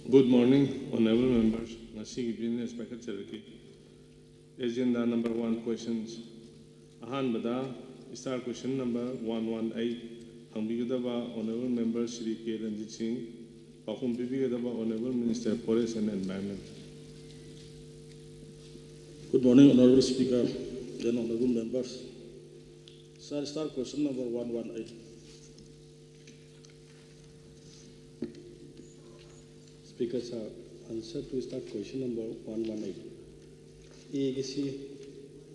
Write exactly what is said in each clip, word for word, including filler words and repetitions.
Good morning, honorable members. ꯉꯁꯤꯒꯤ business ꯄꯥꯏꯈꯠꯆꯔꯛꯀꯦ꯫ Agenda number one, questions. ꯑꯍꯥꯟꯕꯗ, star question number one one eight ꯍꯪꯕꯤꯒꯗꯕ honorable member Shri ꯀꯦ ꯔꯟꯖꯤꯠ ꯁꯤꯡ, ꯄꯥꯎꯈꯨꯝ ꯄꯤꯕꯤꯒꯗꯕ honorable minister forest and environment. Good morning, honorable speaker and honorable members. Sir, star question number one one eight. Speaker sir, answer to star question number one one eight. ꯑꯦꯒꯤꯁꯤ,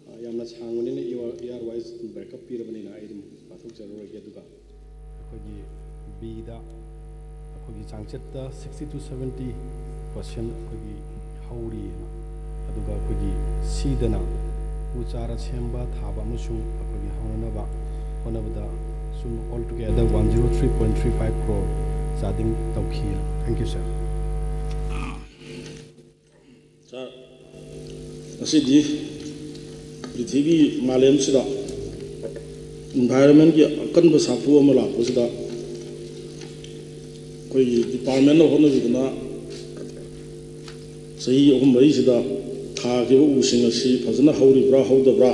ꯑ, ꯌꯥꯝꯅ ꯁꯥꯡꯕꯅꯤꯅ, A R wise breakup ꯄꯤꯔꯕꯅꯤꯅ ꯑꯩ ꯑꯗꯨꯝ ꯄꯥꯊꯣꯛꯆꯔꯔꯣꯏꯒꯦ꯫ ꯑꯗꯨꯒ ꯑꯩꯈꯣꯏꯒꯤ ꯕꯤꯗ ꯑꯩꯈꯣꯏꯒꯤ ꯆꯥꯡꯆꯠꯇ sixty to seventy percent ꯑꯩꯈꯣꯏꯒꯤ ꯍꯧꯔꯤꯑꯅ, ꯑꯗꯨꯒ ꯑꯩꯈꯣꯏꯒꯤ ꯁꯤꯗꯅ ꯎ ꯆꯥꯔ ꯁꯦꯝꯕ, ꯊꯥꯕ ꯑꯃꯁꯨꯡ ꯑꯩꯈꯣꯏꯒꯤ ꯍꯧꯅꯅꯕ ꯍꯣꯠꯅꯕꯗ ꯁꯨꯝ all together one zero three point three five crore ꯆꯥꯗꯤꯡ ꯇꯧꯈꯤ꯫ Thank you, sir. Sir, ꯉꯁꯤꯗꯤ ꯄ꯭ꯔꯤꯊꯤꯕꯤ ꯃꯥꯂꯦꯝꯁꯤꯗ environmentꯀꯤ ꯑꯀꯟꯕ ꯁꯥꯐꯨ ꯑꯃ ꯂꯥꯛꯄꯁꯤꯗ ꯑꯩꯈꯣꯏꯒꯤ departmentꯅ ꯍꯣꯠꯅꯕꯤꯗꯨꯅ ꯆꯍꯤ ꯑꯍꯨꯝ ꯃꯔꯤꯁꯤꯗ ꯊꯥꯈꯤꯕ ꯎꯁꯤꯡ ꯑꯁꯤ ꯐꯖꯅ ꯍꯧꯔꯤꯕ꯭ꯔꯥ ꯍꯧꯗꯕ꯭ꯔꯥ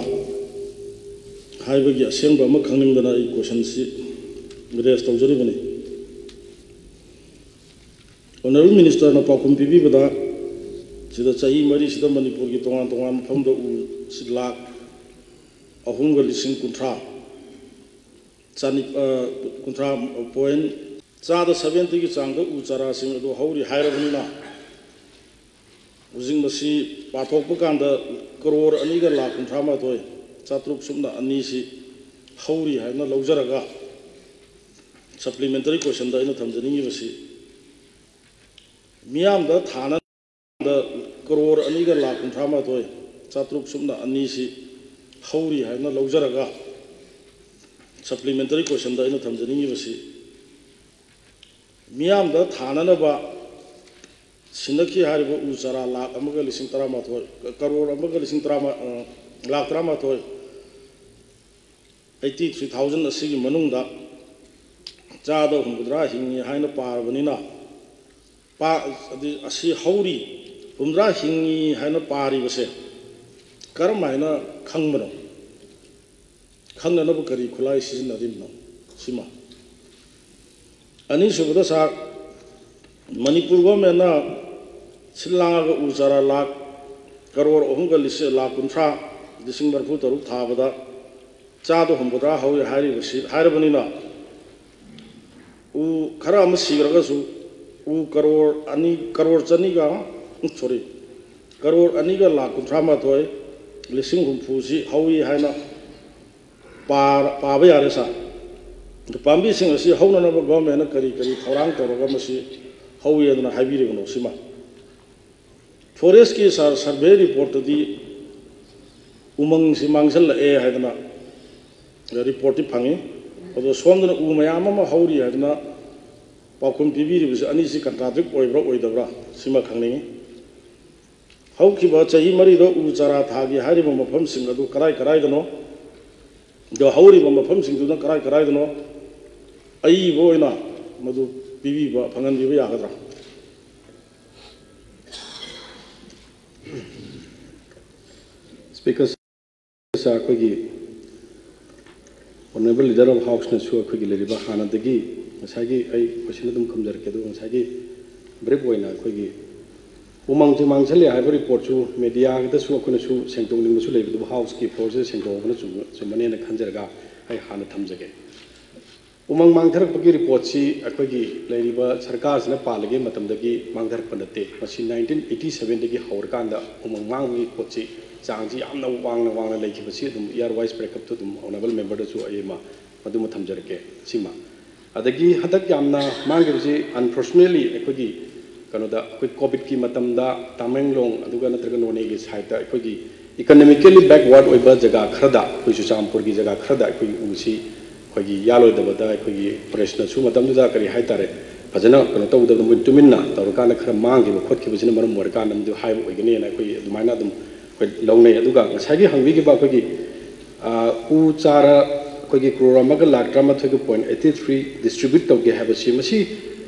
ꯍꯥꯏꯕꯒꯤ ꯑꯁꯦꯡꯕ ꯑꯃ ꯈꯪꯅꯤꯡꯗꯅ ꯑꯩ questionꯁꯤ raise ꯇꯧꯖꯔꯤꯕꯅꯤ꯫ Honorable ministerꯅ ꯄꯥꯎꯈꯨꯝ ꯄꯤꯕꯤꯕꯗ, ꯁꯤꯗ ꯆꯍꯤ ꯃꯔꯤꯁꯤꯗ ꯃꯅꯤꯄꯨꯔꯒꯤ ꯇꯣꯉꯥꯟ ꯇꯣꯉꯥꯟꯕ ꯃꯐꯝꯗ ꯎ ꯁꯤ ꯂꯥꯈ ꯑꯍꯨꯝꯒ ꯂꯤꯁꯤꯡ ꯀꯨꯟꯊ꯭ꯔꯥ, ꯆꯥꯅꯤ-, ꯑ, ꯀꯨꯟꯊ꯭ꯔꯥ point, ꯆꯥꯗ seventyꯒꯤ ꯆꯥꯡꯗ ꯎ ꯆꯥꯔꯥꯁꯤꯡ ꯑꯗꯨ ꯍꯧꯔꯤ ꯍꯥꯏꯔꯕꯅꯤꯅ, ꯍꯧꯖꯤꯛ ꯃꯁꯤ ꯄꯥꯊꯣꯛꯄ ꯀꯥꯟꯗ ꯀꯔꯣꯔ ꯑꯅꯤꯒ ꯂꯥꯈ ꯀꯨꯟꯊ꯭ꯔꯥ ꯃꯥꯊꯣꯏ ꯆꯥꯇ꯭ꯔꯨꯛ ꯁꯨꯞꯅ ꯑꯅꯤꯁꯤ ꯍꯧꯔꯤ ꯍꯥꯏꯅ ꯂꯧꯖꯔꯒ, supplementary questionꯗ ꯑꯩꯅ ꯊꯝꯖꯅꯤꯡꯉꯤꯕꯁꯤ, ꯃꯤꯌꯥꯝꯗ ꯊꯥꯅꯕ ꯀꯔꯣꯔ ꯑꯅꯤꯒ ꯂꯥꯈ ꯀꯨꯟꯊ꯭ꯔꯥ ꯃꯥꯊꯣꯏ ꯆꯥꯇ꯭ꯔꯨꯛ ꯁꯨꯞꯅ ꯑꯅꯤꯁꯤ ꯍꯧꯔꯤ ꯍꯥꯏꯅ ꯂꯧꯖꯔꯒ, supplementary questionꯗ ꯑꯩꯅ ꯊꯝꯖꯅꯤꯡꯉꯤꯕꯁꯤ, ꯃꯤꯌꯥꯝꯗ ꯊꯥꯅꯅꯕ ꯁꯤꯟꯅꯈꯤ ꯍꯥꯏꯔꯤꯕ ꯎ ꯆꯥꯔꯥ ꯂꯥꯈ ꯑꯃꯒ ꯂꯤꯁꯤꯡ ꯇꯔꯥꯃꯥꯊꯣꯏ, ꯀꯔꯣꯔ ꯑꯃꯒ ꯂꯤꯁꯤꯡ ꯇꯔꯥ, ꯑ, ꯂꯥꯈ ꯇꯔꯥꯃꯥꯊꯣꯏ, eighty three thousand ꯑꯁꯤꯒꯤ ꯃꯅꯨꯡꯗ ꯆꯥꯗ ꯍꯨꯝꯐꯨꯇꯔꯥ ꯍꯤꯡꯉꯤ ꯍꯥꯏꯅ ꯄꯥꯔꯕꯅꯤꯅ, ꯄꯥ-, ꯑꯗꯤ ꯑꯁꯤ ꯍꯧꯔꯤ, ꯍꯨꯝꯗ꯭ꯔꯥ ꯍꯤꯡꯉꯤ ꯍꯥꯏꯅ ꯄꯥꯔꯤꯕꯁꯦ ꯀꯔꯝ ꯍꯥꯏꯅ ꯈꯪꯕꯅꯣ? ꯈꯪꯅꯅꯕ ꯀꯔꯤ ꯈꯨꯠꯂꯥꯏ ꯁꯤꯖꯤꯟꯅꯔꯤꯕꯅꯣ? ꯁꯤꯃ꯫ ꯑꯅꯤꯁꯨꯕꯗ ꯁꯥꯔ, ꯃꯅꯤꯄꯨꯔ ꯒꯣꯔꯃꯦꯟꯅ ꯁꯤꯜ ꯂꯥꯡꯉꯒ ꯎ ꯆꯥꯔꯥ ꯂꯥꯈ ꯀꯔꯣꯔ ꯑꯍꯨꯝꯒ ꯂꯤꯁꯤꯡ, ꯂꯥꯈ ꯀꯨꯟꯊ꯭ꯔꯥ, ꯂꯤꯁꯤꯡ ꯃꯔꯤꯐꯨ ꯇꯔꯨꯛ ꯊꯥꯕꯗ ꯆꯥꯗ ꯍꯨꯝꯐꯨꯇꯔꯥ ꯍꯧꯏ ꯍꯥꯏꯔꯤꯕꯁꯤ, ꯍꯥꯏꯔꯕꯅꯤꯅ, ꯎ ꯈꯔ ꯑꯃ ꯁꯤꯈ꯭ꯔꯒꯁꯨ ꯎ ꯀꯔꯣꯔ ꯑꯅꯤ, ꯀꯔꯣꯔ ꯆꯅꯤꯒ, ꯎꯝ, sorry, ꯀꯔꯣꯔ ꯑꯅꯤꯒ ꯂꯥꯈ ꯀꯨꯟꯊ꯭ꯔꯥ ꯃꯥꯊꯣꯏ ꯂꯤꯁꯤꯡ ꯍꯨꯝꯐꯨꯁꯤ ꯍꯧꯏ ꯍꯥꯏꯅ ꯄꯥ-, ꯄꯥꯕ ꯌꯥꯔꯦ ꯁꯥꯔ꯫ ꯑꯗꯨ ꯄꯥꯝꯕꯤꯁꯤꯡ ꯑꯁꯤ ꯍꯧꯅꯅꯕ ꯒꯣꯔꯃꯦꯟꯅ ꯀꯔꯤ ꯀꯔꯤ ꯊꯧꯔꯥꯡ ꯇꯧꯔꯒ ꯃꯁꯤ ꯍꯧꯏ ꯍꯥꯏꯗꯅ ꯍꯥꯏꯕꯤꯔꯤꯕꯅꯣ ꯁꯤꯃ꯫ ꯐꯣꯔꯦꯁꯀꯤ ꯁꯥꯔ, ꯁꯔꯚꯦ ꯔꯤꯄꯣꯔꯠꯇꯗꯤ ꯎꯃꯪꯁꯤ ꯃꯥꯡꯁꯤꯜꯂꯛꯑꯦ ꯍꯥꯏꯗꯅ ꯔꯤꯄꯣꯔꯠꯇꯤ ꯐꯪꯉꯤ꯫ ꯑꯗꯣ ꯁꯣꯝꯗꯅ ꯎ ꯃꯌꯥꯝ ꯑꯃ ꯍꯧꯔꯤ ꯍꯥꯏꯗꯅ ꯄꯥꯎꯈꯨꯝ ꯄꯤꯕꯤꯔꯤꯕꯁꯤ ꯑꯅꯤꯁꯤ ꯀꯟꯇ꯭ꯔꯥꯗꯤꯛ ꯑꯣꯏꯕ꯭ꯔꯥ ꯑꯣꯏꯗꯕ꯭ꯔꯥ ꯁꯤꯃ ꯈꯪꯅꯤꯡꯉꯤ꯫ ꯍꯧꯈꯤꯕ ꯆꯍꯤ ꯃꯔꯤꯗ ꯎ ꯆꯥꯔꯥ ꯊꯥꯒꯤ ꯍꯥꯏꯔꯤꯕ ꯃꯐꯝꯁꯤꯡ ꯑꯗꯨ ꯀꯔꯥꯏ ꯀꯔꯥꯏꯗꯅꯣ? ꯑꯗꯣ ꯍꯧꯔꯤꯕ ꯃꯐꯝꯁꯤꯡꯗꯨꯅ ꯀꯔꯥꯏ ꯀꯔꯥꯏꯗꯅꯣ? ꯑꯏꯕ ꯑꯣꯏꯅ ꯃꯗꯨ ꯄꯤꯕꯤꯕ, ꯐꯪꯍꯟꯕꯤꯕ ꯌꯥꯒꯗ꯭ꯔꯥ? Speaker sir, ꯑꯩꯈꯣꯏꯒꯤ Honourable Leader of Houseꯅꯁꯨ ꯑꯩꯈꯣꯏꯒꯤ ꯂꯩꯔꯤꯕ ꯍꯥꯟꯅꯗꯒꯤ ꯉꯁꯥꯏꯒꯤ ꯑꯩ question ꯑꯗꯨꯝ ꯈꯨꯝꯖꯔꯛꯀꯦ, ꯑꯗꯨꯒ ꯉꯁꯥꯏꯒꯤ brief ꯑꯣꯏꯅ ꯑꯩꯈꯣꯏꯒꯤ ꯎꯃꯪꯁꯦ ꯃꯥꯡꯁꯤꯜꯂꯦ ꯍꯥꯏꯕ reportꯁꯨ mediaꯗꯁꯨ ꯑꯩꯈꯣꯏꯅꯁꯨ ꯁꯦꯡꯗꯣꯛꯅꯤꯡꯕꯁꯨ ꯂꯩꯕꯗꯨꯕꯨ Houseꯀꯤ floorꯁꯤꯗ ꯁꯦꯡꯗꯣꯛꯍꯧꯕꯅ ꯆꯨꯝꯕ-, ꯆꯨꯝꯕꯅꯦꯅ ꯈꯟꯖꯔꯒ ꯑꯩ ꯍꯥꯟꯅ ꯊꯝꯖꯒꯦ꯫ ꯎꯃꯪ ꯃꯥꯡꯊꯔꯛꯄꯒꯤ reportꯁꯤ ꯑꯩꯈꯣꯏꯒꯤ ꯂꯩꯔꯤꯕ ꯁꯔꯀꯥꯔꯁꯤꯅ ꯄꯥꯜꯂꯤꯉꯩ ꯃꯇꯝꯗꯒꯤ ꯃꯥꯡꯊꯔꯛꯄ ꯅꯠꯇꯦ꯫ ꯃꯁꯤ nineteen eighty sevenꯗꯒꯤ ꯍꯧꯔꯀꯥꯟꯗ ꯎꯃꯪ ꯃꯥꯡꯕꯒꯤ ꯄꯣꯠꯁꯤ ꯆꯥꯡꯁꯤ ꯌꯥꯝꯅ ꯋꯥꯡꯅ ꯋꯥꯡꯅ ꯂꯩꯈꯤꯕꯁꯤ ꯑꯗꯨꯝ year wise breakupꯇꯨ ꯑꯗꯨꯝ Honourable Memberꯗꯁꯨ ꯑꯩ ꯑꯃ ꯃꯗꯨꯃ ꯊꯝꯖꯔꯛꯀꯦ꯫ ꯁꯤꯃ꯫ ꯑꯗꯒꯤ ꯍꯟꯗꯛ ꯌꯥꯝꯅ ꯃꯥꯡꯈꯤꯕꯁꯤ, unfortunately, ꯑꯩꯈꯣꯏꯒꯤ ꯀꯩꯅꯣꯗ, ꯑꯩꯈꯣꯏ COVIDꯀꯤ ꯃꯇꯝꯗ ꯇꯥꯃꯦꯡꯂꯣꯡ ꯑꯗꯨꯒ ꯅꯠꯇ꯭ꯔꯒ ꯅꯣꯅꯦꯒꯤ sideꯇ ꯑꯩꯈꯣꯏꯒꯤ economically backward ꯑꯣꯏꯕ ꯖꯒꯥ ꯈꯔꯗ, ꯑꯩꯈꯣꯏ ꯆꯨꯔꯆꯥꯟꯄꯨꯔꯒꯤ ꯖꯒꯥ ꯈꯔꯗ ꯑꯩꯈꯣꯏꯒꯤ ꯎꯁꯤ ꯑꯩꯈꯣꯏꯒꯤ ꯌꯥꯜꯂꯣꯏꯗꯕꯗ ꯑꯩꯈꯣꯏꯒꯤ forestꯅꯁꯨ ꯃꯇꯝꯗꯨꯗ ꯀꯔꯤ ꯍꯥꯏꯇꯥꯔꯦ, ꯐꯖꯅ ꯀꯩꯅꯣ ꯇꯧꯗꯕꯗ ꯃꯣꯏ ꯇꯨꯃꯤꯟꯅ ꯇꯧꯔꯀꯥꯟꯗ ꯈꯔ ꯃꯥꯡꯈꯤꯕ ꯈꯣꯠꯈꯤꯕꯁꯤꯅ ꯃꯔꯝ ꯑꯣꯏꯔꯀꯥꯟꯗ ꯃꯗꯨ ꯍꯥꯏꯕ ꯑꯣꯏꯒꯅꯤꯅ ꯑꯩꯈꯣꯏ ꯑꯗꯨꯃꯥꯏꯅ ꯑꯗꯨꯝ ꯑꯩꯈꯣꯏ ꯂꯧꯅꯩ꯫ ꯑꯗꯨꯒ ꯉꯁꯥꯏꯒꯤ ꯍꯪꯕꯤꯈꯤꯕ ꯑꯩꯈꯣꯏꯒꯤ, ꯑ, ꯎ ꯆꯥꯔ ꯑꯩꯈꯣꯏꯒꯤ crore ꯑꯃꯒ lakh ꯇꯔꯥꯃꯥꯊꯣꯏꯒ point eighty three distribute ꯇꯧꯒꯦ ꯍꯥꯏꯕꯁꯤ, ꯃꯁꯤ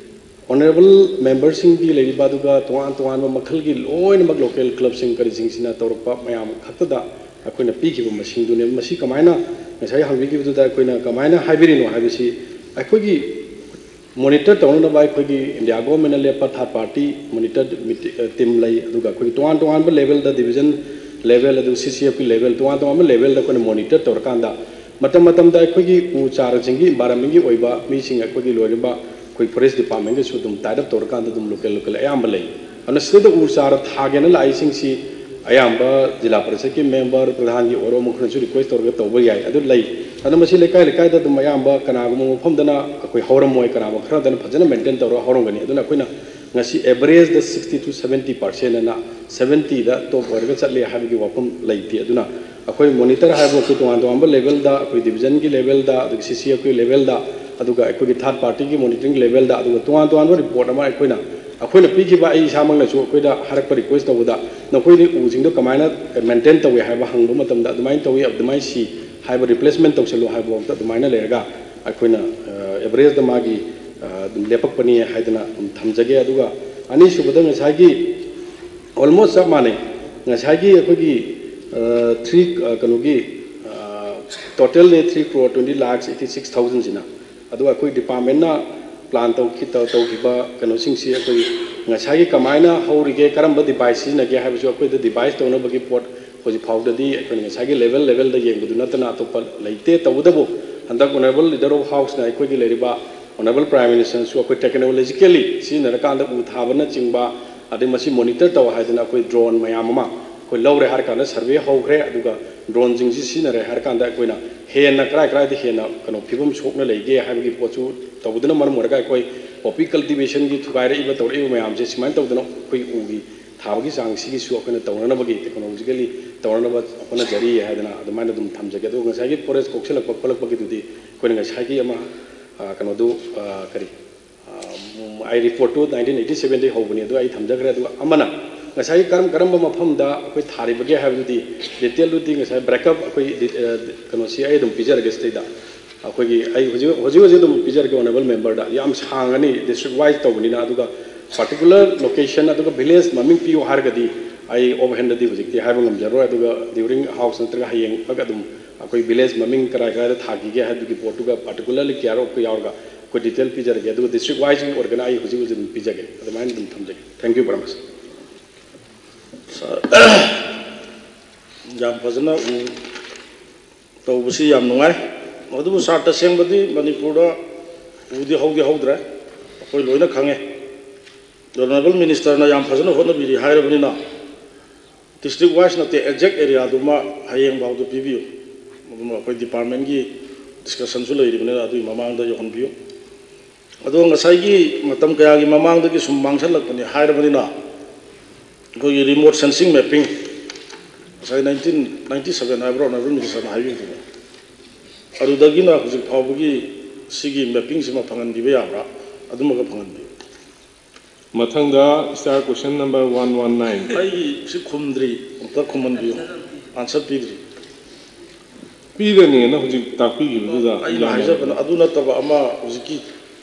ꯑꯣꯅꯔꯦꯕꯜ ꯃꯦꯝꯕꯔꯁꯤꯡꯒꯤ ꯂꯩꯔꯤꯕ ꯑꯗꯨꯒ ꯇꯣꯉꯥꯟ ꯇꯣꯉꯥꯟꯕ ꯃꯈꯜꯒꯤ ꯂꯣꯏꯅꯃꯛ ꯂꯣꯀꯦꯜ ꯀ꯭ꯂꯕꯁꯤꯡ ꯀꯔꯤꯁꯤꯡꯁꯤꯅ ꯇꯧꯔꯛꯄ ꯃꯌꯥꯝ ꯈꯛꯇꯗ ꯑꯩꯈꯣꯏꯅ ꯄꯤꯈꯤꯕ ꯃꯁꯤꯡꯗꯨꯅꯦ꯫ ꯃꯁꯤ ꯀꯃꯥꯏꯅ, ꯉꯁꯥꯏ ꯍꯪꯕꯤꯈꯤꯕꯗꯨꯗ ꯑꯩꯈꯣꯏꯅ ꯀꯃꯥꯏꯅ ꯍꯥꯏꯕꯤꯔꯤꯅꯣ ꯍꯥꯏꯕꯁꯤ, ꯑꯩꯈꯣꯏꯒꯤ ꯃꯣꯅꯤꯇꯔ ꯇꯧꯅꯅꯕ ꯑꯩꯈꯣꯏꯒꯤ ꯏꯟꯗꯤꯌꯥ ꯒꯣꯔꯃꯦꯟꯅ ꯂꯦꯞꯄ ꯊꯥꯔꯠ ꯄꯥꯔꯇꯤ ꯃꯣꯅꯤꯇꯔ ꯇꯤꯝ ꯂꯩ, ꯑꯗꯨꯒ ꯑꯩꯈꯣꯏꯒꯤ ꯇꯣꯉꯥꯟ ꯇꯣꯉꯥꯟꯕ ꯂꯦꯚꯦꯜꯗ, ꯗꯤꯕꯤꯖꯟ ꯂꯦꯚꯦꯜ, ꯑꯗꯨ ꯁꯤ ꯁꯤ ꯑꯦꯐꯀꯤ ꯂꯦꯚꯦꯜ, ꯇꯣꯉꯥꯟ ꯇꯣꯉꯥꯟꯕ ꯂꯦꯚꯦꯜꯗ ꯑꯩꯈꯣꯏꯅ ꯃꯣꯅꯤꯇꯔ ꯇꯧꯔꯀꯥꯟꯗ ꯃꯇꯝ ꯃꯇꯝꯗ ꯑꯩꯈꯣꯏꯒꯤ ꯎ ꯆꯥꯔꯁꯤꯡꯒꯤ ꯏꯟꯚꯥꯏꯔꯟꯃꯦꯟꯒꯤ ꯑꯣꯏꯕ ꯃꯤꯁꯤꯡ, ꯑꯩꯈꯣꯏꯒꯤ ꯂꯣꯏꯔꯤꯕ ꯑꯩꯈꯣꯏ ꯐꯣꯔꯦꯁ ꯗꯤꯄꯥꯔꯠꯃꯦꯟꯒꯁꯨ ꯑꯗꯨꯝ ꯇꯥꯏꯠ ꯑꯞ ꯇꯧꯔꯀꯥꯟꯗ ꯑꯗꯨꯝ ꯂꯣꯀꯦꯜ ꯂꯣꯀꯦꯜ ꯑꯌꯥꯝꯕ ꯂꯩ꯫ ꯑꯗꯨꯅ ꯁꯤꯗ ꯎ ꯆꯥꯔ ꯊꯥꯒꯦꯅ ꯂꯥꯛꯏꯁꯤꯡꯁꯤ ꯑꯌꯥꯝꯕ ꯖꯤꯂꯥ ꯄꯔꯤꯁꯠꯀꯤ ꯃꯦꯝꯕꯔ, ꯄ꯭ꯔꯙꯥꯟꯒꯤ ꯑꯣꯏꯔꯣ, ꯃꯈꯣꯏꯅꯁꯨ ꯔꯤꯀ꯭ꯋꯦꯁ ꯇꯧꯔꯒ ꯇꯧꯕ ꯌꯥꯏ꯫ ꯑꯗꯨ ꯂꯩ꯫ ꯑꯗꯨ ꯃꯁꯤ ꯂꯩꯀꯥꯏ ꯂꯩꯀꯥꯏꯗ ꯑꯗꯨꯝ ꯑꯌꯥꯝꯕ ꯀꯅꯥꯒꯨꯝꯕ ꯃꯐꯝꯗꯅ ꯑꯩꯈꯣꯏ ꯍꯧꯔꯝꯃꯣꯏ, ꯀꯅꯥꯒꯨꯝꯕ ꯈꯔꯗꯅ ꯐꯖꯅ ꯃꯦꯟꯇꯦꯟ ꯇꯧꯔꯒ ꯍꯧꯔꯝꯒꯅꯤ꯫ ꯑꯗꯨꯅ ꯑꯩꯈꯣꯏꯅ ꯉꯁꯤ ꯑꯦꯚꯔꯦꯖꯇ sixty to seventy percent ꯑꯅ, ꯁꯚꯦꯟꯇꯤꯗ ꯇꯣꯞ ꯑꯣꯏꯔꯒ ꯆꯠꯂꯦ ꯍꯥꯏꯕꯒꯤ ꯋꯥꯐꯝ ꯂꯩꯇꯦ꯫ ꯑꯗꯨꯅ ꯑꯩꯈꯣꯏ ꯃꯣꯅꯤꯇꯔ ꯍꯥꯏꯕ ꯑꯩꯈꯣꯏ ꯇꯣꯉꯥꯟ ꯇꯣꯉꯥꯟꯕ ꯂꯦꯚꯦꯜꯗ, ꯑꯩꯈꯣꯏ ꯗꯤꯕꯤꯖꯟꯒꯤ ꯂꯦꯚꯦꯜꯗ, ꯑꯗꯨꯒ ꯁꯤ ꯁꯤ ꯑꯦꯐꯀꯤ ꯂꯦꯚꯦꯜꯗ, ꯑꯗꯨꯒ ꯑꯩꯈꯣꯏꯒꯤ ꯊꯥꯔꯠ ꯄꯥꯔꯇꯤꯒꯤ ꯃꯣꯅꯤꯇꯔꯤꯡ ꯂꯦꯚꯦꯜꯗ, ꯑꯗꯨꯒ ꯇꯣꯉꯥꯟ ꯇꯣꯉꯥꯟꯕ ꯔꯤꯄꯣꯔꯠ ꯑꯃ ꯑꯩꯈꯣꯏꯅ, ꯑꯩꯈꯣꯏꯅ ꯄꯤꯈꯤꯕ, ꯑꯩ ꯏꯁꯥꯃꯛꯅꯁꯨ ꯑꯩꯈꯣꯏꯗ ꯍꯥꯏꯔꯛꯄ ꯔꯤꯀ꯭ꯋꯦꯁ ꯇꯧꯕꯗ, "ꯅꯈꯣꯏꯗꯤ ꯎꯁꯤꯡꯗꯣ ꯀꯃꯥꯏꯅ ꯃꯦꯟꯇꯦꯟ ꯇꯧꯏ?" ꯍꯥꯏꯕ ꯍꯪꯕ ꯃꯇꯝꯗ, "ꯑꯗꯨꯃꯥꯏꯅ ꯇꯧꯏ, ꯑꯗꯨꯃꯥꯏꯅ ꯁꯤ" ꯍꯥꯏꯕ, "ꯔꯤꯄ꯭ꯂꯦꯁꯃꯦꯟ ꯇꯧꯁꯜꯂꯨ" ꯍꯥꯏꯕꯐꯥꯎꯗ ꯑꯗꯨꯃꯥꯏꯅ ꯂꯩꯔꯒ ꯑꯩꯈꯣꯏꯅ ꯑꯦꯚꯔꯦꯖꯇ ꯃꯥꯒꯤ ꯑ, ꯑꯗꯨꯝ ꯂꯦꯞꯄꯛꯄꯅꯤ ꯍꯥꯏꯗꯅ ꯑꯗꯨꯝ ꯊꯝꯖꯒꯦ꯫ ꯑꯗꯨꯒ ꯑꯅꯤꯁꯨꯕꯗ ꯉꯁꯥꯏꯒꯤ almost ꯆꯞ ꯃꯥꯟꯅꯩ꯫ ꯉꯁꯥꯏꯒꯤ ꯑꯩꯈꯣꯏꯒꯤ, ꯑ, three, ꯑ, ꯀꯩꯅꯣꯒꯤ, ꯑ, total ꯅꯦ three crore twenty lakhs eighty six thousand ꯁꯤꯅ꯫ ꯑꯗꯨꯒ ꯑꯩꯈꯣꯏ ꯗꯤꯄꯥꯔꯠꯃꯦꯟꯅ ꯄ꯭ꯂꯥꯟ ꯇꯧꯈꯤ-, ꯇꯧ-, ꯇꯧꯈꯤꯕ ꯀꯩꯅꯣꯁꯤꯡꯁꯤ ꯑꯩꯈꯣꯏ ꯉꯁꯥꯏꯒꯤ ꯀꯃꯥꯏꯅ ꯍꯧꯔꯤꯒꯦ, ꯀꯔꯝꯕ ꯗꯤꯚꯥꯏꯁ ꯁꯤꯖꯤꯟꯅꯒꯦ ꯍꯥꯏꯕꯁꯨ ꯑꯩꯈꯣꯏꯗ ꯗꯤꯚꯥꯏꯁ ꯇꯧꯅꯕꯒꯤ ꯄꯣꯠ ꯍꯧꯖꯤꯛ ꯐꯥꯎꯗꯗꯤ ꯑꯩꯈꯣꯏꯅ ꯉꯁꯥꯏꯒꯤ ꯂꯦꯚꯦꯜ ꯂꯦꯚꯦꯜꯗ ꯌꯦꯡꯕꯗꯨ ꯅꯠꯇꯅ ꯑꯇꯣꯞꯄ ꯂꯩꯇꯦ꯫ ꯇꯧꯕꯇꯕꯨ ꯍꯟꯗꯛ Honourable Leader of House ꯅ ꯑꯩꯈꯣꯏꯒꯤ ꯂꯩꯔꯤꯕ Honourable Prime Minister ꯅꯁꯨ ꯑꯩꯈꯣꯏ technologically ꯁꯤꯖꯤꯟꯅꯔꯀꯥꯟꯗ ꯎ ꯊꯥꯕꯅꯆꯤꯡꯕ, ꯑꯗꯩ ꯃꯁꯤ ꯃꯣꯅꯤꯇꯔ ꯇꯧ ꯍꯥꯏꯗꯅ ꯑꯩꯈꯣꯏ ꯗ꯭ꯔꯣꯟ ꯃꯌꯥꯝ ꯑꯃ ꯑꯩꯈꯣꯏ ꯂꯧꯔꯦ ꯍꯥꯏꯔꯀꯥꯟꯗ ꯁꯔꯚꯦ ꯍꯧꯈ꯭ꯔꯦ꯫ ꯑꯗꯨꯒ ꯗ꯭ꯔꯣꯟꯁꯤꯡꯁꯤ ꯁꯤꯖꯤꯟꯅꯔꯦ ꯍꯥꯏꯔꯀꯥꯟꯗ ꯑꯩꯈꯣꯏꯅ ꯍꯦꯟꯅ ꯀꯔꯥꯏ ꯀꯔꯥꯏꯗ ꯍꯦꯟꯅ ꯀꯩꯅꯣ ꯐꯤꯕꯝ ꯁꯣꯛꯅ ꯂꯩꯒꯦ ꯍꯥꯏꯕꯒꯤ ꯄꯣꯠꯁꯨ ꯇꯧꯕꯗꯨꯅ ꯃꯔꯝ ꯑꯣꯏꯔꯒ ꯑꯩꯈꯣꯏ poppy cultivation ꯒꯤ ꯊꯨꯒꯥꯏꯔꯛꯏꯕ ꯇꯧꯔꯛꯏꯕ ꯃꯌꯥꯝꯁꯦ ꯁꯨꯃꯥꯏꯅ ꯇꯧꯗꯅ ꯑꯩꯈꯣꯏ ꯎꯒꯤ ꯊꯥꯕꯒꯤ ꯆꯥꯡ ꯁꯤꯒꯤꯁꯨ ꯑꯩꯈꯣꯏꯅ ꯇꯧꯅꯅꯕꯒꯤ, technologically ꯇꯧꯅꯅꯕ ꯍꯣꯠꯅꯖꯔꯤ ꯍꯥꯏꯗꯅ ꯑꯗꯨꯃꯥꯏꯅ ꯑꯗꯨꯝ ꯊꯝꯖꯒꯦ꯫ ꯑꯗꯨꯒ ꯉꯁꯥꯏꯒꯤ ꯐꯣꯔꯦꯁ ꯀꯣꯛꯁꯤꯜꯂꯛꯄ ꯈꯣꯠꯂꯛꯄꯒꯤꯗꯨꯗꯤ ꯑꯩꯈꯣꯏꯅ ꯉꯁꯥꯏꯒꯤ ꯑꯃ, ꯑ, ꯀꯩꯅꯣꯗꯨ, ꯑ, ꯀꯔꯤ, ꯑ, ꯎꯝ, ꯑꯩ ꯔꯤꯄꯣꯔꯠꯇꯨ nineteen eighty seven ꯗꯒꯤ ꯍꯧꯕꯅꯤ, ꯑꯗꯨ ꯑꯩ ꯊꯝꯖꯈ꯭ꯔꯦ꯫ ꯑꯗꯨꯒ ꯑꯃꯅ ꯉꯁꯥꯏꯒꯤ ꯀꯔꯝ ꯀꯔꯝꯕ ꯃꯐꯝꯗ ꯑꯩꯈꯣꯏ ꯊꯥꯔꯤꯕꯒꯦ ꯍꯥꯏꯕꯗꯨꯗꯤ, ꯗꯤꯇꯦꯜꯗꯨꯗꯤ ꯉꯁꯥꯏ ꯕ꯭ꯔꯦꯛꯑꯞ ꯑꯩꯈꯣꯏ ꯗꯤ-, ꯑ, ꯀꯩꯅꯣꯁꯤ ꯑꯩ ꯑꯗꯨꯝ ꯄꯤꯖꯔꯒꯦ ꯁꯤꯗꯩꯗ꯫ ꯑꯩꯈꯣꯏꯒꯤ, ꯑꯩ ꯍꯧꯖꯤꯛ, ꯍꯧꯖꯤꯛ ꯍꯧꯖꯤꯛ ꯑꯗꯨꯝ ꯄꯤꯖꯔꯒꯦ honourable member ꯗ꯫ ꯌꯥꯝ ꯁꯥꯡꯉꯅꯤ, district wise ꯇꯧꯕꯅꯤꯅ꯫ ꯑꯗꯨꯒ particular location ꯑꯗꯨꯒ village ꯃꯃꯤꯡ ꯄꯤꯌꯨ ꯍꯥꯏꯔꯒꯗꯤ ꯑꯩ off hand ꯗꯗꯤ ꯍꯧꯖꯤꯛꯇꯤ ꯍꯥꯏꯕ ꯉꯝꯖꯔꯣꯏ꯫ ꯑꯗꯨꯒ during house ꯅꯠꯇ꯭ꯔꯒ ꯍꯌꯦꯡꯃꯛ ꯑꯗꯨꯝ ꯑꯩꯈꯣꯏ village ꯃꯃꯤꯡ ꯀꯔꯥꯏ ꯀꯔꯥꯏꯗ ꯊꯥꯈꯤꯒꯦ ꯍꯥꯏꯕꯒꯤ ꯄꯣꯠꯇꯨꯒ particularly ꯀꯌꯥꯔꯣꯞꯀ ꯌꯥꯎꯔꯒ ꯑꯩꯈꯣꯏ detail ꯄꯤꯖꯔꯒꯦ꯫ ꯑꯗꯨꯒ district wise ꯒꯤ ꯑꯣꯏꯔꯒꯅ ꯑꯩ ꯍꯧꯖꯤꯛ ꯍꯧꯖꯤꯛ ꯑꯗꯨꯝ ꯄꯤꯖꯒꯦ꯫ ꯑꯗꯨꯃꯥꯏꯅ ꯑꯗꯨꯝ ꯊꯝꯖꯒꯦ꯫ Thank you very much꯫ ꯁꯥꯔ, ꯌꯥꯝ ꯐꯖꯅ ꯎ ꯇꯧꯕꯁꯤ ꯌꯥꯝ ꯅꯨꯡꯉꯥꯏ꯫ ꯑꯗꯨꯕꯨ ꯁꯥꯔ, ꯇꯁꯦꯡꯕꯗꯤ ꯃꯅꯤꯄꯨꯔꯗ ꯎꯗꯤ ꯍꯧꯗꯤ ꯍꯧꯗ꯭ꯔꯦ, ꯑꯩꯈꯣꯏ ꯂꯣꯏꯅ ꯈꯪꯉꯦ꯫ Honourable minister ꯅ ꯌꯥꯝ ꯐꯖꯅ ꯍꯣꯠꯅꯕꯤꯔꯤ ꯍꯥꯏꯔꯕꯅꯤꯅ, district wise ꯅꯠꯇꯦ, exact area ꯗꯨꯃ ꯍꯌꯦꯡ ꯐꯥꯎꯗ ꯄꯤꯕꯤꯌꯨ꯫ ꯑꯗꯨꯝ ꯑꯩꯈꯣꯏ department ꯀꯤ discussion ꯁꯨ ꯂꯩꯔꯤꯕꯅꯤꯅ ꯑꯗꯨꯒꯤ ꯃꯃꯥꯡꯗ ꯌꯧꯍꯟꯕꯤꯌꯨ꯫ ꯑꯗꯣ ꯉꯁꯥꯏꯒꯤ ꯃꯇꯝ ꯀꯌꯥꯒꯤ ꯃꯃꯥꯡꯗꯒꯤ ꯁꯨꯝ ꯃꯥꯡꯁꯤꯜꯂꯛꯄꯅꯤ ꯍꯥꯏꯔꯕꯅꯤꯅ, ꯑꯩꯈꯣꯏꯒꯤ remote sensing mapping, ꯉꯁꯥꯏ nineteen ninety seven ꯍꯥꯏꯕ꯭ꯔꯣ, honourable minister ꯅ ꯍꯥꯏꯕꯤꯕꯗꯨꯅꯦ, ꯑꯗꯨꯗꯒꯤꯅ ꯍꯧꯖꯤꯛ ꯐꯥꯎꯕꯒꯤ ꯁꯤꯒꯤ mapping ꯁꯤꯃ ꯐꯪꯍꯟꯕꯤꯕ ꯌꯥꯕ꯭ꯔꯥ? ꯑꯗꯨꯃꯒ ꯐꯪꯍꯟꯕꯤꯌꯨ꯫ ꯃꯊꯪꯗ star question number one one nine꯫ ꯑꯩꯒꯤ ꯁꯤ ꯈꯨꯝꯗ꯭ꯔꯤ, ꯑꯝꯇ ꯈꯨꯝꯍꯟꯕꯤꯌꯨ, answer ꯄꯤꯗ꯭ꯔꯤ꯫ ꯄꯤꯔꯅꯤꯅ ꯍꯧꯖꯤꯛ ꯇꯥꯛꯄꯤꯈꯤꯕꯗꯨꯗ ꯑꯩꯅ ꯌꯥꯅꯤ꯫ ꯍꯥꯏꯖꯕꯅ ꯑꯗꯨ ꯅꯠꯇꯕ ꯑꯃ ꯍꯧꯖꯤꯛꯀꯤ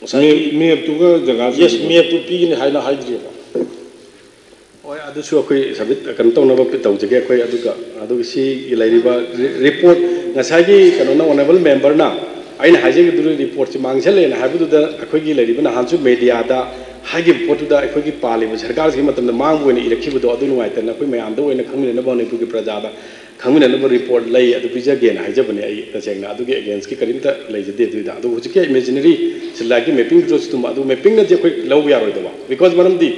ꯉꯁꯥꯏꯒꯤ ꯃꯦꯞ-, ꯃꯦꯞꯇꯨꯒ ꯖꯒꯥꯁꯤꯡꯗꯨꯒ꯫ Yes, ꯃꯦꯞꯇꯨ ꯄꯤꯒꯅꯤ ꯍꯥꯏꯅ ꯍꯥꯏꯗ꯭ꯔꯤꯕ꯫ ꯍꯣꯏ, ꯑꯗꯨꯁꯨ ꯑꯩꯈꯣꯏ submit ꯀꯩꯅꯣ ꯇꯧꯅꯕ ꯇꯧꯖꯒꯦ꯫ ꯑꯩꯈꯣꯏ ꯑꯗꯨꯒ, ꯑꯗꯨꯒ ꯁꯤꯒꯤ ꯂꯩꯔꯤꯕ ꯔꯤ-, report ꯉꯁꯥꯏꯒꯤ ꯀꯩꯅꯣꯅ, honourable member ꯅ ꯑꯩꯅ ꯍꯥꯏꯖꯈꯤꯕꯗꯨ report ꯁꯤ ꯃꯥꯡꯁꯤꯜꯂꯦꯅ ꯍꯥꯏꯕꯗꯨꯗ ꯑꯩꯈꯣꯏꯒꯤ ꯂꯩꯔꯤꯕ ꯅꯍꯥꯟꯁꯨ media ꯗ ꯍꯥꯏꯈꯤꯕ ꯄꯣꯠꯇꯨꯗ ꯑꯩꯈꯣꯏꯒꯤ ꯄꯥꯜꯂꯤꯕ ꯁꯔꯀꯥꯔꯁꯤꯒꯤ ꯃꯇꯝꯗ ꯃꯥꯡꯕ ꯑꯣꯏꯅ ꯏꯔꯛꯈꯤꯕꯗꯣ ꯑꯗꯨ ꯅꯨꯡꯉꯥꯏꯇꯅ ꯑꯩꯈꯣꯏ ꯃꯌꯥꯝꯗ ꯑꯣꯏꯅ ꯈꯪꯃꯤꯟꯅꯅꯕ ꯃꯅꯤꯄꯨꯔꯒꯤ ꯄ꯭ꯔꯖꯥꯗ ꯈꯪꯃꯤꯟꯅꯅꯕ report ꯂꯩ, ꯑꯗꯨ ꯄꯤꯖꯒꯦꯅ ꯍꯥꯏꯖꯕꯅꯦ꯫ ꯑꯩ ꯇꯁꯦꯡꯅ ꯑꯗꯨꯒꯤ against ꯀꯤ ꯀꯔꯤꯝꯇ ꯂꯩꯖꯗꯦ꯫ ꯑꯗꯨꯏꯗ ꯑꯗꯨ ꯍꯧꯖꯤꯛꯀꯤ imaginary ꯁꯤꯜꯂꯥꯒꯤ mapping ꯗꯨꯁꯨ ꯑꯗꯨꯝ, ꯑꯗꯨ mapping ꯅꯗꯤ ꯑꯩꯈꯣꯏ ꯂꯧꯕ ꯌꯥꯔꯣꯏꯗꯕ, because ꯃꯔꯝꯗꯤ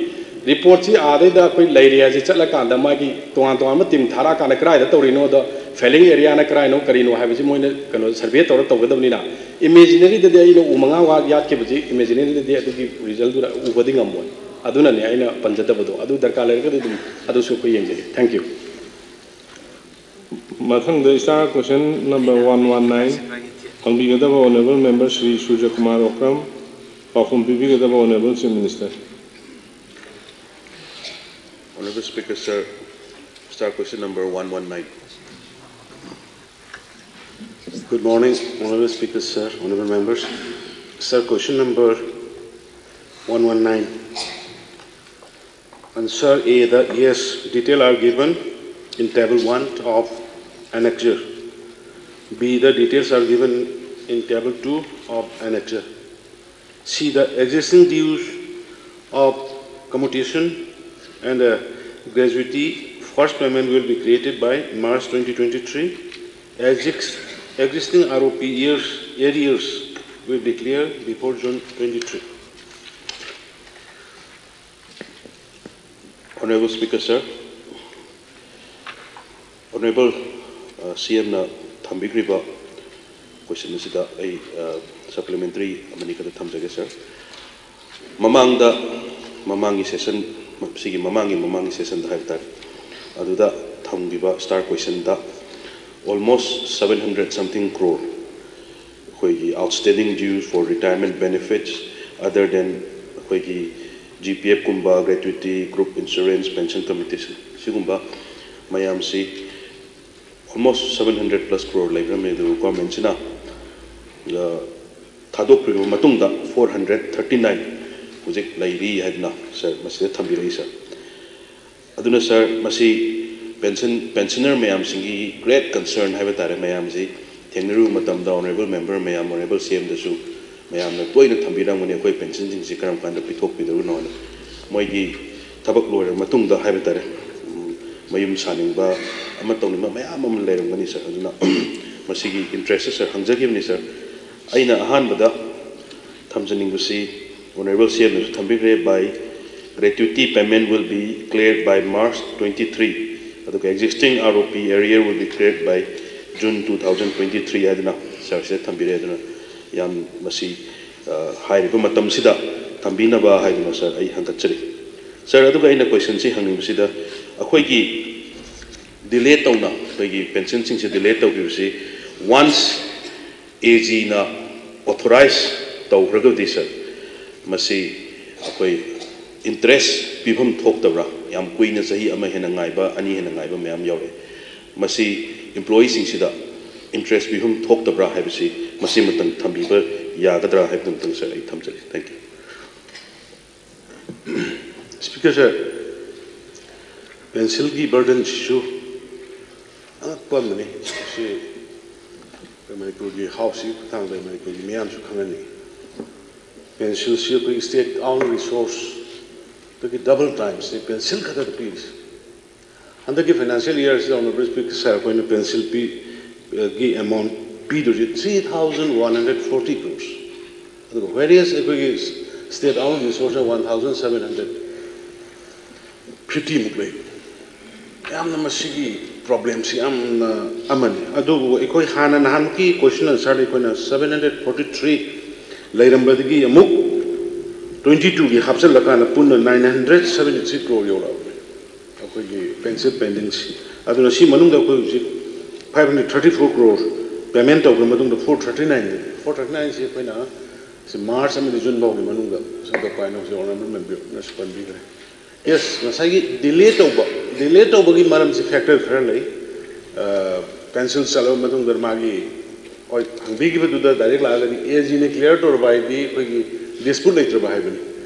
report ꯁꯤ ꯑꯥꯗꯩꯗ ꯑꯩꯈꯣꯏ ꯂꯩꯔꯦ ꯍꯥꯏꯁꯦ ꯆꯠꯂꯀꯥꯟꯗ ꯃꯥꯒꯤ ꯇꯣꯉꯥꯟ ꯇꯣꯉꯥꯟꯕ team ꯊꯥꯔꯛꯑꯀꯥꯟꯗ ꯀꯗꯥꯏꯗ ꯇꯧꯔꯤꯅꯣꯗꯣ, failing area ꯅ ꯀꯗꯥꯏꯅꯣ ꯀꯔꯤꯅꯣ ꯍꯥꯏꯕꯁꯤ ꯃꯣꯏꯅ ꯀꯩꯅꯣ survey ꯇꯧꯔ ꯇꯧꯒꯗꯕꯅꯤꯅ, imaginary ꯗꯗꯤ ꯑꯩꯅ ꯎ ꯃꯉꯥ ꯋꯥ ꯌꯥꯠꯈꯤꯕꯁꯤ imaginary ꯗꯗꯤ ꯑꯗꯨꯒꯤ result ꯗꯨꯅ ꯎꯕꯗꯤ ꯉꯝꯃꯣꯏ꯫ ꯑꯗꯨꯅꯅꯦ ꯑꯩꯅ ꯄꯟꯖꯗꯕꯗꯣ꯫ ꯑꯗꯨ ꯗꯔꯀꯥꯔ ꯂꯩꯔꯒꯗꯤ ꯑꯗꯨꯝ ꯑꯗꯨꯁꯨ ꯑꯩꯈꯣꯏ ꯌꯦꯡꯖꯒꯦ꯫ Thank you꯫ ꯃꯊꯪꯗ star question number one one nine ꯍꯪꯕꯤꯒꯗꯕ honourable member Shri ꯁꯨꯔꯖ ꯀꯨꯃꯥꯔ ꯑꯣꯀ꯭ꯔꯝ, ꯄꯥꯎꯈꯨꯝ ꯄꯤꯕꯤꯒꯗꯕ honourable Chief Minister꯫ Honourable Speaker, sir, star question number one one nine. Good morning, Honorable Speaker, sir, Honorable members. Sir, question number one one nine. Answer A, the yes, detail are given in table one of annexure. B, the details are given in table two of annexure. C, the existing dues of commutation and uh, gratuity first payment will be created by March twenty twenty-three. Exist- existing R O P years, arrears will be cleared before June twenty-three. Honorable Speaker, sir, Honorable uh, C M ꯅ ꯊꯝꯕꯤꯈ꯭ꯔꯤꯕ question ꯑꯁꯤꯗ ꯑꯩ uh, supplementary ꯑꯃꯅꯤ ꯈꯛꯇ ꯊꯝꯖꯒꯦ, sir. ꯃꯃꯥꯡꯗ, ꯃꯃꯥꯡꯒꯤ session, ꯁꯤꯒꯤ ꯃꯃꯥꯡꯒꯤ, ꯃꯃꯥꯡꯒꯤ sessionꯗ ꯍꯥꯏꯕ ꯇꯥꯔꯦ, ꯑꯗꯨꯗ ꯊꯝꯈꯤꯕ star questionꯗ almost seven hundred something crore ꯑꯩꯈꯣꯏꯒꯤ outstanding dues for retirement benefits other than ꯑꯩꯈꯣꯏꯒꯤ G P F ꯀꯨꯝꯕ, gratuity, group insurance, pension commutation, ꯁꯤꯒꯨꯝꯕ ꯃꯌꯥꯝꯁꯤ almost seven hundred plus crore ꯂꯩꯕꯤꯔꯝꯃꯦ꯫ ꯑꯗꯨ governmentꯁꯤꯅ ꯑ, ꯊꯥꯗꯣꯛꯄꯤꯔꯕ ꯃꯇꯨꯡꯗ four hundred thirty-nine ꯍꯧꯖꯤꯛ ꯂꯩꯔꯤ ꯍꯥꯏꯗꯅ, sir, ꯃꯁꯤꯗ ꯊꯝꯕꯤꯔꯛꯏ, sir꯫ ꯑꯗꯨꯅ, sir, ꯃꯁꯤ pension, pensioner ꯃꯌꯥꯝꯁꯤꯡꯒꯤ great concern ꯍꯥꯏꯕ ꯇꯥꯔꯦ, ꯃꯌꯥꯝꯁꯤ ꯊꯦꯡꯅꯔꯨꯕ ꯃꯇꯝꯗ honorable member ꯃꯌꯥꯝ, honorable C M ꯗꯁꯨ ꯃꯌꯥꯝꯅ ꯇꯣꯏꯅ ꯊꯝꯕꯤꯔꯝꯒꯅꯤ, ꯑꯩꯈꯣꯏ pensionꯁꯤꯡꯁꯤ ꯀꯔꯝ ꯀꯥꯟꯗ ꯄꯤꯊꯣꯛꯄꯤꯗꯧꯔꯤꯅꯣ ꯍꯥꯏꯅ꯫ ꯃꯣꯏꯒꯤ ꯊꯕꯛ ꯂꯣꯏꯔꯕ ꯃꯇꯨꯡꯗ ꯍꯥꯏꯕ ꯇꯥꯔꯦ, ꯎꯝ, ꯃꯌꯨꯝ ꯁꯥꯅꯤꯡꯕ ꯑꯃ ꯇꯧꯅꯤꯡꯕ ꯃꯌꯥꯝ ꯑꯃ ꯂꯩꯔꯝꯒꯅꯤ, sir꯫ ꯑꯗꯨꯅ ꯃꯁꯤꯒꯤ interestꯇ, sir, ꯍꯪꯖꯈꯤꯕꯅꯤ, sir꯫ ꯑꯩꯅ ꯑꯍꯥꯟꯕꯗ ꯊꯝꯖꯅꯤꯡꯕꯁꯤ, honorable C M ꯅꯁꯨ ꯊꯝꯕꯤꯈ꯭ꯔꯦ, by gratuity payment will be cleared by March twenty-three, ꯑꯗꯨꯒ existing R O P arrear will be cleared by June two thousand twenty-three ꯍꯥꯏꯗꯅ sir ꯁꯤꯗ ꯊꯝꯕꯤꯔꯦ꯫ ꯑꯗꯨꯅ ꯌꯥꯝ ꯃꯁꯤ, ꯑ, ꯍꯥꯏꯔꯤꯕ ꯃꯇꯝꯁꯤꯗ ꯊꯝꯕꯤꯅꯕ ꯍꯥꯏꯗꯨꯅ, sir, ꯑꯩ ꯍꯪꯒꯠꯆꯔꯤ꯫ Sir, ꯑꯗꯨꯒ ꯑꯩꯅ questionꯁꯤ ꯍꯪꯅꯤꯡꯕꯁꯤꯗ, ꯑꯩꯈꯣꯏꯒꯤ delay ꯇꯧꯅ, ꯑꯩꯈꯣꯏꯒꯤ pensionꯁꯤꯡꯁꯦ delay ꯇꯧꯈꯤꯕꯁꯤ once AGꯅ authorize ꯇꯧꯈ꯭ꯔꯒꯗꯤ, sir, ꯃꯁꯤ ꯑꯩꯈꯣꯏ interest ꯄꯤꯐꯝ ꯊꯣꯛꯇꯕ꯭ꯔꯥ? ꯌꯥꯝ ꯀꯨꯏꯅ, ꯆꯍꯤ ꯑꯃ ꯍꯦꯟꯅ ꯉꯥꯏꯕ, ꯑꯅꯤ ꯍꯦꯟꯅ ꯉꯥꯏꯕ ꯃꯌꯥꯝ ꯌꯥꯎꯔꯛꯑꯦ꯫ ꯃꯁꯤ employeeꯁꯤꯡꯁꯤꯗ interest ꯄꯤꯐꯝ ꯊꯣꯛꯇꯕ꯭ꯔꯥ ꯍꯥꯏꯕꯁꯤ ꯃꯁꯤꯃꯇꯪ ꯊꯝꯕꯤꯕ ꯌꯥꯒꯗ꯭ꯔꯥ ꯍꯥꯏꯕꯗꯨꯃꯇꯪ, sir, ꯑꯩ ꯊꯝꯖꯒꯦ꯫ Thank you. Speaker, sir, pencil ꯒꯤ burden ꯁꯤꯁꯨ ꯑꯉꯛꯄ ꯑꯃꯅꯤ꯫ ꯃꯁꯤ ꯑꯩꯈꯣꯏ ꯃꯅꯤꯄꯨꯔꯒꯤ House ꯀꯤ ꯈꯨꯠꯊꯥꯡꯗ ꯃꯅꯤꯄꯨꯔꯒꯤ ꯃꯤꯌꯥꯝꯁꯨ ꯈꯪꯍꯟꯅꯤꯡꯉꯤ꯫ Pencil ꯁꯤ ꯑꯩꯈꯣꯏꯒꯤ state own resource ꯗꯒꯤ double times ꯅꯤ pencil ꯈꯛꯇꯗ ꯄꯤꯔꯤꯁꯦ꯫ ꯍꯟꯗꯛꯀꯤ financial year ꯁꯤꯗ, Honourable Speaker, sir, ꯑꯩꯈꯣꯏꯅ pencil ꯄꯤ, ꯒꯤ amount ꯄꯤꯗꯣꯏꯁꯦ three thousand one hundred forty crores꯫ ꯑꯗꯨꯒ whereas ꯑꯩꯈꯣꯏꯒꯤ state own resource ꯅ one thousand seven hundred fifty ꯃꯨꯛ ꯂꯩ꯫ ꯌꯥꯝꯅ ꯃꯁꯤꯒꯤ problem ꯁꯤ ꯌꯥꯝꯅ ꯑꯃꯅꯤ꯫ ꯑꯗꯨꯕꯨ ꯑꯩꯈꯣꯏ ꯍꯥꯟꯅ ꯅꯍꯥꯟꯃꯨꯛꯀꯤ question answer ꯗ ꯑꯩꯈꯣꯏꯅ seven hundred forty three ꯂꯩꯔꯝꯕꯗꯒꯤ ꯑꯃꯨꯛ twenty two ꯒꯤ ꯍꯥꯞꯆꯤꯜꯂꯀꯥꯟꯗ ꯄꯨꯟꯅ nine hundred seventy three crore ꯌꯧꯔꯛꯑꯕꯅꯤ꯫ ꯑꯩꯈꯣꯏꯒꯤ pencil pending ꯁꯤ꯫ ꯑꯗꯨꯅ ꯁꯤ ꯃꯅꯨꯡꯗ ꯑꯩꯈꯣꯏ ꯍꯧꯖꯤꯛ five hundred thirty four crore payment ꯇꯧꯈ꯭ꯔ ꯃꯇꯨꯡꯗ four thirty nine ꯂꯩ꯫ Four thirty nine ꯁꯤ ꯑꯩꯈꯣꯏꯅ ꯁꯤ March ꯑꯃꯗꯤ June ꯐꯥꯎꯒꯤ ꯃꯅꯨꯡꯗ ꯁꯦꯝꯗꯣꯛꯄ ꯍꯥꯏꯅ ꯍꯧꯖꯤꯛ Honourable Member ꯅꯁꯨ ꯄꯟꯕꯤꯈ꯭ꯔꯦ꯫ Yes, ꯉꯁꯥꯏꯒꯤ delay ꯇꯧꯕ, delay ꯇꯧꯕꯒꯤ ꯃꯔꯝꯁꯤ factor ꯈꯔ ꯂꯩ꯫ ꯑ, pencil ꯆꯠꯂꯕ ꯃꯇꯨꯡꯗ ꯃꯥꯒꯤ, ꯍꯣꯏ, ꯍꯪꯕꯤꯈꯤꯕꯗꯨꯗ direct ꯂꯥꯛꯑꯒꯗꯤ AG ꯅ clear ꯇꯧꯔꯕ ꯍꯥꯏꯗꯤ ꯑꯩꯈꯣꯏꯒꯤ dispute ꯂꯩꯇ꯭ꯔꯕ ꯍꯥꯏꯕꯅꯤ꯫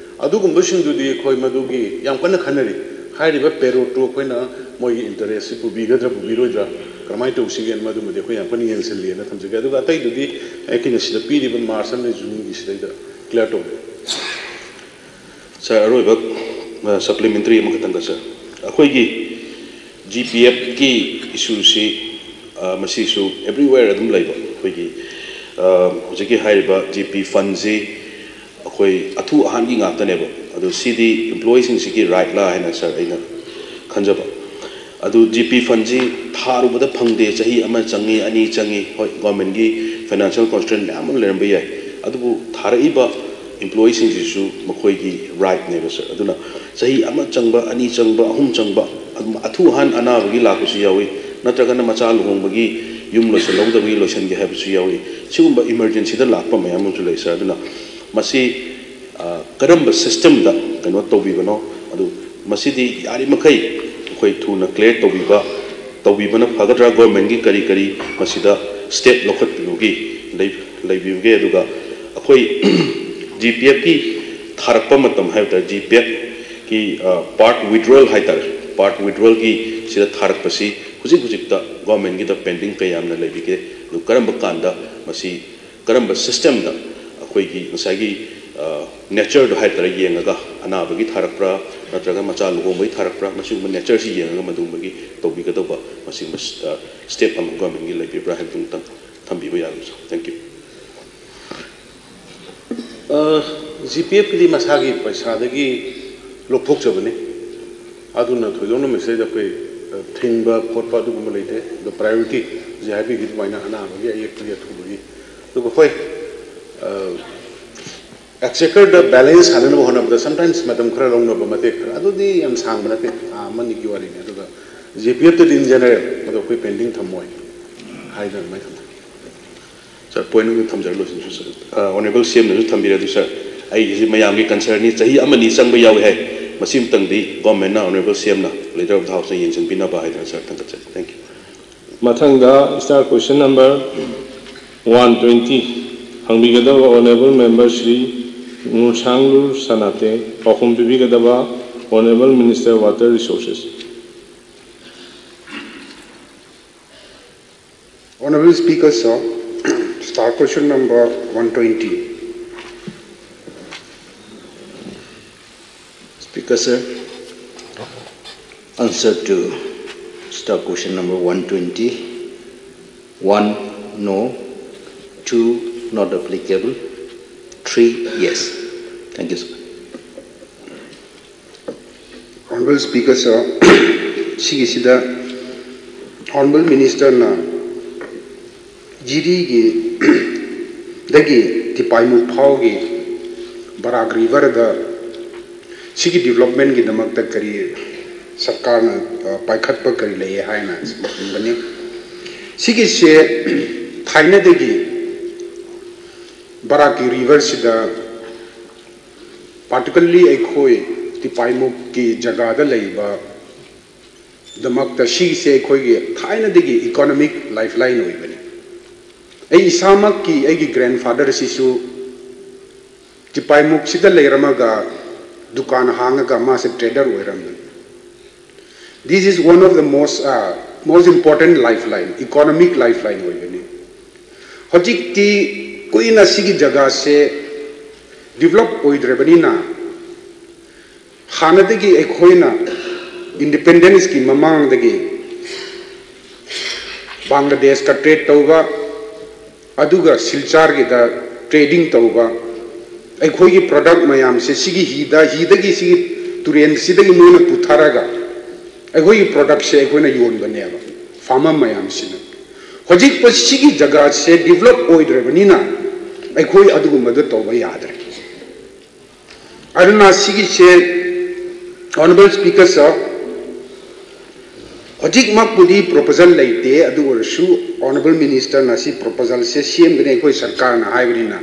ꯑꯗꯨꯒꯨꯝꯕꯁꯤꯡꯗꯨꯗꯤ ꯑꯩꯈꯣꯏ ꯃꯗꯨꯒꯤ ꯌꯥꯝ ꯀꯟꯅ ꯈꯟꯅꯔꯤ꯫ ꯍꯥꯏꯔꯤꯕ payroll ꯇꯨ ꯑꯩꯈꯣꯏꯅ ꯃꯣꯏꯒꯤ interest ꯁꯤ ꯄꯨꯕꯤꯒꯗ꯭ꯔꯥ ꯄꯨꯕꯤꯔꯣꯏꯗ꯭ꯔꯥ, ꯀꯔꯝꯍꯥꯏꯅ ꯇꯧꯁꯤꯒꯦꯅ ꯃꯗꯨꯃꯗꯤ ꯑꯩꯈꯣꯏ ꯌꯥꯝ ꯀꯟꯅ ꯌꯦꯡꯁꯤꯜꯂꯤꯑꯅ ꯊꯝꯖꯒꯦ꯫ ꯑꯗꯨꯒ ꯑꯇꯩꯗꯨꯗꯤ ꯑꯩꯈꯣꯏꯅ ꯁꯤꯗ ꯄꯤꯔꯤꯕ March ꯑꯃꯗꯤ June ꯒꯤ ꯁꯤꯗꯩꯗ clear ꯇꯧꯕꯤꯔꯣ꯫ Sir, ꯑꯔꯣꯏꯕ, ꯑ, supplementary ꯑꯃꯈꯛꯇꯪꯒ, sir꯫ ꯑꯩꯈꯣꯏꯒꯤ GPF ꯀꯤ issue ꯁꯤ, ꯑ, ꯃꯁꯤꯁꯨ everywhere ꯑꯗꯨꯝ ꯂꯩꯕ꯫ ꯑꯩꯈꯣꯏꯒꯤ, ꯑ, ꯍꯧꯖꯤꯛꯀꯤ ꯍꯥꯏꯔꯤꯕ GP fund ꯁꯤ ꯑꯩꯈꯣꯏ ꯑꯊꯨ ꯑꯍꯥꯟꯒꯤ ꯉꯥꯛꯇꯅꯦꯕ꯫ ꯑꯗꯨ ꯁꯤꯗꯤ employee ꯁꯤꯡꯁꯤꯒꯤ right ꯂꯥ ꯍꯥꯏꯅ, sir, ꯑꯩꯅ ꯈꯟꯖꯕ꯫ ꯑꯗꯨ GP fund ꯁꯤ ꯊꯥꯔꯨꯕꯗ ꯐꯪꯗꯦ, ꯆꯍꯤ ꯑꯃ ꯆꯪꯉꯤ, ꯑꯅꯤ ꯆꯪꯉꯤ꯫ ꯍꯣꯏ, government ꯀꯤ financial constraint ꯃꯌꯥꯝ ꯑꯃ ꯂꯩꯔꯝꯕ ꯌꯥꯏ, ꯑꯗꯨꯕꯨ ꯊꯥꯔꯛꯏꯕ employee ꯁꯤꯡꯁꯤꯁꯨ ꯃꯈꯣꯏꯒꯤ right ꯅꯦꯕ, sir꯫ ꯑꯗꯨꯅ ꯆꯍꯤ ꯑꯃ ꯆꯪꯕ, ꯑꯅꯤ ꯆꯪꯕ, ꯑꯍꯨꯝ ꯆꯪꯕ, ꯑꯗꯨꯝ ꯑꯊꯨ ꯑꯍꯥꯟ ꯑꯅꯥꯕꯒꯤ ꯂꯥꯛꯄꯁꯨ ꯌꯥꯎꯏ, ꯅꯠꯇ꯭ꯔꯒꯅ ꯃꯆꯥ ꯂꯨꯍꯣꯡꯕꯒꯤ ꯌꯨꯝ ꯂꯣꯏꯁꯤꯜꯍꯧꯗꯕꯒꯤ ꯂꯣꯏꯁꯤꯟꯒꯦ ꯍꯥꯏꯕꯁꯨ ꯌꯥꯎꯏ꯫ ꯁꯤꯒꯨꯝꯕ emergency ꯗ ꯂꯥꯛꯄ ꯃꯌꯥꯝ ꯑꯃꯁꯨ ꯂꯩ, sir꯫ ꯑꯗꯨꯅ ꯃꯁꯤ, ꯑ, ꯀꯔꯝꯕ system ꯗ ꯀꯩꯅꯣ ꯇꯧꯕꯤꯕꯅꯣ, ꯑꯗꯨ ꯃꯁꯤꯗꯤ ꯌꯥꯔꯤꯃꯈꯩ ꯑꯩꯈꯣꯏ ꯊꯨꯅ clear ꯇꯧꯕꯤꯕ ꯇꯧꯕꯤꯕꯅ ꯐꯒꯗ꯭ꯔꯥ? ꯒꯣꯔꯃꯦꯟꯒꯤ ꯀꯔꯤ ꯀꯔꯤ ꯃꯁꯤꯗ ꯁ꯭ꯇꯦꯞ ꯂꯧꯈꯠꯄꯤꯕꯒꯤ ꯂꯩ-, ꯂꯩꯕꯤꯕꯒꯦ? ꯑꯗꯨꯒ ꯑꯩꯈꯣꯏ ꯖꯤ ꯄꯤ ꯑꯦꯐꯀꯤ ꯊꯥꯔꯛꯄ ꯃꯇꯝ ꯍꯥꯏꯕ ꯇꯥꯔꯦ, ꯖꯤ ꯄꯤ ꯑꯦꯐꯀꯤ, ꯑ, ꯄꯥꯔꯠ ꯋꯤꯗ꯭ꯔꯣꯋꯦꯜ ꯍꯥꯏ ꯇꯥꯔꯦ, ꯄꯥꯔꯠ ꯋꯤꯗ꯭ꯔꯣꯋꯦꯜꯒꯤ ꯁꯤꯗ ꯊꯥꯔꯛꯄꯁꯤ ꯍꯧꯖꯤꯛ ꯍꯧꯖꯤꯛꯇ ꯒꯣꯔꯃꯦꯟꯒꯤꯗ ꯄꯦꯟꯗꯤꯡ ꯀꯌꯥꯝꯅ ꯂꯩꯕꯤꯒꯦ? ꯑꯗꯨ ꯀꯔꯝꯕ ꯀꯥꯟꯗ ꯃꯁꯤ, ꯀꯔꯝꯕ ꯁꯤꯁꯇꯦꯝꯗ ꯑꯩꯈꯣꯏꯒꯤ ꯉꯁꯥꯏꯒꯤ, ꯑ, ꯅꯦꯆꯔꯗꯣ ꯍꯥꯏ ꯇꯥꯔꯦ, ꯌꯦꯡꯉꯒ ꯑꯅꯥꯕꯒꯤ ꯊꯥꯔꯛꯄ꯭ꯔꯥ ꯅꯠꯇ꯭ꯔꯒ ꯃꯆꯥ ꯂꯨꯍꯣꯡꯕꯒꯤ ꯊꯥꯔꯛꯄ꯭ꯔꯥ, ꯃꯁꯤꯒꯨꯝꯕ ꯅꯦꯆꯔꯁꯤ ꯌꯦꯡꯉꯒ ꯃꯗꯨꯒꯨꯝꯕꯒꯤ ꯇꯧꯕꯤꯒꯗꯧꯕ ꯃꯁꯤꯒꯨꯝꯕ, ꯑ, ꯁ꯭ꯇꯦꯞ ꯑꯃ ꯒꯣꯔꯃꯦꯟꯒꯤ ꯂꯩꯕꯤꯕ꯭ꯔꯥ ꯍꯥꯏꯕꯗꯨ ꯑꯃꯨꯛꯇꯪ ꯊꯝꯕꯤꯕ ꯌꯥꯒꯗ꯭ꯔꯥ? Thank you. ꯖꯤ ꯄꯤ ꯑꯦꯐꯀꯤꯗꯤ ꯃꯁꯥꯒꯤ ꯄꯩꯁꯥꯗꯒꯤ ꯂꯧꯊꯣꯛꯆꯕꯅꯤ꯫ ꯑꯗꯨꯅ ꯊꯣꯏꯗꯣꯛꯅ ꯃꯁꯤꯗꯩꯗ ꯑꯩꯈꯣꯏ, ꯑ, ꯊꯤꯡꯕ ꯈꯣꯠꯄ ꯑꯗꯨꯒꯨꯝꯕ ꯂꯩꯇꯦ꯫ ꯑꯗꯣ ꯄ꯭ꯔꯥꯏꯌꯣꯔꯤꯇꯤ ꯍꯧꯖꯤꯛ ꯍꯥꯏꯕꯤꯈꯤꯕ ꯑꯗꯨꯃꯥꯏꯅ ꯑꯅꯥꯕꯒꯤ, ꯑꯌꯦꯛꯄꯒꯤ, ꯑꯊꯨꯕꯒꯤ꯫ ꯑꯗꯨꯒ ꯍꯣꯏ, ꯑ, ꯑꯦꯛꯆꯦꯀꯔꯗ ꯕꯦꯂꯦꯟꯁ ꯁꯥꯟꯅꯅꯕ ꯍꯣꯠꯅꯕꯗ ꯁꯝꯇꯥꯏꯝꯁ ꯃꯇꯝ ꯈꯔ ꯂꯧꯅꯕ ꯃꯇꯦꯛ ꯈꯔ, ꯑꯗꯨꯗꯤ ꯌꯥꯝ ꯁꯥꯡꯕ ꯅꯠꯇꯦ, ꯊꯥ ꯑꯃ ꯑꯅꯤꯒꯤ ꯋꯥꯔꯤꯅꯤ꯫ ꯑꯗꯨꯒ ꯖꯤ ꯄꯤ ꯑꯦꯐꯇꯗꯤ ꯏꯟ ꯖꯦꯅꯔꯦꯜ ꯃꯗꯨ ꯑꯩꯈꯣꯏ ꯄꯦꯟꯗꯤꯡ ꯊꯝꯃꯣꯏ ꯍꯥꯏꯗꯅ ꯑꯗꯨꯃꯥꯏꯅ ꯊꯝꯖꯩ꯫ ꯁꯥꯔ, ꯄꯣꯏꯟ ꯑꯃ ꯊꯝꯖꯔ ꯂꯣꯏꯁꯤꯟꯁꯤ, ꯁꯥꯔ꯫ ꯑ, ꯑꯣꯅꯔꯦꯕꯜ ꯁꯤ ꯑꯦꯝꯅꯁꯨ ꯊꯝꯕꯤꯔꯦ꯫ ꯑꯗꯨ, ꯁꯥꯔ, ꯑꯩꯒꯤꯁꯤ ꯃꯌꯥꯝꯒꯤ ꯀꯟꯁꯔꯟꯅꯤ, ꯆꯍꯤ ꯑꯃꯅꯤ ꯆꯪꯕ ꯌꯥꯎꯏ ꯍꯥꯏ꯫ ꯃꯁꯤ ꯑꯃꯇꯪꯗꯤ ꯒꯣꯔꯃꯦꯟꯅ, ꯑꯣꯅꯔꯦꯕꯜ ꯁꯤ ꯑꯦꯝꯅ, ꯂꯤꯗꯔ ꯑꯣꯐ ꯗ ꯍꯥꯎꯁꯅ ꯌꯦꯡꯁꯤꯟꯕꯤꯅꯕ ꯍꯥꯏꯗꯅ, ꯁꯥꯔ, ꯊꯥꯡꯒꯠꯆꯔꯤ꯫ Thank you. ꯃꯊꯪꯗ star question number one twenty ꯍꯪꯕꯤꯒꯗꯕ ꯑꯣꯅꯔꯦꯕꯜ ꯃꯦꯝꯕꯔ ꯁ꯭ꯔꯤ ꯅꯨꯔꯁꯥꯡꯂꯨꯔ ꯁꯅꯥꯇꯦ, ꯄꯥꯎꯈꯨꯝ ꯄꯤꯕꯤꯒꯗꯕ honorable minister water resources. Honorable Speaker, sir, star question number one twenty. Speaker, sir, answer to star question number one twenty. One, no. Two, not applicable. Three, yes. Thank you, sir. Honorable Speaker, sir, ꯁꯤꯒꯤꯁꯤꯗ Honorable Ministerꯅ ꯖꯤꯔꯤꯒꯤ ꯗꯒꯤ ꯇꯤꯄꯥꯏꯃꯨꯛ ꯐꯥꯎꯒꯤ ꯕꯔꯥꯛ ꯔꯤꯚꯔꯗ ꯁꯤꯒꯤ ꯗꯤꯕꯂꯞꯃꯦꯟꯒꯤꯗꯃꯛꯇ ꯀꯔꯤ ꯁꯔꯀꯥꯔꯅ, ꯑ, ꯄꯥꯏꯈꯠꯄ ꯀꯔꯤ ꯂꯩ ꯍꯥꯏꯅ ꯍꯪꯕꯅꯤ꯫ ꯁꯤꯒꯤꯁꯦ ꯊꯥꯏꯅꯗꯒꯤ ꯕꯔꯥꯛꯀꯤ ꯔꯤꯚꯔꯁꯤꯗ, particularly ꯑꯩꯈꯣꯏ ꯇꯤꯄꯥꯏꯃꯨꯛꯀꯤ ꯖꯒꯥꯗ ꯂꯩꯕ ꯗꯃꯛꯇ ꯁꯤꯒꯤꯁꯦ ꯑꯩꯈꯣꯏꯒꯤ ꯊꯥꯏꯅꯗꯒꯤ economic lifeline ꯑꯣꯏꯕꯅꯤ꯫ ꯑꯩ ꯏꯁꯥꯃꯛꯀꯤ ꯑꯩꯒꯤ grandfather ꯑꯁꯤꯁꯨ ꯆꯤꯄꯥꯏꯃꯨꯛꯁꯤꯗ ꯂꯩꯔꯝꯃꯒ ꯗꯨꯀꯥꯟ ꯍꯥꯡꯉꯒ ꯃꯥꯁꯦ trader ꯑꯣꯏꯔꯝꯕꯅꯤ꯫ This is one of the most, uh, most important lifeline, economic lifeline ꯑꯣꯏꯕꯅꯤ꯫ ꯍꯧꯖꯤꯛꯇꯤ ꯀꯨꯏꯅ ꯁꯤꯒꯤ ꯖꯒꯥꯁꯦ develop ꯑꯣꯏꯗ꯭ꯔꯕꯅꯤꯅ, ꯍꯥꯟꯅꯗꯒꯤ ꯑꯩꯈꯣꯏꯅ independenceꯀꯤ ꯃꯃꯥꯡꯗꯒꯤ ꯕꯪꯒ꯭ꯂꯥꯗꯦꯁꯀ trade ꯇꯧꯕ, ꯑꯗꯨꯒ ꯁꯤꯜꯆꯔꯒꯤꯗ trading ꯇꯧꯕ, ꯑꯩꯈꯣꯏꯒꯤ product ꯃꯌꯥꯝꯁꯦ ꯁꯤꯒꯤ ꯍꯤꯗ, ꯍꯤꯗꯒꯤ ꯁꯤꯒꯤ ꯇꯨꯔꯦꯟꯁꯤꯗꯒꯤ ꯃꯣꯏꯅ ꯄꯨꯊꯔꯒ ꯑꯩꯈꯣꯏꯒꯤ productꯁꯦ ꯑꯩꯈꯣꯏꯅ ꯌꯣꯟꯕꯅꯦꯕ farmer ꯃꯌꯥꯝꯁꯤꯅ꯫ ꯍꯧꯖꯤꯛ ꯁꯤꯒꯤ ꯖꯒꯥꯁꯦ develop ꯑꯣꯏꯗ꯭ꯔꯕꯅꯤꯅ ꯑꯩꯈꯣꯏ ꯑꯗꯨꯒꯨꯝꯕꯗꯣ ꯇꯧꯕ ꯌꯥꯗ꯭ꯔꯦ꯫ ꯑꯗꯨꯅ ꯁꯤꯒꯤꯁꯦ, Honourable Speaker Sir, ꯍꯧꯖꯤꯛꯃꯛꯄꯨꯗꯤ proposal ꯂꯩꯇꯦ, ꯑꯗꯨ ꯑꯣꯏꯔꯁꯨ Honourable Ministerꯅ ꯁꯤ proposalꯁꯦ ꯁꯦꯝꯒꯅꯤ, ꯑꯩꯈꯣꯏ ꯁꯔꯀꯥꯔꯅ ꯍꯥꯏꯕꯅꯤꯅ,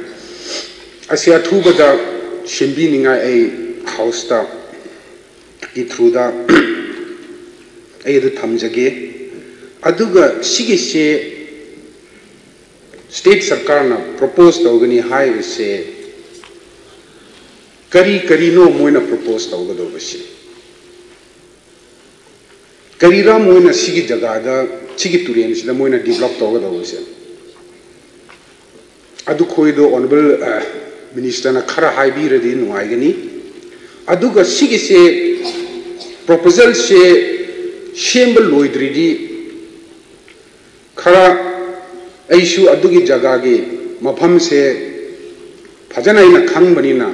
ꯑꯁꯤ ꯑꯊꯨꯕꯗ ꯁꯦꯝꯕꯤꯅꯤꯡꯉꯥꯏ ꯑꯩ Houseꯇ ꯒꯤ throughꯗ ꯑꯩ ꯑꯗꯨ ꯊꯝꯖꯒꯦ꯫ ꯑꯗꯨꯒ ꯁꯤꯒꯤꯁꯦ state ꯁꯔꯀꯥꯔꯅ propose ꯇꯧꯒꯅꯤ ꯍꯥꯏꯕꯁꯦ ꯀꯔꯤ ꯀꯔꯤꯅꯣ ꯃꯣꯏꯅ propose ꯇꯧꯒꯗꯧꯕꯁꯦ? ꯀꯔꯤꯔꯥ ꯃꯣꯏꯅ ꯁꯤꯒꯤ ꯖꯒꯥꯗ, ꯁꯤꯒꯤ ꯇꯨꯔꯦꯟꯁꯤꯗ ꯃꯣꯏꯅ develop ꯇꯧꯒꯗꯧꯕꯁꯦ? ꯑꯗꯨꯈꯣꯏꯗꯣ Honourable, ꯑ, Ministerꯅ ꯈꯔ ꯍꯥꯏꯕꯤꯔꯗꯤ ꯅꯨꯡꯉꯥꯏꯒꯅꯤ꯫ ꯑꯗꯨꯒ ꯁꯤꯒꯤꯁꯦ, proposalꯁꯦ ꯁꯦꯝꯕ ꯂꯣꯏꯗ꯭ꯔꯤꯗꯤ ꯈꯔ ꯑꯩꯁꯨ ꯑꯗꯨꯒꯤ ꯖꯒꯥꯒꯤ ꯃꯐꯝꯁꯦ ꯐꯖꯅ ꯑꯩꯅ ꯈꯪꯕꯅꯤꯅ,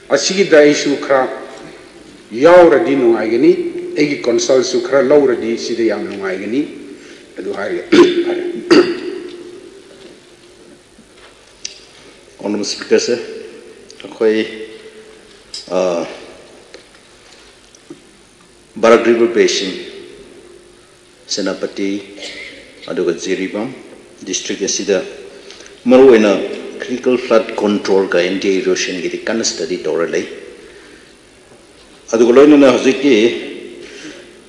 ꯑꯁꯤꯒꯤꯗ ꯑꯩꯁꯨ ꯈꯔ ꯌꯥꯎꯔꯗꯤ ꯅꯨꯡꯉꯥꯏꯒꯅꯤ, ꯑꯩꯒꯤ consultꯁꯨ ꯈꯔ ꯂꯧꯔꯗꯤ ꯁꯤꯗ ꯌꯥꯝ ꯅꯨꯡꯉꯥꯏꯒꯅꯤ꯫ ꯑꯗꯨ ꯍꯥꯏꯔꯒ ꯐꯔꯦ꯫ Honourable Speaker Sir, ꯑꯩꯈꯣꯏ, ꯑ, Barak River Basin, ꯁꯦꯅꯥꯄꯇꯤ ꯑꯗꯨꯒ ꯖꯤꯔꯤꯕꯥꯝ district ꯑꯁꯤꯗ ꯃꯔꯨꯑꯣꯏꯅ critical flood controlꯒ anti erosionꯒꯤꯗꯤ ꯀꯟꯅ study ꯇꯧꯔ ꯂꯩ꯫ ꯑꯗꯨꯒ ꯂꯣꯏꯅꯅ ꯍꯧꯖꯤꯛꯀꯤ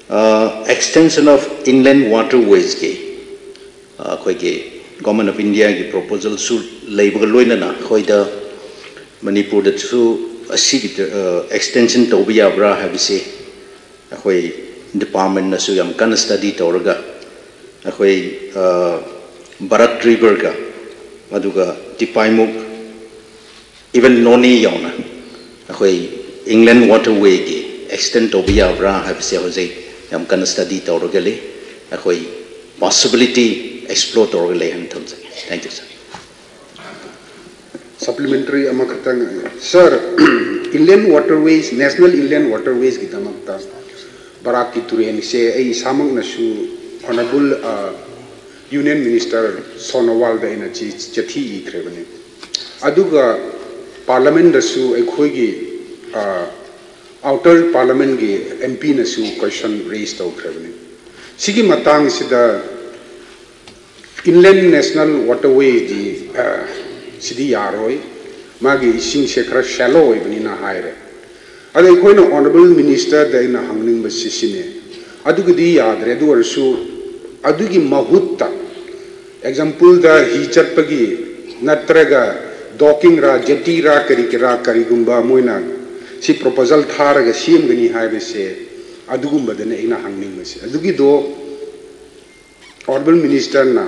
Extension of inland waterwaysꯀꯤ ꯑꯩꯈꯣꯏꯒꯤ Government of Indiaꯒꯤ proposalꯁꯨ ꯂꯩꯕꯒ ꯂꯣꯏꯅꯅ ꯑꯩꯈꯣꯏꯗ ꯃꯅꯤꯄꯨꯔꯗꯁꯨ ꯑꯁꯤꯒꯤ extension ꯇꯧꯕ ꯌꯥꯕ꯭ꯔꯥ ꯍꯥꯏꯕꯁꯤ ꯑꯩꯈꯣꯏ departmentꯅꯁꯨ ꯌꯥꯝ ꯀꯟꯅ study ꯇꯧꯔꯒ ꯑꯩꯈꯣꯏ ꯕꯔꯥꯛ riverꯒ ꯑꯗꯨꯒ ꯇꯤꯄꯥꯏꯃꯨꯛ even ꯅꯣꯅꯦ ꯌꯧꯅ ꯑꯩꯈꯣꯏ inland waterwayꯒꯤ extend ꯇꯧꯕ ꯌꯥꯕ꯭ꯔꯥ ꯍꯥꯏꯕꯁꯦ ꯍꯧꯖꯤꯛ ꯌꯥꯝ ꯀꯟꯅ study ꯇꯧꯔꯒ ꯂꯩ꯫ ꯑꯩꯈꯣꯏ possibility explore ꯇꯧꯔꯒ ꯂꯩ ꯍꯥꯏꯅ ꯊꯝꯖꯒꯦ꯫ Thank you, sir. Supplementary ꯑꯃꯈꯛꯇꯪ, sir, inland waterways, national inland waterwaysꯀꯤꯗꯃꯛꯇ ꯕꯔꯥꯛꯀꯤ ꯇꯨꯔꯦꯟꯁꯦ ꯑꯩ ꯏꯁꯥꯃꯛꯅꯁꯨ Honourable Union Minister ꯁꯣꯅꯣꯋꯥꯜꯗ ꯑꯩꯅ ꯆꯤꯊꯤ ꯏꯈ꯭ꯔꯕꯅꯤ꯫ ꯑꯗꯨꯒ Parliamentꯗꯁꯨ ꯑꯩꯈꯣꯏꯒꯤ Outer Parliamentꯀꯤ MPꯅꯁꯨ question raise ꯇꯧꯈ꯭ꯔꯕꯅꯤ꯫ ꯁꯤꯒꯤ ꯃꯇꯥꯡꯁꯤꯗ inland national waterwayꯗꯤ ꯁꯤꯗꯤ ꯌꯥꯔꯣꯏ, ꯃꯥꯒꯤ ꯏꯁꯤꯡꯁꯦ ꯈꯔ shallow ꯑꯣꯏꯕꯅꯤꯅ ꯍꯥꯏꯔꯦ꯫ ꯑꯗꯣ ꯑꯩꯈꯣꯏꯅ Honourable Ministerꯗ ꯑꯩꯅ ꯍꯪꯅꯤꯡꯕꯁꯤ ꯁꯤꯅꯦ, ꯑꯗꯨꯒꯤꯗꯤ ꯌꯥꯗ꯭ꯔꯦ, ꯑꯗꯨ ꯑꯣꯏꯔꯁꯨ ꯑꯗꯨꯒꯤ ꯃꯍꯨꯠꯇ exampleꯗ ꯍꯤ ꯆꯠꯄꯒꯤ ꯅꯠꯇ꯭ꯔꯒ dockingꯔ jettyꯔ ꯀꯔꯤ ꯀꯔꯥ ꯀꯔꯤꯒꯨꯝꯕ ꯃꯣꯏꯅ ꯁꯤ proposal ꯊꯥꯔꯒ ꯁꯦꯝꯒꯅꯤ ꯍꯥꯏꯕꯁꯦ ꯑꯗꯨꯒꯨꯝꯕꯗꯅ ꯑꯩꯅ ꯍꯪꯅꯤꯡꯕꯁꯦ꯫ ꯑꯗꯨꯒꯤꯗꯣ Honourable Ministerꯅ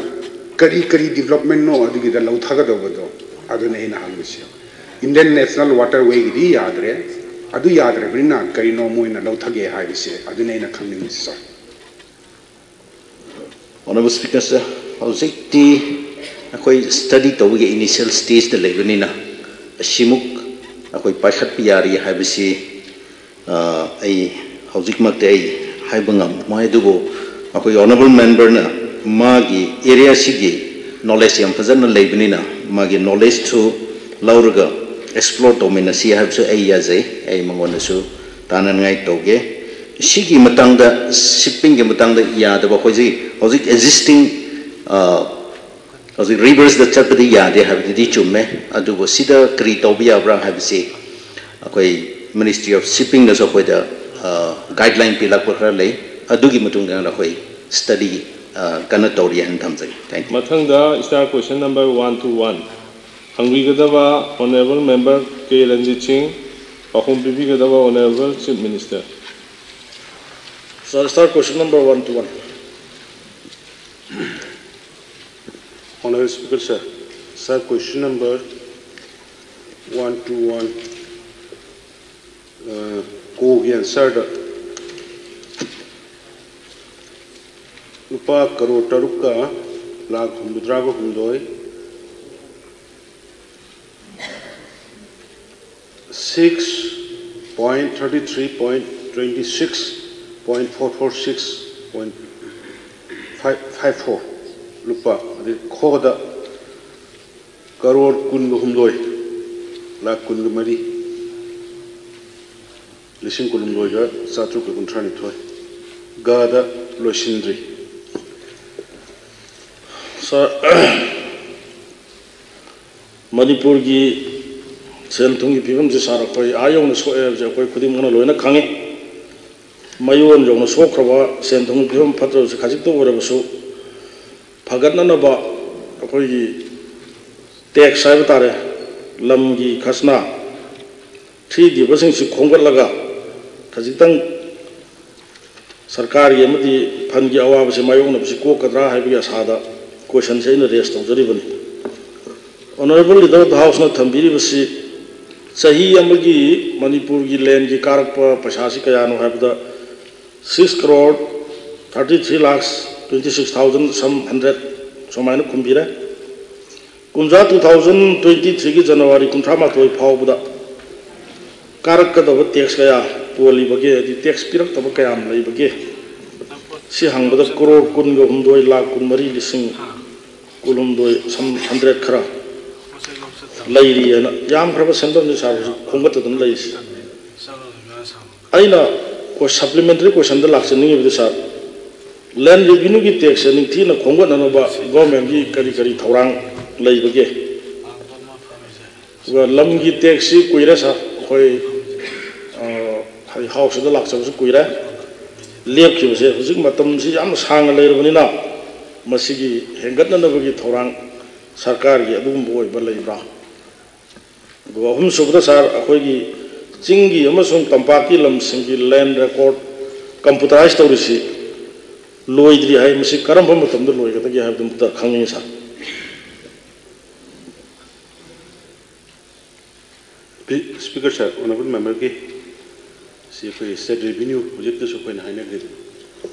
ꯀꯔꯤ ꯀꯔꯤ developmentꯅꯣ ꯑꯗꯨꯒꯤꯗ ꯂꯧꯊꯒꯗꯧꯕꯗꯣ ꯑꯗꯨꯅ ꯑꯩꯅ ꯍꯪꯕꯁꯦ꯫ Inland national waterwayꯒꯤꯗꯤ ꯌꯥꯗ꯭ꯔꯦ, ꯑꯗꯨ ꯌꯥꯗ꯭ꯔꯕꯅꯤꯅ ꯀꯔꯤꯅꯣ ꯃꯣꯏꯅ ꯂꯧꯊꯒꯦ ꯍꯥꯏꯕꯁꯦ ꯑꯗꯨꯅ ꯑꯩꯅ ꯈꯪꯅꯤꯡꯕꯁꯦ, sir꯫ Honourable Speaker, sir, ꯍꯧꯖꯤꯛꯇꯤ ꯑꯩꯈꯣꯏ study ꯇꯧꯕꯒꯤ initial stageꯇ ꯂꯩꯕꯅꯤꯅ ꯑꯁꯤꯃꯨꯛ ꯑꯩꯈꯣꯏ ꯄꯥꯏꯈꯠꯄ ꯌꯥꯔꯤ ꯍꯥꯏꯕꯁꯤ ꯑꯩ ꯍꯧꯖꯤꯛꯃꯛꯇꯤ ꯑꯩ ꯍꯥꯏꯕ ꯉꯝꯃꯣꯏ꯫ ꯑꯗꯨꯕꯨ ꯑꯩꯈꯣꯏ Honourable Memberꯅ ꯃꯥꯒꯤ areaꯁꯤꯒꯤ knowledge ꯌꯥꯝ ꯐꯖꯅ ꯂꯩꯕꯅꯤꯅ ꯃꯥꯒꯤ knowledgeꯁꯨ ꯂꯧꯔꯒ explore ꯇꯧꯃꯤꯟꯅꯁꯤ ꯍꯥꯏꯕꯁꯨ ꯑꯩ ꯌꯥꯖꯩ꯫ ꯑꯩ ꯃꯉꯣꯟꯗꯁꯨ ꯇꯥꯟꯅꯅꯤꯡꯉꯥꯏ ꯇꯧꯒꯦ꯫ ꯁꯤꯒꯤ ꯃꯇꯥꯡꯗ, shippingꯒꯤ ꯃꯇꯥꯡꯗ ꯌꯥꯗꯕ ꯑꯩꯈꯣꯏꯁꯤ ꯍꯧꯖꯤꯛ existing ꯍꯧꯖꯤꯛ riversꯇ ꯆꯠꯄꯗꯤ ꯌꯥꯗꯦ ꯍꯥꯏꯕꯗꯨꯗꯤ ꯆꯨꯝꯃꯦ꯫ ꯑꯗꯨꯕꯨ ꯁꯤꯗ ꯀꯔꯤ ꯇꯧꯕ ꯌꯥꯕ꯭ꯔꯥ ꯍꯥꯏꯕꯁꯤ ꯑꯩꯈꯣꯏ Ministry of Shippingꯅꯁꯨ ꯑꯩꯈꯣꯏꯗ ꯒꯥꯏꯗꯂꯥꯏꯟ ꯄꯤꯂꯛꯄ ꯈꯔ ꯂꯩ꯫ ꯑꯗꯨꯒꯤ ꯃꯇꯨꯡ ꯏꯟꯅ ꯑꯩꯈꯣꯏ ꯁ꯭ꯇꯗꯤ ꯀꯟꯅ ꯇꯧꯔꯤ ꯍꯥꯏꯅ ꯊꯝꯖꯒꯦ꯫ Thank you. ꯃꯊꯪꯗ star question number one to one ꯍꯪꯕꯤꯒꯗꯕ Honourable Member K Ranjit Singh, ꯄꯥꯎꯈꯨꯝ ꯄꯤꯕꯤꯒꯗꯕ Honourable Chief Minister꯫ Sir, star question number one to one. Honorable Speaker, sir, sir, question number one to one, uh, ꯀꯣꯒꯤ answer ꯗ ꯂꯨꯄꯥ ꯀꯔꯣꯔ ꯇꯔꯨꯛꯀ ꯂꯥꯈ ꯍꯨꯝꯐꯨꯇꯔꯥꯒ ꯍꯨꯝꯗꯣꯏ, six point thirty three point twenty six point four four six point five four ꯂꯨꯄꯥ, ꯑꯗꯩ ꯈꯣꯗ ꯀꯔꯣꯔ ꯀꯨꯟꯒ ꯍꯨꯝꯗꯣꯏ ꯂꯥꯈ ꯀꯨꯟꯒ ꯃꯔꯤ ꯂꯤꯁꯤꯡ ꯀꯨꯟꯍꯨꯝꯗꯣꯏꯒ ꯆꯥꯇ꯭ꯔꯨꯛꯀ ꯀꯨꯟꯊ꯭ꯔꯥ ꯅꯤꯊꯣꯏ ꯒꯗ ꯂꯣꯏꯁꯤꯟꯗ꯭ꯔꯤ꯫ Sir, ꯃꯅꯤꯄꯨꯔꯒꯤ ꯁꯦꯜ ꯊꯨꯝꯒꯤ ꯐꯤꯕꯝꯁꯤ, sir, ꯑꯩꯈꯣꯏ ꯑꯥ ꯌꯧꯅ ꯁꯣꯛꯑꯦ ꯍꯥꯏꯕꯁꯦ ꯑꯩꯈꯣꯏ ꯈꯨꯗꯤꯡꯃꯛꯅ ꯂꯣꯏꯅ ꯈꯪꯉꯤ꯫ ꯃꯌꯣꯟ ꯌꯧꯅ ꯁꯣꯛꯈ꯭ꯔꯕ, ꯁꯦꯟ ꯊꯨꯝꯒꯤ ꯐꯤꯕꯝ ꯐꯠꯇꯕꯁꯤ ꯈꯖꯤꯛꯇ ꯑꯣꯏꯔꯕꯁꯨ ꯐꯒꯠꯅꯅꯕ ꯑꯩꯈꯣꯏꯒꯤ tax ꯍꯥꯏꯕ ꯇꯥꯔꯦ, ꯂꯝꯒꯤ ꯈꯖꯅꯥ ꯊꯤꯗ꯭ꯔꯤꯕꯁꯤꯡꯁꯤ ꯈꯣꯝꯒꯠꯂꯒ ꯈꯖꯤꯛꯇꯪ ꯁꯔꯀꯥꯔꯒꯤ ꯑꯃꯗꯤ fund ꯀꯤ ꯑꯋꯥꯕꯁꯤ ꯃꯥꯌꯣꯛꯅꯕꯁꯤ ꯀꯣꯛꯀꯗ꯭ꯔꯥ ꯍꯥꯏꯕꯒꯤ ꯑꯁꯥꯗ question ꯁꯦ ꯑꯩꯅ raise ꯇꯧꯖꯔꯤꯕꯅꯤ꯫ Honourable Leader of the House ꯅ ꯊꯝꯕꯤꯔꯤꯕꯁꯤ ꯆꯍꯤ ꯑꯃꯒꯤ ꯃꯅꯤꯄꯨꯔꯒꯤ land ꯀꯤ ꯀꯥꯔꯛꯄ ꯄꯩꯁꯥꯁꯤ ꯀꯌꯥꯅꯣ ꯍꯥꯏꯕꯗ six crore thirty three lakhs twenty six thousand some hundred ꯁꯨꯃꯥꯏꯅ ꯈꯨꯝꯕꯤꯔꯦ꯫ ꯀꯨꯝꯖꯥ two thousand twenty three ꯒꯤ January ꯀꯨꯟꯊ꯭ꯔꯥ ꯃꯥꯊꯣꯏ ꯐꯥꯎꯕꯗ ꯀꯥꯔꯛꯀꯗꯕ tax ꯀꯌꯥ ꯇꯣꯜꯂꯤꯕꯒꯦ, ꯍꯥꯏꯗꯤ tax ꯄꯤꯔꯛꯇꯕ ꯀꯌꯥꯝ ꯂꯩꯕꯒꯦ? ꯁꯤ ꯍꯪꯕꯗ ꯀꯔꯣꯔ ꯀꯨꯟꯒ ꯍꯨꯝꯗꯣꯏ ꯂꯥꯈ ꯀꯨꯟꯃꯔꯤ ꯂꯤꯁꯤꯡ ꯀꯨꯟꯍꯨꯝꯗꯣꯏ some hundred ꯈꯔ ꯂꯩꯔꯤ ꯍꯥꯏꯅ, ꯌꯥꯝꯈ꯭ꯔꯕ ꯁꯦꯟꯐꯝꯅꯤ sir ꯍꯧꯖꯤꯛ ꯈꯣꯝꯒꯠꯇꯗꯅ ꯂꯩꯔꯤꯁꯤ꯫ ꯑꯩꯅ supplementary question ꯗ ꯂꯥꯛꯆꯅꯤꯡꯉꯤꯕꯗꯤ sir, land revenue ꯒꯤ tax ꯁꯦ ꯅꯤꯡꯊꯤꯅ ꯈꯣꯝꯒꯠꯅꯅꯕ government ꯀꯤ ꯀꯔꯤ ꯀꯔꯤ ꯊꯧꯔꯥꯡ ꯂꯩꯕꯒꯦ? ꯑꯗꯨꯒ ꯂꯝꯒꯤ tax ꯁꯤ ꯀꯨꯏꯔꯦ sir, ꯑꯩꯈꯣꯏ, ꯑ, ꯑꯩ ꯍꯥꯎꯁꯇ ꯂꯥꯛꯆꯕꯁꯨ ꯀꯨꯏꯔꯦ꯫ ꯂꯦꯞꯈꯤꯕꯁꯦ ꯍꯧꯖꯤꯛ ꯃꯇꯝꯁꯤ ꯌꯥꯝꯅ ꯁꯥꯡꯅ ꯂꯩꯔꯕꯅꯤꯅ ꯃꯁꯤꯒꯤ ꯍꯦꯟꯒꯠꯅꯅꯕꯒꯤ ꯊꯧꯔꯥꯡ ꯁꯔꯀꯥꯔꯒꯤ ꯑꯗꯨꯒꯨꯝꯕ ꯑꯣꯏꯕ ꯂꯩꯕ꯭ꯔꯥ? ꯑꯗꯨꯒ ꯑꯍꯨꯝꯁꯨꯕꯗ ꯁꯥꯔ, ꯑꯩꯈꯣꯏꯒꯤ ꯆꯤꯡꯒꯤ ꯑꯃꯁꯨꯡ ꯇꯝꯄꯥꯛꯀꯤ ꯂꯝꯁꯤꯡꯒꯤ ꯂꯦꯟ ꯔꯦꯀꯣꯔꯠ ꯀꯝꯄ꯭ꯌꯨꯇꯔꯥꯏꯁ ꯇꯧꯔꯤꯁꯤ ꯂꯣꯏꯗ꯭ꯔꯤ ꯍꯥꯏ, ꯃꯁꯤ ꯀꯔꯝꯕ ꯃꯇꯝꯗ ꯂꯣꯏꯒꯗꯒꯦ ꯍꯥꯏꯕꯗꯨ ꯑꯝꯇ ꯈꯪꯅꯤꯡꯉꯤ ꯁꯥꯔ꯫ Speaker sir, honorable member ꯒꯤ ꯁꯤ ꯑꯩꯈꯣꯏ state revenue ꯍꯧꯖꯤꯛꯇꯁꯨ ꯑꯩꯈꯣꯏꯅ ꯍꯥꯏꯅꯈ꯭ꯔꯤꯗꯨ,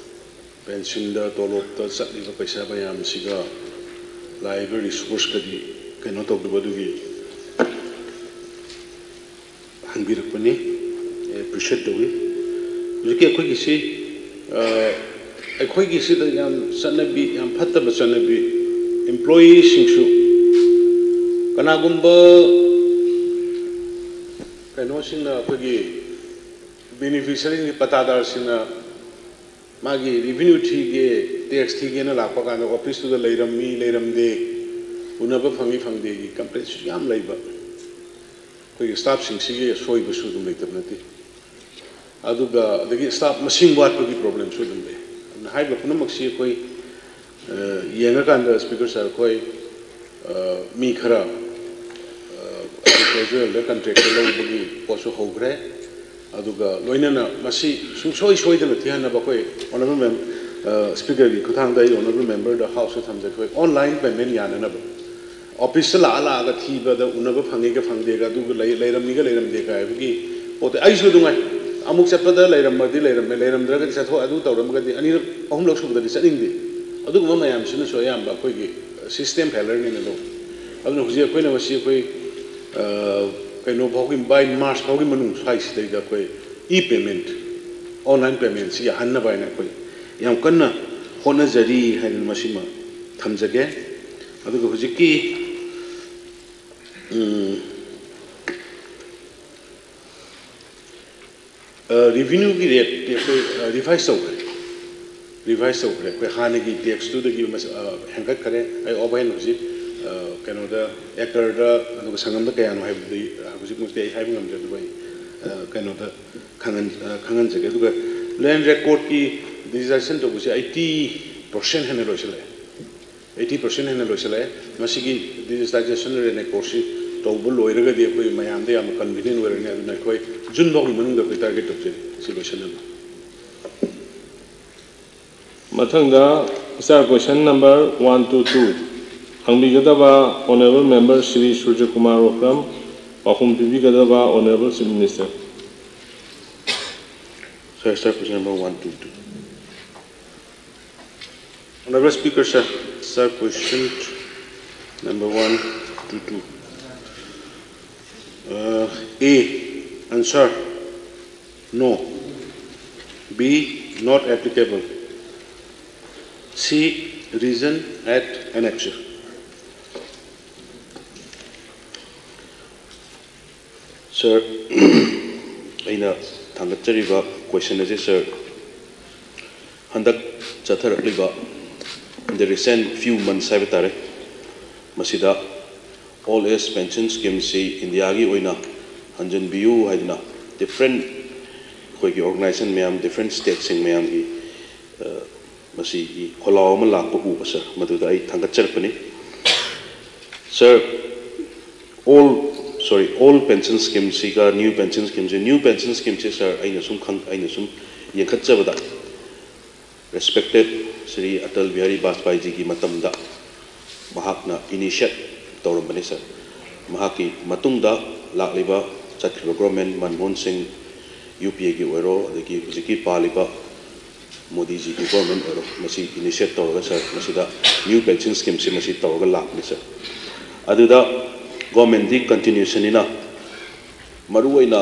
ꯄꯦꯟꯁꯤꯟꯗ ꯇꯣꯂꯣꯞꯇ ꯆꯠꯂꯤꯕ ꯄꯩꯁꯥ ꯃꯌꯥꯝꯁꯤꯒ ꯂꯥꯛꯏꯕ ꯔꯤꯁꯣꯔꯁꯀꯗꯤ ꯀꯩꯅꯣ ꯇꯧꯗꯕ ꯑꯗꯨꯒꯤ ꯍꯪꯕꯤꯔꯛꯄꯅꯤ꯫ ꯑꯦꯄ꯭ꯔꯤꯁꯤꯌꯦꯠ ꯇꯧꯏ꯫ ꯍꯧꯖꯤꯛꯀꯤ ꯑꯩꯈꯣꯏꯒꯤꯁꯤ ꯑꯩꯈꯣꯏꯒꯤꯁꯤꯗ ꯌꯥꯝ ꯆꯠꯅꯕꯤ, ꯌꯥꯝ ꯐꯠꯇꯕ ꯆꯠꯅꯕꯤ, ꯏꯝꯄ꯭ꯂꯣꯌꯤꯁꯤꯡꯁꯨ ꯀꯅꯥꯒꯨꯝꯕ ꯀꯩꯅꯣꯁꯤꯡꯅ, ꯑꯩꯈꯣꯏꯒꯤ ꯕꯦꯅꯤꯐꯤꯁꯔꯤꯒꯤ ꯄꯇꯥꯗꯥꯔꯁꯤꯡꯅ ꯃꯥꯒꯤ ꯔꯤꯚꯤꯅ꯭ꯌꯨ ꯊꯤꯒꯦ, ꯇꯦꯛꯁ ꯊꯤꯒꯦꯅ ꯂꯥꯛꯄ ꯀꯥꯟꯗ ꯑꯣꯐꯤꯁꯇꯨꯗ ꯂꯩꯔꯝꯃꯤ ꯂꯩꯔꯝꯗꯦ, ꯎꯅꯕ ꯐꯪꯉꯤ ꯐꯪꯗꯦꯒꯤ ꯀꯝꯄ꯭ꯂꯦꯟꯁꯨ ꯌꯥꯝ ꯂꯩꯕ꯫ ꯑꯩꯈꯣꯏꯒꯤ ꯁ꯭ꯇꯥꯐꯁꯤꯡꯁꯤꯒꯤ ꯑꯁꯣꯏꯕꯁꯨ ꯑꯗꯨꯝ ꯂꯩꯇꯕ ꯅꯠꯇꯦ꯫ ꯑꯗꯨꯒ ꯑꯗꯒꯤ ꯁ꯭ꯇꯥꯐ ꯃꯁꯤꯡ ꯋꯥꯠꯄꯒꯤ ꯄ꯭ꯔꯣꯕ꯭ꯂꯦꯝꯁꯨ ꯑꯗꯨꯝ ꯂꯩ꯫ ꯑꯗꯨꯅ ꯍꯥꯏꯔꯤꯕ ꯄꯨꯝꯅꯃꯛꯁꯤ ꯑꯩꯈꯣꯏ ꯌꯦꯡꯉꯀꯥꯟꯗ, ꯁ꯭ꯄꯤꯀꯔ ꯁꯥꯔ, ꯑꯩꯈꯣꯏ ꯃꯤ ꯈꯔ ꯀꯦꯖꯨꯋꯦꯜꯗ ꯀꯟꯇ꯭ꯔꯦꯛꯇ ꯂꯧꯕꯒꯤ ꯄꯣꯠꯁꯨ ꯍꯧꯈ꯭ꯔꯦ꯫ ꯑꯗꯨꯒ ꯂꯣꯏꯅꯅ ꯃꯁꯤ ꯁꯨꯡꯁꯣꯏ ꯁꯣꯏꯗꯅ ꯊꯤꯍꯟꯅꯕ ꯑꯩꯈꯣꯏ ꯑꯣꯅꯔꯦꯕꯜ ꯃꯦꯝ ꯁ꯭ꯄꯤꯀꯔꯒꯤ ꯈꯨꯠꯊꯥꯡꯗ ꯑꯩ ꯑꯣꯅꯔꯦꯕꯜ ꯃꯦꯝꯕꯔꯗ ꯍꯥꯎꯁꯇ ꯊꯝꯖꯒꯦ, ꯑꯩꯈꯣꯏ ꯑꯣꯟꯂꯥꯏꯟ ꯄꯦꯃꯦꯟ ꯌꯥꯅꯅꯕ꯫ ꯑꯣꯐꯤꯁꯇ ꯂꯥꯛꯑ ꯂꯥꯛꯑꯒ ꯊꯤꯕꯗ ꯎꯅꯕ ꯐꯪꯉꯤꯒ ꯐꯪꯗꯦꯒ, ꯑꯗꯨꯒ ꯂꯩ-, ꯂꯩꯔꯝꯃꯤꯒ ꯂꯩꯔꯝꯗꯦꯒ ꯍꯥꯏꯕꯒꯤ ꯄꯣꯠꯇꯣ ꯑꯩꯁꯨ ꯑꯗꯨꯉꯥꯏ꯫ ꯑꯃꯨꯛ ꯆꯠꯄꯗ ꯂꯩꯔꯝꯃꯗꯤ ꯂꯩꯔꯝꯃꯦ, ꯂꯩꯔꯝꯗ꯭ꯔꯒꯗꯤ ꯆꯠꯊꯣꯛ, ꯑꯗꯨ ꯇꯧꯔꯝꯃꯒꯗꯤ ꯑꯅꯤꯔꯛ ꯑꯍꯨꯝꯂꯛ ꯁꯨꯕꯗꯗꯤ ꯆꯠꯅꯤꯡꯗꯦ꯫ ꯑꯗꯨꯒꯨꯝꯕ ꯃꯌꯥꯝꯁꯤꯅꯁꯨ ꯑꯌꯥꯝꯕ ꯑꯩꯈꯣꯏꯒꯤ ꯁꯤꯁꯇꯦꯝ ꯐꯦꯂꯔꯅꯦꯅ ꯂꯧꯏ꯫ ꯑꯗꯨꯅ ꯍꯧꯖꯤꯛ ꯑꯩꯈꯣꯏꯅ ꯃꯁꯤ ꯑꯩꯈꯣꯏ ꯀꯩꯅꯣ ꯐꯥꯎꯒꯤ, by March ꯐꯥꯎꯒꯤ ꯃꯅꯨꯡ ꯁ꯭ꯋꯥꯏꯁꯤꯗꯩꯗ ꯑꯩꯈꯣꯏ e-payment, online paymentꯁꯤ ꯌꯥꯍꯟꯅꯕ ꯍꯥꯏꯅ ꯑꯩꯈꯣꯏ ꯌꯥꯝ ꯀꯟꯅ ꯍꯣꯠꯅꯖꯔꯤ ꯍꯥꯏꯗꯅ ꯃꯁꯤꯃ ꯊꯝꯖꯒꯦ꯫ ꯑꯗꯨꯒ ꯍꯧꯖꯤꯛꯀꯤ ꯔꯤꯚꯤꯅ꯭ꯌꯨꯒꯤ ꯔꯦꯠꯇꯤ ꯑꯩꯈꯣꯏ ꯔꯤꯚꯥꯏꯁ ꯇꯧꯈ꯭ꯔꯦ, ꯔꯤꯚꯥꯏꯁ ꯇꯧꯈ꯭ꯔꯦ꯫ ꯑꯩꯈꯣꯏ ꯍꯥꯟꯅꯒꯤ ꯇꯦꯛꯁꯇꯨꯗꯒꯤ ꯍꯦꯟꯒꯠꯈ꯭ꯔꯦ꯫ ꯑꯩ ꯑꯣꯚꯔꯍꯦꯟ ꯍꯧꯖꯤꯛ ꯀꯩꯅꯣꯗ, ꯑꯦꯀꯔꯗ ꯑꯗꯨꯒ ꯁꯪꯉꯝꯗ ꯀꯌꯥꯅꯣ ꯍꯥꯏꯕꯗꯨꯗꯤ ꯍꯧꯖꯤꯛꯃꯛꯇꯤ ꯑꯩ ꯍꯥꯏꯕ ꯉꯝꯗ꯭ꯔꯦ, ꯑꯗꯨꯕꯨ ꯑꯩ ꯑ, ꯀꯩꯅꯣꯗ ꯈꯪꯍꯟ-, ꯑ, ꯈꯪꯍꯟꯖꯒꯦ꯫ ꯑꯗꯨꯒ land recordꯀꯤ digitization ꯇꯧꯕꯁꯦ eighty percent ꯍꯦꯟꯅ ꯂꯣꯏꯁꯤꯜꯂꯛꯑꯦ꯫ Eighty percent ꯍꯦꯟꯅ ꯂꯣꯏꯁꯤꯜꯂꯛꯑꯦ꯫ ꯃꯁꯤꯒꯤ digitization land recordꯁꯤ ꯇꯧꯕ ꯂꯣꯏꯔꯒꯗꯤ ꯑꯩꯈꯣꯏ ꯃꯌꯥꯝꯗ ꯌꯥꯝꯅ convenient ꯑꯣꯏꯔꯅꯤ꯫ ꯑꯗꯨꯅ ꯑꯩꯈꯣꯏ June ꯐꯥꯎꯒꯤ ꯃꯅꯨꯡꯗ ꯑꯩꯈꯣꯏ target ꯇꯧꯖꯔꯤ ꯁꯤ ꯂꯣꯏꯁꯤꯟꯅꯕ꯫ ꯃꯊꯪꯗ sir, question number one two two ꯍꯪꯕꯤꯒꯗꯕ honourable member Shri ꯁꯨꯔꯖꯀꯨꯃꯥꯔ Okram, ꯄꯥꯎꯈꯨꯝ ꯄꯤꯕꯤꯒꯗꯕ honourable Chief Minister꯫ Sir, sir, question number one two two. Honourable Speaker, sir, sir, question number one two two. Uh, A, answer, no. B, not applicable. C, reason at annexure. Sir, ꯑꯩꯅ ꯊꯥꯡꯒꯠꯆꯔꯤꯕ question ꯑꯁꯤ, sir, ꯍꯟꯗꯛ ꯆꯠꯊꯔꯛꯂꯤꯕ, in the recent few months ꯍꯥꯏꯕ ꯇꯥꯔꯦ, ꯃꯁꯤꯗ old age pension schemeꯁꯤ ꯏꯟꯗꯤꯌꯥꯒꯤ ꯑꯣꯏꯅ ꯍꯟꯖꯤꯟꯕꯤꯌꯨ ꯍꯥꯏꯗꯨꯅ different ꯑꯩꯈꯣꯏꯒꯤ organization ꯃꯌꯥꯝ, different stateꯁꯤꯡ ꯃꯌꯥꯝꯒꯤ, ꯑ, ꯃꯁꯤꯒꯤ ꯈꯣꯜꯂꯥꯎ ꯑꯃ ꯂꯥꯛꯄ ꯎꯕ, sir, ꯃꯗꯨꯗ ꯑꯩ ꯊꯥꯡꯒꯠꯆꯔꯛꯄꯅꯤ꯫ Sir, old, sorry, old pension schemeꯁꯤꯒ new pension schemeꯁꯤ, new pension schemeꯁꯤ, sir, ꯑꯩꯅ ꯁꯨꯝ ꯈꯪ-, ꯑꯩꯅ ꯁꯨꯝ ꯌꯦꯡꯈꯠꯆꯕꯗ, respected ꯁ꯭ꯔꯤ ꯑꯇꯜ ꯕꯤꯍꯥꯔꯤ ꯕꯥꯖꯄꯥꯏꯖꯤꯒꯤ ꯃꯇꯝꯗ ꯃꯍꯥꯛꯅ initiate ꯇꯧꯔꯝꯕꯅꯤ, sir꯫ ꯃꯍꯥꯛꯀꯤ ꯃꯇꯨꯡꯗ ꯂꯥꯛꯂꯤꯕ, ꯆꯠꯈ꯭ꯔꯤꯕ government, ꯃꯟꯃꯣꯍꯟ ꯁꯤꯡ, UPAꯒꯤ ꯑꯣꯏꯔꯣ, ꯑꯗꯒꯤ ꯍꯧꯖꯤꯛꯀꯤ ꯄꯥꯜꯂꯤꯕ ꯃꯣꯗꯤꯖꯤꯒꯤ government ꯑꯣꯏꯔꯣ, ꯃꯁꯤ initiate ꯇꯧꯔꯒ, sir, ꯃꯁꯤꯗ new pension schemeꯁꯤ ꯃꯁꯤ ꯇꯧꯔꯒ ꯂꯥꯛꯄꯅꯤ, sir꯫ ꯑꯗꯨꯗ governmentꯗꯤ continuationꯅꯤꯅ, ꯃꯔꯨꯑꯣꯏꯅ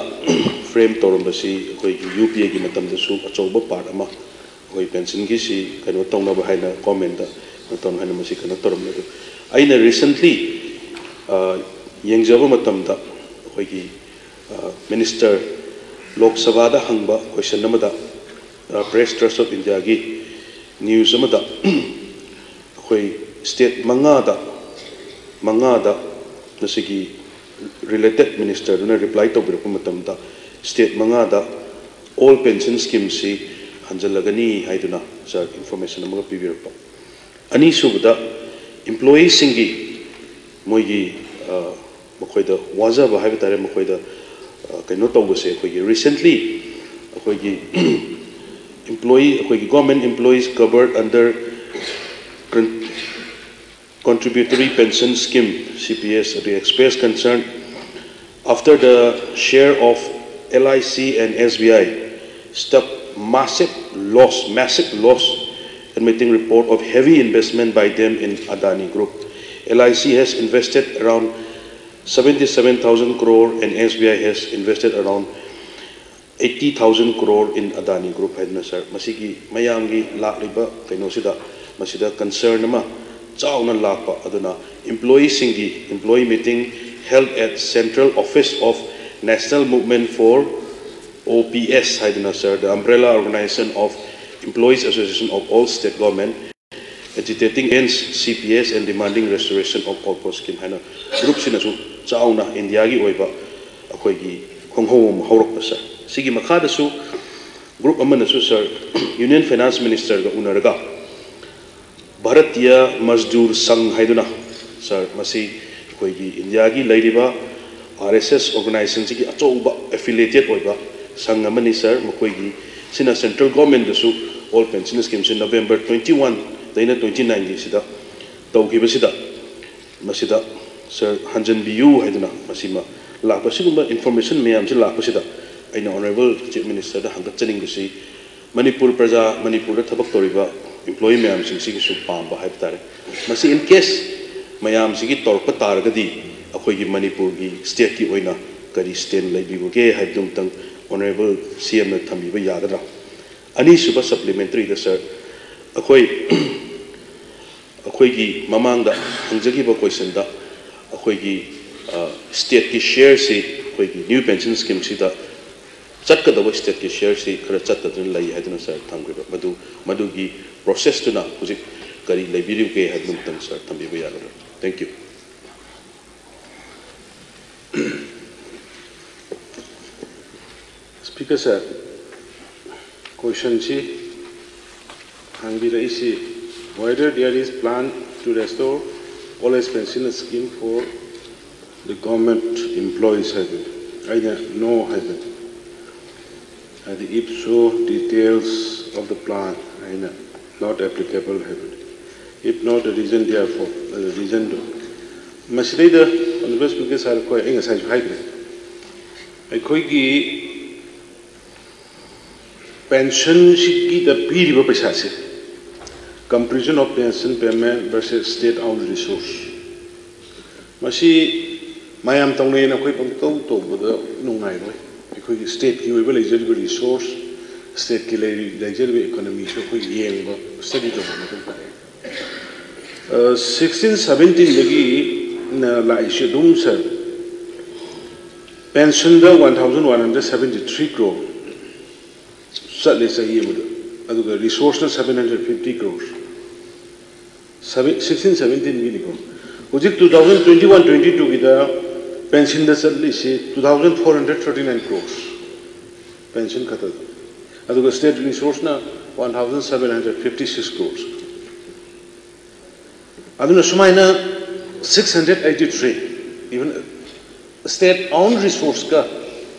frame ꯇꯧꯔꯝꯕꯁꯤ ꯑꯩꯈꯣꯏꯒꯤ UPAꯒꯤ ꯃꯇꯝꯗꯁꯨ ꯑꯆꯧꯕ part ꯑꯃ ꯑꯩꯈꯣꯏ pensionꯒꯤꯁꯤ ꯀꯩꯅꯣ ꯇꯧꯅꯕ ꯍꯥꯏꯅ, governmentꯇ ꯀꯩꯅꯣ ꯇꯧꯅꯕ ꯍꯥꯏꯅ ꯃꯁꯤ ꯀꯩꯅꯣ ꯇꯧꯔꯝꯃꯤ꯫ ꯑꯗꯨ ꯑꯩꯅ recently, ꯑ, ꯌꯦꯡꯖꯕ ꯃꯇꯝꯗ ꯑꯩꯈꯣꯏꯒꯤ, ꯑ, minister ꯂꯣꯛ ꯁꯚꯥꯗ ꯍꯪꯕ question ꯑꯃꯗ, ꯑ, Press Trust of Indiaꯒꯤ news ꯑꯃꯗ ꯑꯩꯈꯣꯏ state ꯃꯉꯥꯗ, ꯃꯉꯥꯗ ꯉꯁꯤꯒꯤ related ministerꯗꯨꯅ reply ꯇꯧꯕꯤꯔꯛꯄ ꯃꯇꯝꯗ, state ꯃꯉꯥꯗ all pension schemeꯁꯤ ꯍꯟꯖꯤꯜꯂꯒꯅꯤ ꯍꯥꯏꯗꯨꯅ ꯁꯥꯔ information ꯑꯃꯒ ꯄꯤꯕꯤꯔꯛꯄ꯫ ꯑꯅꯤꯁꯨꯕꯗ employeeꯁꯤꯡꯒꯤ ꯃꯣꯏꯒꯤ ꯃꯈꯣꯏꯗ ꯋꯥꯖꯕ ꯍꯥꯏꯕ ꯇꯥꯔꯦ, ꯃꯈꯣꯏꯗ ꯀꯩꯅꯣ ꯇꯧꯕꯁꯦ, ꯑꯩꯈꯣꯏꯒꯤ recently ꯑꯩꯈꯣꯏꯒꯤ employee, ꯑꯩꯈꯣꯏꯒꯤ government employees covered under contributory pension scheme, C P S, ꯑꯗꯨ express concern after the share of L I C and S B I step massive loss, massive loss, admitting report of heavy investment by them in Adani Group. L I C has invested around seventy-seven thousand crore and S B I has invested around eighty thousand crore in Adani Group ꯍꯥꯏꯗꯨꯅ ꯁꯥꯔ, ꯃꯁꯤꯒꯤ ꯃꯌꯥꯝꯒꯤ ꯂꯥꯛꯂꯤꯕ ꯀꯩꯅꯣꯁꯤꯗ ꯃꯁꯤꯗ concern ꯑꯃ ꯆꯥꯎꯅ ꯂꯥꯛꯄ꯫ ꯑꯗꯨꯅ employeeꯁꯤꯡꯒꯤ employee meeting held at Central Office of National Movement for O P S ꯍꯥꯏꯗꯨꯅ ꯁꯥꯔ, the umbrella organization of Employees Association of All State Government, agitating against C P S and demanding restoration of corporate scheme ꯍꯥꯏꯅ groupꯁꯤꯅꯁꯨ ꯆꯥꯎꯅ ꯏꯟꯗꯤꯌꯥꯒꯤ ꯑꯣꯏꯕ ꯑꯩꯈꯣꯏꯒꯤ ꯈꯣꯡꯍꯧ ꯑꯃ ꯍꯧꯔꯛꯄ ꯁꯥꯔ꯫ ꯁꯤꯒꯤ ꯃꯈꯥꯗꯁꯨ group ꯑꯃꯅꯁꯨ ꯁꯥꯔ Union Finance Ministerꯒ ꯎꯅꯔꯒ Bharatiya Mazdoor Sangh ꯍꯥꯏꯗꯨꯅ ꯁꯥꯔ, ꯃꯁꯤ ꯑꯩꯈꯣꯏꯒꯤ ꯏꯟꯗꯤꯌꯥꯒꯤ ꯂꯩꯔꯤꯕ R S S organizationꯁꯤꯒꯤ ꯑꯆꯧꯕ affiliated ꯑꯣꯏꯕ ꯁꯪ ꯑꯃꯅꯤ ꯁꯥꯔ꯫ ꯃꯈꯣꯏꯒꯤ ꯁꯤꯅ central governmentꯗꯁꯨ all pension schemeꯁꯤ November twenty one ꯗꯩꯅ twenty nine ꯒꯤꯁꯤꯗ ꯇꯧꯈꯤꯕꯁꯤꯗ ꯃꯁꯤꯗ ꯁꯥꯔ ꯍꯟꯖꯟꯕꯤꯌꯨ ꯍꯥꯏꯗꯨꯅ ꯃꯁꯤꯃ ꯂꯥꯛꯄ, ꯁꯤꯒꯨꯝꯕ information ꯃꯌꯥꯝꯁꯤ ꯂꯥꯛꯄꯁꯤꯗ ꯑꯩꯅ Honourable Chief Ministerꯗ ꯍꯪꯒꯠꯆꯅꯤꯡꯕꯁꯤ ꯃꯅꯤꯄꯨꯔ ꯄ꯭ꯔꯖꯥ, ꯃꯅꯤꯄꯨꯔꯗ ꯊꯕꯛ ꯇꯧꯔꯤꯕ employee ꯃꯌꯥꯝꯁꯤꯡꯁꯤꯒꯤꯁꯨ ꯄꯥꯝꯕ ꯍꯥꯏꯕ ꯇꯥꯔꯦ꯫ ꯃꯁꯤ in case ꯃꯌꯥꯝꯁꯤꯒꯤ ꯇꯧꯔꯛꯄ ꯇꯥꯔꯒꯗꯤ ꯑꯩꯈꯣꯏꯒꯤ ꯃꯅꯤꯄꯨꯔꯒꯤ stateꯀꯤ ꯑꯣꯏꯅ ꯀꯔꯤ stand ꯂꯩꯕꯤꯕꯒꯦ ꯍꯥꯏꯕꯗꯨ ꯑꯃꯇꯪ Honourable C Mꯅ ꯊꯝꯕꯤꯕ ꯌꯥꯒꯗ꯭ꯔꯥ? ꯑꯅꯤꯁꯨꯕ supplementaryꯗ ꯁꯥꯔ, ꯑꯩꯈꯣꯏ ꯑꯩꯈꯣꯏꯒꯤ ꯃꯃꯥꯡꯗ ꯍꯪꯖꯈꯤꯕ questionꯗ ꯑꯩꯈꯣꯏꯒꯤ stateꯀꯤ shareꯁꯤ ꯑꯩꯈꯣꯏꯒꯤ new pension schemeꯁꯤꯗ ꯆꯠꯀꯗꯕ stateꯀꯤ shareꯁꯤ ꯈꯔ ꯆꯠꯇꯗꯨꯅ ꯂꯩ ꯍꯥꯏꯗꯨꯅ ꯁꯥꯔ ꯊꯝꯈ꯭ꯔꯤꯕ ꯃꯗꯨ, ꯃꯗꯨꯒꯤ processꯇꯨꯅ ꯍꯧꯖꯤꯛ ꯀꯔꯤ ꯂꯩꯕꯤꯔꯤꯕꯒꯦ ꯍꯥꯏꯕꯗꯨ ꯑꯃꯇꯪ ꯁꯥꯔ ꯊꯝꯕꯤꯕ ꯌꯥꯒꯗ꯭ꯔꯥ? Thank you. Yes, sir. Question C. ꯍꯪꯕꯤꯔꯛꯏꯁꯤ, whether there is plan to restore old age pension scheme for the government employees ꯍꯥꯏꯕꯅꯤ꯫ ꯑꯩꯅ no ꯍꯥꯏꯕꯅꯤ꯫ ꯍꯥꯏꯗꯤ, if so, details of the plan ꯍꯥꯏꯅ not applicable ꯍꯥꯏꯕꯅꯤ꯫ If not, the reason therefore, reason ꯗꯣ ꯃꯁꯤꯗꯩꯗ Honorable Speaker sir, ꯑꯩꯈꯣꯏ, ꯑꯩ ꯉꯁꯥꯏꯁꯨ ꯍꯥꯏꯈ꯭ꯔꯦ, ꯑꯩꯈꯣꯏꯒꯤ ꯄꯦꯟꯁꯟꯁꯤꯒꯤꯗ ꯄꯤꯔꯤꯕ ꯄꯩꯁꯥꯁꯦ, composition of pension payment versus state owned resource, ꯃꯁꯤ ꯃꯌꯥꯝ ꯇꯧꯅꯩꯅ ꯑꯩꯈꯣꯏ ꯄꯪꯇꯧ ꯇꯧꯕꯗ ꯅꯨꯡꯉꯥꯏꯔꯣꯏ꯫ ꯑꯩꯈꯣꯏꯒꯤ stateꯀꯤ ꯑꯣꯏꯕ ꯂꯩꯖꯔꯤꯕ resource, stateꯀꯤ ꯂꯩꯔꯤ-, ꯂꯩꯖꯔꯤꯕ economyꯁꯨ ꯑꯩꯈꯣꯏ ꯌꯦꯡꯕ, study ꯇꯧꯕ ꯃꯊꯧ ꯇꯥꯏ꯫ ꯑ, sixteen seventeenꯗꯒꯤ ꯂꯥꯛꯏꯁꯦ ꯑꯗꯨꯝ, sir, ꯄꯦꯟꯁꯟꯗ one thousand one hundred seventy three crore ꯆꯠꯂꯦ ꯆꯍꯤ ꯑꯃꯗ, ꯑꯗꯨꯒ resourceꯅ seven hundred fifty crore꯫ Seven, sixteen seventeenꯒꯤꯅꯤꯀꯣ꯫ ꯍꯧꯖꯤꯛ two thousand twenty one twenty twoꯒꯤꯗ ꯄꯦꯟꯁꯟꯗ ꯆꯠꯂꯤꯁꯤ two thousand four hundred thirty nine crores, pension ꯈꯛꯇꯗ, ꯑꯗꯨꯒ state resourceꯅ one thousand seven hundred fifty six crores꯫ ꯑꯗꯨꯅ ꯁꯨꯃꯥꯏꯅ six hundred eighty three, even state owned resourceꯀ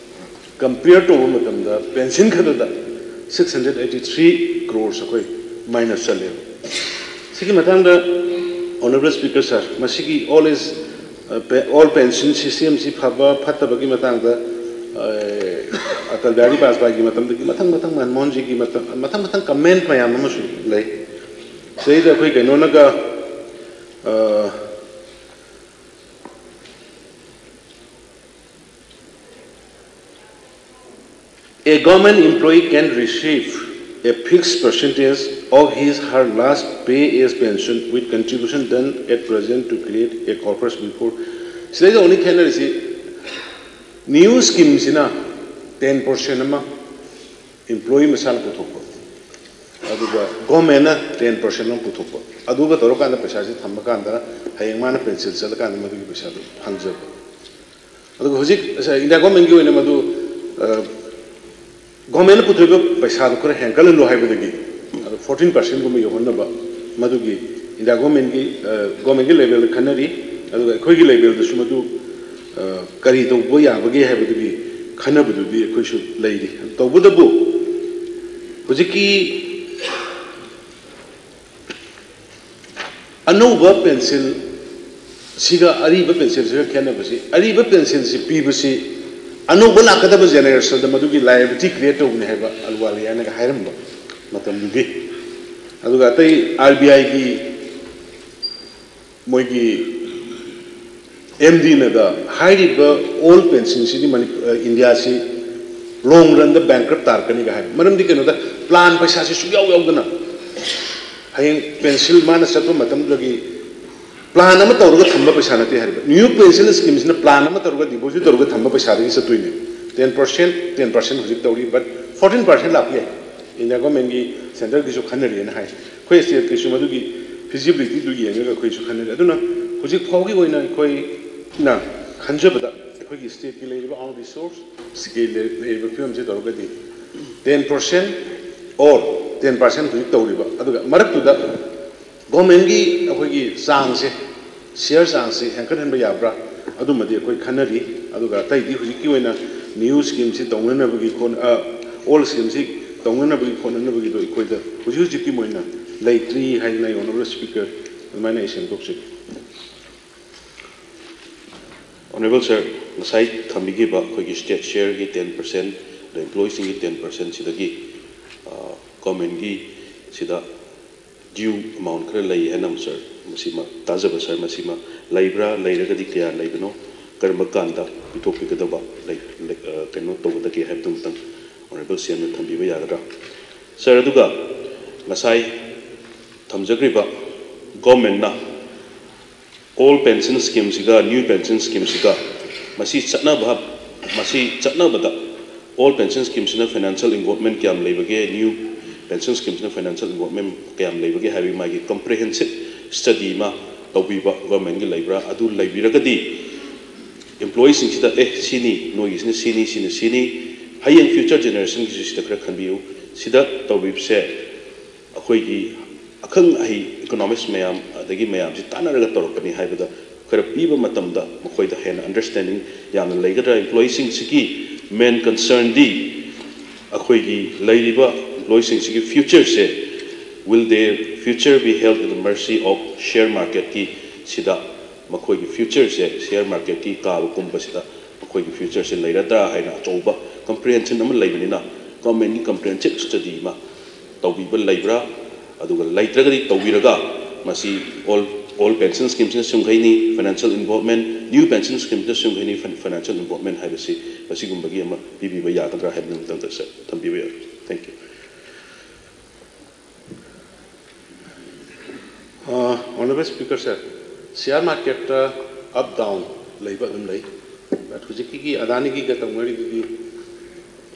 compare ꯇꯧꯕ ꯃꯇꯝꯗ pension ꯈꯛꯇꯗ six hundred eighty three crores ꯑꯩꯈꯣꯏ minus ꯆꯠꯂꯦꯕ꯫ ꯁꯤꯒꯤ ꯃꯇꯥꯡꯗ Honorable Speaker sir, ꯃꯁꯤꯒꯤ old age, ꯑ, ꯄꯦ-, old pension systemꯁꯤ ꯐꯕ ꯐꯠꯇꯕꯒꯤ ꯃꯇꯥꯡꯗ, ꯑ, ꯑꯇꯜ ꯕꯤꯍꯥꯔꯤ ꯕꯥꯖꯄꯥꯏꯒꯤ ꯃꯇꯝꯗꯒꯤ ꯃꯊꯪ ꯃꯊꯪ ꯃꯟꯃꯣꯍꯟꯖꯤꯒꯤ ꯃꯇꯝ, ꯃꯊꯪ ꯃꯊꯪ comment ꯃꯌꯥꯝ ꯑꯃꯁꯨ ꯂꯩ꯫ ꯁꯤꯗꯩꯗ ꯑꯩꯈꯣꯏ ꯀꯩꯅꯣꯅꯒ, ꯑ, A government employee can receive a fixed percentage of his, her last pay as pension with contribution done at present to create a corpus before. ꯁꯤꯗꯩꯗ only ꯈꯦꯠꯅꯔꯤꯁꯤ, new schemeꯁꯤꯅ ten percent ꯑꯃ employee ꯃꯁꯥꯅ ꯄꯨꯊꯣꯛꯄ, ꯑꯗꯨꯒ governmentꯅ ten percent ꯑꯃ ꯄꯨꯊꯣꯛꯄ꯫ ꯑꯗꯨꯒ ꯇꯧꯔꯀꯥꯟꯗ ꯄꯩꯁꯥꯁꯤ ꯊꯝꯕ ꯀꯥꯟꯗ ꯍꯌꯦꯡ ꯃꯥꯅ pension ꯆꯠꯂꯀꯥꯟꯗ ꯃꯗꯨꯒꯤ ꯄꯩꯁꯥꯗꯨ ꯐꯪꯖꯕ꯫ ꯑꯗꯨꯒ ꯍꯧꯖꯤꯛ ꯉꯁꯥꯏ India governmentꯀꯤ ꯑꯣꯏꯅ ꯃꯗꯨ, ꯑ, ꯒꯣꯔꯃꯦꯟꯅ ꯄꯨꯊꯣꯛꯏꯕ ꯄꯩꯁꯥꯗꯨ ꯈꯔ ꯍꯦꯟꯒꯠꯍꯜꯂꯨ ꯍꯥꯏꯕꯗꯒꯤ ꯑꯗꯨ ꯐꯣꯔꯇꯤꯟ ꯄꯥꯔꯁꯦꯟꯒꯨꯝꯕ ꯌꯧꯍꯟꯅꯕ ꯃꯗꯨꯒꯤ ꯏꯟꯗꯤꯌꯥ ꯒꯣꯔꯃꯦꯟꯒꯤ ꯒꯣꯔꯃꯦꯟꯒꯤ ꯂꯦꯚꯦꯜꯗ ꯈꯟꯅꯔꯤ꯫ ꯑꯗꯨꯒ ꯑꯩꯈꯣꯏꯒꯤ ꯂꯦꯚꯦꯜꯗꯁꯨ ꯃꯗꯨ ꯀꯔꯤ ꯇꯧꯕ ꯌꯥꯕꯒꯦ ꯍꯥꯏꯕꯗꯨꯒꯤ ꯈꯟꯅꯕꯗꯨꯗꯤ ꯑꯩꯈꯣꯏꯁꯨ ꯂꯩꯔꯤ꯫ ꯇꯧꯕꯇꯕꯨ ꯍꯧꯖꯤꯛꯀꯤ ꯑꯅꯧꯕ ꯄꯦꯟꯁꯤꯜ ꯁꯤꯒ ꯑꯔꯤꯕ ꯄꯦꯟꯁꯤꯜꯁꯤꯒ ꯈꯦꯠꯅꯕꯁꯤ, ꯑꯔꯤꯕ ꯄꯦꯟꯁꯤꯜꯁꯤ ꯄꯤꯕꯁꯤ ꯑꯅꯧꯕ ꯂꯥꯛꯀꯗꯕ ꯖꯦꯅꯦꯔꯦꯁꯟꯗ ꯃꯗꯨꯒꯤ ꯂꯥꯏꯕꯤꯂꯤꯇꯤ ꯀ꯭ꯔꯤꯌꯦꯠ ꯇꯧꯕꯅꯤ ꯍꯥꯏꯕ ꯑꯜꯋꯥꯂꯤꯌꯥꯅꯒ ꯍꯥꯏꯔꯝꯕ ꯃꯇꯝꯗꯨꯒꯤ꯫ ꯑꯗꯨꯒ ꯑꯇꯩ ꯑꯥꯔ ꯕꯤ ꯑꯥꯏꯒꯤ ꯃꯣꯏꯒꯤ ꯑꯦꯝ ꯗꯤꯅꯒ ꯍꯥꯏꯔꯤꯕ ꯑꯣꯜ ꯄꯦꯟꯁꯤꯜꯁꯤꯗꯤ ꯃꯅꯤꯄꯨꯔ ꯏꯟꯗꯤꯌꯥꯁꯤ ꯂꯣꯡ ꯔꯟꯗ ꯕꯦꯡꯀ꯭ꯔꯞ ꯇꯥꯔꯛꯀꯅꯤꯒ ꯍꯥꯏꯕ꯫ ꯃꯔꯝꯗꯤ ꯀꯩꯅꯣꯗ ꯄ꯭ꯂꯥꯟ ꯄꯩꯁꯥꯁꯤ ꯁꯨꯡꯌꯥꯎ ꯌꯥꯎꯗꯅ ꯍꯌꯦꯡ ꯄꯦꯟꯁꯤꯜ ꯃꯥꯅ ꯆꯠꯄ ꯃꯇꯝꯗꯨꯗꯒꯤ ꯄ꯭ꯂꯥꯟ ꯑꯃ ꯇꯧꯔꯒ ꯊꯝꯕ ꯄꯩꯁꯥ ꯅꯠꯇꯦ ꯍꯥꯏꯔꯤꯕ꯫ ꯅ꯭ꯌꯨ ꯄꯦꯟꯁꯤꯜ ꯁ꯭ꯀꯤꯝꯁꯤꯅ ꯄ꯭ꯂꯥꯟ ꯑꯃ ꯇꯧꯔꯒ ꯗꯤꯄꯣꯖꯤꯠ ꯇꯧꯔꯒ ꯊꯝꯕ ꯄꯩꯁꯥꯗꯒꯤ ꯆꯠꯇꯣꯏꯅꯦ꯫ ꯇꯦꯟ ꯄꯥꯔꯁꯦꯟ ꯇꯦꯟ ꯄꯥꯔꯁꯦꯟ ꯍꯧꯖꯤꯛ ꯇꯧꯔꯤ, ꯕꯠ ꯐꯣꯔꯇꯤꯟ ꯄꯥꯔꯁꯦꯟ ꯂꯥꯛꯄ ꯌꯥꯏ꯫ ꯏꯟꯗꯤꯌꯥ ꯒꯣꯔꯃꯦꯟꯒꯤ ꯁꯦꯟꯇꯔꯒꯤꯁꯨ ꯈꯟꯅꯔꯤꯅ ꯍꯥꯏ꯫ ꯑꯩꯈꯣꯏ ꯁ꯭ꯇꯦꯠꯀꯤꯁꯨ ꯃꯗꯨꯒꯤ ꯐꯤꯖꯤꯕꯤꯂꯤꯇꯤꯗꯨ ꯌꯦꯡꯉꯒ ꯑꯩꯈꯣꯏꯁꯨ ꯈꯟꯅꯔꯤ꯫ ꯑꯗꯨꯅ ꯍꯧꯖꯤꯛ ꯐꯥꯎꯒꯤ ꯑꯣꯏꯅ ꯑꯩꯈꯣꯏꯅ ꯈꯟꯖꯕꯗ ꯑꯩꯈꯣꯏꯒꯤ ꯁ꯭ꯇꯦꯠꯀꯤ ꯂꯩꯔꯤꯕ ꯑꯥꯎꯟ ꯔꯤꯁꯣꯔꯁꯀꯤ ꯂꯩꯔꯤꯕ ꯐꯤꯕꯝꯁꯤ ꯇꯧꯔꯒꯗꯤ ten percent or ten percent ꯍꯧꯖꯤꯛ ꯇꯧꯔꯤꯕ, ꯑꯗꯨꯒ ꯃꯔꯛꯇꯨꯗ ꯒꯣꯔꯃꯦꯟꯒꯤ ꯑꯩꯈꯣꯏꯒꯤ ꯆꯥꯡꯁꯦ, ꯁꯤꯌꯔ ꯆꯥꯡꯁꯦ ꯍꯦꯟꯀꯠꯍꯟꯕ ꯌꯥꯕ꯭ꯔꯥ, ꯑꯗꯨꯃꯗꯤ ꯑꯩꯈꯣꯏ ꯈꯟꯅꯔꯤ꯫ ꯑꯗꯨꯒ ꯑꯇꯩꯗꯤ ꯍꯧꯖꯤꯛꯀꯤ ꯑꯣꯏꯅ ꯅ꯭ꯌꯨ ꯁ꯭ꯀꯤꯝꯁꯤ ꯇꯧꯅꯅꯕꯒꯤ ꯈꯣꯠ-, ꯑ, ꯑꯣꯜ ꯁ꯭ꯀꯤꯝꯁꯤ ꯇꯧꯅꯅꯕꯒꯤ ꯈꯣꯠꯅꯅꯕꯒꯤꯗꯣ ꯑꯩꯈꯣꯏꯗ ꯍꯧꯖꯤꯛ ꯍꯧꯖꯤꯛꯀꯤ ꯑꯣꯏꯅ ꯂꯩꯇ꯭ꯔꯤ ꯍꯥꯏꯗꯅ ꯑꯩ ꯑꯣꯅꯔꯦꯕꯜ ꯁ꯭ꯄꯤꯀꯔ ꯑꯗꯨꯃꯥꯏꯅ ꯑꯩ ꯁꯦꯝꯗꯣꯛꯆꯒꯦ꯫ ꯑꯣꯅꯔꯦꯕꯜ ꯁꯔ, ꯉꯁꯥꯏ ꯊꯝꯕꯤꯈꯤꯕ ꯑꯩꯈꯣꯏꯒꯤ ꯁ꯭ꯇꯦꯠ ꯁꯤꯌꯔꯒꯤ ꯇꯦꯟ ꯄꯥꯔꯁꯦꯟ, ꯑꯗ ꯏꯝꯄ꯭ꯂꯣꯌꯤꯁꯤꯡꯒꯤ ꯇꯦꯟ ꯄꯥꯔꯁꯦꯟ ꯁꯤꯗꯒꯤ, ꯑ, ꯒꯣꯔꯃꯦꯟꯒꯤ ꯁꯤꯗ ꯗ꯭ꯌꯨ ꯑꯦꯃꯥꯎꯟ ꯈꯔ ꯂꯩ ꯍꯥꯏꯅ ꯑꯃꯨꯛ ꯁꯔ, ꯃꯁꯤꯃ ꯇꯥꯖꯕ ꯁꯔ, ꯃꯁꯤꯃ ꯂꯩꯕ꯭ꯔꯥ? ꯂꯩꯔꯒꯗꯤ ꯀꯌꯥ ꯂꯩꯕꯅꯣ? ꯀꯔꯝꯕ ꯀꯥꯟꯗ ꯄꯤꯊꯣꯛꯄꯤꯒꯗꯕ ꯂꯩ-, ꯂꯩ-, ꯑ, ꯀꯩꯅꯣ ꯇꯧꯒꯗꯒꯦ ꯍꯥꯏꯕꯗꯨ ꯑꯃꯨꯛꯇꯪ ꯑꯣꯅꯔꯦꯕꯜ ꯁꯤ ꯑꯦꯝꯅ ꯊꯝꯕꯤꯕ ꯌꯥꯒꯗ꯭ꯔꯥ? ꯁꯔ, ꯑꯗꯨꯒ ꯉꯁꯥꯏ ꯊꯝꯖꯈ꯭ꯔꯤꯕ ꯒꯣꯔꯃꯦꯟꯅ ꯑꯣꯜ ꯄꯦꯟꯁꯟ ꯁ꯭ꯀꯤꯝꯁꯤꯒ ꯅ꯭ꯌꯨ ꯄꯦꯟꯁꯟ ꯁ꯭ꯀꯤꯝꯁꯤꯒ ꯃꯁꯤ ꯆꯠꯅꯕ, ꯃꯁꯤ ꯆꯠꯅꯕꯗ ꯑꯣꯜ ꯄꯦꯟꯁꯟ ꯁ꯭ꯀꯤꯝꯁꯤꯅ ꯐꯥꯏꯅꯥꯟꯁꯤꯌꯦꯜ ꯏꯟꯚꯣꯜꯞꯃꯦꯟ ꯀꯌꯥꯝ ꯂꯩꯕꯒꯦ, ꯅ꯭ꯌꯨ ꯄꯦꯟꯁꯟ ꯁ꯭ꯀꯤꯝꯁꯤꯅ ꯐꯥꯏꯅꯥꯟꯁꯤꯌꯦꯜ ꯏꯟꯚꯣꯜꯞꯃꯦꯟ ꯀꯌꯥꯝ ꯂꯩꯕꯒꯦ ꯍꯥꯏꯕꯒꯤ ꯃꯥꯒꯤ ꯀꯝꯄ꯭ꯔꯤꯍꯦꯟꯁꯤꯞ ꯁ꯭ꯇꯗꯤ ꯑꯃ ꯇꯧꯕꯤꯕ ꯒꯣꯔꯃꯦꯟꯒꯤ ꯂꯩꯕ꯭ꯔꯥ? ꯑꯗꯨ ꯂꯩꯕꯤꯔꯒꯗꯤ ꯏꯝꯄ꯭ꯂꯣꯌꯤꯁꯤꯡꯁꯤꯗ, "ꯑꯦ, ꯁꯤꯅꯤ, ꯅꯣꯏꯒꯤꯁꯤꯅ ꯁꯤꯅꯤ, ꯁꯤꯅ ꯁꯤꯅꯤ" ꯍꯌꯦꯡ future generation ꯒꯤꯁꯨ ꯁꯤꯗ ꯈꯔ ꯈꯟꯕꯤꯌꯨ꯫ ꯁꯤꯗ ꯇꯧꯕꯤꯕꯁꯦ ꯑꯩꯈꯣꯏꯒꯤ ꯑꯈꯪ ꯑꯍꯩ economist ꯃꯌꯥꯝ ꯑꯗꯒꯤ ꯃꯌꯥꯝꯁꯤ ꯇꯥꯟꯅꯔꯒ ꯇꯧꯔꯛꯄꯅꯤ ꯍꯥꯏꯕꯗ ꯈꯔ ꯄꯤꯕ ꯃꯇꯝꯗ ꯃꯈꯣꯏꯗ ꯍꯦꯟꯅ understanding ꯌꯥꯝꯅ ꯂꯩꯒꯗ꯭ꯔꯥ? Employee ꯁꯤꯡꯁꯤꯒꯤ main concern ꯗꯤ ꯑꯩꯈꯣꯏꯒꯤ ꯂꯩꯔꯤꯕ employee ꯁꯤꯡꯁꯤꯒꯤ future say, will their future be held to the mercy of share market ꯀꯤ ꯁꯤꯗ ꯃꯈꯣꯏꯒꯤ future ꯁꯦ share market ꯀꯤ ꯀꯥꯕ ꯀꯨꯝꯕꯁꯤꯗ ꯃꯈꯣꯏꯒꯤ future ꯁꯦ ꯂꯩꯔꯗ꯭ꯔꯥ ꯍꯥꯏꯅ ꯑꯆꯧꯕ comprehension ꯑꯃ ꯂꯩꯕꯅꯤꯅ, government ꯀꯤ comprehensive study ꯑꯃ ꯇꯧꯕꯤꯕ ꯂꯩꯕ꯭ꯔꯥ? ꯑꯗꯨꯒ ꯂꯩꯇ꯭ꯔꯒꯗꯤ ꯇꯧꯕꯤꯔꯒ ꯃꯁꯤ all, all pension scheme ꯁꯤꯅ ꯁꯨꯝꯈꯩꯅꯤ, financial involvement, new pension scheme ꯁꯤꯅ ꯁꯨꯝꯈꯩꯅꯤ, fin-, financial involvement ꯍꯥꯏꯕꯁꯤ ꯃꯁꯤꯒꯨꯝꯕꯒꯤ ꯑꯃ ꯄꯤꯕꯤꯕ ꯌꯥꯒꯗ꯭ꯔꯥ ꯍꯥꯏꯕꯗꯨ ꯑꯃꯇꯪ ꯊꯝꯕꯤꯕ ꯌꯥꯏ꯫ Thank you. Honorable Speaker sir, share market ꯇ up down ꯂꯩꯕ ꯑꯗꯨꯝ ꯂꯩ꯫ But ꯍꯧꯖꯤꯛꯀꯤ ꯑꯗꯥꯅꯤꯒꯤꯒ ꯇꯧꯅꯔꯤꯗꯨꯗꯤ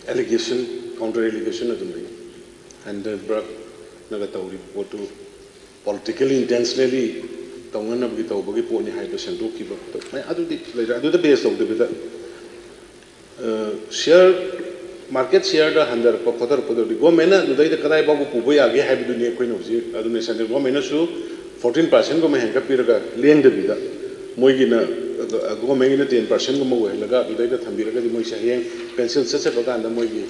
allegation, counter allegation ꯑꯗꯨꯝ ꯂꯩ꯫ ꯍꯥꯏꯗꯦꯟꯕꯔꯒꯅꯒ ꯇꯧꯔꯤꯕ ꯄꯣꯠꯇꯨ politically intentionally ꯇꯧꯅꯅꯕꯒꯤ ꯇꯧꯕꯒꯤ ꯄꯣꯠꯅꯤ ꯍꯥꯏꯕ ꯁꯦꯝꯗꯣꯛꯈꯤꯕ ꯑꯗꯨꯗꯤ ꯂꯩꯔꯦ꯫ ꯑꯗꯨꯗ base ꯇꯧꯗꯕꯤꯗ share, market share ꯗ ꯍꯟꯊꯔꯛꯄ ꯈꯣꯊꯔꯛꯄꯗꯨꯗꯤ government ꯅ ꯑꯗꯨꯗꯩꯗ ꯀꯗꯥꯏ ꯐꯥꯎꯕ ꯄꯨꯕ ꯌꯥꯒꯦ ꯍꯥꯏꯕꯗꯨꯅꯤ ꯑꯩꯈꯣꯏꯅ ꯍꯧꯖꯤꯛ꯫ ꯑꯗꯨꯅ central government ꯅꯁꯨ fourteen percent ꯒꯨꯝꯕ ꯍꯦꯟꯒꯠꯄꯤꯔꯒ ꯂꯦꯡꯗꯕꯤꯗ ꯃꯣꯏꯒꯤꯅ, government ꯒꯤꯅ ten percent ꯒꯨꯝꯕ ꯑꯣꯏꯍꯜꯂꯒ ꯑꯗꯨꯗꯩꯗ ꯊꯝꯕꯤꯔꯒꯗꯤ ꯃꯣꯏꯁꯦ ꯍꯌꯦꯡ pension ꯆꯠꯆꯕ ꯀꯥꯟꯗ ꯃꯣꯏꯒꯤ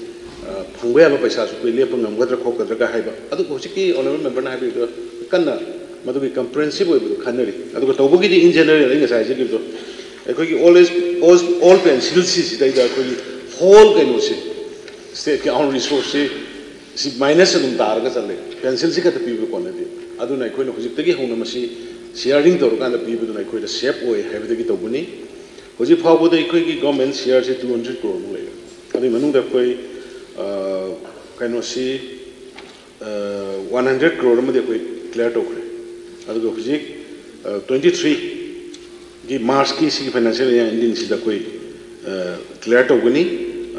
ꯐꯪꯕ ꯌꯥꯕ ꯄꯩꯁꯥꯁꯨ ꯑꯩꯈꯣꯏ ꯂꯦꯞꯄ ꯉꯝꯒꯗ꯭ꯔꯥ ꯈꯣꯠꯀꯗ꯭ꯔꯥꯒ ꯍꯥꯏꯕ꯫ ꯑꯗꯨ ꯍꯧꯖꯤꯛꯀꯤ honorable member ꯅ ꯍꯥꯏꯕꯤꯕꯗꯣ ꯀꯟꯅ ꯃꯗꯨꯒꯤ comprehensive ꯑꯣꯏꯕꯗꯨ ꯈꯟꯅꯔꯤ꯫ ꯑꯗꯨꯒ ꯇꯧꯕꯒꯤꯗꯤ in general ꯑꯩ ꯉꯁꯥꯏ ꯍꯥꯏꯖꯈꯤꯕꯗꯣ ꯑꯩꯈꯣꯏꯒꯤ all age, all, all pension ꯁꯤꯁꯤꯗꯩꯗ ꯑꯩꯈꯣꯏꯒꯤ whole ꯀꯩꯅꯣꯁꯦ, state ꯀꯤ own resource ꯁꯤ, ꯁꯤ minus ꯑꯗꯨꯝ ꯇꯥꯔꯒ ꯆꯠꯂꯦ꯫ Pension ꯁꯤ ꯈꯛꯇ ꯄꯤꯕ ꯀꯣꯟꯅꯗꯦ꯫ ꯑꯗꯨꯅ ꯑꯩꯈꯣꯏꯅ ꯍꯧꯖꯤꯛꯇꯒꯤ ꯍꯧꯅ ꯃꯁꯤ sharing ꯇꯧꯔꯀꯥꯟꯗ ꯄꯤꯕꯗꯨꯅ ꯑꯩꯈꯣꯏꯗ safe ꯑꯣꯏ ꯍꯥꯏꯕꯗꯒꯤ ꯇꯧꯕꯅꯤ꯫ ꯍꯧꯖꯤꯛ ꯐꯥꯎꯕꯗ ꯑꯩꯈꯣꯏꯒꯤ government share ꯁꯤ two hundred crore ꯃꯨꯛ ꯂꯩꯔꯦ꯫ ꯑꯗꯨꯒꯤ ꯃꯅꯨꯡꯗ ꯑꯩꯈꯣꯏ ꯀꯩꯅꯣꯁꯤ one hundred crore ꯑꯃꯗꯤ ꯑꯩꯈꯣꯏ clear ꯇꯧꯈ꯭ꯔꯦ꯫ ꯑꯗꯨꯒ ꯍꯧꯖꯤꯛ twenty three ꯒꯤ March ꯀꯤ ꯁꯤꯒꯤ financial year ending ꯁꯤꯗ ꯑꯩꯈꯣꯏ clear ꯇꯧꯒꯅꯤ꯫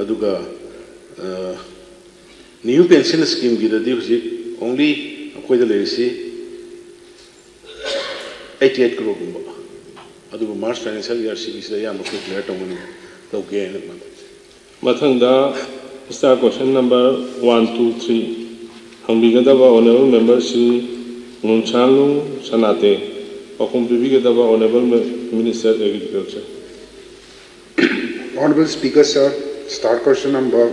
ꯑꯗꯨꯒ new pension scheme ꯒꯤꯗꯗꯤ ꯍꯧꯖꯤꯛ only ꯑꯩꯈꯣꯏꯗ ꯂꯩꯔꯤꯁꯤ eighty eight crore ꯒꯨꯝꯕ꯫ ꯑꯗꯨꯒ March financial year ꯁꯤꯒꯤꯁꯤꯗ ꯑꯌꯥꯝꯕ ꯑꯩꯈꯣꯏ clear ꯇꯧꯒꯅꯤ, ꯇꯧꯒꯦ ꯍꯥꯏꯅ ꯃꯊꯪꯗ star question number one two three ꯍꯪꯕꯤꯒꯗꯕ Honourable Member Shri ꯉꯨꯟꯁꯥꯟꯂꯨ ꯁꯅꯥꯇꯦ, ꯄꯥꯎꯈꯨꯝ ꯄꯤꯕꯤꯒꯗꯕ Honourable Minister Agriculture. Honorable Speaker, sir, star question number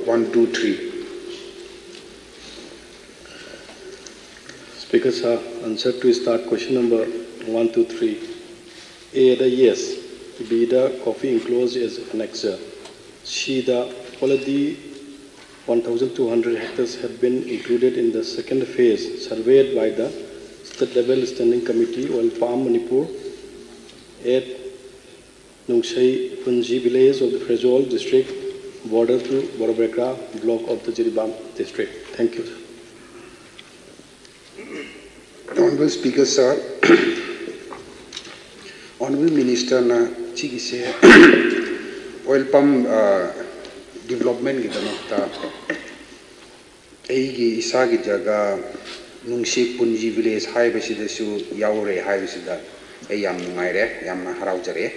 one two three. Speaker, sir, answer to star question number one two three. A, the yes. B, the copy enclosed as annexure. C, the already one thousand two hundred hectares have been included in the second phase surveyed by the State Level Standing Committee, Oil Palm Manipur, at Nungsei Punji village of the Pherzawl district, border to Borobekra block of the Jiribam district. Thank you, sir. Honorable Speaker, sir, Honorable Minister ꯅ ꯁꯤꯒꯤꯁꯦ oil palm development ꯒꯤꯗꯃꯛꯇ ꯑꯩꯒꯤ ꯏꯁꯥꯒꯤ ꯖꯒꯥ ꯅꯨꯡꯁꯤꯛ ꯄꯨꯟꯖꯤ village ꯍꯥꯏꯕꯁꯤꯗꯁꯨ ꯌꯥꯎꯔꯦ ꯍꯥꯏꯕꯁꯤꯗ ꯑꯩ ꯌꯥꯝ ꯅꯨꯡꯉꯥꯏꯔꯦ, ꯌꯥꯝꯅ ꯍꯔꯥꯎꯖꯔꯦ꯫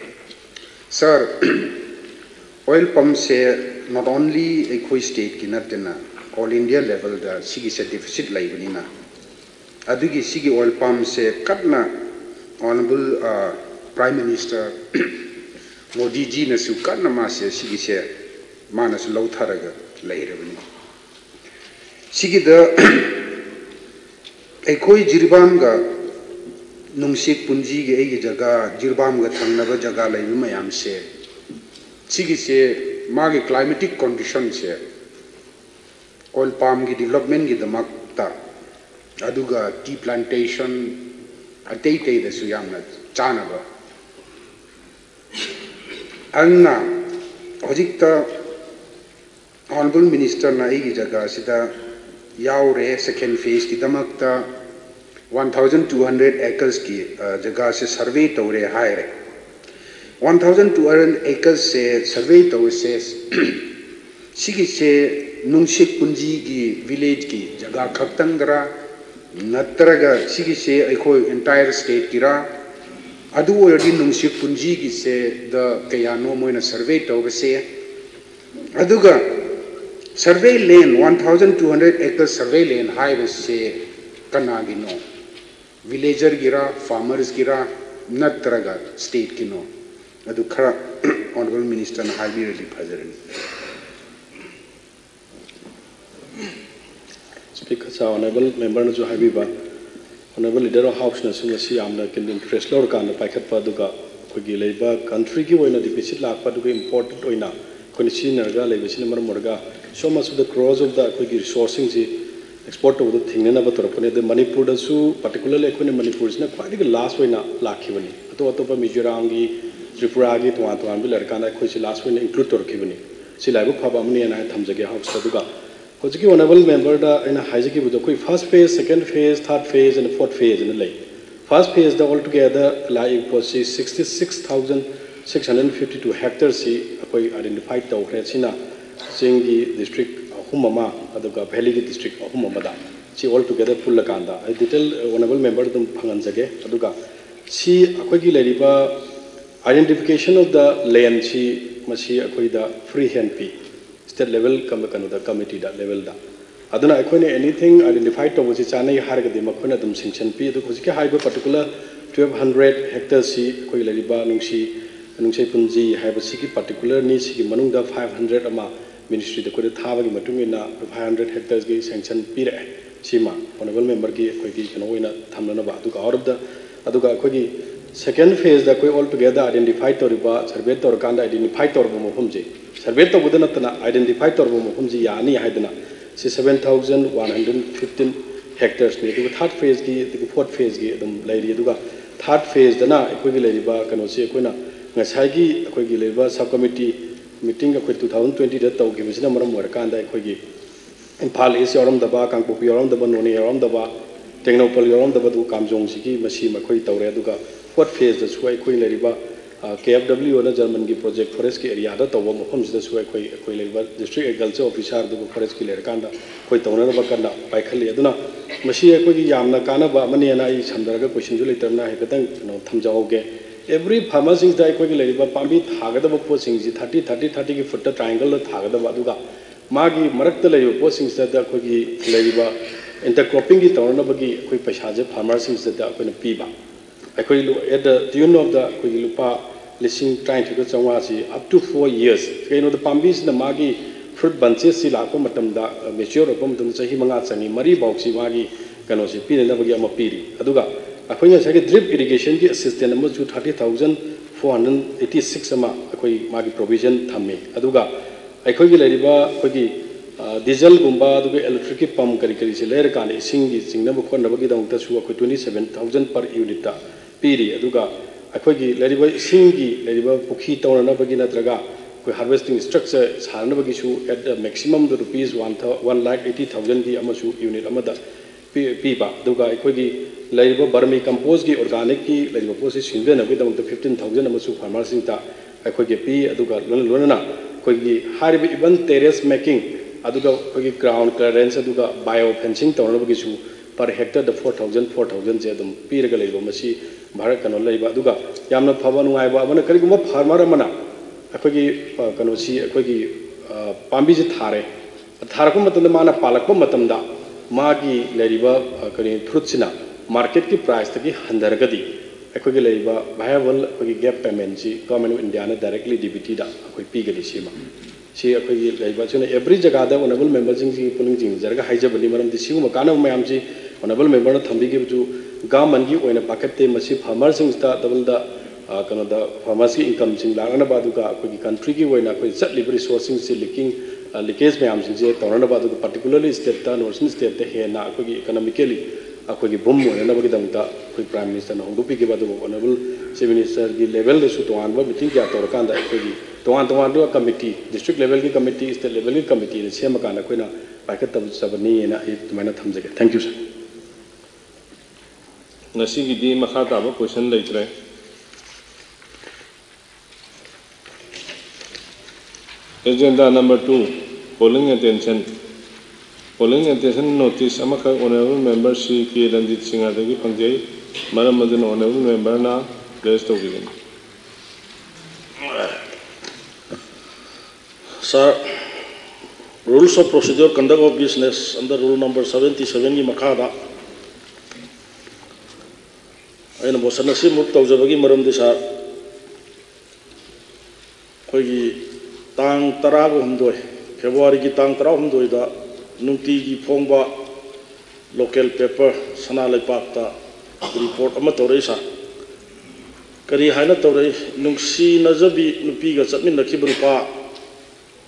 Sir, oil palm say not only ꯑꯩꯈꯣꯏ state ꯀꯤ ꯅꯠꯇꯅ all India level ꯗ ꯁꯤꯒꯤꯁꯦ deficit ꯂꯩꯕꯅꯤꯅ, ꯑꯗꯨꯒꯤ ꯁꯤꯒꯤ oil palm ꯁꯦ ꯀꯟꯅ Honorable Prime Minister ꯃꯣꯗꯤꯖꯤꯅꯁꯨ ꯀꯟꯅ ꯃꯥꯁꯦ ꯁꯤꯒꯤꯁꯦ ꯃꯥꯅꯁꯨ ꯂꯧꯊꯔꯒ ꯂꯩꯔꯕꯅꯤ꯫ ꯁꯤꯒꯤꯗ ꯑꯩꯈꯣꯏ ꯖꯤꯔꯤꯕꯥꯝꯒ ꯅꯨꯡꯁꯤꯛ ꯄꯨꯟꯖꯤꯒꯤ ꯑꯩꯒꯤ ꯖꯒꯥ, ꯖꯤꯔꯤꯕꯥꯝꯒ ꯊꯪꯅꯕ ꯖꯒꯥ ꯂꯩꯕ ꯃꯌꯥꯝꯁꯦ, ꯁꯤꯒꯤꯁꯦ ꯃꯥꯒꯤ climatic condition ꯁꯦ oil palm ꯒꯤ development ꯒꯤꯗꯃꯛꯇ, ꯑꯗꯨꯒ tea plantation ꯑꯇꯩ ꯑꯇꯩꯗꯁꯨ ꯌꯥꯝꯅ ꯆꯥꯅꯕ꯫ ꯑꯗꯨꯅ ꯍꯧꯖꯤꯛꯇ Honorable Minister ꯅ ꯑꯩꯒꯤ ꯖꯒꯥꯁꯤꯗ ꯌꯥꯎꯔꯦ, second phase ꯀꯤꯗꯃꯛꯇ one thousand two hundred acres ꯀꯤ ꯖꯒꯥꯁꯦ survey ꯇꯧꯔꯦ ꯍꯥꯏꯔꯦ꯫ One thousand two hundred acres ꯁꯦ survey ꯇꯧꯔꯤꯁꯦ, ꯁꯤꯒꯤꯁꯦ ꯅꯨꯡꯁꯤꯛ ꯄꯨꯟꯖꯤꯒꯤ village ꯀꯤ ꯖꯒꯥ ꯈꯛꯇꯪꯗꯔꯥ, ꯅꯠꯇ꯭ꯔꯒ ꯁꯤꯒꯤꯁꯦ ꯑꯩꯈꯣꯏ entire state ꯀꯤꯔꯥ? ꯑꯗꯨ ꯑꯣꯏꯔꯗꯤ ꯅꯨꯡꯁꯤꯛ ꯄꯨꯟꯖꯤꯒꯤꯁꯦ ꯗ ꯀꯌꯥꯅꯣ ꯃꯣꯏꯅ survey ꯇꯧꯕꯁꯦ? ꯑꯗꯨꯒ survey land, one thousand two hundred acre survey land ꯍꯥꯏꯕꯁꯦ ꯀꯅꯥꯒꯤꯅꯣ? Villagerꯒꯤꯔꯥ, farmersꯒꯤꯔꯥ, ꯅꯠꯇ꯭ꯔꯒ stateꯀꯤꯅꯣ? ꯑꯗꯨ ꯈꯔ honourable ministerꯅ ꯍꯥꯏꯕꯤꯔꯗꯤ ꯐꯖꯔꯅꯤ꯫ Speaker, honourable memberꯅꯁꯨ ꯍꯥꯏꯕꯤꯕ, honourable leader of houseꯅꯁꯨ ꯃꯁꯤ ꯌꯥꯝꯅ ꯀꯩꯅꯣ interest ꯂꯧꯔꯀꯥꯟꯗ ꯄꯥꯏꯈꯠꯄ, ꯑꯗꯨꯒ ꯑꯩꯈꯣꯏꯒꯤ ꯂꯩꯕ countryꯒꯤ ꯑꯣꯏꯅ deficit ꯂꯥꯛꯄ, ꯑꯗꯨꯒ important ꯑꯣꯏꯅ ꯑꯩꯈꯣꯏꯅ ꯁꯤꯖꯤꯟꯅꯔꯒ ꯂꯩꯕꯁꯤꯅ ꯃꯔꯝ ꯑꯣꯏꯔꯒ so much of the crores of the ꯑꯩꯈꯣꯏꯒꯤ resourceꯁꯤꯡꯁꯤ export ꯇꯧꯕꯗ ꯊꯤꯡꯅꯅꯕ ꯇꯧꯔꯛꯄꯅꯤ꯫ ꯑꯗꯨ ꯃꯅꯤꯄꯨꯔꯗꯁꯨ, particularly ꯑꯩꯈꯣꯏꯅ ꯃꯅꯤꯄꯨꯔꯁꯤꯅ ꯈ꯭ꯋꯥꯏꯗꯒꯤ last ꯑꯣꯏꯅ ꯂꯥꯛꯈꯤꯕꯅꯤ꯫ ꯑꯇꯣꯞ ꯑꯇꯣꯞꯄ ꯃꯤꯖꯣꯔꯥꯝꯒꯤ, ꯇ꯭ꯔꯤꯄꯨꯔꯥꯒꯤ ꯇꯣꯉꯥꯟ ꯇꯣꯉꯥꯟꯕ ꯂꯩꯔꯀꯥꯟꯗ ꯑꯩꯈꯣꯏꯁꯤ last ꯑꯣꯏꯅ include ꯇꯧꯔꯛꯈꯤꯕꯅꯤ꯫ ꯁꯤ ꯂꯥꯏꯕꯛ ꯐꯕ ꯑꯃꯅꯦꯅ ꯍꯥꯏ ꯊꯝꯖꯒꯦ ꯍꯥꯎꯁꯇ꯫ ꯑꯗꯨꯒ ꯍꯧꯖꯤꯛꯀꯤ honourable memberꯗ ꯑꯩꯅ ꯍꯥꯏꯖꯈꯤꯕꯗꯣ, ꯑꯩꯈꯣꯏ first phase, second phase, third phase and fourth phase ꯑꯅ ꯂꯩ꯫ First phaseꯗ altogether ꯂꯥꯛꯏꯕ ꯄꯣꯠꯁꯤ sixty six thousand six hundred fifty two hectareꯁꯤ ꯑꯩꯈꯣꯏ identify ꯇꯧꯈ꯭ꯔꯦ꯫ ꯁꯤꯅ ꯆꯤꯡꯒꯤ district ꯑꯍꯨꯝ ꯑꯃ, ꯑꯗꯨꯒ valleyꯒꯤ district ꯑꯍꯨꯝ ꯑꯃꯗ, ꯁꯤ altogether ꯄꯨꯜꯂꯀꯥꯟꯗ ꯑꯩ detail honourable member ꯑꯗꯨꯝ ꯐꯪꯍꯟꯖꯒꯦ꯫ ꯑꯗꯨꯒ ꯁꯤ ꯑꯩꯈꯣꯏꯒꯤ ꯂꯩꯔꯤꯕ identification of the landꯁꯤ, ꯃꯁꯤ ꯑꯩꯈꯣꯏꯗ free hand ꯄꯤ, state level ꯀꯝ-, ꯀꯩꯅꯣꯗ, committeeꯗ, levelꯗ꯫ ꯑꯗꯨꯅ ꯑꯩꯈꯣꯏꯅ anything identify ꯇꯧꯕꯁꯤ ꯆꯥꯅꯩ ꯍꯥꯏꯔꯒꯗꯤ ꯃꯈꯣꯏꯅ ꯑꯗꯨꯝ sanction ꯄꯤ꯫ ꯑꯗꯨ ꯍꯧꯖꯤꯛꯀꯤ ꯍꯥꯏꯔꯤꯕ particular twelve hundred hectareꯁꯤ ꯑꯩꯈꯣꯏ ꯂꯩꯔꯤꯕ ꯅꯨꯡꯁꯤ, ꯅꯨꯡꯁꯩ ꯄꯨꯟꯖꯤ ꯍꯥꯏꯕꯁꯤꯒꯤ particularꯅꯤ꯫ ꯁꯤꯒꯤ ꯃꯅꯨꯡꯗ five hundred ꯑꯃ ministryꯗ ꯑꯩꯈꯣꯏꯗ ꯊꯥꯕꯒꯤ ꯃꯇꯨꯡ ꯏꯟꯅ five hundred hectaresꯀꯤ sanction ꯄꯤꯔꯛꯑꯦ꯫ ꯁꯤꯃ honourable memberꯒꯤ ꯑꯩꯈꯣꯏꯒꯤ ꯀꯩꯅꯣ ꯑꯣꯏꯅ ꯊꯝꯅꯅꯕ꯫ ꯑꯗꯨꯒ out of the, ꯑꯗꯨꯒ ꯑꯩꯈꯣꯏꯒꯤ second phaseꯗ ꯑꯩꯈꯣꯏ altogether identify ꯇꯧꯔꯤꯕ, survey ꯇꯧꯔꯀꯥꯟꯗ identify ꯇꯧꯔꯕ ꯃꯐꯝꯁꯦ, survey ꯇꯧꯕꯗ ꯅꯠꯇꯅ identify ꯇꯧꯔꯕ ꯃꯐꯝꯁꯤ ꯌꯥꯅꯤ ꯍꯥꯏꯗꯅ ꯁꯤ seven thousand one hundred fifteen hectaresꯅꯤ꯫ ꯑꯗꯨꯒ third phaseꯀꯤ, ꯑꯗꯨꯒ fourth phaseꯀꯤ ꯑꯗꯨꯝ ꯂꯩꯔꯤ꯫ ꯑꯗꯨꯒ third phaseꯗꯅ ꯑꯩꯈꯣꯏꯒꯤ ꯂꯩꯔꯤꯕ ꯀꯩꯅꯣꯁꯤ, ꯑꯩꯈꯣꯏꯅ ꯉꯁꯥꯏꯒꯤ ꯑꯩꯈꯣꯏꯒꯤ ꯂꯩꯔꯤꯕ sub committee meeting ꯑꯩꯈꯣꯏ two thousand twentyꯗ ꯇꯧꯈꯤꯕꯁꯤꯅ ꯃꯔꯝ ꯑꯣꯏꯔꯀꯥꯟꯗ ꯑꯩꯈꯣꯏꯒꯤ ꯏꯝꯐꯥꯜ East ꯌꯥꯎꯔꯝꯗꯕ, ꯀꯥꯡꯄꯣꯛꯄꯤ ꯌꯥꯎꯔꯝꯗꯕ, ꯅꯣꯅꯦ ꯌꯥꯎꯔꯝꯗꯕ, ꯇꯦꯡꯅꯧꯄꯜ ꯌꯥꯎꯔꯝꯗꯕꯗꯨ ꯀꯥꯝꯖꯣꯡꯁꯤꯒꯤ ꯃꯁꯤ ꯃꯈꯣꯏ ꯇꯧꯔꯦ꯫ ꯑꯗꯨꯒ fourth phaseꯇꯁꯨ ꯑꯩꯈꯣꯏ ꯂꯩꯔꯤꯕ, ꯑ, KFWOꯅ Germanꯒꯤ project forestꯀꯤ areaꯗ ꯇꯧꯕ ꯃꯐꯝꯁꯤꯗꯁꯨ ꯑꯩꯈꯣꯏ, ꯑꯩꯈꯣꯏ ꯂꯩꯔꯤꯕ district agriculture officer ꯑꯗꯨꯒ forestꯀꯤ ꯂꯩꯔꯀꯥꯟꯗ ꯑꯩꯈꯣꯏ ꯇꯧꯅꯅꯕ ꯀꯟꯅ ꯄꯥꯏꯈꯠꯂꯤ꯫ ꯑꯗꯨꯅ ꯃꯁꯤ ꯑꯩꯈꯣꯏꯒꯤ ꯌꯥꯝꯅ ꯀꯥꯟꯅꯕ ꯑꯃꯅꯦꯅ ꯑꯩ ꯁꯝꯅꯔꯒ questionꯁꯨ ꯂꯩꯇ꯭ꯔꯕꯅꯤꯅ ꯍꯥꯏꯐꯦꯠꯇꯪ ꯀꯩꯅꯣ ꯊꯝꯖꯍꯧꯒꯦ꯫ Every farmerꯁꯤꯡꯗ ꯑꯩꯈꯣꯏꯒꯤ ꯂꯩꯔꯤꯕ ꯄꯥꯝꯕꯤ ꯊꯥꯒꯗꯕ ꯄꯣꯠꯁꯤꯡꯁꯤ thirty thirty thirtyꯒꯤ footꯇ triangleꯗ ꯊꯥꯒꯗꯕ, ꯑꯗꯨꯒ ꯃꯥꯒꯤ ꯃꯔꯛꯇ ꯂꯩꯔꯤꯕ ꯄꯣꯠꯁꯤꯡꯁꯤꯗ ꯑꯩꯈꯣꯏꯒꯤ ꯂꯩꯔꯤꯕ intercroppingꯒꯤ ꯇꯧꯅꯅꯕꯒꯤ ꯑꯩꯈꯣꯏ ꯄꯩꯁꯥꯁꯦ farmerꯁꯤꯡꯁꯤꯗ ꯑꯩꯈꯣꯏꯅ ꯄꯤꯕ꯫ ꯑꯩꯈꯣꯏ at the tune of the ꯑꯩꯈꯣꯏꯒꯤ ꯂꯨꯄꯥ ꯂꯤꯁꯤꯡ ꯇꯔꯥꯅꯤꯊꯣꯏꯒ ꯆꯥꯝꯃꯉꯥꯁꯤ up to four years, ꯀꯩꯒꯤꯅꯣꯗ ꯄꯥꯝꯕꯤꯁꯤꯅ ꯃꯥꯒꯤ fruit bunchesꯁꯤ ꯂꯥꯛꯄ ꯃꯇꯝꯗ, mature ꯑꯣꯏꯔꯛꯄ ꯃꯇꯝꯗ ꯆꯍꯤ ꯃꯉꯥ ꯆꯪꯉꯤ, ꯃꯔꯤ ꯐꯥꯎꯁꯤ ꯃꯥꯒꯤ ꯀꯩꯅꯣꯁꯤ ꯄꯤꯅꯅꯕꯒꯤ ꯑꯃ ꯄꯤꯔꯤ꯫ ꯑꯗꯨꯒ ꯑꯩꯈꯣꯏꯅ ꯉꯁꯥꯏꯒꯤ drip irrigationꯒꯤ assistance ꯑꯃꯁꯨ thirty thousand four hundred eighty six ꯑꯃ ꯑꯩꯈꯣꯏ ꯃꯥꯒꯤ provision ꯊꯝꯃꯤ꯫ ꯑꯗꯨꯒ ꯑꯩꯈꯣꯏꯒꯤ ꯂꯩꯔꯤꯕ ꯑꯩꯈꯣꯏꯒꯤ dieselꯒꯨꯝꯕ, ꯑꯗꯨꯒ electricꯀꯤ pump ꯀꯔꯤ ꯀꯔꯤꯁꯦ ꯂꯩꯔꯀꯥꯟꯗ ꯏꯁꯤꯡꯒꯤ ꯆꯤꯡꯅꯕ ꯈꯣꯠꯅꯕꯒꯤꯗꯃꯛꯇꯁꯨ ꯑꯩꯈꯣꯏ twenty seven thousand per unitꯇ ꯄꯤꯔꯤ꯫ ꯑꯗꯨꯒ ꯑꯩꯈꯣꯏꯒꯤ ꯂꯩꯔꯤꯕ ꯏꯁꯤꯡꯒꯤ ꯂꯩꯔꯤꯕ ꯄꯨꯈ꯭ꯔꯤ ꯇꯧꯅꯅꯕꯒꯤ ꯅꯠꯇ꯭ꯔꯒ ꯑꯩꯈꯣꯏ harvesting structure ꯁꯥꯅꯅꯕꯒꯤꯁꯨ at the maximumꯗ rupees one thou-, one lakh eighty thousandꯒꯤ ꯑꯃꯁꯨ unit ꯑꯃꯗ ꯄꯤ-, ꯄꯤꯕ, ꯑꯗꯨꯒ ꯑꯩꯈꯣꯏꯒꯤ ꯂꯩꯔꯤꯕ vermi compostꯀꯤ organicꯀꯤ ꯂꯩꯔꯤꯕ ꯄꯣꯠꯁꯤ ꯁꯤꯖꯤꯟꯅꯕꯒꯤꯗꯃꯛꯇ fifteen thousand ꯑꯃꯁꯨ farmerꯁꯤꯡꯗ ꯑꯩꯈꯣꯏꯒꯤ ꯄꯤ꯫ ꯑꯗꯨꯒ ꯂꯣꯏꯅ ꯂꯣꯏꯅꯅ ꯑꯩꯈꯣꯏꯒꯤ ꯍꯥꯏꯔꯤꯕ even terrace making, ꯑꯗꯨꯒ ꯑꯩꯈꯣꯏꯒꯤ ground clearance, ꯑꯗꯨꯒ bio fencing ꯇꯧꯅꯅꯕꯒꯤꯁꯨ per hectareꯗ four thousand, four thousandꯁꯦ ꯑꯗꯨꯝ ꯄꯤꯔꯒ ꯂꯩꯕ, ꯃꯁꯤ ꯚꯥꯔꯠ ꯀꯩꯅꯣ ꯂꯩꯕ꯫ ꯑꯗꯨꯒ ꯌꯥꯝꯅ ꯐꯕ ꯅꯨꯡꯉꯥꯏꯕ ꯑꯃꯅ, ꯀꯔꯤꯒꯨꯝꯕ farmer ꯑꯃꯅ ꯑꯩꯈꯣꯏꯒꯤ ꯀꯩꯅꯣꯁꯤ, ꯑꯩꯈꯣꯏꯒꯤ ꯄꯥꯝꯕꯤꯁꯤ ꯊꯥꯔꯦ, ꯊꯥꯔꯛꯄ ꯃꯇꯝꯗ ꯃꯥꯅ ꯄꯥꯜꯂꯛꯄ ꯃꯇꯝꯗ ꯃꯥꯒꯤ ꯂꯩꯔꯤꯕ ꯀꯔꯤ fruitꯁꯤꯅ marketꯀꯤ priceꯇꯒꯤ ꯍꯟꯊꯔꯒꯗꯤ ꯑꯩꯈꯣꯏꯒꯤ ꯂꯩꯔꯤꯕ viable ꯑꯩꯈꯣꯏꯒꯤ gap paymentꯁꯤ Government of Indiaꯅ directly DBTꯗ ꯑꯩꯈꯣꯏ ꯄꯤꯒꯅꯤ꯫ ꯁꯤꯃ ꯁꯤ ꯑꯩꯈꯣꯏꯒꯤ ꯂꯩꯕ ꯑꯁꯤꯅ every ꯖꯒꯥꯗ honourable memberꯁꯤꯡꯁꯤ ꯄꯨꯛꯅꯤꯡ ꯆꯤꯡꯁꯤꯟꯖꯔꯒ ꯍꯥꯏꯖꯕꯅꯤ꯫ ꯃꯔꯝꯗꯤ ꯁꯤꯒꯨꯝꯕ ꯀꯥꯟꯅꯕ ꯃꯌꯥꯝꯁꯤ honourable memberꯅ ꯊꯝꯕꯤꯈꯤꯕꯗꯨ governmentꯀꯤ ꯑꯣꯏꯅ ꯄꯥꯈꯠꯇꯦ꯫ ꯃꯁꯤ farmerꯁꯤꯡꯁꯤꯗ doubleꯗ ꯀꯩꯅꯣꯗ farmersꯀꯤ incomeꯁꯤꯡ ꯂꯥꯛꯅꯅꯕ, ꯑꯗꯨꯒ ꯑꯩꯈꯣꯏꯒꯤ countryꯒꯤ ꯑꯣꯏꯅ ꯑꯩꯈꯣꯏ ꯆꯠꯂꯤꯕ resourceꯁꯤꯡꯁꯤ leaking, leakage ꯃꯌꯥꯝꯁꯤꯡꯁꯦ ꯇꯧꯅꯅꯕ, ꯑꯗꯨꯒ particularly stateꯇ, north eastern stateꯇ ꯍꯦꯟꯅ ꯑꯩꯈꯣꯏꯒꯤ economically ꯑꯩꯈꯣꯏꯒꯤ boom ꯑꯣꯏꯅꯅꯕꯒꯤꯗꯃꯛꯇ ꯑꯩꯈꯣꯏ Prime Ministerꯅ ꯍꯣꯡꯗꯣꯛꯄꯤꯈꯤꯕ, ꯑꯗꯨꯒ honourable Chief Ministerꯒꯤ levelꯗꯁꯨ ꯇꯣꯉꯥꯟꯕ meeting ꯀꯌꯥ ꯇꯧꯔꯀꯥꯟꯗ ꯑꯩꯈꯣꯏꯒꯤ ꯇꯣꯉꯥꯟ ꯇꯣꯉꯥꯟꯕ committee, district levelꯒꯤ committee, state levelꯒꯤ committeeꯅ ꯁꯦꯝꯃꯀꯥꯟꯗ ꯑꯩꯈꯣꯏꯅ ꯄꯥꯏꯈꯠꯆꯕꯅꯤꯅ ꯑꯩ ꯑꯗꯨꯃꯥꯏꯅ ꯊꯝꯖꯒꯦ꯫ Thank you, sir. ꯉꯁꯤꯒꯤꯗꯤ ꯃꯈꯥ ꯇꯥꯕ question ꯂꯩꯇ꯭ꯔꯦ꯫ Agenda number two, polling attention. Polling attention notice ꯑꯃꯈꯛ honourable member ꯁꯤ ꯀꯦ ꯔꯟꯖꯤꯠ ꯁꯤꯡꯍꯗꯒꯤ ꯐꯪꯖꯩ꯫ ꯃꯔꯝ ꯑꯗꯨꯅ honourable memberꯅ Place ꯇꯧꯕꯤꯒꯅꯤ꯫ Sir, Rules of Procedure Conduct of Business under Rule number seventy sevenꯒꯤ ꯃꯈꯥꯗ ꯑꯩꯅ motion ꯑꯁꯤ move ꯇꯧꯖꯕꯒꯤ ꯃꯔꯝꯗꯤ, sir, ꯑꯩꯈꯣꯏꯒꯤ ꯇꯥꯡ ꯇꯔꯥꯒ ꯍꯨꯝꯗꯣꯏ, Februaryꯒꯤ ꯇꯥꯡ ꯇꯔꯥꯍꯨꯝꯗꯣꯏꯗ ꯅꯨꯡꯇꯤꯒꯤ ꯐꯣꯡꯕ local paper ꯁꯅꯥ ꯂꯩꯄꯥꯛꯇ report ꯑꯃ ꯇꯧꯔꯛꯏ, sir꯫ ꯀꯔꯤ ꯍꯥꯏꯅ ꯇꯧꯔꯛꯏ? "ꯅꯨꯡꯁꯤꯅꯖꯕꯤ ꯅꯨꯄꯤꯒ ꯆꯠꯃꯤꯟꯅꯈꯤꯕ ꯅꯨꯄꯥ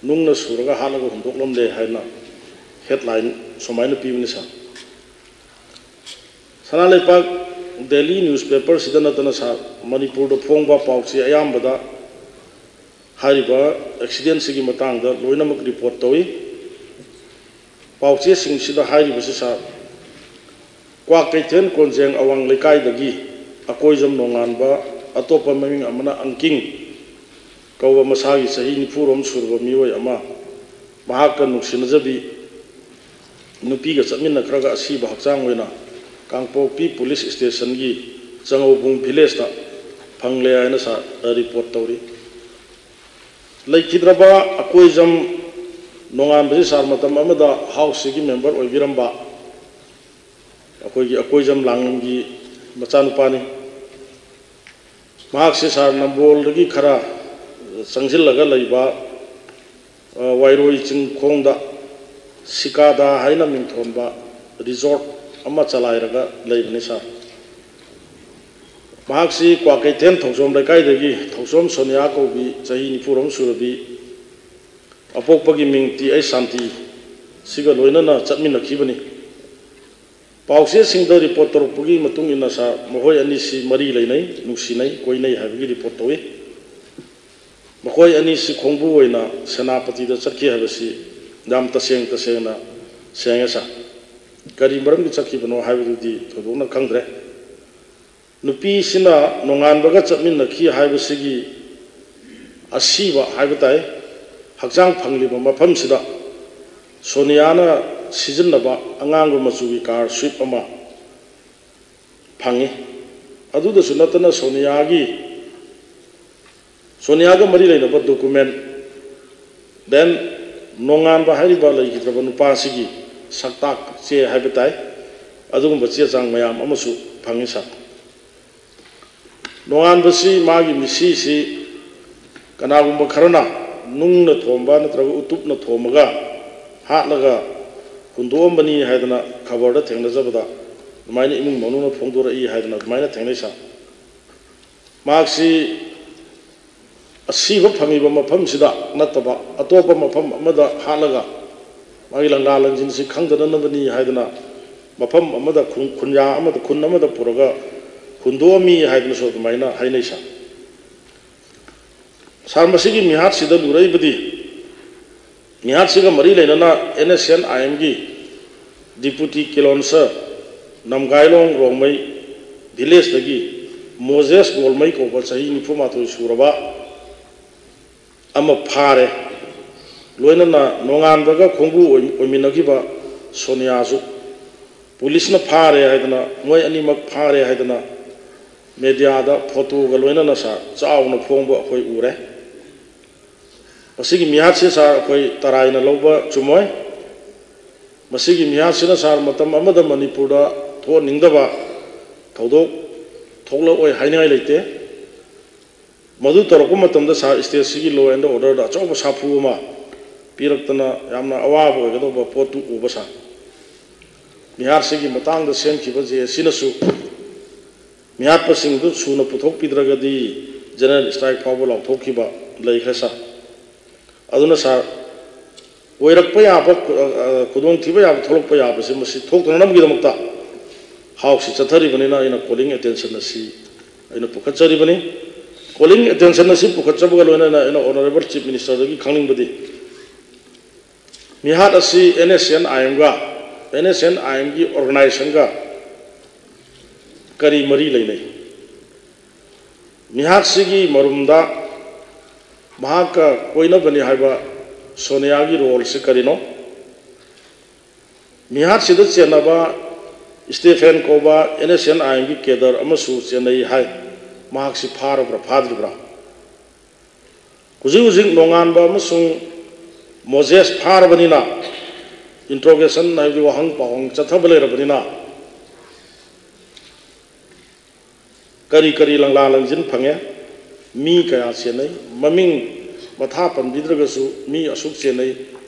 ꯅꯨꯡꯅ ꯁꯨꯔꯒ ꯍꯥꯠꯂꯒ ꯍꯨꯟꯗꯣꯛꯂꯝꯂꯦ" ꯍꯥꯏꯅ headline ꯁꯨꯃꯥꯏꯅ ꯄꯤꯕꯅꯤ, sir꯫ ꯁꯅꯥ ꯂꯩꯄꯥꯛ daily newspaperꯁꯤꯗ ꯅꯠꯇꯅ, sir, ꯃꯅꯤꯄꯨꯔꯗ ꯐꯣꯡꯕ ꯄꯥꯎꯆꯦ ꯑꯌꯥꯝꯕꯗ ꯍꯥꯏꯔꯤꯕ accidentꯁꯤꯒꯤ ꯃꯇꯥꯡꯗ ꯂꯣꯏꯅꯃꯛ report ꯇꯧꯏ꯫ ꯄꯥꯎꯆꯦꯁꯤꯡꯁꯤꯗ ꯍꯥꯏꯔꯤꯕꯁꯤ, sir, ꯀ꯭ꯋꯥꯀꯩꯊꯦꯜ ꯀꯣꯟꯖꯦꯡ ꯑꯋꯥꯡ ꯂꯩꯀꯥꯏꯗꯒꯤ ꯑꯀꯣꯏꯖꯝ ꯅꯣꯡꯉꯥꯟꯕ, ꯑꯇꯣꯞꯄ ꯃꯃꯤꯡ ꯑꯃꯅ ꯑꯪꯀꯤꯡ ꯀꯧꯕ, ꯃꯁꯥꯒꯤ ꯆꯍꯤ ꯅꯤꯐꯨꯔꯣꯝ ꯁꯨꯔꯕ ꯃꯤꯑꯣꯏ ꯑꯃ, ꯃꯍꯥꯛꯀ ꯅꯨꯡꯁꯤꯅꯖꯕꯤ ꯅꯨꯄꯤꯒ ꯆꯠꯃꯤꯟꯅꯈ꯭ꯔꯒ ꯑꯁꯤꯕ ꯍꯛꯆꯥꯡ ꯑꯣꯏꯅ ꯀꯥꯡꯄꯣꯛꯄꯤ police stationꯒꯤ ꯆꯉꯧꯕꯨꯡ villageꯇ ꯐꯪꯂꯦ ꯍꯥꯏꯅ, sir, report ꯇꯧꯔꯤ꯫ ꯂꯩꯈꯤꯗ꯭ꯔꯕ ꯑꯀꯣꯏꯖꯝ ꯅꯣꯡꯉꯥꯟꯕꯁꯤ, sir, ꯃꯇꯝ ꯑꯃꯗ houseꯁꯤꯒꯤ member ꯑꯣꯏꯕꯤꯔꯝꯕ ꯑꯩꯈꯣꯏꯒꯤ ꯑꯀꯣꯏꯖꯝ ꯂꯥꯡꯉꯝꯒꯤ ꯃꯆꯥꯅꯨꯄꯥꯅꯤ꯫ ꯃꯍꯥꯛꯁꯤ, sir, ꯅꯝꯕꯣꯜꯗꯒꯤ ꯈꯔ ꯆꯪꯁꯤꯜꯂꯒ ꯂꯩꯕ, ꯑ, ꯋꯥꯏꯔꯣꯏ ꯆꯤꯡꯈꯣꯡꯗ ꯁꯤꯀꯥꯗꯥ ꯍꯥꯏꯅ ꯃꯤꯡꯊꯣꯟꯕ resort ꯑꯃ ꯆꯂꯥꯏꯔꯒ ꯂꯩꯕꯅꯤ, sir꯫ ꯃꯍꯥꯛꯁꯤ ꯀ꯭ꯋꯥꯀꯩꯊꯦꯜ ꯊꯧꯆꯣꯝ ꯂꯩꯀꯥꯏꯗꯒꯤ ꯊꯧꯆꯣꯝ ꯁꯣꯅꯤꯌꯥ ꯀꯧꯕꯤ, ꯆꯍꯤ ꯅꯤꯐꯨꯔꯣꯝ ꯁꯨꯔꯕꯤ, ꯑꯄꯣꯛꯄꯒꯤ ꯃꯤꯡ ꯇꯤ ꯑꯩꯆ ꯁꯥꯟꯇꯤ, ꯁꯤꯒ ꯂꯣꯏꯅꯅ ꯆꯠꯃꯤꯟꯅꯈꯤꯕꯅꯤ꯫ ꯄꯥꯎꯆꯦꯁꯤꯡꯗ report ꯇꯧꯔꯛꯄꯒꯤ ꯃꯇꯨꯡ ꯏꯟꯅ, sir, ꯃꯈꯣꯏ ꯑꯅꯤꯁꯤ ꯃꯔꯤ ꯂꯩꯅꯩ, ꯅꯨꯡꯁꯤꯅꯩ, ꯀꯣꯏꯅꯩ ꯍꯥꯏꯕꯒꯤ report ꯇꯧꯏ꯫ ꯃꯈꯣꯏ ꯑꯅꯤꯁꯤ ꯈꯣꯡꯕꯨ ꯑꯣꯏꯅ ꯁꯦꯅꯥꯄꯇꯤꯗ ꯆꯠꯈꯤ ꯍꯥꯏꯕꯁꯤ ꯌꯥꯝ ꯇꯁꯦꯡ ꯇꯁꯦꯡꯅ ꯁꯦꯡꯉꯦ, sir꯫ ꯀꯔꯤ ꯃꯔꯝꯒꯤ ꯆꯠꯈꯤꯕꯅꯣ ꯍꯥꯏꯕꯗꯨꯗꯤ ꯊꯣꯏꯗꯣꯛꯅ ꯈꯪꯗ꯭ꯔꯦ꯫ ꯅꯨꯄꯤꯁꯤꯅ ꯅꯣꯡꯉꯥꯟꯕꯒ ꯆꯠꯃꯤꯟꯅꯈꯤ ꯍꯥꯏꯕꯁꯤꯒꯤ ꯑꯁꯤꯕ ꯍꯥꯏꯕ ꯇꯥꯏ, ꯍꯛꯆꯥꯡ ꯐꯪꯂꯤꯕ ꯃꯐꯝꯁꯤꯗ ꯁꯣꯅꯤꯌꯥꯅ ꯁꯤꯖꯤꯟꯅꯕ ꯑꯉꯥꯡꯕ ꯃꯆꯨꯒꯤ car Swift ꯑꯃ ꯐꯪꯉꯤ꯫ ꯑꯗꯨꯗꯁꯨ ꯅꯠꯇꯅ ꯁꯣꯅꯤꯌꯥꯒꯤ, ꯁꯣꯅꯤꯌꯥꯒ ꯃꯔꯤ ꯂꯩꯅꯕ document, then ꯅꯣꯡꯉꯥꯟꯕ ꯍꯥꯏꯔꯤꯕ ꯂꯩꯈꯤꯗ꯭ꯔꯕ ꯅꯨꯄꯥꯁꯤꯒꯤ ꯁꯛꯇꯥꯛ ꯆꯦ ꯍꯥꯏꯕ ꯇꯥꯏ, ꯑꯗꯨꯒꯨꯝꯕ ꯆꯦ ꯆꯥꯡ ꯃꯌꯥꯝ ꯑꯃꯁꯨ ꯐꯪꯉꯤ, ꯁꯥꯔ꯫ ꯅꯣꯡꯉꯥꯟꯕꯁꯤ ꯃꯥꯒꯤ ꯃꯤꯁꯤꯁꯤ ꯀꯅꯥꯒꯨꯝꯕ ꯈꯔꯅ ꯅꯨꯡꯅ ꯊꯣꯝꯕ ꯅꯠꯇ꯭ꯔꯒ ꯎꯇꯨꯞꯅ ꯊꯣꯝꯃꯒ ꯍꯥꯠꯂꯒ ꯍꯨꯟꯗꯣꯛꯑꯝꯕꯅꯤ ꯍꯥꯏꯗꯅ ꯈꯕꯔꯗ ꯊꯦꯡꯅꯖꯕꯗ, ꯑꯗꯨꯃꯥꯏꯅ ꯏꯃꯨꯡ ꯃꯅꯨꯡꯅ ꯐꯣꯡꯗꯣꯔꯛꯏ ꯍꯥꯏꯗꯅ ꯑꯗꯨꯃꯥꯏꯅ ꯊꯦꯡꯅꯩ, ꯁꯥꯔ꯫ ꯃꯍꯥꯛꯁꯤ ꯑꯁꯤꯕ ꯐꯪꯉꯤꯕ ꯃꯐꯝꯁꯤꯗ ꯅꯠꯇꯕ ꯑꯇꯣꯞꯄ ꯃꯐꯝ ꯑꯃꯗ ꯍꯥꯠꯂꯒ ꯃꯥꯒꯤ ꯂꯪꯂꯥ ꯂꯪꯖꯤꯟꯁꯤ ꯈꯪꯗꯅꯅꯕꯅꯤ ꯍꯥꯏꯗꯅ ꯃꯐꯝ ꯑꯃꯗ, ꯈꯨꯟ-, ꯈꯨꯟꯌꯥ ꯑꯃꯗ, ꯈꯨꯟ ꯑꯃꯗ ꯄꯨꯔꯒ ꯍꯨꯟꯗꯣꯛꯑꯝꯃꯤ ꯍꯥꯏꯗꯅꯁꯨ ꯑꯗꯨꯃꯥꯏꯅ ꯍꯥꯏꯅꯩ, ꯁꯥꯔ꯫ ꯁꯥꯔ, ꯃꯁꯤꯒꯤ ꯃꯤꯍꯥꯠꯁꯤꯗ ꯂꯨꯔꯛꯏꯕꯗꯤ, ꯃꯤꯍꯥꯠꯁꯤꯒ ꯃꯔꯤ ꯂꯩꯅꯅ NSCN-IMꯒꯤ deputy ꯀꯦꯂꯣꯟꯁꯔ ꯅꯝꯒꯥꯏꯂꯣꯡ ꯔꯣꯡꯃꯩ villageꯇꯒꯤ ꯃꯣꯖꯦꯁ ꯒꯣꯜꯃꯩ ꯀꯧꯕ ꯆꯍꯤ ꯅꯤꯐꯨ ꯃꯥꯊꯣꯏ ꯁꯨꯔꯕ ꯑꯃ ꯐꯥꯔꯦ꯫ ꯂꯣꯏꯅꯅ ꯅꯣꯡꯉꯥꯟꯕꯒ ꯈꯣꯡꯕꯨ ꯑꯣꯏ-, ꯑꯣꯏꯃꯤꯟꯅꯈꯤꯕ ꯁꯣꯅꯤꯌꯥꯁꯨ ꯄꯨꯂꯤꯁꯅ ꯐꯥꯔꯦ ꯍꯥꯏꯗꯅ, ꯃꯣꯏ ꯑꯅꯤꯃꯛ ꯐꯥꯔꯦ ꯍꯥꯏꯗꯅ mediaꯗ photoꯒ ꯂꯣꯏꯅꯅ, ꯁꯥꯔ, ꯆꯥꯎꯅ ꯐꯣꯡꯕ ꯑꯩꯈꯣꯏ ꯎꯔꯦ꯫ ꯃꯁꯤꯒꯤ ꯃꯤꯍꯥꯠꯁꯤ, ꯁꯥꯔ, ꯑꯩꯈꯣꯏ ꯇꯔꯥꯏꯅ ꯂꯧꯕ ꯆꯨꯝꯃꯣꯏ꯫ ꯃꯁꯤꯒꯤ ꯃꯤꯍꯥꯠꯁꯤꯅ, ꯁꯥꯔ, ꯃꯇꯝ ꯑꯃꯗ ꯃꯅꯤꯄꯨꯔꯗ ꯊꯣꯛꯍꯟꯅꯤꯡꯗꯕ ꯊꯧꯗꯣꯛ ꯊꯣꯛꯂꯛꯑꯣꯏ ꯍꯥꯏꯅꯤꯡꯉꯥꯏ ꯂꯩꯇꯦ꯫ ꯃꯗꯨ ꯇꯧꯔꯛꯄ ꯃꯇꯝꯗ, ꯁꯥꯔ, stateꯁꯤꯒꯤ law and orderꯗ ꯑꯆꯧꯕ ꯁꯥꯐꯨ ꯑꯃ ꯄꯤꯔꯛꯇꯅ ꯌꯥꯝꯅ ꯑꯋꯥꯕ ꯑꯣꯏꯒꯗꯧꯕ ꯄꯣꯠꯇꯨ ꯎꯕ, ꯁꯥꯔ꯫ ꯃꯤꯍꯥꯠꯁꯤꯒꯤ ꯃꯇꯥꯡꯗ ꯁꯦꯝꯈꯤꯕ JACꯅꯁꯨ ꯃꯤꯍꯥꯠꯄꯁꯤꯡꯗꯨ ꯁꯨꯅ ꯄꯨꯊꯣꯛꯄꯤꯗ꯭ꯔꯒꯗꯤ general strike ꯐꯥꯎꯕ ꯂꯥꯎꯊꯣꯛꯈꯤꯕ ꯂꯩꯈ꯭ꯔꯦ, ꯁꯥꯔ꯫ ꯑꯗꯨꯅ, ꯁꯥꯔ, ꯑꯣꯏꯔꯛꯄ ꯌꯥꯕ, ꯑ, ꯑ, ꯈꯨꯗꯣꯡꯊꯤꯕ ꯌꯥꯕ, ꯊꯣꯛꯂꯛꯄ ꯌꯥꯕꯁꯤ ꯃꯁꯤ ꯊꯣꯛꯇꯅꯅꯕꯒꯤꯗꯃꯛꯇ ꯍꯥꯎꯁꯤ ꯆꯠꯊꯔꯤꯕꯅꯤꯅ ꯑꯩꯅ calling attention ꯑꯁꯤ ꯑꯩꯅ ꯄꯨꯈꯠꯆꯔꯤꯕꯅꯤ꯫ Calling attention ꯑꯁꯤ ꯄꯨꯈꯠꯆꯕꯒ ꯂꯣꯏꯅꯅ ꯑꯩꯅ Honourable Chief Ministerꯗꯒꯤ ꯈꯪꯅꯤꯡꯕꯗꯤ, ꯃꯤꯍꯥꯠ ꯑꯁꯤ NSCN-IMꯒ, NSCN-IMꯒꯤ organisationꯒ ꯀꯔꯤ ꯃꯔꯤ ꯂꯩꯅꯩ? ꯃꯤꯍꯥꯠꯁꯤꯒꯤ ꯃꯔꯨꯝꯗ ꯃꯍꯥꯛꯀ ꯀꯣꯏꯅꯕꯅꯤ ꯍꯥꯏꯕ ꯁꯣꯅꯤꯌꯥꯒꯤ roleꯁꯤ ꯀꯔꯤꯅꯣ? ꯃꯤꯍꯥꯠꯁꯤꯗ ꯆꯦꯟꯅꯕ ꯁ꯭ꯇꯦꯐꯦꯟ ꯀꯧꯕ ꯑꯦꯟ ꯑꯦꯁ ꯑꯦꯟ ꯑꯥꯏ ꯑꯦꯝꯒꯤ ꯀꯦꯗꯔ ꯑꯃꯁꯨ ꯆꯦꯟꯅꯩ ꯍꯥꯏ꯫ ꯃꯍꯥꯛꯁꯤ ꯐꯥꯔꯕ꯭ꯔꯥ ꯐꯥꯗ꯭ꯔꯤꯕ꯭ꯔꯥ? ꯍꯧꯖꯤꯛ ꯍꯧꯖꯤꯛ ꯅꯣꯡꯉꯥꯟꯕ ꯑꯃꯁꯨꯡ ꯃꯣꯖꯦꯁ ꯐꯥꯔꯕꯅꯤꯅ, ꯏꯟꯇ꯭ꯔꯣꯒꯦꯁꯟ ꯍꯥꯏꯕꯗꯤ ꯋꯥꯍꯪ ꯄꯥꯎꯍꯪ ꯆꯠꯊꯕ ꯂꯩꯔꯕꯅꯤꯅ, ꯀꯔꯤ ꯀꯔꯤ ꯂꯪꯂꯥ ꯂꯪꯖꯤꯟ ꯐꯪꯉꯦ, ꯃꯤ ꯀꯌꯥ ꯆꯦꯟꯅꯩ, ꯃꯃꯤꯡ ꯃꯊꯥ ꯄꯟꯕꯤꯗ꯭ꯔꯒꯁꯨ ꯃꯤ ꯑꯁꯨꯛ ꯆꯦꯟꯅꯩ,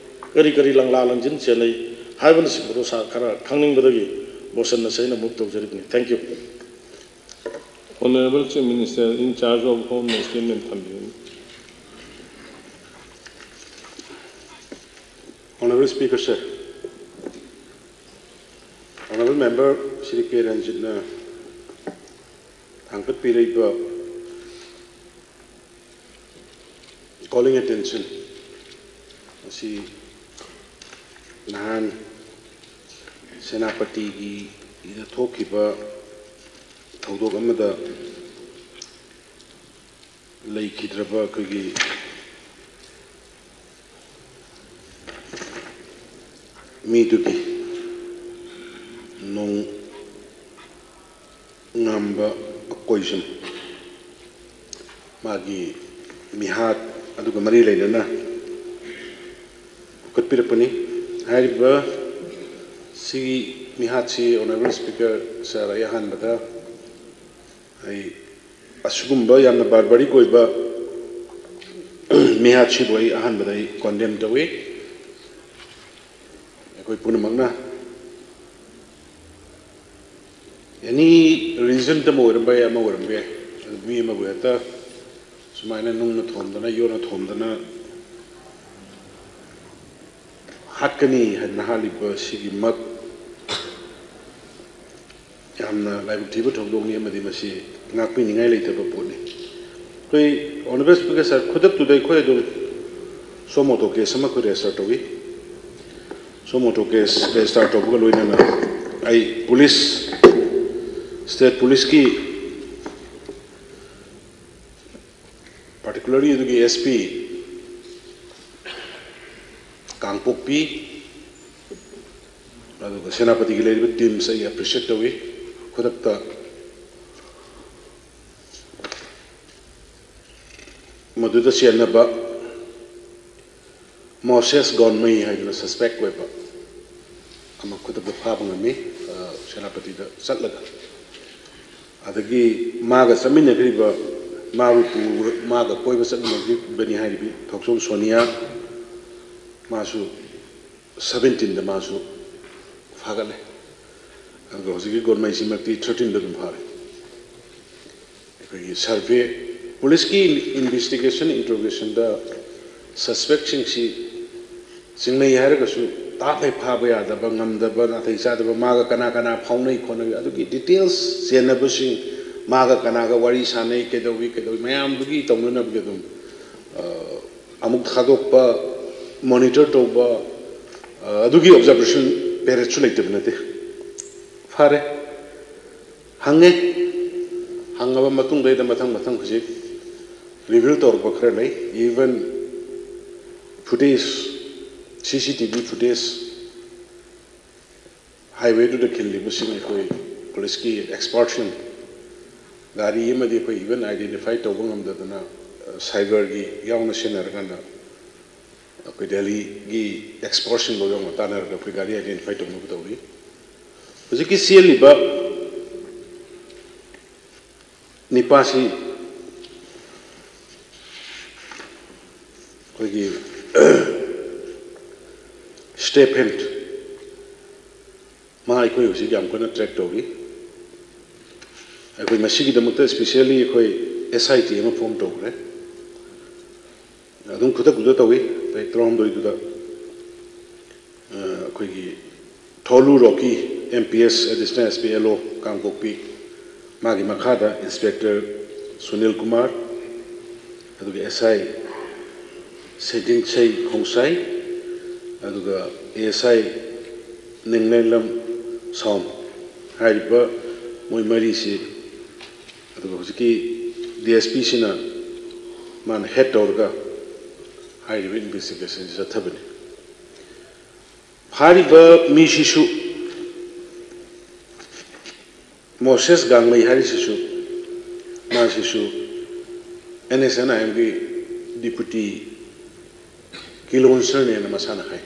ꯀꯔꯤ ꯀꯔꯤ ꯂꯪꯂꯥ ꯂꯪꯖꯤꯟ ꯆꯦꯟꯅꯩ ꯍꯥꯏꯕꯅꯆꯤꯡꯕꯗꯣ ꯁꯥꯔ ꯈꯔ ꯈꯪꯅꯤꯡꯕꯗꯒꯤ ꯃꯣꯁꯟ ꯑꯁꯤ ꯑꯩꯅ move ꯇꯧꯖꯔꯤꯕꯅꯤ꯫ Thank you. Honorable Chief Minister in charge of Home statement ꯊꯝꯕꯤꯌꯨ꯫ Honorable Speaker, sir. Honorable Member Shri K Ranjitꯅ ꯊꯥꯡꯒꯠꯄꯤꯔꯛꯏꯕ calling attention ꯑꯁꯤ ꯅꯍꯥꯟ ꯁꯦꯅꯥꯄꯇꯤꯒꯤꯗ ꯊꯣꯛꯈꯤꯕ ꯊꯧꯗꯣꯛ ꯑꯃꯗ ꯂꯩꯈꯤꯗ꯭ꯔꯕ ꯑꯩꯈꯣꯏꯒꯤ ꯃꯤꯗꯨꯒꯤ ꯅꯣꯡ ꯉꯥꯝꯕ ꯑꯀꯣꯏꯖꯝ ꯃꯥꯒꯤ ꯃꯤꯍꯥꯠ ꯑꯗꯨꯒ ꯃꯔꯤ ꯂꯩꯅꯅ ꯄꯨꯈꯠꯄꯤꯔꯛꯄꯅꯤ꯫ ꯍꯥꯏꯔꯤꯕ ꯁꯤꯒꯤ ꯃꯤꯍꯥꯠꯁꯤ Honorable Speaker sir, ꯑꯩ ꯑꯍꯥꯟꯕꯗ ꯑꯩ ꯑꯁꯤꯒꯨꯝꯕ ꯌꯥꯝꯅ barbaric ꯑꯣꯏꯕ ꯃꯤꯍꯥꯠꯁꯤꯕꯨ ꯑꯩ ꯑꯍꯥꯟꯕꯗ ꯑꯩ condemn ꯇꯧꯏ꯫ ꯑꯩꯈꯣꯏ ꯄꯨꯝꯅꯃꯛꯅ any reason ꯑꯃ ꯑꯣꯏꯔꯝꯕ ꯌꯥꯏ, ꯑꯃ ꯑꯣꯏꯔꯝꯕ ꯌꯥꯏ, ꯑꯗꯨ ꯃꯤ ꯑꯃꯕꯨ ꯍꯦꯛꯇ ꯁꯨꯃꯥꯏꯅ ꯅꯨꯡꯅ ꯊꯣꯝꯗꯅ ꯌꯣꯠꯅ ꯊꯣꯝꯗꯅ ꯍꯥꯠꯀꯅꯤ ꯍꯥꯏꯗꯅ ꯍꯥꯠꯂꯤꯕ ꯁꯤꯒꯤꯃꯛ ꯌꯥꯝꯅ ꯂꯥꯏꯕꯛ ꯊꯤꯕ ꯊꯧꯗꯣꯛꯅꯤ ꯑꯃꯗꯤ ꯃꯁꯤ ꯉꯥꯛꯄꯤꯅꯤꯡꯉꯥꯏ ꯂꯩꯇꯕ ꯄꯣꯠꯅꯤ꯫ ꯑꯩꯈꯣꯏ Honorable Speaker sir, ꯈꯨꯗꯛꯇꯨꯗ ꯑꯩꯈꯣꯏ ꯑꯗꯨꯝ suo motu case ꯑꯃ ꯑꯩꯈꯣꯏ register ꯇꯧꯏ꯫ Suo motu case register ꯇꯧꯕꯒ ꯂꯣꯏꯅꯅ ꯑꯩ police, state policeꯀꯤ particularly ꯑꯗꯨꯒꯤ S P ꯀꯥꯡꯄꯣꯛꯄꯤ, ꯑꯗꯨꯒ ꯁꯦꯅꯥꯄꯇꯤꯒꯤ ꯂꯩꯔꯤꯕ teamꯁꯦ ꯑꯩ appreciate ꯇꯧꯏ꯫ ꯈꯨꯗꯛꯇ ꯃꯗꯨꯗ ꯆꯦꯟꯅꯕ ꯃꯣꯁꯦꯁ ꯒꯣꯟꯃꯩ ꯍꯥꯏꯗꯅ suspect ꯑꯣꯏꯕ ꯑꯃ ꯈꯨꯗꯛꯇ ꯐꯥꯕ ꯉꯝꯃꯤ, ꯑ, ꯁꯦꯅꯥꯄꯇꯤꯗ ꯆꯠꯂꯒ꯫ ꯑꯗꯒꯤ ꯃꯥꯒ ꯆꯠꯃꯤꯟꯅꯈ꯭ꯔꯤꯕ, ꯃꯥꯕꯨ ꯄꯨꯔ-, ꯃꯥꯒ ꯀꯣꯏꯕ ꯆꯠꯃꯤꯟꯅꯈꯤꯕꯅꯤ ꯍꯥꯏꯔꯤꯕꯤ ꯊꯣꯛꯆꯣꯝ ꯁꯣꯅꯤꯌꯥ, ꯃꯥꯁꯨ seventeenꯗ ꯃꯥꯁꯨ ꯐꯥꯒꯠꯂꯦ꯫ ꯑꯗꯨꯒ ꯍꯧꯖꯤꯛꯀꯤ ꯒꯣꯟꯃꯩꯁꯤꯃꯛꯇꯤ thirteenꯗ ꯑꯗꯨꯝ ꯐꯥꯔꯦ꯫ ꯑꯩꯈꯣꯏꯒꯤ survey, policeꯀꯤ investigation, interrogationꯗ suspectꯁꯤꯡꯁꯤ ꯆꯤꯡꯅꯩ ꯍꯥꯏꯔꯒꯁꯨ ꯇꯥꯞ ꯍꯦꯛ ꯐꯥꯕ ꯌꯥꯗꯕ, ꯉꯝꯗꯕ, ꯅꯥꯇꯩ ꯆꯥꯗꯕ, ꯃꯥꯒ ꯀꯅꯥ ꯀꯅꯥ ꯐꯥꯎꯅꯩ ꯈꯣꯠꯅꯩ, ꯑꯗꯨꯒꯤ details ꯆꯦꯟꯅꯕꯁꯤꯡ, ꯃꯥꯒ ꯀꯅꯥꯒ ꯋꯥꯔꯤ ꯁꯥꯟꯅꯩ, ꯀꯩꯗꯧꯏ, ꯀꯩꯗꯧꯏ, ꯃꯌꯥꯝꯗꯨꯒꯤ ꯇꯧꯅꯅꯕꯒꯤ ꯑꯗꯨꯝ, ꯑ, ꯑꯃꯨꯛ ꯊꯥꯗꯣꯛꯄ, monitor ꯇꯧꯕ, ꯑ, ꯑꯗꯨꯒꯤ observation periodꯁꯨ ꯂꯩꯇꯕ ꯅꯠꯇꯦ꯫ ꯐꯔꯦ, ꯍꯪꯉꯦ, ꯍꯪꯉꯕ ꯃꯇꯨꯡꯗꯩꯗ ꯃꯊꯪ ꯃꯊꯪ ꯍꯧꯖꯤꯛ reveal ꯇꯧꯔꯛꯄ ꯈꯔ ꯂꯩ꯫ Even footage, CCTV footage, highwayꯗꯨꯗ ꯈꯤꯜꯂꯤꯕꯁꯤꯡ ꯑꯩꯈꯣꯏ policeꯀꯤ expertꯁꯤꯡ, ꯒꯥꯔꯤ ꯑꯃꯗꯤ ꯑꯩꯈꯣꯏ even identify ꯇꯧꯕ ꯉꯝꯗꯗꯅ, ꯑ, cyberꯒꯤ ꯌꯥꯎꯅ ꯁꯤꯖꯤꯟꯅꯔꯀꯥꯟꯗ ꯑꯩꯈꯣꯏ ꯗꯦꯜꯂꯤꯒꯤ expertꯁꯤꯡꯗꯣ ꯌꯥꯎꯅ ꯇꯥꯟꯅꯔꯒ ꯑꯩꯈꯣꯏ ꯒꯥꯔꯤ identify ꯇꯧꯅꯕ ꯇꯧꯔꯤ꯫ ꯍꯧꯖꯤꯛꯀꯤ ꯆꯦꯜꯂꯤꯕ ꯅꯤꯄꯥꯁꯤ ꯑꯩꯈꯣꯏꯒꯤ step hand, ꯃꯥ ꯑꯩꯈꯣꯏ ꯍꯧꯖꯤꯛ ꯌꯥꯝ ꯀꯟꯅ track ꯇꯧꯔꯤ꯫ ꯑꯩꯈꯣꯏ ꯃꯁꯤꯒꯤꯗꯃꯛꯇ specially ꯑꯩꯈꯣꯏ SIT ꯑꯃ form ꯇꯧꯈ꯭ꯔꯦ꯫ ꯑꯗꯨꯝ ꯈꯨꯗꯛ ꯈꯨꯗꯛ ꯇꯧꯏ꯫ ꯇꯥꯔꯤꯛ ꯇꯔꯥꯍꯨꯝꯗꯣꯏꯗꯨꯗ, ꯑ, ꯑꯩꯈꯣꯏꯒꯤ ꯊꯣꯂꯨ ꯔꯣꯀꯤ, MPS, Additional SP, LO, ꯀꯥꯡꯄꯣꯛꯄꯤ, ꯃꯥꯒꯤ ꯃꯈꯥꯗ Inspector ꯁꯨꯅꯤꯜ ꯀꯨꯃꯥꯔ, ꯑꯗꯨꯒ SI ꯁꯦꯟꯖꯤꯟꯁꯩ ꯈꯣꯡꯁꯥꯏ, ꯑꯗꯨꯒ ASI ꯅꯤꯡꯂꯦꯟꯂꯝ ꯁꯥꯎꯝ ꯍꯥꯏꯔꯤꯕ ꯃꯣꯏ ꯃꯔꯤꯁꯤ, ꯑꯗꯨꯒ ꯍꯧꯖꯤꯛꯀꯤ DSPꯁꯤꯅ ꯃꯥꯅ head ꯇꯧꯔꯒ ꯍꯥꯏꯔꯤꯕ investigationꯁꯤ ꯆꯠꯊꯕꯅꯤ꯫ ꯐꯥꯔꯤꯕ ꯃꯤꯁꯤꯁꯨ ꯃꯣꯁꯦꯁ ꯒꯥꯡꯃꯩ ꯍꯥꯏꯔꯤꯁꯤꯁꯨ, ꯃꯥꯁꯤꯁꯨ ꯑꯦꯟ ꯑꯦꯁ ꯑꯦꯟ ꯑꯥꯏ ꯑꯦꯝꯒꯤ ꯗꯤꯄꯨꯇꯤ ꯀꯤꯂꯣꯟꯁꯔꯅꯦꯅ ꯃꯁꯥꯅ ꯍꯥꯏ꯫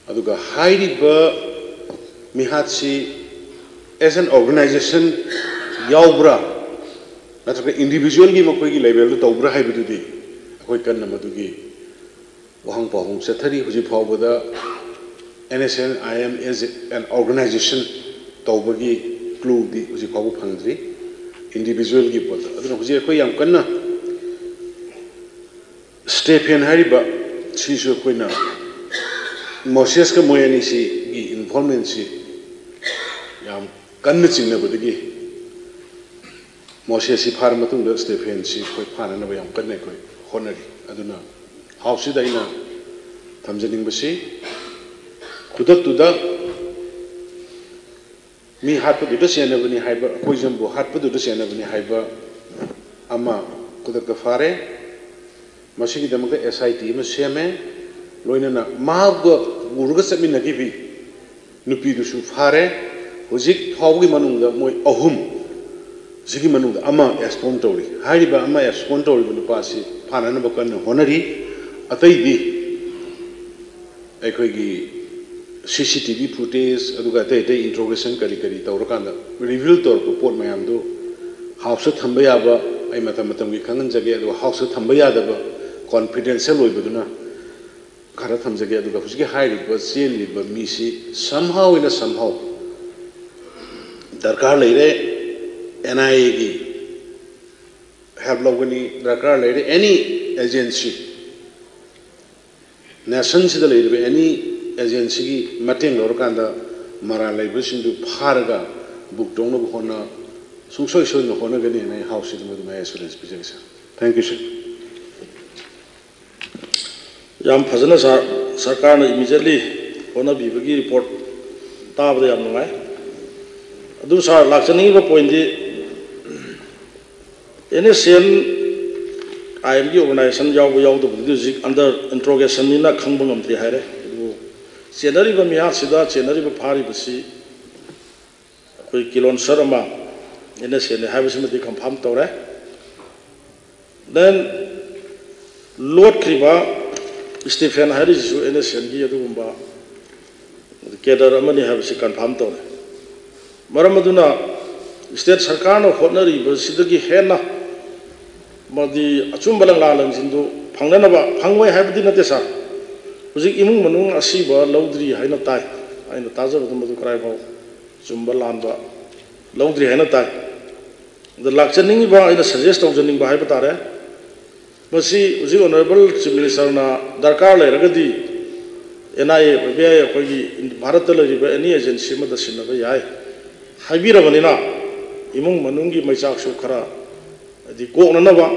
ꯑꯗꯨꯒ ꯍꯥꯏꯔꯤꯕ ꯃꯤꯍꯥꯠꯁꯤ ꯑꯦꯁ ꯑꯦꯟ ꯑꯣꯔꯒꯅꯥꯏꯖꯦꯁꯟ ꯌꯥꯎꯕ꯭ꯔꯥ, ꯅꯠꯇ꯭ꯔꯒ ꯏꯟꯗꯤꯕꯤꯖꯨꯋꯦꯜꯒꯤ ꯃꯈꯣꯏꯒꯤ ꯂꯦꯚꯦꯜꯗ ꯇꯧꯕ꯭ꯔꯥ ꯍꯥꯏꯕꯗꯨꯗꯤ ꯑꯩꯈꯣꯏ ꯀꯟꯅ ꯃꯗꯨꯒꯤ ꯋꯥꯍꯪ ꯄꯥꯎꯍꯪ ꯆꯠꯊꯔꯤ꯫ ꯍꯧꯖꯤꯛ ꯐꯥꯎꯕꯗ N S N I M S N organization ꯇꯧꯕꯒꯤ ꯀ꯭ꯂꯨꯗꯤ ꯍꯧꯖꯤꯛ ꯐꯥꯎꯕ ꯐꯪꯗ꯭ꯔꯤ, ꯏꯟꯗꯤꯕꯤꯖꯨꯋꯦꯜꯒꯤ ꯄꯣꯠꯇ꯫ ꯑꯗꯨꯅ ꯍꯧꯖꯤꯛ ꯑꯩꯈꯣꯏ ꯌꯥꯝ ꯀꯟꯅ ꯁ꯭ꯇꯦꯐꯦꯟ ꯍꯥꯏꯔꯤꯕ ꯁꯤꯁꯨ ꯑꯩꯈꯣꯏꯅ ꯃꯣꯁꯦꯁꯀ ꯃꯣꯏ ꯑꯅꯤꯁꯤꯒꯤ ꯏꯟꯚꯣꯜꯕꯃꯦꯟꯁꯤ ꯌꯥꯝ ꯀꯟꯅ ꯆꯤꯡꯅꯕꯗꯒꯤ ꯃꯣꯁꯦꯁꯁꯤ ꯐꯥꯔ ꯃꯇꯨꯡꯗ ꯁ꯭ꯇꯦꯐꯦꯟꯁꯤ ꯑꯩꯈꯣꯏ ꯐꯥꯅꯅꯕ ꯌꯥꯝ ꯀꯟꯅ ꯑꯩꯈꯣꯏ ꯍꯣꯠꯅꯔꯤ꯫ ꯑꯗꯨꯅ ꯍꯥꯎꯁꯁꯤꯗ ꯑꯩꯅ ꯊꯝꯖꯅꯤꯡꯕꯁꯤ, ꯈꯨꯗꯛꯇꯨꯗ ꯃꯤ ꯍꯥꯠꯄꯗꯨꯗ ꯆꯦꯟꯅꯕꯅꯤ ꯍꯥꯏꯕ, ꯑꯩꯈꯣꯏ ꯖꯝꯕꯨ ꯍꯥꯠꯄꯗꯨꯗ ꯆꯦꯟꯅꯕꯅꯤ ꯍꯥꯏꯕ ꯑꯃ ꯈꯨꯗꯛꯇ ꯐꯥꯔꯦ꯫ ꯃꯁꯤꯒꯤꯗꯃꯛꯇ ꯑꯦꯁ ꯑꯥꯏ ꯇꯤ ꯑꯃ ꯁꯦꯝꯃꯦ꯫ ꯂꯣꯏꯅꯅ ꯃꯍꯥꯛꯀ ꯄꯨꯔꯒ ꯆꯠꯃꯤꯟꯅꯈꯤꯕꯤ ꯅꯨꯄꯤꯗꯨꯁꯨ ꯐꯥꯔꯦ꯫ ꯍꯧꯖꯤꯛ ꯐꯥꯎꯕꯒꯤ ꯃꯅꯨꯡꯗ ꯃꯣꯏ ꯑꯍꯨꯝ, ꯁꯤꯒꯤ ꯃꯅꯨꯡꯗ ꯑꯃ ꯑꯦꯕꯁꯀꯣꯟ ꯇꯧꯔꯤ꯫ ꯍꯥꯏꯔꯤꯕ ꯑꯃ ꯑꯦꯕꯁꯀꯣꯟ ꯇꯧꯔꯤꯕ ꯅꯨꯄꯥꯁꯤ ꯐꯥꯅꯅꯕ ꯀꯟꯅ ꯍꯣꯠꯅꯔꯤ꯫ ꯑꯇꯩꯗꯤ ꯑꯩꯈꯣꯏꯒꯤ ꯁꯤ ꯁꯤ ꯇꯤ ꯚꯤ ꯐꯨꯇꯦꯖ, ꯑꯗꯨꯒ ꯑꯇꯩ ꯑꯇꯩ ꯏꯟꯇ꯭ꯔꯣꯒꯦꯁꯟ ꯀꯔꯤ ꯀꯔꯤ ꯇꯧꯔꯀꯥꯟꯗ ꯔꯤꯚꯤꯜ ꯇꯧꯔꯛꯄ ꯄꯣꯠ ꯃꯌꯥꯝꯗꯨ ꯍꯥꯎꯁꯇ ꯊꯝꯕ ꯌꯥꯕ ꯑꯩ ꯃꯇꯝ ꯃꯇꯝꯒꯤ ꯈꯪꯍꯟꯖꯒꯦ, ꯑꯗꯨꯒ ꯍꯥꯎꯁꯇ ꯊꯝꯕ ꯌꯥꯗꯕ ꯀꯣꯟꯐꯤꯗꯦꯟꯁꯤꯌꯦꯜ ꯑꯣꯏꯕꯗꯨꯅ ꯈꯔ ꯊꯝꯖꯒꯦ꯫ ꯑꯗꯨꯒ ꯍꯧꯖꯤꯛꯀꯤ ꯍꯥꯏꯔꯤꯕ ꯆꯦꯜꯂꯤꯕ ꯃꯤꯁꯤ somehow in a somehow ꯗꯔꯀꯥꯔ ꯂꯩꯔꯦ, ꯑꯦꯟ ꯑꯥꯏ ꯑꯦꯒꯤ ꯍꯦꯜꯞ ꯂꯧꯒꯅꯤ, ꯗꯔꯀꯥꯔ ꯂꯩꯔꯦ ꯑꯦꯅꯤ ꯑꯦꯖꯦꯟꯁꯤ, ꯅꯦꯁꯟꯁꯤꯗ ꯂꯩꯔꯤꯕ ꯑꯦꯅꯤ ꯑꯦꯖꯦꯟꯁꯤꯒꯤ ꯃꯇꯦꯡ ꯂꯧꯔꯀꯥꯟꯗ ꯃꯔꯥꯜ ꯂꯩꯕꯁꯤꯡꯗꯨ ꯐꯥꯔꯒ ꯕꯨꯛ ꯇꯧꯅꯕ ꯍꯣꯠꯅ ꯁꯨꯡꯁꯣꯏ ꯁꯣꯏꯗꯅ ꯍꯣꯠꯅꯒꯅꯤ ꯍꯥꯏꯅ ꯑꯩ ꯍꯥꯎꯁꯁꯤꯗ ꯃꯗꯨꯃ ꯑꯦꯁꯨꯔꯦꯟꯁ ꯄꯤꯖꯒꯦ, ꯁꯥꯔ꯫ Thank you, ꯁꯥꯔ꯫ ꯌꯥꯝ ꯐꯖꯅ ꯁꯥꯔ, ꯁꯔꯀꯥꯔꯅ ꯏꯃꯤꯗꯤꯌꯦꯠꯂꯤ ꯍꯣꯠꯅꯕꯤꯕꯒꯤ ꯔꯤꯄꯣꯔꯠ ꯇꯥꯕꯗ ꯌꯥꯝ ꯅꯨꯡꯉꯥꯏ꯫ ꯑꯗꯨ ꯁꯥꯔ, ꯂꯥꯛꯆꯅꯤꯡꯉꯤꯕ ꯄꯣꯏꯟꯗꯤ, ꯑꯦꯟ ꯑꯦꯁ ꯑꯦꯟ ꯑꯥꯏ ꯑꯦꯝꯒꯤ ꯑꯣꯔꯒꯅꯥꯏꯖꯦꯁꯟ ꯌꯥꯎꯕ ꯌꯥꯎꯗꯕꯗꯨꯗꯤ ꯍꯧꯖꯤꯛ ꯑꯟꯗꯔ ꯏꯟꯇ꯭ꯔꯣꯒꯦꯁꯟꯅꯤꯅ ꯈꯪꯕ ꯉꯝꯗꯦ ꯍꯥꯏꯔꯦ꯫ ꯑꯗꯨꯕꯨ ꯆꯦꯟꯅꯔꯤꯕ ꯃꯤꯍꯥꯠꯁꯤꯗ ꯆꯦꯟꯅꯔꯤꯕ ꯐꯥꯔꯤꯕꯁꯤ ꯑꯩꯈꯣꯏ ꯀꯤꯂꯣꯟꯁꯔ ꯑꯃ ꯑꯦꯟ ꯑꯦꯁ ꯑꯦꯟꯅꯤ ꯍꯥꯏꯕꯁꯤꯃꯗꯤ ꯀꯟꯐꯥꯔꯝ ꯇꯧꯔꯦ꯫ ꯗꯦꯟ ꯂꯣꯠꯈ꯭ꯔꯤꯕ ꯏꯁꯇꯤꯐꯦꯟ ꯍꯥꯏꯔꯤꯁꯤꯁꯨ ꯑꯦꯟ ꯑꯦꯁ ꯑꯦꯟꯒꯤ ꯑꯗꯨꯒꯨꯝꯕ ꯀꯦꯗꯔ ꯑꯃꯅꯤ ꯍꯥꯏꯕꯁꯤ ꯀꯟꯐꯥꯔꯝ ꯇꯧꯔꯦ꯫ ꯃꯔꯝ ꯑꯗꯨꯅ ꯁ꯭ꯇꯦꯠ ꯁꯔꯀꯥꯔꯅ ꯍꯣꯠꯅꯔꯤꯕꯁꯤꯗꯒꯤ ꯍꯦꯟꯅ ꯃꯗꯤ ꯑꯆꯨꯝꯕ ꯂꯪꯂꯥ ꯂꯪꯁꯤꯟꯗꯨ ꯐꯪꯅꯅꯕ, ꯐꯪꯉꯣꯏ ꯍꯥꯏꯕꯗꯤ ꯅꯠꯇꯦ ꯁꯥꯔ, ꯍꯧꯖꯤꯛ ꯏꯃꯨꯡ ꯃꯅꯨꯡ ꯑꯁꯤꯕ ꯂꯧꯗ꯭ꯔꯤ ꯍꯥꯏꯅ ꯇꯥꯏ꯫ ꯑꯩꯅ ꯇꯥꯖꯕꯗ ꯃꯗꯨ ꯀꯗꯥꯏꯐꯥꯎ ꯆꯨꯝꯕ ꯂꯥꯟꯕ ꯂꯧꯗ꯭ꯔꯤ ꯍꯥꯏꯅ ꯇꯥꯏ꯫ ꯑꯗ ꯂꯥꯛꯆꯅꯤꯡꯉꯤꯕ, ꯑꯩꯅ ꯁꯖꯦꯁ ꯇꯧꯖꯅꯤꯡꯕ ꯍꯥꯏꯕ ꯇꯥꯔꯦ, ꯃꯁꯤ ꯍꯧꯖꯤꯛ ꯑꯣꯅꯔꯦꯕꯜ ꯆꯤꯐ ꯃꯤꯅꯤꯁꯇꯔꯅ ꯗꯔꯀꯥꯔ ꯂꯩꯔꯒꯗꯤ ꯑꯦꯟ ꯑꯥꯏ ꯑꯦ ꯑꯣꯏꯕ ꯌꯥꯏ, ꯑꯩꯈꯣꯏꯒꯤ ꯚꯥꯔꯠꯇ ꯂꯩꯔꯤꯕ ꯑꯦꯅꯤ ꯑꯦꯖꯦꯟꯁꯤ ꯑꯃꯗ ꯁꯤꯟꯅꯕ ꯌꯥꯏ ꯍꯥꯏꯕꯤꯔꯕꯅꯤꯅ, ꯏꯃꯨꯡ ꯃꯅꯨꯡꯒꯤ ꯃꯩꯆꯥꯛꯁꯨ ꯈꯔ ꯍꯥꯏꯗꯤ ꯀꯣꯛꯅꯅꯕ,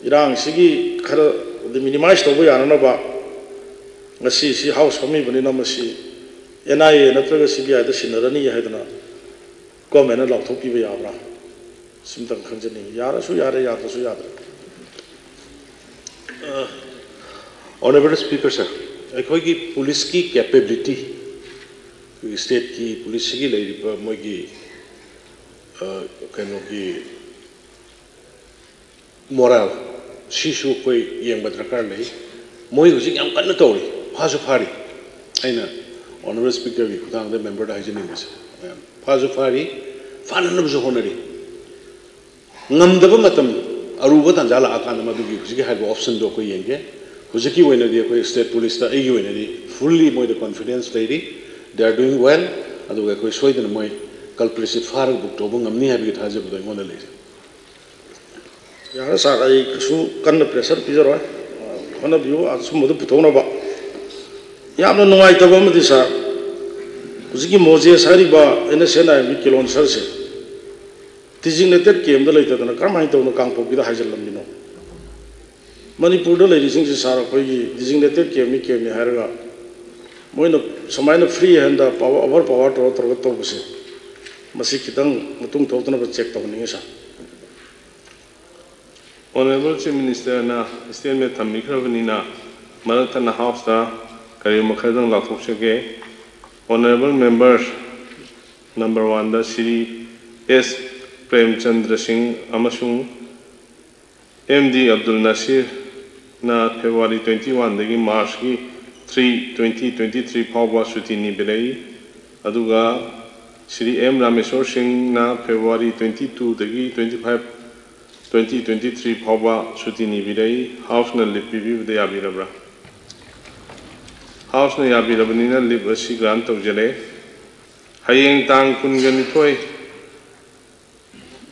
ꯏꯔꯥꯡꯁꯤꯒꯤ ꯈꯔ ꯃꯤꯅꯤꯃꯥꯏꯁ ꯇꯧꯕ ꯌꯥꯅꯅꯕ ꯉꯁꯤ ꯁꯤ ꯍꯥꯎꯁ ꯐꯝꯃꯤꯕꯅꯤꯅ ꯃꯁꯤ ꯑꯦꯟ ꯑꯥꯏ ꯑꯦ ꯅꯠꯇ꯭ꯔꯒ ꯁꯤ ꯕꯤ ꯑꯥꯏꯗ ꯁꯤꯟꯅꯔꯅꯤ ꯍꯥꯏꯗꯅ ꯒꯣꯔꯃꯦꯟꯅ ꯂꯥꯎꯊꯣꯛꯄꯤꯕ ꯌꯥꯕ꯭ꯔꯥ? ꯁꯤꯝꯇꯪ ꯈꯪꯖꯅꯤꯡꯉꯤ꯫ ꯌꯥꯔꯁꯨ ꯌꯥꯔꯦ, ꯌꯥꯗ꯭ꯔꯁꯨ ꯌꯥꯗ꯭ꯔꯦ꯫ Honorable Speaker sir, ꯑꯩꯈꯣꯏꯒꯤ ꯄꯨꯂꯤꯁꯀꯤ ꯀꯦꯄꯦꯕꯤꯂꯤꯇꯤ, ꯑꯩꯈꯣꯏꯒꯤ ꯁ꯭ꯇꯦꯠꯀꯤ ꯄꯨꯂꯤꯁꯁꯤꯒꯤ ꯂꯩꯔꯤꯕ ꯃꯣꯏꯒꯤ ꯑ, ꯀꯩꯅꯣꯒꯤ ꯃꯣꯔꯥꯜ, ꯁꯤꯁꯨ ꯑꯩꯈꯣꯏ ꯌꯦꯡꯕ ꯗꯔꯀꯥꯔ ꯂꯩ꯫ ꯃꯣꯏ ꯍꯧꯖꯤꯛ ꯌꯥꯝ ꯀꯟꯅ ꯇꯧꯔꯤ, ꯐꯥꯁꯨ ꯐꯥꯔꯤ꯫ ꯑꯩꯅ ꯑꯣꯅꯔꯦꯕꯜ ꯁ꯭ꯄꯤꯀꯔꯒꯤ ꯈꯨꯠꯊꯥꯡꯗ ꯃꯦꯝꯕꯔꯗ ꯍꯥꯏꯖꯅꯤꯡꯕꯁꯦ, ꯃꯌꯥꯝ ꯐꯥꯁꯨ ꯐꯥꯔꯤ, ꯐꯥꯅꯅꯕꯁꯨ ꯍꯣꯠꯅꯔꯤ꯫ ꯉꯝꯗꯕ ꯃꯇꯝ, ꯑꯔꯨꯕ ꯇꯥꯟꯖꯥ ꯂꯥꯛꯑꯀꯥꯟꯗ ꯃꯗꯨꯒꯤ ꯍꯧꯖꯤꯛꯀꯤ ꯍꯥꯏꯔꯤꯕ ꯑꯣꯞꯁꯟꯗꯣ ꯑꯩꯈꯣꯏ ꯌꯦꯡꯒꯦ꯫ ꯍꯧꯖꯤꯛꯀꯤ ꯑꯣꯏꯅꯗꯤ ꯑꯩꯈꯣꯏ ꯁ꯭ꯇꯦꯠ ꯄꯨꯂꯤꯁꯇ ꯑꯩꯒꯤ ꯑꯣꯏꯅꯗꯤ ꯐꯨꯜꯂꯤ ꯃꯣꯏꯗ ꯀꯣꯟꯐꯤꯗꯦꯟꯁ ꯂꯩꯔꯤ꯫ They are doing well꯫ ꯑꯗꯨꯒ ꯑꯩꯈꯣꯏ ꯁꯣꯏꯗꯅ ꯃꯣꯏ ꯀꯜꯄ꯭ꯔꯤꯠꯁꯤ ꯐꯥꯔꯒ ꯕꯨꯛ ꯇꯧꯕ ꯉꯝꯅꯤ ꯍꯥꯏꯕꯒꯤ ꯊꯥꯖꯕꯗꯣ ꯑꯩꯉꯣꯟꯗ ꯂꯩꯔꯤ꯫ ꯌꯥꯔꯦ ꯁꯥꯔ, ꯑꯩ ꯀꯩꯁꯨ ꯀꯟꯅ ꯄ꯭ꯔꯦꯁꯔ ꯄꯤꯖꯔꯣꯏ, ꯍꯣꯠꯅꯕꯤꯌꯨ ꯑꯆꯨꯝꯕꯗꯨ ꯄꯨꯊꯣꯛꯅꯕ꯫ ꯌꯥꯝꯅ ꯅꯨꯡꯉꯥꯏꯇꯕ ꯑꯃꯗꯤ ꯁꯥꯔ, ꯍꯧꯖꯤꯛꯀꯤ ꯃꯣꯖꯦꯁ ꯍꯥꯏꯔꯤꯕ ꯑꯦꯟ ꯑꯦꯁ ꯑꯦꯟ ꯑꯥꯏ ꯑꯦꯝꯒꯤ ꯀꯤꯂꯣꯟꯁꯔꯁꯦ ꯗꯤꯖꯤꯒꯅꯦꯇꯦꯠ ꯀꯦꯝꯗ ꯂꯩꯇꯗꯅ ꯀꯔꯝꯍꯥꯏꯅ ꯇꯧꯅ ꯀꯥꯡꯄꯣꯛꯄꯤꯗ ꯍꯥꯏꯖꯤꯜꯂꯝꯃꯤꯅꯣ? ꯃꯅꯤꯄꯨꯔꯗ ꯂꯩꯔꯤꯁꯤꯡꯁꯤ ꯁꯥꯔ ꯑꯩꯈꯣꯏꯒꯤ ꯗꯤꯖꯤꯒꯅꯦꯇꯦꯠ ꯀꯦꯝꯅꯤ ꯀꯦꯝꯅꯤ ꯍꯥꯏꯔꯒ ꯃꯣꯏꯅ ꯁꯨꯃꯥꯏꯅ ꯐ꯭ꯔꯤ ꯍꯦꯟꯗ ꯄꯥꯋꯔ, ꯑꯣꯚꯔ ꯄꯥꯋꯔ ꯇꯧꯔ ꯇꯧꯔꯒ ꯇꯧꯕꯁꯦ, ꯃꯁꯤ ꯈꯤꯇꯪ ꯃꯇꯨꯡ ꯊꯧꯗꯅꯕ ꯆꯦꯛ ꯇꯧꯍꯟꯅꯤꯡꯉꯤ ꯁꯥꯔ꯫ Honorable Chief Minister ꯅ statement ꯊꯝꯕꯤꯈ꯭ꯔꯕꯅꯤꯅ ꯃꯔꯛ ꯊꯠꯅ House ꯇ ꯀꯔꯤꯒꯨꯝꯕ ꯈꯔꯗꯪ ꯂꯥꯎꯊꯣꯛꯆꯒꯦ꯫ Honorable Members, ꯅꯝꯕꯔ ꯋꯥꯟꯗ ꯁ꯭ꯔꯤ ꯑꯦꯁ ꯄ꯭ꯔꯦꯝꯆꯟꯗ꯭ꯔ ꯁꯤꯡ ꯑꯃꯁꯨꯡ ꯑꯦꯝ ꯗꯤ ꯑꯕꯗꯨꯜ ꯅꯁꯤꯔꯅ ꯐꯦꯕ꯭ꯔꯨꯋꯥꯔꯤ ꯇ꯭ꯋꯦꯟꯇꯤ ꯋꯥꯟꯗꯒꯤ ꯃꯥꯔꯆꯀꯤ ꯊ꯭ꯔꯤ, ꯇ꯭ꯋꯦꯟꯇꯤ ꯇ꯭ꯋꯦꯟꯇꯤ ꯊ꯭ꯔꯤ ꯐꯥꯎꯕ ꯁꯨꯇꯤ ꯅꯤꯕꯤꯔꯛꯏ꯫ ꯑꯗꯨꯒ ꯁ꯭ꯔꯤ ꯑꯦꯝ ꯔꯥꯃꯦꯁꯣꯔ ꯁꯤꯡꯅ ꯐꯦꯕ꯭ꯔꯨꯋꯥꯔꯤ ꯇ꯭ꯋꯦꯟꯇꯤ ꯇꯨꯗꯒꯤ twenty five, twenty twenty three ꯐꯥꯎꯕ ꯁꯨꯇꯤ ꯅꯤꯕꯤꯔꯛꯏ꯫ ꯍꯥꯎꯁꯅ ꯂꯤꯞ ꯄꯤꯕꯤꯕꯗ ꯌꯥꯕꯤꯔꯕ꯭ꯔꯥ? ꯍꯥꯎꯁꯅ ꯌꯥꯕꯤꯔꯕꯅꯤꯅ ꯂꯤꯞ ꯑꯁꯤ ꯒ꯭ꯔꯥꯟ ꯇꯧꯖꯔꯦ꯫ ꯍꯌꯦꯡ ꯇꯥꯡ ꯀꯨꯟꯒ ꯅꯤꯊꯣꯏ,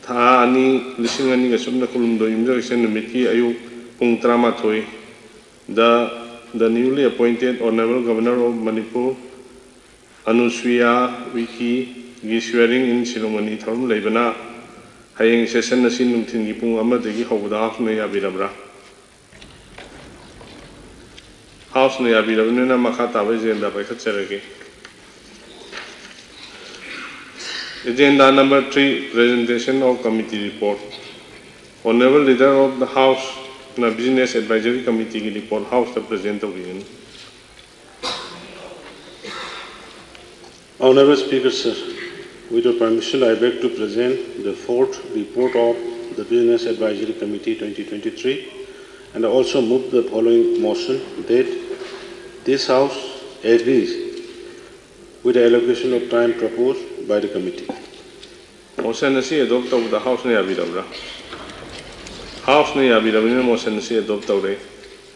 ꯊꯥ ꯑꯅꯤ, ꯂꯤꯁꯤꯡ ꯑꯅꯤꯒ ꯁꯨꯞꯅ ꯀꯨꯟꯍꯨꯝꯗꯣꯏ, ꯌꯨꯝꯖꯀꯩꯁ ꯅꯨꯃꯤꯠꯀꯤ ꯑꯌꯨꯛ ꯄꯨꯡ ꯇꯔꯥꯃꯥꯊꯣꯏꯗ the newly appointed Honorable Governor of Manipur, ꯑꯅꯨꯁꯨꯏꯌꯥ ꯎꯏꯀꯤꯒꯤ swearing in ceremony ꯊꯧꯔꯝ ꯂꯩꯕꯅ, ꯍꯌꯦꯡ session ꯑꯁꯤ ꯅꯨꯡꯊꯤꯜꯒꯤ ꯄꯨꯡ ꯑꯃꯗꯒꯤ ꯍꯧꯕꯗ ꯍꯥꯎꯁꯅ ꯌꯥꯕꯤꯔꯕ꯭ꯔꯥ? ꯍꯥꯎꯁꯅ ꯌꯥꯕꯤꯔꯕꯅꯤꯅ ꯃꯈꯥ ꯇꯥꯕ agenda ꯄꯥꯏꯈꯠꯆꯔꯒꯦ꯫ Agenda number three, presentation of committee report. Honorable Leader of the House ꯅ Business Advisory Committee ꯒꯤ report House ꯇ present ꯇꯧꯕꯤꯒꯅꯤ꯫ Honorable Speaker, sir, with your permission, I beg to present the fourth report of the Business Advisory Committee twenty twenty-three, and I also move the following motion, that this House agrees with the allocation of time proposed by the committee. Motion ꯑꯁꯤ adopt ꯇꯧꯕꯗ ꯍꯥꯎꯁꯅ ꯌꯥꯕꯤꯔꯕ꯭ꯔꯥ? ꯍꯥꯎꯁꯅ ꯌꯥꯕꯤꯔꯕꯅꯤꯅ motion ꯑꯁꯤ adopt ꯇꯧꯔꯦ꯫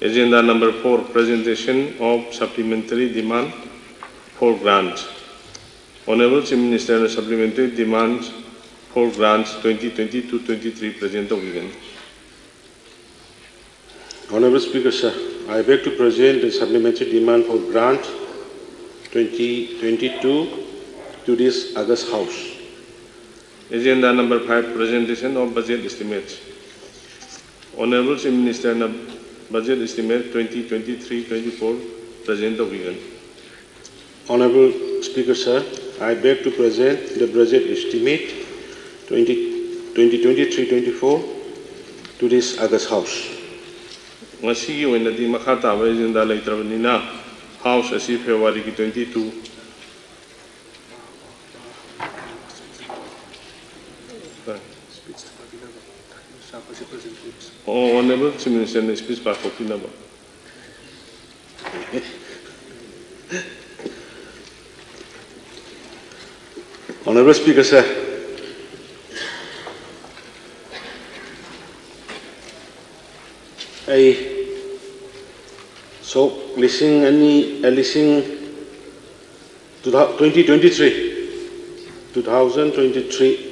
Agenda number four, presentation of supplementary demand for grants. Honorable Chief Minister ꯅ supplementary demands for grants twenty twenty-two twenty-three present ꯇꯧꯕꯤꯒꯅꯤ꯫ Honorable Speaker, sir, I beg to present the supplementary demand for grant twenty twenty-two to this August House. Agenda number five, presentation of budget estimates. Honorable Chief Minister ꯅ budget estimate twenty twenty-three twenty-four present ꯇꯧꯕꯤꯒꯅꯤ꯫ Honorable Speaker, sir, I beg to present the budget estimate twenty twenty-three twenty-four to this August House. ꯉꯁꯤꯒꯤ ꯑꯣꯏꯅꯗꯤ ꯃꯈꯥ ꯇꯥꯕ agenda ꯂꯩꯇ꯭ꯔꯕꯅꯤꯅ, House ꯑꯁꯤ February ꯒꯤ twenty-two Honorable Chief Minister ꯅ speech ꯄꯥꯊꯣꯛꯄꯤꯅꯕ꯫ Honorable Speaker sir, ꯑꯩ ꯁꯣꯛ ꯂꯤꯁꯤꯡ ꯑꯅꯤ, ꯑ, ꯂꯤꯁꯤꯡ, two thou-, twenty twenty-three, two thousand twenty-three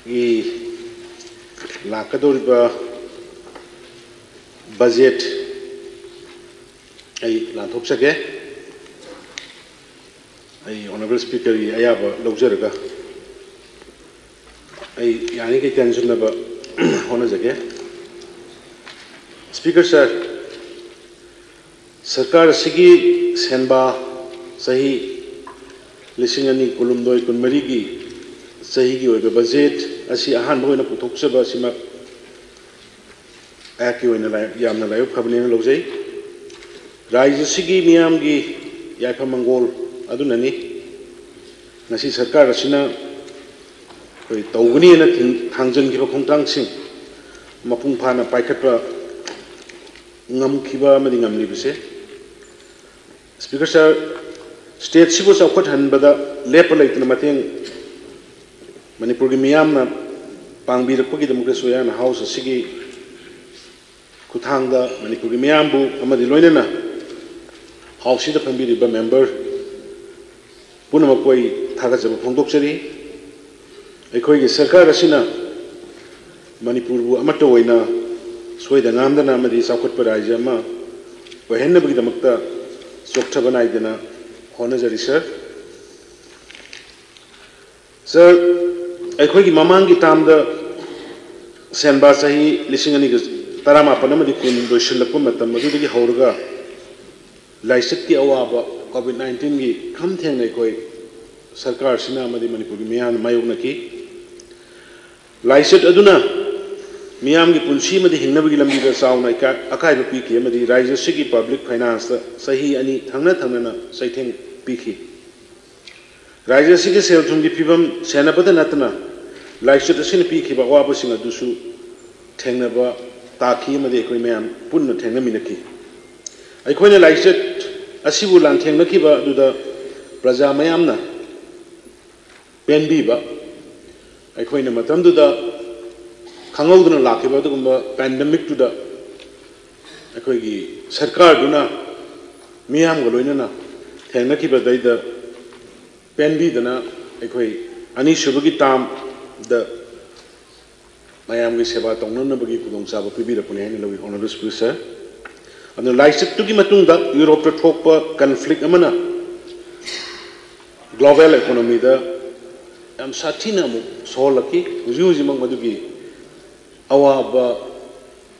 ꯒꯤ ꯂꯥꯛꯀꯗꯧꯔꯤꯕ budget ꯑꯩ ꯂꯥꯟꯊꯣꯛꯆꯒꯦ꯫ ꯑꯩ Honorable Speaker ꯒꯤ ꯑꯌꯥꯕ ꯂꯧꯖꯔꯒ ꯑꯩ ꯌꯥꯔꯤꯈꯩ ꯇꯦꯟꯁꯤꯟꯅꯕ ꯍꯣꯠꯅꯖꯒꯦ꯫ Speaker sir, ꯁꯔꯀꯥꯔ ꯑꯁꯤꯒꯤ ꯁꯦꯟꯕꯥ ꯆꯍꯤ ꯂꯤꯁꯤꯡ ꯑꯅꯤ ꯀꯨꯟꯍꯨꯝꯗꯣꯏ ꯀꯨꯟꯃꯔꯤꯒꯤ ꯆꯍꯤꯒꯤ ꯑꯣꯏꯕ budget ꯑꯁꯤ ꯑꯍꯥꯟꯕ ꯑꯣꯏꯅ ꯄꯨꯊꯣꯛꯆꯕ ꯑꯁꯤꯃꯛ ꯑꯩꯍꯥꯛꯀꯤ ꯑꯣꯏꯅ ꯂꯥꯏ-, ꯌꯥꯝꯅ ꯂꯥꯏꯕꯛ ꯐꯕꯅꯦꯅ ꯂꯧꯖꯩ꯫ ꯔꯥꯖ꯭ꯌ ꯑꯁꯤꯒꯤ ꯃꯤꯌꯥꯝꯒꯤ ꯌꯥꯏꯐ ꯃꯪꯒꯣꯜ ꯑꯗꯨꯅꯅꯤ ꯉꯁꯤ ꯁꯔꯀꯥꯔ ꯑꯁꯤꯅ ꯑꯩꯈꯣꯏ ꯇꯧꯒꯅꯤꯅ ꯊꯤꯡ-, ꯊꯥꯡꯖꯤꯟꯈꯤꯕ ꯈꯣꯡꯊꯥꯡꯁꯤꯡ ꯃꯄꯨꯡ ꯐꯥꯅ ꯄꯥꯏꯈꯠꯄ ꯉꯝꯈꯤꯕ ꯑꯃꯗꯤ ꯉꯝꯂꯤꯕꯁꯦ꯫ Speaker sir, state ꯁꯤꯕꯨ ꯆꯥꯎꯈꯠꯍꯟꯕꯗ ꯂꯦꯞꯄ ꯂꯩꯇꯅ ꯃꯇꯦꯡ ꯃꯅꯤꯄꯨꯔꯒꯤ ꯃꯤꯌꯥꯝꯅ ꯄꯥꯡꯕꯤꯔꯛꯄꯒꯤꯗꯃꯛꯇꯁꯨ ꯑꯩꯍꯥꯛꯅ House ꯑꯁꯤꯒꯤ ꯈꯨꯠꯊꯥꯡꯗ ꯃꯅꯤꯄꯨꯔꯒꯤ ꯃꯤꯌꯥꯝꯕꯨ ꯑꯃꯗꯤ ꯂꯣꯏꯅꯅ House ꯁꯤꯗ ꯐꯝꯕꯤꯔꯤꯕ member ꯄꯨꯝꯅꯃꯛꯄꯨ ꯑꯩ ꯊꯥꯒꯠꯆꯕ ꯐꯣꯡꯗꯣꯛꯆꯔꯤ꯫ ꯑꯩꯈꯣꯏꯒꯤ ꯁꯔꯀꯥꯔ ꯑꯁꯤꯅ ꯃꯅꯤꯄꯨꯔꯕꯨ ꯑꯃꯠꯇ ꯑꯣꯏꯅ ꯁꯣꯏꯗ ꯉꯥꯝꯗꯅ ꯑꯃꯗꯤ ꯆꯥꯎꯈꯠꯄ ꯔꯥꯖ꯭ꯌ ꯑꯃ ꯑꯣꯏꯍꯟꯅꯕꯒꯤꯗꯃꯛꯇ ꯆꯣꯛꯊꯕ ꯅꯥꯏꯗꯅ ꯍꯣꯠꯅꯖꯔꯤ sir꯫ Sir, ꯑꯩꯈꯣꯏꯒꯤ ꯃꯃꯥꯡꯒꯤ term ꯗ ꯁꯦꯟꯕꯥ ꯆꯍꯤ ꯂꯤꯁꯤꯡ ꯑꯅꯤꯒ ꯇꯔꯥꯃꯥꯄꯟ ꯑꯃꯗꯤ ꯀꯨꯟ ꯂꯣꯏꯁꯤꯜꯂꯛꯄ ꯃꯇꯝ ꯑꯗꯨꯗꯒꯤ ꯍꯧꯔꯒ ꯂꯥꯏꯆꯠꯀꯤ ꯑꯋꯥꯕ COVID nineteen ꯒꯤ ꯈꯝ ꯊꯦꯡꯅ ꯑꯩꯈꯣꯏ ꯁꯔꯀꯥꯔꯁꯤꯅ ꯑꯃꯗꯤ ꯃꯅꯤꯄꯨꯔꯒꯤ ꯃꯤꯌꯥꯝꯅ ꯃꯥꯌꯣꯛꯅꯈꯤ꯫ ꯂꯥꯏꯆꯠ ꯑꯗꯨꯅ ꯃꯤꯌꯥꯝꯒꯤ ꯄꯨꯟꯁꯤ ꯑꯃꯗꯤ ꯍꯤꯡꯅꯕꯒꯤ ꯂꯝꯕꯤꯗ ꯆꯥꯎꯅ ꯏꯀꯥꯏ-, ꯑꯀꯥꯏꯕ ꯄꯤꯈꯤ ꯑꯃꯗꯤ ꯔꯥꯖ꯭ꯌ ꯑꯁꯤꯒꯤ public finance ꯇ ꯆꯍꯤ ꯑꯅꯤ ꯊꯪꯅ ꯊꯪꯅꯅ ꯆꯩꯊꯦꯡ ꯄꯤꯈꯤ꯫ ꯔꯥꯏꯖ꯭ꯌ ꯑꯁꯤꯒꯤ ꯁꯦꯜ ꯊꯨꯝꯒꯤ ꯐꯤꯕꯝ ꯁꯦꯟꯅꯕꯗ ꯅꯠꯇꯅ ꯂꯥꯏꯆꯠ ꯑꯁꯤꯅ ꯄꯤꯈꯤꯕ ꯑꯋꯥꯕꯁꯤꯡ ꯑꯗꯨꯁꯨ ꯊꯦꯡꯅꯕ ꯇꯥꯈꯤ ꯑꯃꯗꯤ ꯑꯩꯈꯣꯏ ꯃꯌꯥꯝ ꯄꯨꯟꯅ ꯊꯦꯡꯅꯃꯤꯟꯅꯈꯤ꯫ ꯑꯩꯈꯣꯏꯅ ꯂꯥꯏꯆꯠ ꯑꯁꯤꯕꯨ ꯂꯥꯟꯊꯦꯡꯅꯈꯤꯕ ꯑꯗꯨꯗ ꯄ꯭ꯔꯖꯥ ꯃꯌꯥꯝꯅ ꯄꯦꯟꯕꯤꯕ, ꯑꯩꯈꯣꯏꯅ ꯃꯇꯝꯗꯨꯗ ꯈꯪꯍꯧꯗꯅ ꯂꯥꯛꯈꯤꯕ ꯑꯗꯨꯒꯨꯝꯕ ꯄꯦꯟꯗꯦꯃꯤꯛꯇꯨꯗ ꯑꯩꯈꯣꯏꯒꯤ ꯁꯔꯀꯥꯔꯗꯨꯅ ꯃꯤꯌꯥꯝꯒ ꯂꯣꯏꯅꯅ ꯊꯦꯡꯅꯈꯤꯕꯗꯩꯗ ꯄꯦꯟꯕꯤꯗꯅ ꯑꯩꯈꯣꯏ ꯑꯅꯤꯁꯨꯕꯒꯤ ꯇꯥꯔꯝꯗ ꯃꯌꯥꯝꯒꯤ ꯁꯦꯕꯥ ꯇꯧꯅꯅꯕꯒꯤ ꯈꯨꯗꯣꯡꯆꯥꯕ ꯄꯤꯕꯤꯔꯛꯄꯅꯤ ꯍꯥꯏꯅ ꯂꯧꯏ, Honourable Speaker, sir꯫ ꯑꯗꯨꯅ ꯂꯥꯏꯆꯠꯇꯨꯒꯤ ꯃꯇꯨꯡꯗ ꯌꯨꯔꯣꯞꯇ ꯊꯣꯛꯄ ꯀꯟꯐ꯭ꯂꯤꯛ ꯑꯃꯅ ꯒ꯭ꯂꯣꯕꯦꯜ ꯏꯀꯣꯅꯣꯃꯤꯗ ꯌꯥꯝ ꯁꯥꯊꯤꯅ ꯑꯃꯨꯛ ꯁꯣꯛꯍꯜꯂꯛꯈꯤ꯫ ꯍꯧꯖꯤꯛ ꯍꯧꯖꯤꯛꯃꯛ ꯃꯗꯨꯒꯤ ꯑꯋꯥꯕ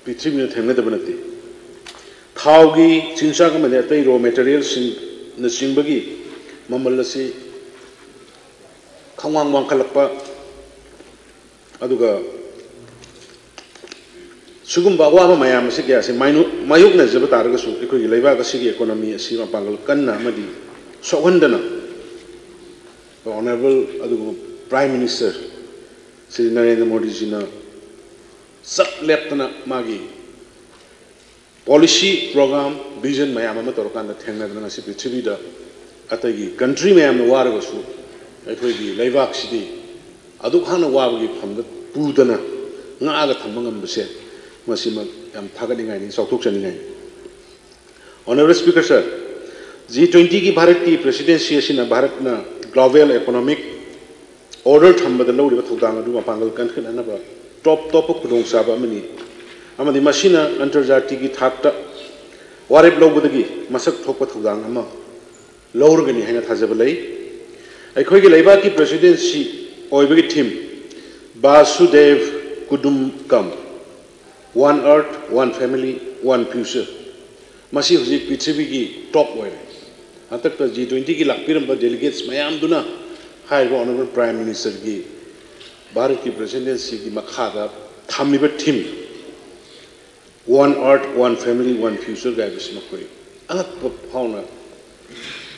ꯄ꯭ꯔꯤꯊꯤꯕꯤꯅ ꯊꯦꯡꯅꯗꯕ ꯅꯠꯇꯦ꯫ ꯊꯥꯎꯒꯤ ꯆꯤꯟꯖꯥꯛ ꯑꯃꯗꯤ ꯑꯇꯩ ꯔꯣ ꯃꯦꯇꯔꯤꯌꯦꯜꯁꯤꯡꯅꯆꯤꯡꯕꯒꯤ ꯃꯃꯜ ꯑꯁꯤ ꯈꯪꯋꯥꯡ ꯋꯥꯡꯈꯠꯂꯛꯄ, ꯑꯗꯨꯒ ꯁꯤꯒꯨꯝꯕ ꯑꯋꯥꯕ ꯃꯌꯥꯝ ꯑꯁꯤ ꯀꯌꯥꯁꯤ ꯃꯥꯏꯅꯣ-, ꯃꯥꯌꯣꯛꯅꯖꯕ ꯇꯥꯔꯒꯁꯨ ꯑꯩꯈꯣꯏꯒꯤ ꯂꯩꯕꯥꯛ ꯑꯁꯤꯒꯤ ꯏꯀꯣꯅꯣꯃꯤ ꯑꯁꯤ ꯃꯄꯥꯡꯒꯜ ꯀꯟꯅ ꯑꯃꯗꯤ ꯁꯣꯛꯍꯟꯗꯅ Honourable ꯑꯗꯨꯒꯨꯝꯕ Prime Minister ꯁ꯭ꯔꯤ ꯅꯔꯦꯟꯗ꯭ꯔ ꯃꯣꯗꯤꯖꯤꯅ ꯆꯞ ꯂꯦꯞꯇꯅ ꯃꯥꯒꯤ policy, program, vision ꯃꯌꯥꯝ ꯑꯃ ꯇꯧꯔꯀꯥꯟꯗ ꯊꯦꯡꯅꯗꯅ ꯉꯁꯤ ꯄ꯭ꯔꯤꯊꯤꯕꯤꯗ ꯑꯇꯩꯒꯤ country ꯃꯌꯥꯝꯅ ꯋꯥꯔꯒꯁꯨ ꯑꯩꯈꯣꯏꯒꯤ ꯂꯩꯕꯥꯛꯁꯤꯗꯤ ꯑꯗꯨꯛ ꯍꯥꯟꯅ ꯋꯥꯕꯒꯤ ꯐꯝꯗ ꯄꯨꯗꯅ ꯉꯥꯛꯑꯒ ꯊꯝꯕ ꯉꯝꯕꯁꯦ ꯃꯁꯤꯃꯛ ꯌꯥꯝ ꯊꯥꯒꯠꯅꯤꯡꯉꯥꯏꯅꯤ, ꯆꯥꯎꯊꯣꯛꯆꯅꯤꯡꯉꯥꯏꯅꯤ꯫ Honourable Speaker, sir, G twenty ꯒꯤ ꯚꯥꯔꯠꯀꯤ presidency ꯑꯁꯤꯅ ꯚꯥꯔꯠꯅ global economic order ꯊꯝꯕꯗ ꯂꯧꯔꯤꯕ ꯊꯧꯗꯥꯡ ꯑꯗꯨ ꯃꯄꯥꯡꯒꯜ ꯀꯟꯈꯠꯅꯅꯕ ꯇꯣꯞ ꯇꯣꯞꯄ ꯈꯨꯗꯣꯡꯆꯥꯕ ꯑꯃꯅꯤ ꯑꯃꯗꯤ ꯃꯁꯤꯅ ꯑꯟꯇꯔꯖꯥꯇꯤꯒꯤ ꯊꯥꯛꯇ ꯋꯥꯔꯦꯞ ꯂꯧꯕꯗꯒꯤ ꯃꯁꯛ ꯊꯣꯛꯄ ꯊꯧꯗꯥꯡ ꯑꯃ ꯂꯧꯔꯒꯅꯤ ꯍꯥꯏꯅ ꯊꯥꯖꯕ ꯂꯩ꯫ ꯑꯩꯈꯣꯏꯒꯤ ꯂꯩꯕꯥꯛꯀꯤ presidency ꯑꯣꯏꯕꯒꯤ theme Vasudev Kutumbakam, One Earth, One Family, One Future, ꯃꯁꯤ ꯍꯧꯖꯤꯛ ꯄ꯭ꯔꯤꯊꯤꯕꯤꯒꯤ top ꯑꯣꯏꯔꯦ꯫ ꯍꯟꯗꯛꯇ G twenty ꯒꯤ ꯂꯥꯛꯄꯤꯔꯝꯕ delegates ꯃꯌꯥꯝꯗꯨꯅ ꯍꯥꯏꯔꯤꯕ Honourable Prime Minister ꯒꯤ ꯚꯥꯔꯠꯀꯤ presidency ꯒꯤ ꯃꯈꯥꯗ ꯊꯝꯃꯤꯕ theme One Earth, One Family, One Future ꯍꯥꯏꯕꯁꯤ ꯃꯈꯣꯏ ꯑꯉꯛꯄ ꯐꯥꯎꯅ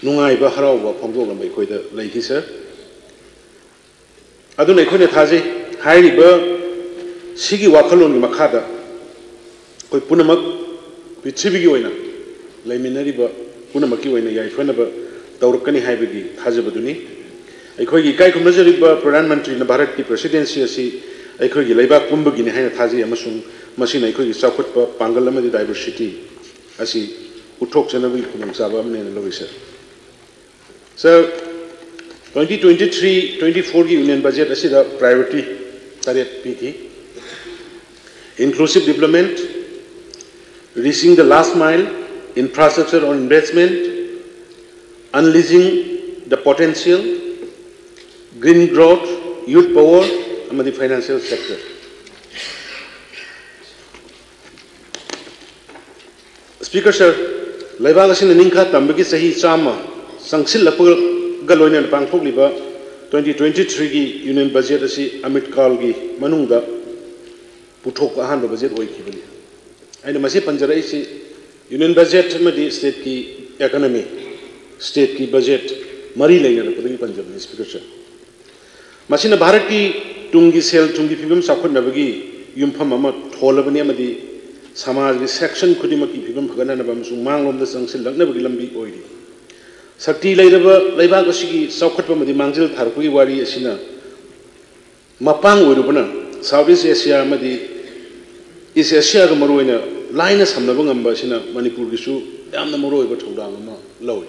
ꯅꯨꯡꯉꯥꯏꯕ, ꯍꯔꯥꯎꯕ ꯐꯣꯡꯗꯣꯛꯂꯝꯕ ꯑꯩꯈꯣꯏꯗ ꯂꯩꯈꯤ, ꯁꯥꯔ꯫ ꯑꯗꯨꯅ ꯑꯩꯈꯣꯏꯅ ꯊꯥꯖꯩ, ꯍꯥꯏꯔꯤꯕ ꯁꯤꯒꯤ ꯋꯥꯈꯜꯂꯣꯟꯒꯤ ꯃꯈꯥꯗ ꯑꯩꯈꯣꯏ ꯄꯨꯝꯅꯃꯛ, ꯄ꯭ꯔꯤꯊꯤꯕꯤꯒꯤ ꯑꯣꯏꯅ ꯂꯩꯃꯤꯟꯅꯔꯤꯕ ꯄꯨꯝꯅꯃꯛꯀꯤ ꯑꯣꯏꯅ ꯌꯥꯏꯐꯅꯕ ꯇꯧꯔꯛꯀꯅꯤ ꯍꯥꯏꯕꯒꯤ ꯊꯥꯖꯕꯗꯨꯅꯤ꯫ ꯑꯩꯈꯣꯏꯒꯤ ꯏꯀꯥꯏ ꯈꯨꯝꯅꯖꯔꯤꯕ ꯄ꯭ꯔꯙꯥꯟ ꯃꯟꯇ꯭ꯔꯤꯅ ꯚꯥꯔꯠꯀꯤ ꯄ꯭ꯔꯦꯁꯤꯗꯦꯟꯁꯤ ꯑꯁꯤ ꯑꯩꯈꯣꯏꯒꯤ ꯂꯩꯕꯥꯛ ꯄꯨꯝꯕꯒꯤꯅꯤ ꯍꯥꯏꯅ ꯊꯥꯖꯩ, ꯑꯃꯁꯨꯡ ꯃꯁꯤꯅ ꯑꯩꯈꯣꯏꯒꯤ ꯆꯥꯎꯈꯠꯄ, ꯄꯥꯡꯒꯜ ꯑꯃꯗꯤ ꯗꯥꯏꯕꯔꯁꯤꯇꯤ ꯑꯁꯤ ꯎꯠꯊꯣꯛꯆꯅꯕꯒꯤ ꯈꯨꯗꯣꯡꯆꯥꯕ ꯑꯃꯅꯦꯅ ꯂꯧꯏ, ꯁꯥꯔ꯫ ꯁꯥꯔ, twenty twenty-three twenty-four ꯒꯤ ꯌꯨꯅꯤꯌꯟ ꯕꯖꯦꯠ ꯑꯁꯤꯗ ꯄ꯭ꯔꯥꯏꯑꯣꯔꯤꯇꯤ ꯇꯔꯦꯠ ꯄꯤꯈꯤ: inclusive development, reaching the last mile, infrastructure on investment, unleashing the potential, green growth, youth power, ꯑꯃꯗꯤ financial sector꯫ ꯁ꯭ꯄꯤꯀꯔ ꯁꯥꯔ, ꯂꯩꯕꯥꯛ ꯑꯁꯤꯅ ꯅꯤꯡꯈꯥ ꯇꯝꯕꯒꯤ ꯆꯍꯤ ꯆꯥꯝꯃ ꯆꯪꯁꯤꯜꯂꯛꯄꯒ ꯂꯣꯏꯅꯅ ꯄꯥꯡꯊꯣꯛꯂꯤꯕ twenty twenty-three ꯒꯤ ꯌꯨꯅꯤꯌꯟ ꯕꯖꯦꯠ ꯑꯁꯤ ꯑꯃ꯭ꯔꯤꯠ ꯀꯥꯜꯒꯤ ꯃꯅꯨꯡꯗ ꯄꯨꯊꯣꯛꯄ ꯑꯍꯥꯟꯕ ꯕꯖꯦꯠ ꯑꯣꯏꯈꯤꯕꯅꯤ꯫ ꯑꯩꯅ ꯃꯁꯤ ꯄꯟꯖꯔꯛꯏꯁꯤ ꯌꯨꯅꯤꯌꯟ ꯕꯖꯦꯠ ꯑꯃꯗꯤ ꯁ꯭ꯇꯦꯠꯀꯤ ꯏꯀꯣꯅꯣꯃꯤ, ꯁ꯭ꯇꯦꯠꯀꯤ ꯕꯖꯦꯠ ꯃꯔꯤ ꯂꯩꯅꯔꯛꯄꯗꯒꯤ ꯄꯟꯖꯕꯅꯤ, ꯁ꯭ꯄꯤꯀꯔ ꯁꯥꯔ꯫ ꯃꯁꯤꯅ ꯚꯥꯔꯠꯀꯤ ꯇꯨꯡꯒꯤ ꯁꯦꯜ ꯊꯨꯝꯒꯤ ꯐꯤꯕꯝ ꯆꯥꯎꯈꯠꯅꯕꯒꯤ ꯌꯨꯝꯐꯝ ꯑꯃ ꯊꯣꯜꯂꯕꯅꯤ ꯑꯃꯗꯤ ꯁꯃꯥꯖꯒꯤ ꯁꯦꯛꯁꯟ ꯈꯨꯗꯤꯡꯃꯛꯀꯤ ꯐꯤꯕꯝ ꯐꯒꯠꯅꯅꯕ ꯑꯃꯁꯨꯡ ꯃꯥꯡꯂꯣꯝꯗ ꯆꯪꯁꯤꯜꯂꯛꯅꯕꯒꯤ ꯂꯝꯕꯤ ꯑꯣꯏꯔꯤ꯫ ꯁꯛꯇꯤ ꯂꯩꯔꯕ ꯂꯩꯕꯥꯛ ꯑꯁꯤꯒꯤ ꯆꯥꯎꯈꯠꯄ ꯑꯃꯗꯤ ꯃꯥꯡꯖꯤꯜ ꯊꯥꯔꯛꯄꯒꯤ ꯋꯥꯔꯤ ꯑꯁꯤꯅ ꯃꯄꯥꯡ ꯑꯣꯏꯔꯨꯕꯅ South East Asia ꯑꯃꯗꯤ East Asia ꯒ ꯃꯔꯨꯑꯣꯏꯅ ꯂꯥꯏꯅ ꯁꯝꯅꯕ ꯉꯝꯕ ꯑꯁꯤꯅ ꯃꯅꯤꯄꯨꯔꯒꯤꯁꯨ ꯌꯥꯝꯅ ꯃꯔꯨꯑꯣꯏꯕ ꯊꯧꯗꯥꯡ ꯑꯃ ꯂꯧꯏ꯫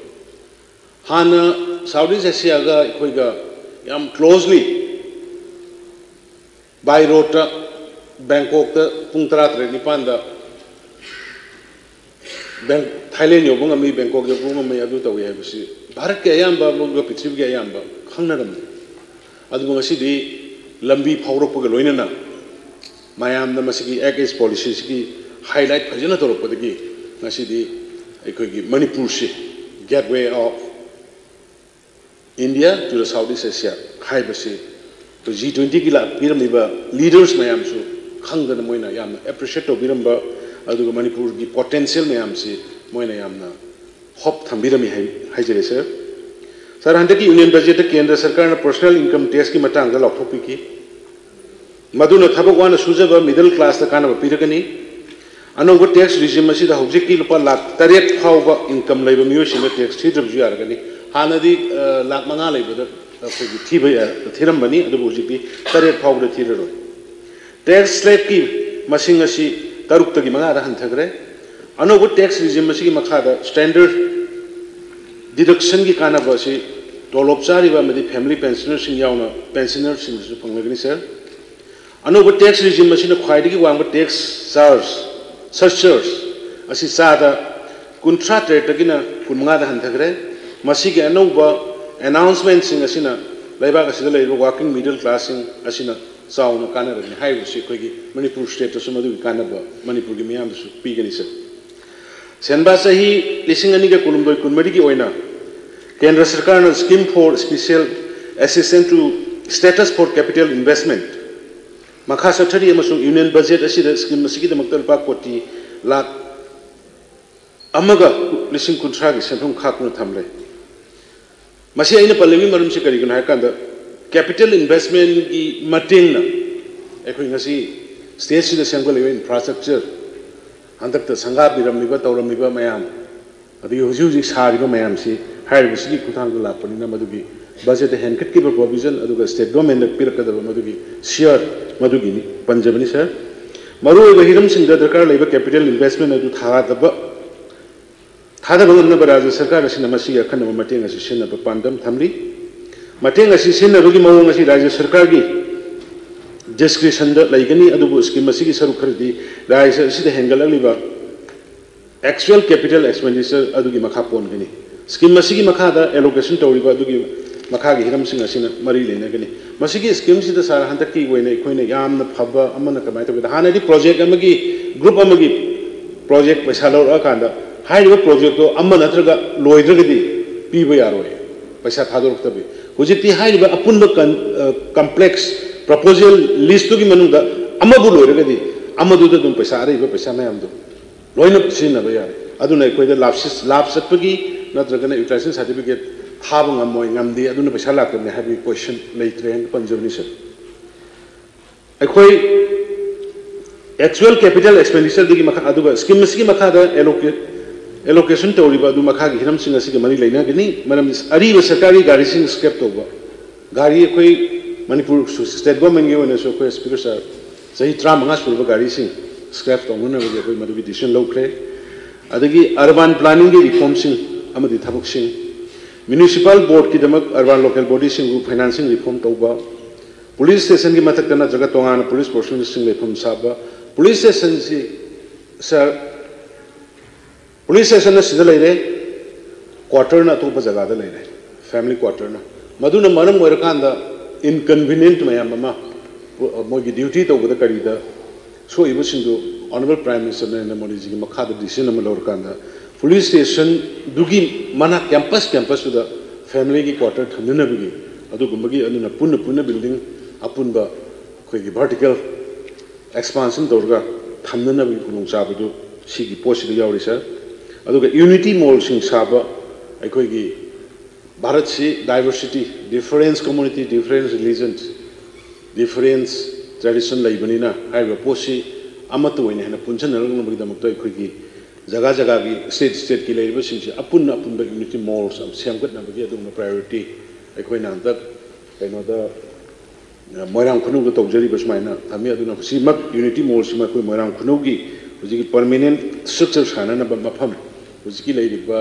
ꯍꯥꯟꯅ South East Asia ꯒ ꯑꯩꯈꯣꯏꯒ ꯌꯥꯝ closely by road ꯇ ꯕꯦꯡꯀꯣꯛꯇ ꯄꯨꯡ ꯇꯔꯥ ꯇꯔꯦꯠ ꯅꯤꯄꯥꯟꯗ ꯕꯦꯡ-, ꯊꯥꯏꯂꯦꯟ ꯌꯧꯕ ꯉꯝꯃꯤ, ꯕꯦꯡꯀꯣꯛ ꯌꯧꯕ ꯉꯝꯃꯤ, ꯑꯗꯨ ꯇꯧꯏ ꯍꯥꯏꯕꯁꯤ ꯚꯥꯔꯠꯀꯤ ꯑꯌꯥꯝꯕ, ꯄ꯭ꯔꯤꯊꯤꯕꯤꯒꯤ ꯑꯌꯥꯝꯕ ꯈꯪꯅꯔꯝꯃꯤ꯫ ꯑꯗꯨꯕꯨ ꯉꯁꯤꯗꯤ ꯂꯝꯕꯤ ꯐꯥꯎꯔꯛꯄꯒ ꯂꯣꯏꯅꯅ ꯃꯌꯥꯝꯅ ꯃꯁꯤꯒꯤ Act East Policy ꯁꯤꯒꯤ highlight ꯐꯖꯅ ꯇꯧꯔꯛꯄꯗꯒꯤ ꯉꯁꯤꯗꯤ ꯑꯩꯈꯣꯏꯒꯤ ꯃꯅꯤꯄꯨꯔꯁꯤ gateway of India to the South East Asia ꯍꯥꯏꯕꯁꯤ ꯑꯩꯈꯣꯏ G twenty ꯒꯤ ꯂꯥꯛꯄꯤꯔꯝꯂꯤꯕ leaders ꯃꯌꯥꯝꯁꯨ ꯈꯪꯗꯅ ꯃꯣꯏꯅ ꯌꯥꯝꯅ appreciate ꯇꯧꯕꯤꯔꯝꯕ, ꯑꯗꯨꯒ ꯃꯅꯤꯄꯨꯔꯒꯤ potential ꯃꯌꯥꯝꯁꯤ ꯃꯣꯏꯅ ꯌꯥꯝꯅ ꯍꯣꯞ ꯊꯝꯕꯤꯔꯝꯃꯤ ꯍꯥꯏ-, ꯍꯥꯏꯖꯔꯤ ꯁꯥꯔ꯫ ꯁꯥꯔ, ꯍꯟꯗꯛꯀꯤ ꯌꯨꯅꯤꯌꯟ ꯕꯖꯦꯠꯇ ꯀꯦꯟꯗ꯭ꯔ ꯁꯔꯀꯥꯔꯅ ꯄꯔꯁꯣꯅꯦꯜ ꯏꯟꯀꯝ ꯇꯦꯛꯁꯀꯤ ꯃꯇꯥꯡꯗ ꯂꯥꯎꯊꯣꯛꯄꯤꯈꯤ꯫ ꯃꯗꯨꯅ ꯊꯕꯛ ꯋꯥꯅ ꯁꯨꯖꯕ ꯃꯤꯗꯜ ꯀ꯭ꯂꯥꯁꯇ ꯀꯥꯟꯅꯕ ꯄꯤꯔꯒꯅꯤ꯫ ꯑꯅꯧꯕ ꯇꯦꯛꯁ ꯔꯤꯖꯤꯝ ꯑꯁꯤꯗ ꯍꯧꯖꯤꯛꯇꯤ ꯂꯨꯄꯥ ꯂꯥꯈ ꯇꯔꯦꯠ ꯐꯥꯎꯕ ꯏꯟꯀꯝ ꯂꯩꯕ ꯃꯤꯑꯣꯏꯁꯤꯡꯅ ꯇꯦꯛꯁ ꯊꯤꯗ꯭ꯔꯕꯁꯨ ꯌꯥꯔꯒꯅꯤ꯫ ꯍꯥꯟꯅꯗꯤ, ꯑ, ꯂꯥꯈ ꯃꯉꯥ ꯂꯩꯕꯗ ꯑꯩꯈꯣꯏꯒꯤ ꯊꯤꯕ ꯌꯥ-, ꯊꯤꯔꯝꯕꯅꯤ, ꯑꯗꯨꯕꯨ ꯍꯧꯖꯤꯛꯇꯤ ꯇꯔꯦꯠ ꯐꯥꯎꯕꯗ ꯊꯤꯔꯔꯣꯏ꯫ ꯇꯦꯛꯁ ꯁ꯭ꯂꯦꯕꯀꯤ ꯃꯁꯤꯡ ꯑꯁꯤ ꯇꯔꯨꯛꯇꯒꯤ ꯃꯉꯥꯗ ꯍꯟꯊꯈ꯭ꯔꯦ꯫ ꯑꯅꯧꯕ ꯇꯦꯛꯁ ꯔꯤꯖꯤꯝ ꯑꯁꯤꯒꯤ ꯃꯈꯥꯗ ꯁ꯭ꯇꯦꯟꯗꯔꯗ ꯗꯤꯗꯛꯁꯟꯒꯤ ꯀꯥꯟꯅꯕ ꯑꯁꯤ ꯇꯣꯂꯣꯞ ꯆꯥꯔꯤꯕ ꯑꯃꯗꯤ ꯐꯦꯃꯤꯂꯤ ꯄꯦꯟꯁꯅꯔꯁꯤꯡ ꯌꯥꯎꯅ ꯄꯦꯟꯁꯅꯔꯁꯤꯡꯗꯁꯨ ꯐꯪꯂꯒꯅꯤ, ꯁꯥꯔ꯫ ꯑꯅꯧꯕ ꯇꯦꯛꯁ ꯔꯤꯖꯤꯝ ꯑꯁꯤꯅ ꯈ꯭ꯋꯥꯏꯗꯒꯤ ꯋꯥꯡꯕ ꯇꯦꯛꯁ ꯆꯥꯔꯖ, ꯁꯔꯆꯥꯔꯖ, ꯑꯁꯤ ꯆꯥꯗ ꯀꯨꯟꯊ꯭ꯔꯥ ꯇꯔꯦꯠꯇꯒꯤꯅ ꯀꯨꯟꯃꯉꯥꯗ ꯍꯟꯊꯈ꯭ꯔꯦ꯫ ꯃꯁꯤꯒꯤ ꯑꯅꯧꯕ ꯑꯦꯅꯥꯎꯟꯁꯃꯦꯟꯁꯤꯡ ꯑꯁꯤꯅ ꯂꯩꯕꯥꯛ ꯑꯁꯤꯗ ꯂꯩꯔꯤꯕ ꯋꯥꯔꯀꯤꯡ ꯃꯤꯗꯜ ꯀ꯭ꯂꯥꯁꯁꯤꯡ ꯑꯁꯤꯅ ꯆꯥꯎꯅ ꯀꯥꯟꯅꯔꯅꯤ ꯍꯥꯏꯔꯤꯕꯁꯤ ꯑꯩꯈꯣꯏꯒꯤ ꯃꯅꯤꯄꯨꯔ ꯁ꯭ꯇꯦꯠꯇꯁꯨ ꯃꯗꯨꯒꯤ ꯀꯥꯟꯅꯕ ꯃꯅꯤꯄꯨꯔꯒꯤ ꯃꯤꯌꯥꯝꯗꯁꯨ ꯄꯤꯒꯅꯤ, ꯁꯥꯔ꯫ ꯁꯦꯟꯕꯥ ꯆꯍꯤ ꯂꯤꯁꯤꯡ ꯑꯅꯤꯒ ꯀꯨꯟꯍꯨꯝꯗꯣꯏ ꯀꯨꯟꯃꯔꯤꯒꯤ ꯑꯣꯏꯅ ꯀꯦꯟꯗ꯭ꯔ ꯁꯔꯀꯥꯔꯅ Scheme for Special Assistance to Status for Capital Investment ꯃꯈꯥ ꯆꯠꯊꯔꯤ ꯑꯃꯁꯨꯡ ꯌꯨꯅꯤꯌꯟ ꯕꯖꯦꯠ ꯑꯁꯤꯗ ꯁ꯭ꯀꯤꯝ ꯑꯁꯤꯒꯤꯗꯃꯛꯇ ꯂꯨꯄꯥ ꯀꯣꯇꯤ ꯂꯥꯈ ꯑꯃꯒ ꯂꯤꯁꯤꯡ ꯀꯨꯟꯊ꯭ꯔꯥꯒꯤ ꯁꯦꯟꯐꯝ ꯈꯥꯛꯇꯨꯅ ꯊꯝꯂꯦ꯫ ꯃꯁꯤ ꯑꯩꯅ ꯄꯜꯂꯤꯕꯒꯤ ꯃꯔꯝꯁꯤ ꯀꯔꯤꯒꯤꯅꯣ ꯍꯥꯏꯔꯀꯥꯟꯗ, ꯀꯦꯄꯤꯇꯦꯜ ꯏꯟꯚꯦꯁꯃꯦꯟꯒꯤ ꯃꯇꯦꯡꯅ ꯑꯩꯈꯣꯏ ꯉꯁꯤ ꯁ꯭ꯇꯦꯠꯁꯤꯗ ꯁꯦꯝꯒꯠꯂꯤꯕ ꯏꯟꯐ꯭ꯔꯥꯁ꯭ꯇ꯭ꯔꯛꯆꯔ, ꯍꯟꯗꯛꯇ ꯁꯪꯒꯥꯕꯤꯔꯝꯃꯤꯕ, ꯇꯧꯔꯝꯃꯤꯕ ꯃꯌꯥꯝ, ꯑꯗꯒꯤ ꯍꯧꯖꯤꯛ ꯍꯧꯖꯤꯛ ꯁꯥꯔꯤꯕ ꯃꯌꯥꯝꯁꯤ ꯍꯥꯏꯔꯤꯕꯁꯤꯒꯤ ꯈꯣꯡꯊꯥꯡꯗ ꯂꯥꯛꯄꯅꯤꯅ, ꯃꯗꯨꯒꯤ ꯕꯖꯦꯠꯇ ꯍꯦꯟꯒꯠꯈꯤꯕ ꯄ꯭ꯔꯣꯚꯤꯖꯟ ꯑꯗꯨꯒ ꯁ꯭ꯇꯦꯠ ꯒꯣꯔꯃꯦꯟꯗ ꯄꯤꯔꯛꯀꯗꯕ ꯃꯗꯨꯒꯤ ꯁꯤꯌꯔ, ꯃꯗꯨꯒꯤꯅꯤ ꯄꯟꯖꯕꯅꯤ, ꯁꯥꯔ꯫ ꯃꯔꯨꯑꯣꯏꯕ ꯍꯤꯔꯝꯁꯤꯡꯗ ꯗꯔꯀꯥꯔ ꯂꯩꯕ ꯀꯦꯄꯤꯇꯦꯜ ꯏꯟꯚꯦꯁꯃꯦꯟ ꯑꯗꯨ ꯊꯥꯗꯕ, ꯊꯥꯗꯕ ꯉꯝꯅꯕ ꯔꯥꯖ꯭ꯌ ꯁꯔꯀꯥꯔ ꯑꯁꯤꯅ ꯃꯁꯤꯒꯤ ꯑꯈꯟꯅꯕ ꯃꯇꯦꯡ ꯑꯁꯤ ꯁꯤꯖꯤꯟꯅꯕ ꯄꯥꯟꯗꯝ ꯊꯝꯂꯤ꯫ ꯃꯇꯦꯡ ꯑꯁꯤ ꯁꯤꯖꯤꯟꯅꯕꯒꯤ ꯃꯑꯣꯡ ꯑꯁꯤ ꯔꯥꯖ꯭ꯌ ꯁꯔꯀꯥꯔꯒꯤ ꯗꯤꯁꯀ꯭ꯔꯤꯁꯟꯗ ꯂꯩꯒꯅꯤ, ꯑꯗꯨꯕꯨ ꯁ꯭ꯀꯤꯝ ꯑꯁꯤꯒꯤ ꯁꯔꯨꯛ ꯈꯔꯗꯤ ꯔꯥꯖ꯭ꯌ ꯑꯁꯤꯗ ꯍꯦꯟꯒꯠꯂꯛꯂꯤꯕ ꯑꯦꯛꯆꯨꯋꯦꯜ ꯀꯦꯄꯤꯇꯦꯜ ꯑꯦꯛꯁꯄꯦꯟꯗꯤꯆꯔ ꯑꯗꯨꯒꯤ ꯃꯈꯥ ꯄꯣꯟꯒꯅꯤ꯫ ꯁ꯭ꯀꯤꯝ ꯑꯁꯤꯒꯤ ꯃꯈꯥꯗ ꯑꯦꯂꯣꯀꯦꯁꯟ ꯇꯧꯔꯤꯕ ꯑꯗꯨꯒꯤ ꯃꯈꯥꯒꯤ ꯍꯤꯔꯝꯁꯤꯡ ꯑꯁꯤꯅ ꯃꯔꯤ ꯂꯩꯅꯒꯅꯤ꯫ ꯃꯁꯤꯒꯤ ꯁ꯭ꯀꯤꯝꯁꯤꯗ, ꯁꯥꯔ, ꯍꯟꯗꯛꯀꯤ ꯑꯣꯏꯅ ꯑꯩꯈꯣꯏꯅ ꯌꯥꯝꯅ ꯐꯕ ꯑꯃꯅ ꯀꯃꯥꯏꯅ ꯇꯧꯒꯦꯗ, ꯍꯥꯟꯅꯗꯤ ꯄ꯭ꯔꯣꯖꯦꯛ ꯑꯃꯒꯤ, ꯒ꯭ꯔꯨꯞ ꯑꯃꯒꯤ ꯄ꯭ꯔꯣꯖꯦꯛ ꯄꯩꯁꯥ ꯂꯧꯔꯛꯑꯀꯥꯟꯗ ꯍꯥꯏꯔꯤꯕ ꯄ꯭ꯔꯣꯖꯦꯛꯇꯣ ꯑꯃ ꯅꯠꯇ꯭ꯔꯒ ꯂꯣꯏꯗ꯭ꯔꯒꯗꯤ ꯄꯤꯕ ꯌꯥꯔꯣꯏ, ꯄꯩꯁꯥ ꯊꯥꯗꯣꯔꯛꯇꯕꯤ꯫ ꯍꯧꯖꯤꯛꯇꯤ ꯍꯥꯏꯔꯤꯕ ꯑꯄꯨꯟꯕ ꯀꯟ-, ꯑ, ꯀꯝꯄ꯭ꯂꯦꯛꯁ ꯄ꯭ꯔꯄꯣꯖꯦꯜ ꯂꯤꯁꯇꯨꯒꯤ ꯃꯅꯨꯡꯗ ꯑꯃꯕꯨ ꯂꯣꯏꯔꯒꯗꯤ ꯑꯃꯗꯨꯗ ꯑꯗꯨꯝ ꯄꯩꯁꯥ, ꯑꯔꯩꯕ ꯄꯩꯁꯥ ꯃꯌꯥꯝꯗꯣ ꯂꯣꯏꯅ ꯁꯤꯖꯤꯟꯅꯕ ꯌꯥꯔꯦ꯫ ꯑꯗꯨꯅ ꯑꯩꯈꯣꯏꯗ ꯂꯥꯞꯁꯤ ꯂꯥꯞ ꯆꯠꯄꯒꯤ ꯅꯠꯇ꯭ꯔꯒꯅ ꯌꯨꯇꯤꯂꯥꯏꯖꯦꯁꯟ ꯁꯥꯔꯇꯤꯐꯤꯀꯦꯠ ꯊꯥꯕ ꯉꯝꯃꯣꯏ, ꯉꯝꯗꯦ, ꯑꯗꯨꯅ ꯄꯩꯁꯥ ꯂꯥꯛꯇꯕꯅꯤ ꯍꯥꯏꯕꯒꯤ ꯀꯣꯏꯁꯟ ꯂꯩꯇ꯭ꯔꯦ ꯍꯥꯏꯅ ꯄꯟꯖꯕꯅꯤ, ꯁꯥꯔ꯫ ꯑꯩꯈꯣꯏ ꯑꯦꯛꯆꯨꯋꯦꯜ ꯀꯦꯄꯤꯇꯦꯜ ꯑꯦꯛꯁꯄꯦꯟꯗꯤꯆꯔꯗꯒꯤ ꯃꯈꯥ, ꯑꯗꯨꯒ ꯁ꯭ꯀꯤꯝ ꯑꯁꯤꯒꯤ ꯃꯈꯥꯗ ꯑꯦꯂꯣꯀꯦꯁꯟ ꯇꯧꯔꯤꯕ ꯑꯗꯨ ꯃꯈꯥꯒꯤ ꯍꯤꯔꯝꯁꯤꯡ ꯑꯁꯤꯒ ꯃꯔꯤ ꯂꯩꯅꯒꯅꯤ꯫ ꯃꯔꯝꯗꯤ ꯑꯔꯤꯕ ꯁꯔꯀꯥꯔꯒꯤ ꯒꯥꯔꯤꯁꯤꯡ ꯁ꯭ꯀ꯭ꯔꯦꯞ ꯇꯧꯕ, ꯒꯥꯔꯤ ꯑꯩꯈꯣꯏ ꯃꯅꯤꯄꯨꯔ ꯁ꯭ꯇꯦꯠ ꯒꯣꯔꯃꯦꯟꯒꯤ ꯑꯣꯏꯅꯁꯨ ꯑꯩꯈꯣꯏ, ꯁ꯭ꯄꯤꯀꯔ ꯁꯥꯔ, ꯆꯍꯤ ꯇꯔꯥꯃꯉꯥ ꯁꯨꯔꯕ ꯒꯥꯔꯤꯁꯤꯡ ꯁ꯭ꯀ꯭ꯔꯦꯞ ꯇꯧꯅꯅꯕꯒꯤ ꯑꯩꯈꯣꯏ ꯃꯗꯨꯒꯤ ꯗꯤꯁꯤꯖꯟ ꯂꯧꯈ꯭ꯔꯦ꯫ ꯑꯗꯒꯤ ꯑꯔꯕꯥꯟ ꯄ꯭ꯂꯥꯅꯤꯡꯒꯤ ꯔꯤꯐꯣꯔꯝꯁꯤꯡ ꯑꯃꯗꯤ ꯊꯕꯛꯁꯤꯡ, ꯃ꯭ꯌꯨꯅꯤꯁꯤꯄꯥꯜ ꯕꯣꯔꯗꯀꯤꯗꯃꯛ ꯑꯔꯕꯥꯟ ꯂꯣꯀꯦꯜ ꯕꯣꯗꯤꯁꯤꯡꯕꯨ ꯐꯥꯏꯅꯥꯟꯁꯤꯡ ꯔꯤꯐꯣꯔꯝ ꯇꯧꯕ, ꯄꯨꯂꯤꯁ ꯁ꯭ꯇꯦꯁꯟꯒꯤ ꯃꯊꯛꯇ ꯅꯠꯇ꯭ꯔꯒ ꯇꯣꯉꯥꯟꯅ ꯄꯨꯂꯤꯁ ꯄꯔꯁꯣꯅꯦꯜꯁꯤꯡ ꯂꯩꯐꯝ ꯁꯥꯕ꯫ ꯄꯨꯂꯤꯁ ꯁ꯭ꯇꯦꯁꯟꯁꯤ, ꯁꯥꯔ, ꯄꯨꯂꯤꯁ ꯁ꯭ꯇꯦꯁꯟꯅ ꯁꯤꯗ ꯂꯩꯔꯦ, ꯀ꯭ꯋꯥꯇꯔꯅ ꯑꯇꯣꯞꯄ ꯖꯒꯥꯗ ꯂꯩꯔꯦ, ꯐꯦꯃꯤꯂꯤ ꯀ꯭ꯋꯥꯇꯔꯅ꯫ ꯃꯗꯨꯅ ꯃꯔꯝ ꯑꯣꯏꯔꯀꯥꯟꯗ ꯏꯟꯀꯟꯚꯤꯅꯤꯌꯦꯟꯠ ꯃꯌꯥꯝ ꯑꯃ ꯃꯣꯏꯒꯤ ꯗ꯭ꯌꯨꯇꯤ ꯇꯧꯕꯗ ꯀꯔꯤꯗ ꯁꯣꯛꯏꯕꯁꯤꯡꯗꯨ Honourable Prime Minister ꯅꯔꯦꯟꯗ꯭ꯔ ꯃꯣꯗꯤꯖꯤꯒꯤ ꯃꯈꯥꯗ ꯗꯤꯁꯤꯖꯟ ꯑꯃ ꯂꯧꯔꯀꯥꯟꯗ ꯄꯨꯂꯤꯁ ꯁ꯭ꯇꯦꯁꯟꯗꯨꯒꯤ ꯃꯅꯥꯛ ꯀꯦꯝꯄꯁ, ꯀꯦꯝꯄꯁꯇꯨꯗ ꯐꯦꯃꯤꯂꯤꯒꯤ ꯀ꯭ꯋꯥꯇꯔ ꯊꯝꯅꯅꯕꯒꯤ ꯑꯗꯨꯒꯨꯝꯕꯒꯤ, ꯑꯗꯨꯅ ꯄꯨꯟꯅ ꯄꯨꯟꯅ ꯕꯤꯜꯗꯤꯡ ꯑꯄꯨꯟꯕ ꯑꯩꯈꯣꯏꯒꯤ ꯚꯔꯇꯤꯀꯦꯜ ꯑꯦꯛꯁꯄꯥꯟꯁꯟ ꯇꯧꯔꯒ ꯊꯝꯅꯅꯕꯒꯤ ꯈꯨꯗꯣꯡꯆꯥꯕꯗꯨ ꯁꯤꯒꯤ ꯄꯣꯠꯁꯤꯗ ꯌꯥꯎꯔꯤ, ꯁꯥꯔ꯫ ꯑꯗꯨꯒ ꯌꯨꯅꯤꯇꯤ ꯃꯣꯜꯁꯤꯡ ꯁꯥꯕ, ꯑꯩꯈꯣꯏꯒꯤ ꯚꯥꯔꯠꯁꯤ diversity, different community, different religions, different tradition ꯂꯩꯕꯅꯤꯅ ꯍꯥꯏꯔꯤꯕ ꯄꯣꯠꯁꯤ ꯑꯃꯠꯇ ꯑꯣꯏꯅ ꯍꯦꯟꯅ ꯄꯨꯟꯁꯤꯟꯅꯔꯛꯅꯕꯒꯤꯗꯃꯛꯇ ꯑꯩꯈꯣꯏꯒꯤ ꯖꯒꯥ ꯖꯒꯥꯒꯤ, ꯁ꯭ꯇꯦꯠ ꯁ꯭ꯇꯦꯠꯀꯤ ꯂꯩꯔꯤꯕꯁꯤꯡꯁꯤ ꯑꯄꯨꯟꯅ ꯑꯄꯨꯟꯕ ꯌꯨꯅꯤꯇꯤ ꯃꯣꯜꯁ ꯑꯃ ꯁꯦꯝꯒꯠꯅꯕꯒꯤ ꯑꯗꯨꯒꯨꯝꯕ ꯄ꯭ꯔꯥꯏꯌꯣꯔꯤꯇꯤ ꯑꯩꯈꯣꯏꯅ ꯍꯟꯗꯛ ꯀꯩꯅꯣꯗ, ꯑ, ꯃꯣꯏꯔꯥꯡ ꯈꯨꯅꯧꯗ ꯇꯧꯖꯔꯤꯕ ꯁꯨꯃꯥꯏꯅ ꯊꯝꯃꯤ꯫ ꯑꯗꯨꯅ ꯁꯤꯃꯛ, ꯌꯨꯅꯤꯇꯤ ꯃꯣꯜꯁꯤꯃꯛ ꯑꯩꯈꯣꯏ ꯃꯣꯏꯔꯥꯡ ꯈꯨꯅꯧꯒꯤ ꯍꯧꯖꯤꯛꯀꯤ ꯄꯔꯃꯤꯅꯦꯟꯠ ꯁ꯭ꯇ꯭ꯔꯛꯆꯔ ꯁꯥꯟꯅꯅꯕ ꯃꯐꯝ, ꯍꯧꯖꯤꯛꯀꯤ ꯂꯩꯔꯤꯕ,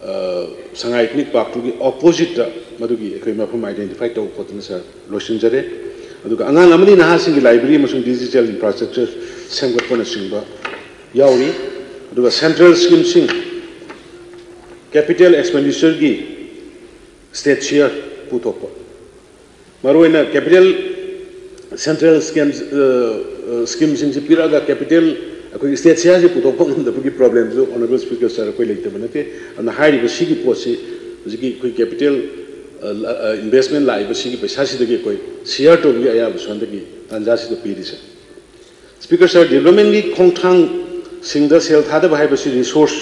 ꯑ, ꯁꯉꯥꯏ ꯏꯊꯅꯤꯛ ꯄꯥꯔꯛꯇꯨꯒꯤ ꯑꯣꯄꯣꯖꯤꯠꯇ ꯃꯗꯨꯒꯤ ꯑꯩꯈꯣꯏ ꯃꯐꯝ ꯑꯥꯏꯗꯦꯟꯇꯤꯐꯥꯏ ꯇꯧꯕ ꯈꯣꯠꯇꯅ, ꯁꯥꯔ, ꯂꯣꯏꯁꯤꯟꯖꯔꯦ꯫ ꯑꯗꯨꯒ ꯑꯉꯥꯡ ꯑꯃꯗꯤ ꯅꯍꯥꯁꯤꯡꯒꯤ ꯂꯥꯏꯕ꯭ꯔꯦꯔꯤ ꯑꯃꯁꯨꯡ ꯗꯤꯖꯤꯇꯦꯜ ꯏꯟꯐ꯭ꯔꯥꯁ꯭ꯇ꯭ꯔꯛꯆꯔ ꯁꯦꯝꯒꯠꯄꯅꯆꯤꯡꯕ ꯌꯥꯎꯔꯤ꯫ ꯑꯗꯨꯒ ꯁꯦꯟꯇ꯭ꯔꯦꯜ ꯁ꯭ꯀꯤꯝꯁꯤꯡ, ꯀꯦꯄꯤꯇꯦꯜ ꯑꯦꯛꯁꯄꯦꯟꯗꯤꯆꯔꯒꯤ ꯁ꯭ꯇꯦꯠ ꯁꯤꯌꯔ ꯄꯨꯊꯣꯛꯄ, ꯃꯔꯨꯑꯣꯏꯅ ꯀꯦꯄꯤꯇꯦꯜ, ꯁꯦꯟꯇ꯭ꯔꯦꯜ ꯁ꯭ꯀꯤꯝ, ꯑ, ꯑ, ꯁ꯭ꯀꯤꯝꯁꯤꯡꯁꯤ ꯄꯤꯔꯛꯑꯒ ꯀꯦꯄꯤꯇꯦꯜ, ꯑꯩꯈꯣꯏꯒꯤ ꯁ꯭ꯇꯦꯠ ꯁꯤꯌꯔꯁꯤ ꯄꯨꯊꯣꯛꯄ ꯉꯝꯗꯕꯒꯤ ꯄ꯭ꯔꯣꯕ꯭ꯂꯦꯝꯁꯨ, ꯑꯣꯅꯔꯦꯕꯜ ꯁ꯭ꯄꯤꯀꯔ ꯁꯥꯔ, ꯑꯩꯈꯣꯏ ꯂꯩꯇꯕ ꯅꯠꯇꯦ꯫ ꯑꯗꯨꯅ ꯍꯥꯏꯔꯤꯕ ꯁꯤꯒꯤ ꯄꯣꯠꯁꯤ ꯍꯧꯖꯤꯛꯀꯤ ꯑꯩꯈꯣꯏ ꯀꯦꯄꯤꯇꯦꯜ, ꯑ, ꯂ-, ꯑ, ꯏꯟꯚꯦꯁꯃꯦꯟ ꯂꯥꯛꯏꯕ ꯁꯤꯒꯤ ꯄꯩꯁꯥꯁꯤꯗꯒꯤ ꯑꯩꯈꯣꯏ ꯁꯤꯌꯔ ꯇꯧꯕꯒꯤ ꯑꯌꯥꯕꯁꯨ ꯍꯟꯗꯛꯀꯤ ꯇꯥꯟꯖꯥꯁꯤꯗ ꯄꯤꯔꯤ, ꯁꯥꯔ꯫ ꯁ꯭ꯄꯤꯀꯔ ꯁꯥꯔ, ꯗꯤꯕ꯭ꯂꯞꯃꯦꯟꯒꯤ ꯈꯣꯡꯊꯥꯡ ꯁꯤꯡꯗ ꯁꯦꯜ ꯊꯥꯗꯕ ꯍꯥꯏꯕꯁꯤ ꯔꯤꯁꯣꯔꯁ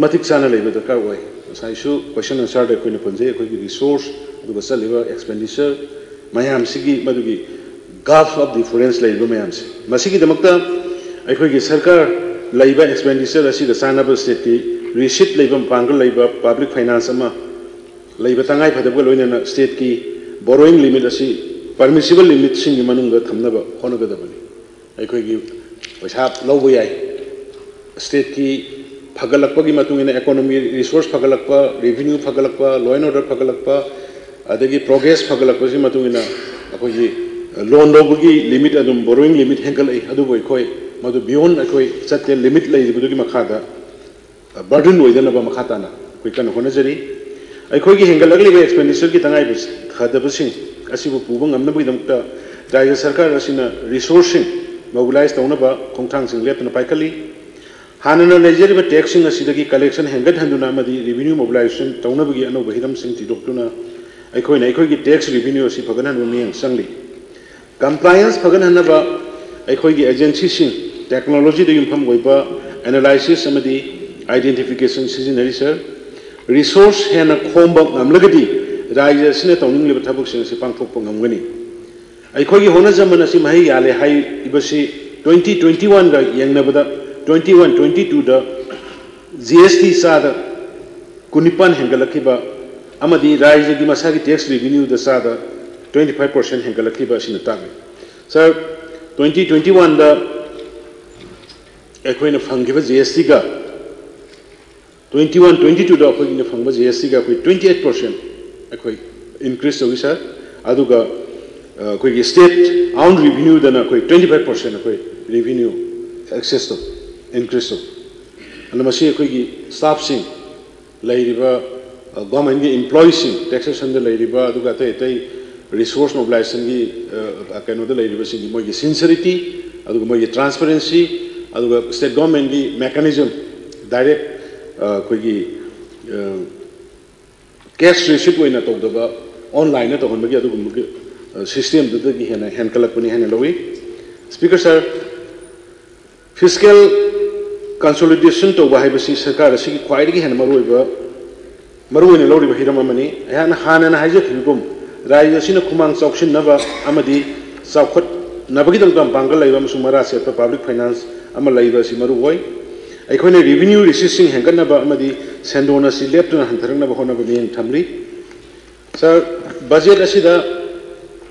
ꯃꯇꯤꯛ ꯆꯥꯅ ꯂꯩꯕ ꯗꯔꯀꯥꯔ ꯑꯣꯏ꯫ ꯉꯁꯥꯏꯁꯨ ꯀꯣꯏꯁꯟ ꯑꯟꯁꯔꯗ ꯑꯩꯈꯣꯏꯅ ꯄꯟꯖꯩ, ꯑꯩꯈꯣꯏꯒꯤ ꯔꯤꯁꯣꯔꯁ ꯑꯗꯨꯒ ꯆꯠꯂꯤꯕ ꯑꯦꯛꯁꯄꯦꯟꯗꯤꯆꯔ ꯃꯌꯥꯝꯁꯤꯒꯤ ꯃꯗꯨꯒꯤ gulf of difference ꯂꯩꯔꯤꯕ ꯃꯌꯥꯝꯁꯦ꯫ ꯃꯁꯤꯒꯤꯗꯃꯛꯇ ꯑꯩꯈꯣꯏꯒꯤ ꯁꯔꯀꯥꯔ ꯂꯩꯕ ꯑꯦꯛꯁꯄꯦꯟꯗꯤꯆꯔ ꯑꯁꯤꯒ ꯆꯥꯟꯅꯕ ꯁ꯭ꯇꯦꯠꯀꯤ ꯔꯤꯁꯤꯠ ꯂꯩꯕ, ꯃꯄꯥꯡꯒꯜ ꯂꯩꯕ ꯄꯕ꯭ꯂꯤꯛ ꯐꯥꯏꯅꯥꯟꯁ ꯑꯃ ꯂꯩꯕ ꯇꯉꯥꯏ ꯐꯗꯕꯒ ꯂꯣꯏꯅꯅ ꯁ꯭ꯇꯦꯠꯀꯤ ꯕꯣꯔꯣꯋꯤꯡ ꯂꯤꯃꯤꯠ ꯑꯁꯤ ꯄꯔꯃꯤꯁꯤꯕꯜ ꯂꯤꯃꯤꯠꯁꯤꯡꯒꯤ ꯃꯅꯨꯡꯗ ꯊꯝꯅꯕ ꯍꯣꯠꯅꯒꯗꯕꯅꯤ꯫ ꯑꯩꯈꯣꯏꯒꯤ ꯄꯩꯁꯥ ꯂꯧꯕ ꯌꯥꯏ꯫ ꯁ꯭ꯇꯦꯠꯀꯤ ꯐꯒꯠꯂꯛꯄꯒꯤ ꯃꯇꯨꯡ ꯏꯟꯅ, ꯏꯀꯣꯅꯣꯃꯤ ꯔꯤꯁꯣꯔꯁ ꯐꯒꯠꯂꯛꯄ, ꯔꯦꯚꯤꯅ꯭ꯌꯨ ꯐꯒꯠꯂꯛꯄ, law and order ꯐꯒꯠꯂꯛꯄ, ꯑꯗꯒꯤ ꯄ꯭ꯔꯣꯒ꯭ꯔꯦꯁ ꯐꯒꯠꯂꯛꯄꯁꯤꯒꯤ ꯃꯇꯨꯡ ꯏꯟꯅ ꯑꯩꯈꯣꯏꯒꯤ ꯂꯣꯟ ꯂꯧꯕꯒꯤ ꯂꯤꯃꯤꯠ, ꯑꯗꯨꯝ ꯕꯣꯔꯣꯋꯤꯡ ꯂꯤꯃꯤꯠ ꯍꯦꯟꯒꯠꯂꯛꯏ꯫ ꯑꯗꯨꯕꯨ ꯑꯩꯈꯣꯏ ꯃꯗꯨ beyond ꯑꯩꯈꯣꯏ ꯆꯠꯇꯦ, ꯂꯤꯃꯤꯠ ꯂꯩꯔꯤꯕꯗꯨꯒꯤ ꯃꯈꯥꯗ ꯕꯔꯗꯟ ꯑꯣꯏꯗꯅꯕ ꯃꯈꯥ ꯇꯥꯅ ꯑꯩꯈꯣꯏ ꯀꯟꯅ ꯍꯣꯠꯅꯖꯔꯤ꯫ ꯑꯩꯈꯣꯏꯒꯤ ꯍꯦꯟꯒꯠꯂꯛꯂꯤꯕ ꯑꯦꯛꯁꯄꯦꯟꯗꯤꯆꯔꯒꯤ ꯇꯉꯥꯏ ꯐꯗꯕꯁꯤꯡ ꯑꯁꯤꯕꯨ ꯄꯨꯕ ꯉꯝꯅꯕꯒꯤꯗꯃꯛꯇ ꯔꯥꯖ꯭ꯌ ꯁꯔꯀꯥꯔ ꯑꯁꯤꯅ ꯔꯤꯁꯣꯔꯁꯁꯤꯡ ꯃꯣꯕꯤꯂꯥꯏꯖ ꯇꯧꯅꯕ ꯈꯣꯡꯊꯥꯡꯁꯤꯡ ꯂꯦꯞꯇꯅ ꯄꯥꯏꯈꯠꯂꯤ꯫ ꯍꯥꯟꯅꯅ ꯂꯩꯖꯔꯤꯕ ꯇꯦꯛꯁꯁꯤꯡ ꯑꯁꯤꯗꯒꯤ ꯀꯂꯦꯛꯁꯟ ꯍꯦꯟꯒꯠꯍꯟꯗꯨꯅ ꯑꯃꯗꯤ ꯔꯤꯚꯤꯅ꯭ꯌꯨ ꯃꯣꯕꯤꯂꯥꯏꯖꯦꯁꯟ ꯇꯧꯅꯕꯒꯤ ꯑꯅꯧꯕ ꯍꯤꯔꯝꯁꯤꯡ ꯊꯤꯗꯣꯛꯇꯨꯅ ꯑꯩꯈꯣꯏꯅ ꯑꯩꯈꯣꯏꯒꯤ ꯇꯦꯛꯁ ꯔꯤꯚꯤꯅ꯭ꯌꯨ ꯑꯁꯤ ꯐꯒꯠꯍꯟꯕ ꯃꯤꯠꯌꯦꯡ ꯆꯪꯂꯤ꯫ ꯀꯝꯄ꯭ꯂꯥꯏꯌꯦꯟꯁ ꯐꯒꯠꯍꯟꯅꯕ ꯑꯩꯈꯣꯏꯒꯤ ꯑꯦꯖꯦꯟꯁꯤꯁꯤꯡ, ꯇꯦꯛꯅꯣꯂꯣꯖꯤꯗ ꯌꯨꯝꯐꯝ ꯑꯣꯏꯕ ꯑꯦꯅꯥꯂꯥꯏꯁꯤꯁ ꯑꯃꯗꯤ ꯑꯥꯏꯗꯦꯟꯇꯤꯐꯤꯀꯦꯁꯟ ꯁꯤꯖꯤꯟꯅꯔꯤ, ꯁꯔ꯫ ꯔꯤꯁꯣꯔꯁ ꯍꯦꯟꯅ ꯈꯣꯝꯕ ꯉꯝꯂꯒꯗꯤ ꯔꯥꯖ꯭ꯌ ꯑꯁꯤꯅ ꯇꯧꯅꯤꯡꯂꯤꯕ ꯊꯕꯛꯁꯤꯡ ꯑꯁꯤ ꯄꯥꯡꯊꯣꯛꯄ ꯉꯝꯒꯅꯤ꯫ ꯑꯩꯈꯣꯏꯒꯤ ꯍꯣꯠꯅꯖꯃꯟ ꯑꯁꯤ ꯃꯍꯩ ꯌꯥꯜꯂꯦ ꯍꯥꯏꯔꯤꯕꯁꯤ twenty twenty-one ꯒ ꯌꯦꯡꯅꯕꯗ twenty-one twenty-two ꯗ ꯖꯤ ꯑꯦꯁ ꯇꯤ ꯆꯥꯗ ꯀꯨꯟꯅꯤꯄꯥꯟ ꯍꯦꯟꯒꯠꯂꯛꯈꯤꯕ ꯑꯃꯗꯤ ꯔꯥꯖ꯭ꯌꯒꯤ ꯃꯁꯥꯒꯤ ꯇꯦꯛꯁ ꯔꯤꯚꯤꯅ꯭ꯌꯨꯗ ꯆꯥꯗ twenty five percent ꯍꯦꯟꯒꯠꯂꯛꯈꯤꯕ ꯑꯁꯤꯅ ꯇꯥꯛꯂꯤ꯫ ꯁꯔ, twenty twenty-one ꯗ ꯑꯩꯈꯣꯏꯅ ꯐꯪꯈꯤꯕ ꯖꯤ ꯑꯦꯁ ꯇꯤꯒ twenty-one twenty-two ꯗ ꯑꯩꯈꯣꯏꯒꯤꯅ ꯐꯪꯕ ꯖꯤ ꯑꯦꯁ ꯇꯤꯒ ꯑꯩꯈꯣꯏ twenty eight percent ꯑꯩꯈꯣꯏ increase ꯇꯧꯏ, ꯁꯔ꯫ ꯑꯗꯨꯒ ꯑ, ꯑꯩꯈꯣꯏꯒꯤ state own revenue ꯗꯅ ꯑꯩꯈꯣꯏ twenty five percent ꯑꯩꯈꯣꯏ revenue access ꯇꯧ, increase ꯇꯧ꯫ ꯑꯗꯨꯅ ꯃꯁꯤ ꯑꯩꯈꯣꯏꯒꯤ staff ꯁꯤꯡ, ꯂꯩꯔꯤꯕ, ꯑ, government ꯀꯤ employee ꯁꯤꯡ, taxation ꯗ ꯂꯩꯔꯤꯕ, ꯑꯗꯨꯒ ꯑꯇꯩ ꯑꯇꯩ resource mobilization ꯒꯤ, ꯑ, ꯀꯩꯅꯣꯗ ꯂꯩꯔꯤꯕꯁꯤꯡꯒꯤ ꯃꯣꯏꯒꯤ sincerity, ꯑꯗꯨꯒ ꯃꯣꯏꯒꯤ transparency, ꯑꯗꯨꯒ state government ꯀꯤ mechanism, direct, ꯑ, ꯑꯩꯈꯣꯏꯒꯤ, ꯑ, cash receipt ꯑꯣꯏꯅ ꯇꯧꯗꯕ, online ꯗ ꯇꯧꯍꯟꯕꯒꯤ ꯑꯗꯨꯒꯨꯝꯕꯒꯤ, ꯑ, system ꯗꯨꯗꯒꯤ ꯍꯦꯟꯅ ꯍꯦꯟꯀꯠꯂꯛꯄꯅꯤ ꯍꯥꯏꯅ ꯂꯧꯏ꯫ Speaker sir, fiscal ꯀꯟꯁꯣꯂꯤꯗꯦꯁꯟ ꯇꯧꯕ ꯍꯥꯏꯕꯁꯤ ꯁꯔꯀꯥꯔ ꯑꯁꯤꯒꯤ ꯈ꯭ꯋꯥꯏꯗꯒꯤ ꯍꯦꯟꯅ ꯃꯔꯨꯑꯣꯏꯕ, ꯃꯔꯨꯑꯣꯏꯅ ꯂꯧꯔꯤꯕ ꯍꯤꯔꯝ ꯑꯃꯅꯤ꯫ ꯑꯩꯍꯥꯛꯅ ꯍꯥꯟꯅꯅ ꯍꯥꯏꯖꯈꯤꯕꯒꯨꯝ, ꯔꯥꯖ꯭ꯌ ꯑꯁꯤꯅ ꯈꯨꯃꯥꯡ ꯆꯥꯎꯁꯤꯟꯅꯕ ꯑꯃꯗꯤ ꯆꯥꯎꯈꯠꯅꯕꯒꯤꯗꯃꯛꯇ ꯃꯄꯥꯡꯒꯜ ꯂꯩꯕ ꯑꯃꯁꯨꯡ ꯃꯔꯥ ꯁꯦꯠꯄ ꯄꯕ꯭ꯂꯤꯛ ꯐꯥꯏꯅꯥꯟꯁ ꯑꯃ ꯂꯩꯕ ꯑꯁꯤ ꯃꯔꯨ ꯑꯣꯏ꯫ ꯑꯩꯈꯣꯏꯅ ꯔꯤꯚꯤꯅ꯭ꯌꯨ ꯔꯤꯁꯤꯠꯁꯤꯡ ꯍꯦꯟꯒꯠꯅꯕ ꯑꯃꯗꯤ ꯁꯦꯟꯗꯣꯟ ꯑꯁꯤ ꯂꯦꯞꯇꯅ ꯍꯟꯊꯔꯛꯅꯕ ꯍꯣꯠꯅꯕ ꯃꯤꯠꯌꯦꯡ ꯊꯝꯂꯤ꯫ ꯁꯥꯔ, ꯕꯖꯦꯠ ꯑꯁꯤꯗ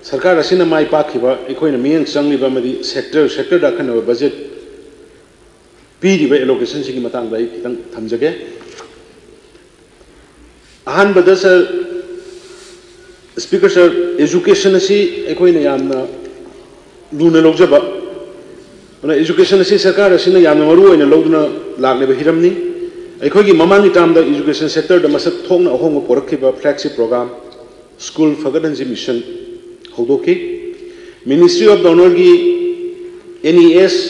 ꯁꯔꯀꯥꯔ ꯑꯁꯤꯅ ꯃꯥꯏ ꯄꯥꯛꯈꯤꯕ ꯑꯩꯈꯣꯏꯅ ꯃꯤꯠꯌꯦꯡ ꯆꯪꯂꯤꯕ ꯑꯃꯗꯤ ꯁꯦꯛꯇꯔ ꯁꯦꯛꯇꯔꯗ ꯑꯈꯟꯅꯕ ꯕꯖꯦꯠ ꯄꯤꯔꯤꯕ ꯑꯦꯂꯣꯀꯦꯁꯟꯁꯤꯒꯤ ꯃꯇꯥꯡꯗ ꯑꯩ ꯈꯤꯇꯪ ꯊꯝꯖꯒꯦ꯫ ꯑꯍꯥꯟꯕꯗ ꯁꯥꯔ, ꯁ꯭ꯄꯤꯀꯔ ꯁꯥꯔ, ꯑꯦꯖꯨꯀꯦꯁꯟ ꯑꯁꯤ ꯑꯩꯈꯣꯏꯅ ꯌꯥꯝꯅ ꯂꯨꯅ ꯂꯧꯖꯕ, ꯑꯗꯨꯅ ꯑꯦꯖꯨꯀꯦꯁꯟ ꯑꯁꯤ ꯁꯔꯀꯥꯔ ꯑꯁꯤꯅ ꯌꯥꯝꯅ ꯃꯔꯨ ꯑꯣꯏꯅ ꯂꯧꯗꯨꯅ ꯂꯥꯛꯂꯤꯕ ꯍꯤꯔꯝꯅꯤ꯫ ꯑꯩꯈꯣꯏꯒꯤ ꯃꯃꯥꯡꯒꯤ ꯇꯥꯔꯝꯗ ꯑꯦꯖꯨꯀꯦꯁꯟ ꯁꯦꯛꯇꯔꯗ ꯃꯁꯛ ꯊꯣꯛꯅ ꯑꯍꯣꯡꯕ ꯄꯨꯔꯛꯈꯤꯕ ꯐ꯭ꯂꯦꯒꯁꯤꯞ ꯄ꯭ꯔꯣꯒ꯭ꯔꯥꯝ ꯁ꯭ꯀꯨꯜ ꯐꯒꯠꯍꯟꯁꯤ ꯃꯤꯁꯟ ꯍꯧꯗꯣꯛꯈꯤ꯫ ꯃꯤꯅꯤꯁꯇ꯭ꯔꯤ ꯑꯣꯐ ꯗꯣꯅꯔꯒꯤ N E S,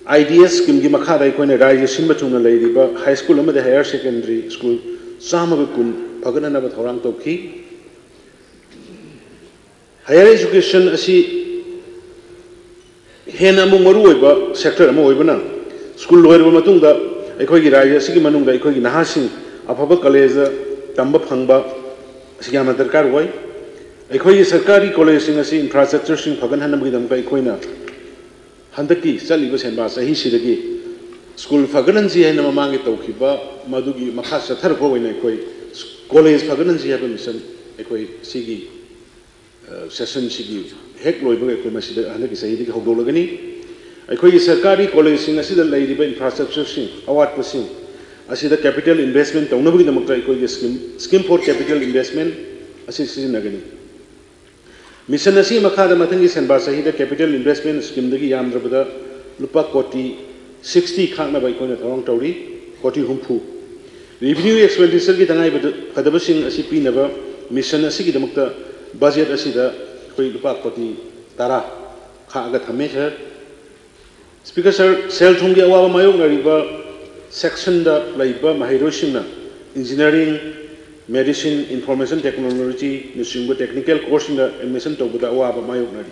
I D S ꯁ꯭ꯀꯤꯝꯒꯤ ꯃꯈꯥꯗ ꯑꯩꯈꯣꯏꯅ ꯔꯥꯖ꯭ꯌ ꯁꯤꯟꯕ ꯊꯨꯡꯅ ꯂꯩꯔꯤꯕ ꯍꯥꯏ ꯁ꯭ꯀꯨꯜ ꯑꯃꯗꯤ ꯍꯥꯌꯔ ꯁꯦꯀꯦꯟꯗꯔꯤ ꯁ꯭ꯀꯨꯜ ꯆꯥꯝꯃꯒ ꯀꯨꯟ ꯐꯒꯠꯅꯅꯕ ꯊꯧꯔꯥꯡ ꯇꯧꯈꯤ꯫ ꯍꯥꯌꯔ ꯑꯦꯖꯨꯀꯦꯁꯟ ꯑꯁꯤ ꯍꯦꯟꯅ ꯑꯃꯨꯛ ꯃꯔꯨꯑꯣꯏꯕ ꯁꯦꯛꯇꯔ ꯑꯃ ꯑꯣꯏꯕꯅ, ꯁ꯭ꯀꯨꯜ ꯂꯣꯏꯔꯕ ꯃꯇꯨꯡꯗ ꯑꯩꯈꯣꯏꯒꯤ ꯔꯥꯖ꯭ꯌ ꯑꯁꯤꯒꯤ ꯃꯅꯨꯡꯗ ꯑꯩꯈꯣꯏꯒꯤ ꯅꯍꯥꯁꯤꯡ ꯑꯐꯕ ꯀꯣꯂꯦꯖꯇ ꯇꯝꯕ ꯐꯪꯕ ꯑꯁꯤ ꯌꯥꯝꯅ ꯗꯔꯀꯥꯔ ꯑꯣꯏ꯫ ꯑꯩꯈꯣꯏꯒꯤ ꯁꯔꯀꯥꯔꯒꯤ ꯀꯣꯂꯦꯖꯁꯤꯡ ꯑꯁꯤ ꯏꯟꯐ꯭ꯔꯥꯁ꯭ꯇ꯭ꯔꯛꯆꯔꯁꯤꯡ ꯐꯒꯠꯍꯟꯅꯕꯒꯤꯗꯃꯛꯇ ꯑꯩꯈꯣꯏꯅ ꯍꯟꯗꯛꯀꯤ ꯆꯠꯂꯤꯕ ꯁꯦꯟꯕꯥ ꯆꯍꯤꯁꯤꯗꯒꯤ ꯁ꯭ꯀꯨꯜ ꯐꯒꯠꯍꯟꯁꯤ ꯍꯥꯏꯅ ꯃꯃꯥꯡꯒꯤ ꯇꯧꯈꯤꯕ ꯃꯗꯨꯒꯤ ꯃꯈꯥ ꯆꯠꯊꯔꯛꯄ ꯑꯣꯏꯅ ꯑꯩꯈꯣꯏ ꯀꯣꯂꯦꯖ ꯐꯒꯠꯍꯟꯁꯤ ꯍꯥꯏꯕ ꯃꯤꯁꯟ ꯑꯩꯈꯣꯏ ꯁꯤꯒꯤ, ꯑ, ꯁꯦꯁꯟꯁꯤꯒꯤ ꯍꯦꯛ ꯂꯣꯏꯕꯒ ꯑꯩꯈꯣꯏ ꯃꯁꯤꯗ ꯍꯟꯗꯛꯀꯤ ꯆꯍꯤꯗꯒꯤ ꯍꯧꯗꯣꯛꯂꯒꯅꯤ꯫ ꯑꯩꯈꯣꯏꯒꯤ ꯁꯔꯀꯥꯔꯒꯤ ꯀꯣꯂꯦꯖꯁꯤꯡ ꯑꯁꯤꯗ ꯂꯩꯔꯤꯕ ꯏꯟꯐ꯭ꯔꯥꯁ꯭ꯇ꯭ꯔꯛꯆꯔꯁꯤꯡ, ꯑꯋꯥꯠꯄꯁꯤꯡ ꯑꯁꯤꯗ ꯀꯦꯄꯤꯇꯦꯜ ꯏꯟꯚꯦꯁ꯭ꯠꯃꯦꯟꯠ ꯇꯧꯅꯕꯒꯤꯗꯃꯛꯇ ꯑꯩꯈꯣꯏꯒꯤ ꯁ꯭ꯀꯤꯝ, ꯁ꯭ꯀꯤꯝ ꯐꯣꯔ ꯀꯦꯄꯤꯇꯦꯜ ꯏꯟꯚꯦꯁ꯭ꯠꯃꯦꯟꯠ ꯑꯁꯤ ꯁꯤꯖꯤꯟꯅꯒꯅꯤ꯫ ꯃꯤꯁꯟ ꯑꯁꯤꯒꯤ ꯃꯈꯥꯗ ꯃꯊꯪꯒꯤ ꯁꯦꯟꯕꯥ ꯆꯍꯤꯗ ꯀꯦꯄꯤꯇꯦꯜ ꯏꯟꯚꯦꯁ꯭ꯠꯃꯦꯟꯠ ꯁ꯭ꯀꯤꯝꯗꯒꯤ ꯌꯥꯝꯗ꯭ꯔꯕꯗ ꯂꯨꯄꯥ ꯀꯣꯇꯤ ꯁꯤꯛꯁꯇꯤ ꯈꯥꯛꯅꯕ ꯑꯩꯈꯣꯏꯅ ꯊꯧꯔꯥꯡ ꯇꯧꯔꯤ, ꯀꯣꯇꯤ ꯍꯨꯝꯐꯨ꯫ ꯔꯦꯚꯤꯅ꯭ꯌꯨ ꯑꯦꯛꯁꯄꯦꯟꯗꯤꯆꯔꯒꯤ ꯇꯉꯥꯏꯐꯗꯕꯁꯤꯡ ꯑꯁꯤ ꯄꯤꯅꯕ ꯃꯤꯁꯟ ꯑꯁꯤꯒꯤꯗꯃꯛꯇ ꯕꯖꯦꯠ ꯑꯁꯤꯗ ꯑꯩꯈꯣꯏ ꯂꯨꯄꯥ ꯀꯣꯇꯤ ꯇꯔꯥ ꯈꯥꯛꯑꯒ ꯊꯝꯃꯦ, ꯁꯥꯔ꯫ ꯁ꯭ꯄꯤꯀꯔ ꯁꯥꯔ, ꯁꯦꯜ ꯊꯨꯝꯒꯤ ꯑꯋꯥꯕ ꯃꯥꯌꯣꯛꯅꯔꯤꯕ ꯁꯦꯛꯁꯟꯗ ꯂꯩꯕ ꯃꯍꯩꯔꯣꯏꯁꯤꯡꯅ ꯏꯟꯖꯤꯅꯤꯌꯥꯔꯤꯡ, ꯃꯦꯗꯤꯁꯤꯟ, ꯏꯟꯐꯣꯔꯃꯦꯁꯟ ꯇꯦꯛꯅꯣꯂꯣꯖꯤꯅꯆꯤꯡꯕ ꯇꯦꯛꯅꯤꯀꯦꯜ ꯀꯣꯔꯁꯁꯤꯡꯗ ꯑꯦꯗꯃꯤꯁꯟ ꯇꯧꯕꯗ ꯑꯋꯥꯕ ꯃꯥꯌꯣꯛꯅꯔꯤ꯫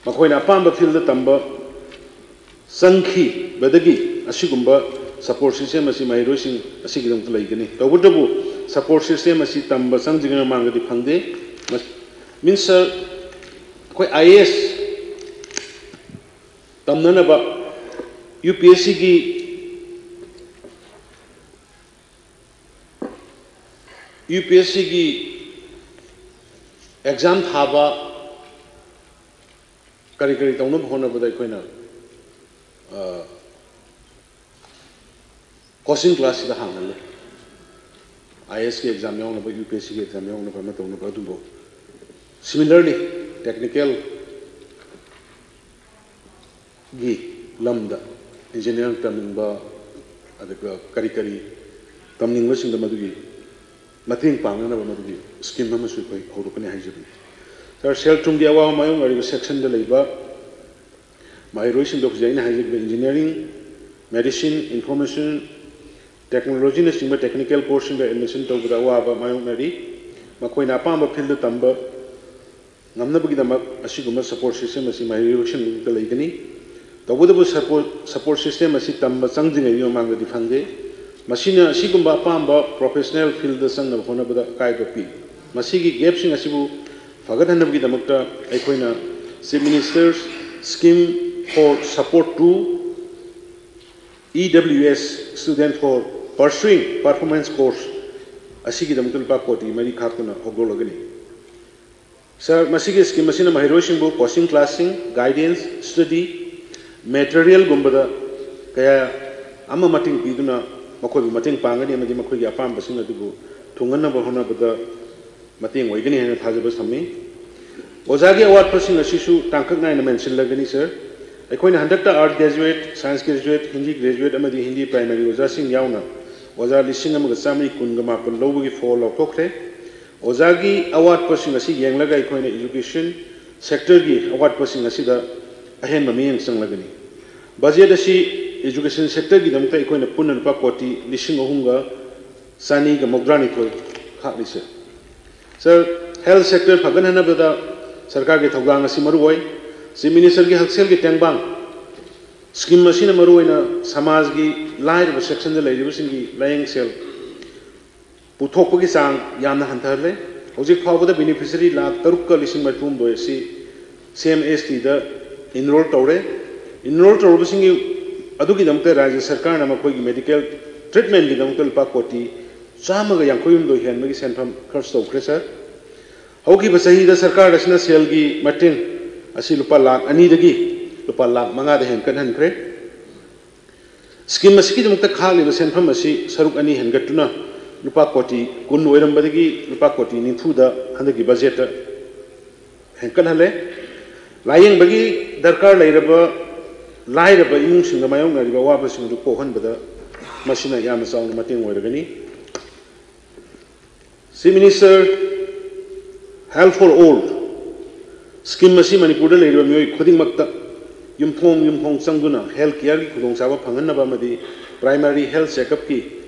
ꯃꯈꯣꯏꯅ ꯑꯄꯥꯝꯕ ꯐꯤꯜꯗ ꯇꯝꯕ ꯆꯪꯈꯤꯕꯗꯒꯤ ꯑꯁꯤꯒꯨꯝꯕ support system ꯑꯁꯤ ꯃꯍꯩꯔꯣꯏꯁꯤꯡ ꯑꯁꯤꯒꯤꯗꯃꯛꯇ ꯂꯩꯒꯅꯤ꯫ ꯇꯧꯕꯇꯕꯨ support system ꯑꯁꯤ ꯇꯝꯕ ꯆꯪꯗ꯭ꯔꯤꯉꯩ ꯃꯃꯥꯡꯗꯗꯤ ꯐꯪꯗꯦ꯫ ꯃꯤꯟꯁ ꯁꯥꯔ, ꯑꯩꯈꯣꯏ I A S ꯇꯝꯅꯅꯕ U P S ꯁꯤꯒꯤ ꯌꯨ ꯄꯤ ꯑꯦꯁ ꯁꯤꯒꯤ ꯑꯦꯛꯖꯥꯝ ꯊꯥꯕ ꯀꯔꯤ ꯀꯔꯤ ꯇꯧꯅꯕ ꯍꯣꯠꯅꯕꯗ ꯑꯩꯈꯣꯏꯅ ꯀꯣꯆꯤꯡ ꯀ꯭ꯂꯥꯁꯁꯤꯗ ꯍꯥꯡꯍꯜꯂꯦ꯫ ꯑꯥꯏ ꯑꯦꯁꯀꯤ ꯑꯦꯛꯖꯥꯝ ꯌꯥꯎꯅꯕ, ꯌꯨ ꯄꯤ ꯑꯦꯁ ꯁꯤꯒꯤ ꯑꯦꯛꯖꯥꯝ ꯌꯥꯎꯅꯕ ꯑꯃ ꯇꯧꯅꯕ ꯑꯗꯨꯕꯨ similarly technical ꯒꯤ ꯂꯝꯗ ꯏꯟꯖꯤꯅꯤꯌꯥꯔꯤꯡ ꯇꯝꯅꯤꯡꯕ ꯑꯗꯨꯒ ꯀꯔꯤ ꯀꯔꯤ ꯇꯝꯅꯤꯡꯕꯁꯤꯡꯗ ꯃꯗꯨꯒꯤ ꯃꯇꯦꯡ ꯄꯥꯡꯅꯅꯕ ꯃꯗꯨꯒꯤ ꯁ꯭ꯀꯤꯝ ꯑꯃꯁꯨ ꯑꯩꯈꯣꯏ ꯍꯧꯔꯛꯀꯅꯤ ꯍꯥꯏꯖꯕꯅꯤ꯫ ꯁꯥꯔ, ꯁꯦꯜ ꯊꯨꯝꯒꯤ ꯑꯋꯥꯕ ꯃꯥꯌꯣꯛꯅꯔꯤꯕ ꯁꯦꯛꯁꯟꯗ ꯂꯩꯕ ꯃꯍꯩꯔꯣꯏꯁꯤꯡꯗꯣ ꯍꯧꯖꯤꯛ ꯑꯩꯅ ꯍꯥꯏꯖꯈꯤꯕ ꯏꯟꯖꯤꯅꯤꯌꯥꯔꯤꯡ, ꯃꯦꯗꯤꯁꯤꯟ, ꯏꯟꯐꯣꯔꯃꯦꯁꯟ ꯇꯦꯛꯅꯣꯂꯣꯖꯤꯅꯆꯤꯡꯕ ꯇꯦꯛꯅꯤꯀꯦꯜ ꯀꯣꯔꯁꯁꯤꯡꯗ ꯑꯦꯗꯃꯤꯁꯟ ꯇꯧꯕꯗ ꯑꯋꯥꯕ ꯃꯥꯌꯣꯛꯅꯔꯤ꯫ ꯃꯈꯣꯏꯅ ꯑꯄꯥꯝꯕ ꯐꯤꯜꯗ ꯇꯝꯕ ꯉꯝꯅꯕꯒꯤꯗꯃꯛ ꯑꯁꯤꯒꯨꯝꯕ support system ꯑꯁꯤ ꯃꯍꯩꯔꯣꯏꯁꯤꯡꯗ ꯂꯩꯒꯅꯤ꯫ ꯇꯧꯕꯇꯕꯨ support system ꯑꯁꯤ ꯇꯝꯕ ꯆꯪꯗ꯭ꯔꯤꯉꯩꯒꯤ ꯃꯃꯥꯡꯗꯗꯤ ꯐꯪꯗꯦ꯫ ꯃꯁꯤꯅ ꯑꯁꯤꯒꯨꯝꯕ ꯑꯄꯥꯝꯕ professional fieldꯗ ꯆꯪꯅꯕ ꯍꯣꯠꯅꯕꯗ ꯑꯀꯥꯏꯕ ꯄꯤ꯫ ꯃꯁꯤꯒꯤ gapꯁꯤꯡ ꯑꯁꯤꯕꯨ ꯐꯒꯠꯍꯟꯅꯕꯒꯤꯗꯃꯛꯇ ꯑꯩꯈꯣꯏꯅ Chief Minister's Scheme for Support to E W S student for pursuing performance course ꯑꯁꯤꯒꯤꯗꯃꯛꯇ ꯂꯨꯄꯥ ꯀꯣꯇꯤ ꯃꯔꯤ ꯈꯥꯛꯇꯨꯅ ꯍꯧꯗꯣꯛꯂꯒꯅꯤ꯫ ꯁꯥꯔ, ꯃꯁꯤꯒꯤ ꯁ꯭ꯀꯤꯝ ꯑꯁꯤꯅ ꯃꯍꯩꯔꯣꯏꯁꯤꯡꯕꯨ ꯀꯣꯆꯤꯡ ꯀ꯭ꯂꯥꯁꯁꯤꯡ, ꯒꯥꯏꯗꯦꯟꯁ, ꯁ꯭ꯇꯗꯤ ꯃꯦꯇꯔꯤꯌꯦꯜꯒꯨꯝꯕꯗ ꯀꯌꯥ ꯑꯃ ꯃꯇꯦꯡ ꯄꯤꯗꯨꯅ ꯃꯈꯣꯏꯕꯨ ꯃꯇꯦꯡ ꯄꯥꯡꯒꯅꯤ ꯑꯃꯗꯤ ꯃꯈꯣꯏꯒꯤ ꯑꯄꯥꯝꯕꯁꯤꯡ ꯑꯗꯨꯕꯨ ꯊꯨꯡꯍꯟꯅꯕ ꯍꯣꯠꯅꯕꯗ ꯃꯇꯦꯡ ꯑꯣꯏꯒꯅꯤ ꯍꯥꯏꯅ ꯊꯥꯖꯕ ꯊꯝꯃꯤ꯫ ꯑꯣꯖꯥꯒꯤ ꯑꯋꯥꯠꯄꯁꯤꯡ ꯑꯁꯤꯁꯨ ꯇꯥꯡꯀꯛ ꯅꯥꯏꯅ ꯃꯦꯟꯁꯤꯜꯂꯒꯅꯤ ꯁꯥꯔ꯫ ꯑꯩꯈꯣꯏꯅ ꯍꯟꯗꯛꯇ art graduate, science graduate, Hindi graduate ꯑꯃꯗꯤ ꯍꯤꯟꯗꯤ ꯄ꯭ꯔꯥꯏꯃꯥꯔꯤ ꯑꯣꯖꯥꯁꯤꯡ ꯌꯥꯎꯅ ꯑꯣꯖꯥ ꯂꯤꯁꯤꯡ ꯑꯃꯒ ꯆꯥꯃꯔꯤ ꯀꯨꯟꯒ ꯃꯥꯄꯟ ꯂꯧꯕꯒꯤ ꯐꯣꯜ ꯂꯥꯎꯊꯣꯛꯈ꯭ꯔꯦ꯫ ꯑꯣꯖꯥꯒꯤ ꯑꯋꯥꯠꯄꯁꯤꯡ ꯑꯁꯤ ꯌꯦꯡꯂꯒ ꯑꯩꯈꯣꯏꯅ ꯏꯖꯨꯀꯦꯁꯟ ꯁꯦꯛꯇꯔꯒꯤ ꯑꯋꯥꯠꯄꯁꯤꯡ ꯑꯁꯤꯗ ꯑꯍꯦꯟꯕ ꯃꯤꯠꯌꯦꯡ ꯆꯪꯂꯒꯅꯤ꯫ ꯕꯖꯦꯠ ꯑꯁꯤ ꯏꯖꯨꯀꯦꯁꯟ ꯁꯦꯛꯇꯔꯒꯤꯗꯃꯛꯇ ꯑꯩꯈꯣꯏꯅ ꯄꯨꯟꯅ ꯂꯨꯄꯥ ꯀꯣꯇꯤ ꯂꯤꯁꯤꯡ ꯑꯍꯨꯝꯒ ꯆꯅꯤꯒ ꯃꯧꯗ꯭ꯔꯥꯅꯤꯊꯣꯏ ꯈꯥꯛꯂꯤ ꯁꯥꯔ꯫ ꯁꯥꯔ, ꯍꯦꯜꯊ ꯁꯦꯛꯇꯔ ꯐꯒꯠꯍꯟꯅꯕꯗ ꯁꯔꯀꯥꯔꯒꯤ ꯊꯧꯗꯥꯡ ꯑꯁꯤ ꯃꯔꯨ ꯑꯣꯏ꯫ ꯆꯤꯐ ꯃꯤꯅꯤꯁꯇꯔꯒꯤ ꯍꯛꯁꯦꯜꯒꯤ ꯇꯦꯡꯕꯥꯡ ꯁ꯭ꯀꯤꯝ ꯑꯁꯤꯅ ꯃꯔꯨꯑꯣꯏꯅ ꯁꯃꯥꯖꯒꯤ ꯂꯥꯏꯔꯕ ꯁꯦꯛꯁꯟꯗ ꯂꯩꯔꯤꯕꯁꯤꯡꯒꯤ ꯂꯥꯌꯦꯡ ꯁꯦꯜ ꯄꯨꯊꯣꯛꯄꯒꯤ ꯆꯥꯡ ꯌꯥꯝꯅ ꯍꯟꯊꯍꯜꯂꯦ꯫ ꯍꯧꯖꯤꯛ ꯐꯥꯎꯕꯗ ꯕꯦꯅꯤꯐꯤꯁꯔꯤ ꯂꯥꯈ ꯇꯔꯨꯛꯀ ꯂꯤꯁꯤꯡ ꯃꯔꯤꯐꯨꯍꯨꯝꯗꯣꯏ ꯑꯁꯤ ꯁꯤ ꯑꯦꯝ ꯑꯦꯁ ꯇꯤꯗ ꯏꯟꯔꯣꯜ ꯇꯧꯔꯦ꯫ ꯏꯟꯔꯣꯜ ꯇꯧꯔꯕꯁꯤꯡꯒꯤ ꯑꯗꯨꯒꯤꯗꯃꯛꯇ ꯔꯥꯖ꯭ꯌ ꯁꯔꯀꯥꯔꯅ ꯃꯈꯣꯏꯒꯤ ꯃꯦꯗꯤꯀꯦꯜ ꯇ꯭ꯔꯤꯠꯃꯦꯟꯒꯤꯗꯃꯛꯇ ꯂꯨꯄꯥ ꯀꯣꯇꯤ ꯆꯥꯝꯃꯒ ꯌꯥꯡꯈꯩ ꯍꯨꯝꯗꯣꯏ ꯍꯦꯟꯕꯒꯤ ꯁꯦꯟꯐꯝ ꯈꯔꯆ ꯇꯧꯈ꯭ꯔꯦ, ꯁꯥꯔ꯫ ꯍꯧꯈꯤꯕ ꯆꯍꯤꯗ ꯁꯔꯀꯥꯔ ꯑꯁꯤꯅ ꯁꯦꯜꯒꯤ ꯃꯇꯦꯡ ꯑꯁꯤ ꯂꯨꯄꯥ ꯂꯥꯈ ꯑꯅꯤꯗꯒꯤ ꯂꯨꯄꯥ ꯂꯥꯈ ꯃꯉꯥꯗ ꯍꯦꯟꯒꯠꯍꯟꯈ꯭ꯔꯦ꯫ ꯁ꯭ꯀꯤꯝ ꯑꯁꯤꯒꯤꯗꯃꯛꯇ ꯈꯥꯛꯂꯤꯕ ꯁꯦꯟꯐꯝ ꯑꯁꯤ ꯁꯔꯨꯛ ꯑꯅꯤ ꯍꯦꯟꯒꯠꯇꯨꯅ ꯂꯨꯄꯥ ꯀꯣꯇꯤ ꯀꯨꯟ ꯑꯣꯏꯔꯝꯕꯗꯒꯤ ꯂꯨꯄꯥ ꯀꯣꯇꯤ ꯅꯤꯐꯨꯗ ꯍꯟꯗꯛꯀꯤ ꯕꯖꯦꯠꯇ ꯍꯦꯟꯒꯠꯍꯜꯂꯦ꯫ ꯂꯥꯌꯦꯡꯕꯒꯤ ꯗꯔꯀꯥꯔ ꯂꯩꯔꯕ ꯂꯥꯏꯔꯕ ꯏꯃꯨꯡꯁꯤꯡꯗ ꯃꯥꯌꯣꯛꯅꯔꯤꯕ ꯑꯋꯥꯕꯁꯤꯡ ꯑꯗꯨ ꯀꯣꯛꯍꯟꯕꯗ ꯃꯁꯤꯅ ꯌꯥꯝꯅ ꯆꯥꯎꯅ ꯃꯇꯦꯡ ꯑꯣꯏꯔꯒꯅꯤ꯫ Chief Minister, Health for All scheme ꯑꯁꯤ ꯃꯅꯤꯄꯨꯔꯗ ꯂꯩꯔꯤꯕ ꯃꯤꯑꯣꯏ ꯈꯨꯗꯤꯡꯃꯛꯇ ꯌꯨꯝꯊꯣꯡ ꯌꯨꯝꯊꯣꯡ ꯆꯪꯗꯨꯅ ꯍꯦꯜꯊ ꯀꯤꯌꯔꯒꯤ ꯈꯨꯗꯣꯡꯆꯥꯕ ꯐꯪꯍꯟꯅꯕ ꯑꯃꯗꯤ ꯄ꯭ꯔꯥꯏꯃꯥꯔꯤ ꯍꯦꯜꯊ ꯆꯦꯛꯑꯞꯀꯤ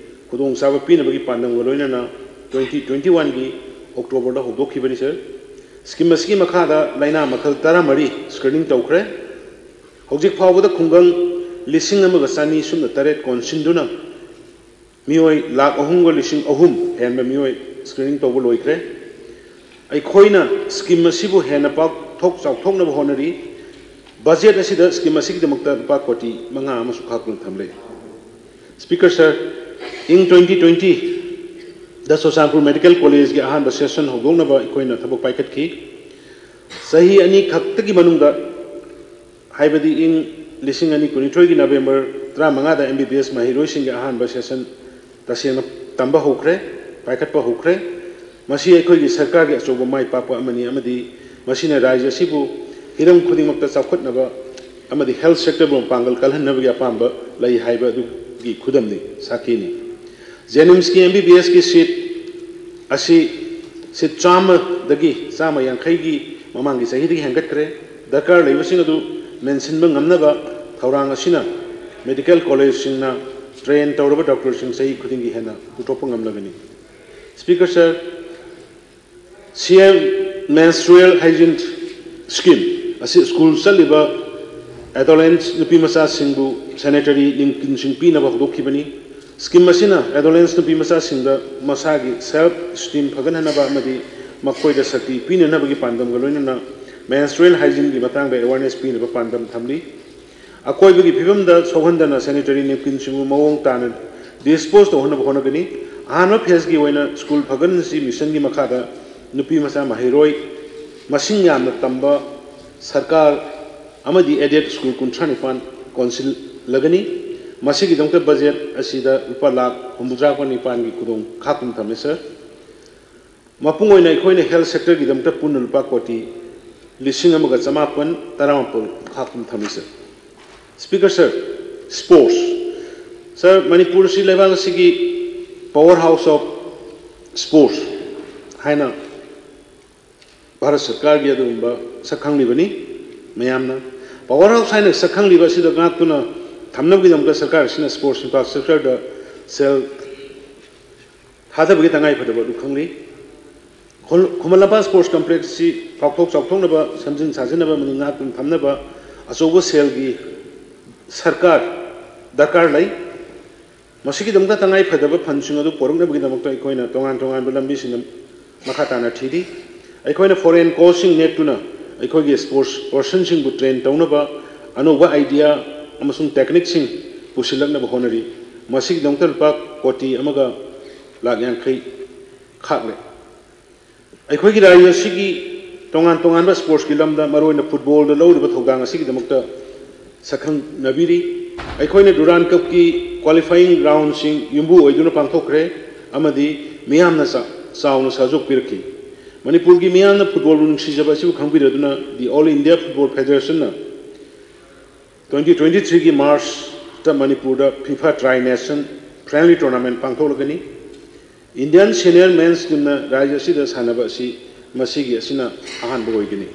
ꯈꯨꯗꯣꯡꯆꯥꯕ ꯄꯤꯅꯕꯒꯤ ꯄꯥꯟꯗꯝꯒ ꯂꯣꯏꯅꯅ ꯇ꯭ꯋꯦꯟꯇꯤ ꯇ꯭ꯋꯦꯟꯇꯤ ꯋꯥꯟꯒꯤ ꯑꯣꯛꯇꯣꯕꯔꯗ ꯍꯧꯗꯣꯛꯈꯤꯕꯅꯤ, ꯁꯔ꯫ ꯁ꯭ꯀꯤꯝ ꯑꯁꯤꯒꯤ ꯃꯈꯥꯗ ꯂꯥꯏꯅꯥ ꯃꯈꯜ ꯇꯔꯥꯃꯔꯤ ꯁ꯭ꯀ꯭ꯔꯤꯅꯤꯡ ꯇꯧꯈ꯭ꯔꯦ꯫ ꯍꯧꯖꯤꯛ ꯐꯥꯎꯕꯗ ꯈꯨꯡꯒꯪ ꯂꯤꯁꯤꯡ ꯑꯃꯒ ꯆꯅꯤ ꯁꯨꯞꯅ ꯇꯔꯦꯠ ꯀꯣꯟꯁꯤꯟꯗꯨꯅ ꯃꯤꯑꯣꯏ ꯂꯥꯈ ꯑꯍꯨꯝꯒ ꯂꯤꯁꯤꯡ ꯑꯍꯨꯝ ꯍꯦꯟꯕ ꯃꯤꯑꯣꯏ ꯁ꯭ꯀ꯭ꯔꯤꯅꯤꯡ ꯇꯧꯕ ꯂꯣꯏꯈ꯭ꯔꯦ꯫ ꯑꯩꯈꯣꯏꯅ ꯁ꯭ꯀꯤꯝ ꯑꯁꯤꯕꯨ ꯍꯦꯟꯅ ꯄꯥꯛꯊꯣꯛ ꯆꯥꯎꯊꯣꯛꯅꯕ ꯍꯣꯠꯅꯔꯤ꯫ ꯕꯖꯦꯠ ꯑꯁꯤꯗ ꯁ꯭ꯀꯤꯝ ꯑꯁꯤꯒꯤꯗꯃꯛꯇ ꯂꯨꯄꯥ ꯀꯣꯇꯤ ꯃꯉꯥ ꯑꯃꯁꯨ ꯈꯥꯛꯇꯨꯅ ꯊꯝꯂꯦ꯫ ꯁ꯭ꯄꯤꯀꯔ ꯁꯔ, ꯏꯪ ꯇ꯭ꯋꯦꯟꯇꯤ ꯇ꯭ꯋꯦꯟꯇꯤꯗ ꯆꯨꯔꯆꯥꯟꯄꯨꯔ ꯃꯦꯗꯤꯀꯦꯜ ꯀꯣꯂꯦꯖꯀꯤ ꯑꯍꯥꯟꯕ ꯁꯦꯁꯟ ꯍꯧꯗꯣꯛꯅꯕ ꯑꯩꯈꯣꯏꯅ ꯊꯕꯛ ꯄꯥꯏꯈꯠꯈꯤ꯫ ꯆꯍꯤ ꯑꯅꯤ ꯈꯛꯇꯒꯤ ꯃꯅꯨꯡꯗ, ꯍꯥꯏꯕꯗꯤ ꯏꯪ ꯂꯤꯁꯤꯡ ꯑꯅꯤ ꯀꯨꯟꯅꯤꯊꯣꯏꯒꯤ ꯅꯕꯦꯝꯕꯔ ꯇꯔꯥꯃꯉꯥꯗ ꯑꯦꯝ ꯕꯤ ꯕꯤ ꯑꯦꯁ ꯃꯍꯩꯔꯣꯏꯁꯤꯡꯒꯤ ꯑꯍꯥꯟꯕ ꯁꯦꯁꯟ ꯇꯁꯦꯡꯅ ꯇꯝꯕ ꯍꯧꯈ꯭ꯔꯦ, ꯄꯥꯏꯈꯠꯄ ꯍꯧꯈ꯭ꯔꯦ꯫ ꯃꯁꯤ ꯑꯩꯈꯣꯏꯒꯤ ꯁꯔꯀꯥꯔꯒꯤ ꯑꯆꯧꯕ ꯃꯥꯏ ꯄꯥꯛꯄ ꯑꯃꯅꯤ ꯑꯃꯗꯤ ꯃꯁꯤꯅ ꯔꯥꯖ꯭ꯌ ꯑꯁꯤꯕꯨ ꯍꯤꯔꯝ ꯈꯨꯗꯤꯡꯃꯛꯇ ꯆꯥꯎꯈꯠꯅꯕ ꯑꯃꯗꯤ ꯍꯦꯜꯊ ꯁꯦꯛꯇꯔꯕꯨ ꯃꯄꯥꯡꯒꯜ ꯀꯜꯍꯟꯅꯕꯒꯤ ꯑꯄꯥꯝꯕ ꯂꯩ ꯍꯥꯏꯕ ꯑꯗꯨꯒꯤ ꯈꯨꯗꯝꯅꯤ, ꯁꯥꯈꯤꯅꯤ꯫ ꯖꯦꯅꯤꯝꯁꯀꯤ ꯑꯦꯝ ꯕꯤ ꯕꯤ ꯑꯦꯁꯀꯤ ꯁꯤꯠ ꯑꯁꯤ ꯁꯤꯠ ꯆꯥꯝꯃꯗꯒꯤ ꯆꯥꯝꯃ ꯌꯥꯡꯈꯩꯒꯤ ꯃꯃꯥꯡꯒꯤ ꯆꯍꯤꯗꯒꯤ ꯍꯦꯟꯒꯠꯈ꯭ꯔꯦ꯫ ꯗꯔꯀꯥꯔ ꯂꯩꯕꯁꯤꯡ ꯑꯗꯨ ꯃꯦꯟꯁꯤꯟꯕ ꯉꯝꯅꯕ ꯊꯧꯔꯥꯡ ꯑꯁꯤꯅ ꯃꯦꯗꯤꯀꯦꯜ ꯀꯣꯂꯦꯖꯁꯤꯡꯅ ꯇ꯭ꯔꯦꯟ ꯇꯧꯔꯕ ꯗꯣꯛꯇꯔꯁꯤꯡ ꯆꯍꯤ ꯈꯨꯗꯤꯡꯒꯤ ꯍꯦꯟꯅ ꯄꯨꯊꯣꯛꯄ ꯉꯝꯂꯒꯅꯤ꯫ ꯁ꯭ꯄꯤꯀꯔ ꯁꯔ, ꯁꯤ ꯑꯦꯝ ꯃꯦꯟꯁꯇ꯭ꯔꯨꯑꯦꯜ ꯍꯥꯏꯖꯤꯟ ꯁ꯭ꯀꯤꯝ ꯑꯁꯤ ꯁ꯭ꯀꯨꯜ ꯆꯠꯂꯤꯕ ꯑꯦꯗꯣꯂꯦꯟꯁ ꯅꯨꯄꯤ ꯃꯆꯥꯁꯤꯡꯕꯨ ꯁꯦꯅꯤꯇꯔꯤ ꯅꯤꯝꯀꯤꯟꯁꯤꯡ ꯄꯤꯅꯕ ꯍꯧꯗꯣꯛꯈꯤꯕꯅꯤ꯫ ꯁ꯭ꯀꯤꯝ ꯑꯁꯤꯅ ꯑꯦꯗꯣꯂꯦꯟꯁ ꯅꯨꯄꯤ ꯃꯆꯥꯁꯤꯡꯗ ꯃꯁꯥꯒꯤ ꯁꯦꯜꯐ ꯏꯁꯇꯤꯝ ꯐꯒꯠꯍꯟꯅꯕ ꯑꯃꯗꯤ ꯃꯈꯣꯏꯗ ꯁꯛꯇꯤ ꯄꯤꯅꯅꯕꯒꯤ ꯄꯥꯟꯗꯝꯒ ꯂꯣꯏꯅꯅ ꯃꯦꯟꯁꯇ꯭ꯔꯨꯑꯦꯜ ꯍꯥꯏꯖꯤꯟꯒꯤ ꯃꯇꯥꯡꯗ ꯑꯦꯋꯥꯔꯅꯦꯁ ꯄꯤꯅꯕ ꯄꯥꯟꯗꯝ ꯊꯝꯂꯤ꯫ ꯑꯀꯣꯏꯕꯒꯤ ꯐꯤꯕꯝꯗ ꯁꯣꯛꯍꯟꯗꯅ ꯁꯦꯅꯤꯇꯔꯤ ꯅꯦꯞꯀꯤꯟꯁꯤꯡꯕꯨ ꯃꯑꯣꯡ ꯇꯥꯅ ꯗꯤꯁꯄꯣꯖ ꯇꯧꯍꯟꯅꯕ ꯍꯣꯠꯅꯒꯅꯤ꯫ ꯑꯍꯥꯟꯕ ꯐꯦꯖꯀꯤ ꯑꯣꯏꯅ ꯁ꯭ꯀꯨꯜ ꯐꯒꯠꯍꯟꯁꯤ ꯃꯤꯁꯟꯒꯤ ꯃꯈꯥꯗ ꯅꯨꯄꯤ ꯃꯆꯥ ꯃꯍꯩꯔꯣꯏ ꯃꯁꯤꯡ ꯌꯥꯝꯅ ꯇꯝꯕ ꯁꯔꯀꯥꯔ ꯑꯃꯗꯤ ꯑꯦꯗꯦꯗ ꯁ꯭ꯀꯨꯜ ꯀꯨꯟꯊ꯭ꯔꯥ ꯅꯤꯄꯥꯟ ꯀꯣꯟꯁꯤꯜꯂꯒꯅꯤ꯫ ꯃꯁꯤꯒꯤꯗꯃꯛꯇ ꯕꯖꯦꯠ ꯑꯁꯤꯗ ꯂꯨꯄꯥ ꯂꯥꯈ ꯍꯨꯝꯐꯨꯇꯔꯥ ꯅꯤꯄꯥꯟꯒꯤ ꯈꯨꯗꯣꯡ ꯈꯥꯛꯇꯨꯅ ꯊꯝꯃꯤ, ꯁꯔ꯫ ꯃꯄꯨꯡ ꯑꯣꯏꯅ ꯑꯩꯈꯣꯏꯅ ꯍꯦꯜꯊ ꯁꯦꯛꯇꯔꯒꯤꯗꯃꯛꯇ ꯄꯨꯟꯅ ꯂꯨꯄꯥ ꯀꯣꯇꯤ ꯂꯤꯁꯤꯡ ꯑꯃꯒ ꯆꯃꯥꯄꯟ ꯇꯔꯥꯃꯥꯄꯜ ꯈꯥꯛꯇꯨꯅ ꯊꯝꯃꯤ, sir. Speaker, sir, sports. Sir, Manipur ꯑꯁꯤ ꯂꯩꯕꯥꯛ ꯑꯁꯤꯒꯤ power house of sports ꯍꯥꯏꯅ ꯚꯥꯔꯠ ꯁꯔꯀꯥꯔꯒꯤ ꯑꯗꯨꯒꯨꯝꯕ ꯁꯛꯈꯪꯂꯤꯕꯅꯤ꯫ ꯃꯌꯥꯝꯅ power house ꯍꯥꯏꯅ ꯁꯛꯈꯪꯂꯤꯕ ꯑꯁꯤꯗ ꯉꯥꯛꯇꯨꯅ ꯊꯝꯅꯕꯒꯤꯗꯃꯛꯇ ꯁꯔꯀꯥꯔ ꯑꯁꯤꯅ ꯁ꯭ꯄꯣꯔꯠꯁ ꯏꯟꯐ꯭ꯔꯥꯁ꯭ꯇ꯭ꯔꯛꯆꯔꯗ ꯁꯦꯜ ꯊꯥꯗꯕꯒꯤ ꯇꯉꯥꯏꯐꯗꯕ ꯑꯗꯨ ꯈꯪꯂꯤ꯫ ꯈꯨꯜ-, ꯈꯨꯃꯟ ꯂꯝꯄꯥꯛ ꯁ꯭ꯄꯣꯔꯠꯁ ꯀꯝꯄ꯭ꯂꯦꯛꯁ ꯑꯁꯤ ꯄꯥꯛꯊꯣꯛ ꯆꯥꯎꯊꯣꯛꯅꯕ, ꯁꯦꯝꯖꯤꯟ ꯁꯥꯖꯤꯟꯅꯕ ꯑꯃꯗꯤ ꯉꯥꯛꯇꯨꯅ ꯊꯝꯅꯕ ꯑꯆꯧꯕ ꯁꯦꯜꯒꯤ ꯁꯔꯀꯥꯔ ꯗꯔꯀꯥꯔ ꯂꯩ꯫ ꯃꯁꯤꯒꯤꯗꯃꯛꯇ ꯇꯉꯥꯏꯐꯗꯕ ꯐꯟꯁꯤꯡ ꯑꯗꯨ ꯄꯨꯔꯛꯅꯕꯒꯤꯗꯃꯛꯇ ꯑꯩꯈꯣꯏꯅ ꯇꯣꯉꯥꯟ ꯇꯣꯉꯥꯟꯕ ꯂꯝꯕꯤꯁꯤꯡꯗ ꯃꯈꯥ ꯇꯥꯅ ꯊꯤꯔꯤ꯫ ꯑꯩꯈꯣꯏꯅ ꯐꯣꯔꯦꯟ ꯀꯣꯆꯁꯤꯡ ꯅꯦꯛꯇꯨꯅ ꯑꯩꯈꯣꯏꯒꯤ ꯁ꯭ꯄꯣꯔꯠꯁ ꯄꯔꯁꯟꯁꯤꯡꯕꯨ ꯇ꯭ꯔꯦꯟ ꯇꯧꯅꯕ ꯑꯅꯧꯕ ꯑꯥꯏꯗꯤꯌꯥ ꯑꯃꯁꯨꯡ ꯇꯦꯛꯅꯤꯛꯁꯤꯡ ꯄꯨꯁꯤꯜꯂꯛꯅꯕ ꯍꯣꯠꯅꯔꯤ꯫ ꯃꯁꯤꯒꯤꯗꯃꯛꯇ ꯂꯨꯄꯥ ꯀꯣꯇꯤ ꯑꯃꯒ ꯂꯥꯈ ꯌꯥꯡꯈꯩ ꯈꯥꯛꯂꯦ꯫ ꯑꯩꯈꯣꯏꯒꯤ ꯔꯥꯖ꯭ꯌ ꯑꯁꯤꯒꯤ ꯇꯣꯉꯥꯟ ꯇꯣꯉꯥꯟꯕ ꯁ꯭ꯄꯣꯔꯠꯁꯀꯤ ꯂꯝꯗ, ꯃꯔꯨꯑꯣꯏꯅ ꯐꯨꯠꯕꯣꯜꯗ ꯂꯧꯔꯤꯕ ꯊꯧꯗꯥꯡ ꯑꯁꯤꯒꯤꯗꯃꯛꯇ ꯁꯛꯈꯪꯅꯕꯤꯔꯤ꯫ ꯑꯩꯈꯣꯏꯅ ꯗꯨꯔꯥꯟ ꯀꯞꯀꯤ ꯀ꯭ꯋꯥꯂꯤꯐꯥꯏꯌꯤꯡ ꯔꯥꯎꯟꯁꯤꯡ ꯌꯨꯝꯕꯨ ꯑꯣꯏꯗꯨꯅ ꯄꯥꯡꯊꯣꯛꯈ꯭ꯔꯦ ꯑꯃꯗꯤ ꯃꯤꯌꯥꯝꯅ ꯆꯥ-, ꯆꯥꯎꯅ ꯁꯍꯖꯣꯛ ꯄꯤꯔꯛꯈꯤ꯫ ꯃꯅꯤꯄꯨꯔꯒꯤ ꯃꯤꯌꯥꯝꯅ ꯐꯨꯠꯕꯣꯜꯕꯨ ꯅꯨꯡꯁꯤꯖꯕ ꯑꯁꯤꯕꯨ ꯈꯪꯕꯤꯔꯗꯨꯅ The All India Football Federation ꯅ twenty twenty-three ꯒꯤ ꯃꯥꯔꯆꯇ ꯃꯅꯤꯄꯨꯔꯗ FIFA Tri Nation Friendly Tournament ꯄꯥꯡꯊꯣꯛꯂꯒꯅꯤ꯫ Indian Senior Men's Team ꯅ ꯔꯥꯖ꯭ꯌ ꯑꯁꯤꯗ ꯁꯥꯟꯅꯕ ꯑꯁꯤ ꯃꯁꯤꯒꯤ ꯑꯁꯤꯅ ꯑꯍꯥꯟꯕ ꯑꯣꯏꯒꯅꯤ꯫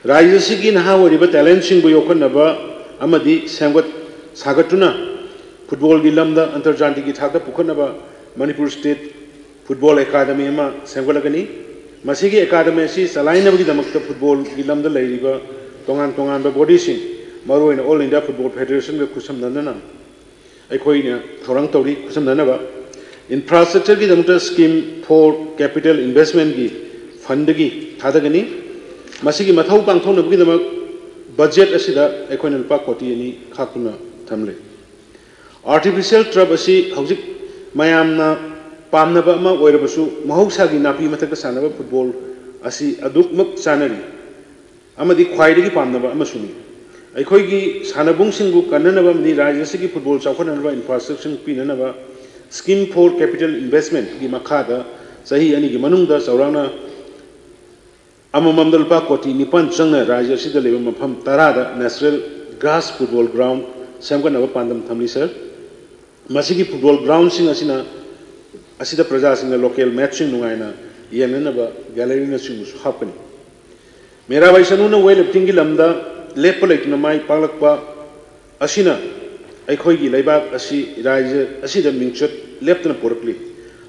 ꯔꯥꯖ꯭ꯌ ꯑꯁꯤꯒꯤ ꯅꯍꯥ ꯑꯣꯏꯔꯤꯕ talent ꯁꯤꯡꯕꯨ ꯌꯣꯛꯈꯠꯅꯕ ꯑꯃꯗꯤ ꯁꯦꯝꯒꯠ ꯁꯥꯒꯠꯇꯨꯅ ꯐꯨꯠꯕꯣꯜꯒꯤ ꯂꯝꯗ ꯑꯟꯇꯔꯖꯥꯇꯤꯒꯤ ꯊꯥꯛꯇ ꯄꯨꯈꯠꯅꯕ ꯃꯅꯤꯄꯨꯔ State Football Academy ꯑꯃ ꯁꯦꯝꯒꯠꯂꯒꯅꯤ꯫ ꯃꯁꯤꯒꯤ academy ꯑꯁꯤ ꯆꯂꯥꯏꯅꯕꯒꯤꯗꯃꯛꯇ ꯐꯨꯠꯕꯣꯜꯒꯤ ꯂꯝꯗ ꯂꯩꯔꯤꯕ ꯇꯣꯉꯥꯟ ꯇꯣꯉꯥꯟꯕ body ꯁꯤꯡ ꯃꯔꯨꯑꯣꯏꯅ All India Football Federationꯒ ꯈꯨꯠꯁꯝꯅꯅꯅ ꯑꯩꯈꯣꯏꯅ ꯊꯧꯔꯥꯡ ꯇꯧꯔꯤ꯫ ꯈꯨꯠꯁꯝꯅꯅꯕ Infrastructureꯒꯤꯗꯃꯛꯇ Scheme for Capital Investmentꯀꯤ fundꯒꯤ ꯊꯥꯗꯒꯅꯤ꯫ ꯃꯁꯤꯒꯤ ꯃꯊꯧ ꯄꯥꯡꯊꯣꯛꯅꯕꯒꯤꯗꯃꯛ budget ꯑꯁꯤꯗ ꯑꯩꯈꯣꯏꯅ ꯂꯨꯄꯥ ꯀꯣꯇꯤ ꯑꯅꯤ ꯈꯥꯛꯇꯨꯅ ꯊꯝꯂꯤ꯫ Artificial turf ꯑꯁꯤ ꯍꯧꯖꯤꯛ ꯃꯌꯥꯝꯅ ꯄꯥꯝꯅꯕ ꯑꯃ ꯑꯣꯏꯔꯕꯁꯨ, ꯃꯍꯧꯁꯥꯒꯤ ꯅꯥꯄꯤ ꯃꯊꯛꯇ ꯁꯥꯟꯅꯕ football ꯑꯁꯤ ꯑꯗꯨꯛꯃꯛ ꯆꯥꯅꯔꯤ ꯑꯃꯗꯤ ꯈ꯭ꯋꯥꯏꯗꯒꯤ ꯄꯥꯝꯅꯕ ꯑꯃꯁꯨꯅꯤ꯫ ꯑꯩꯈꯣꯏꯒꯤ ꯁꯥꯟꯅꯕꯨꯡꯁꯤꯡꯕꯨ ꯀꯟꯅꯅꯕ ꯑꯃꯗꯤ ꯔꯥꯖ꯭ꯌ ꯑꯁꯤꯒꯤ football ꯆꯥꯎꯈꯠꯅꯅꯕ infrastructure ꯄꯤꯅꯅꯕ Scheme for Capital Investmentꯀꯤ ꯃꯈꯥꯗ ꯆꯍꯤ ꯑꯅꯤꯒꯤ ꯃꯅꯨꯡꯗ ꯆꯥꯎꯔꯥꯛꯅ ꯑꯃꯃꯝꯗ ꯂꯨꯄꯥ ꯀꯣꯇꯤ ꯅꯤꯄꯥꯟ ꯆꯪꯅ ꯔꯥꯖ꯭ꯌ ꯑꯁꯤꯗ ꯂꯩꯕ ꯃꯐꯝ ꯇꯔꯥꯗ natural grass football ground ꯁꯦꯝꯒꯠꯅꯕ ꯄꯥꯟꯗꯝ ꯊꯝꯂꯤ, sir꯫ ꯃꯁꯤꯒꯤ football groundꯁꯤꯡ ꯑꯁꯤꯅ, ꯑꯁꯤꯗ ꯄ꯭ꯔꯖꯥꯁꯤꯡꯅ local matchꯁꯤꯡ ꯅꯨꯡꯉꯥꯏꯅ ꯌꯦꯡꯅꯅꯕ galleryꯅꯆꯤꯡꯕꯁꯨ ꯍꯥꯞꯀꯅꯤ꯫ ꯃꯤꯔꯥꯕꯥꯏ ꯆꯅꯨꯅ weightliftingꯒꯤ ꯂꯝꯗ ꯂꯦꯞꯄ ꯂꯩꯇꯅ ꯃꯥꯏ ꯄꯥꯛꯂꯛꯄ ꯑꯁꯤꯅ ꯑꯩꯈꯣꯏꯒꯤ ꯂꯩꯕꯥꯛ ꯑꯁꯤ ꯔꯥꯖ꯭ꯌ ꯑꯁꯤꯗ ꯃꯤꯡꯆꯠ ꯂꯦꯞꯇꯅ ꯄꯨꯔꯛꯂꯤ꯫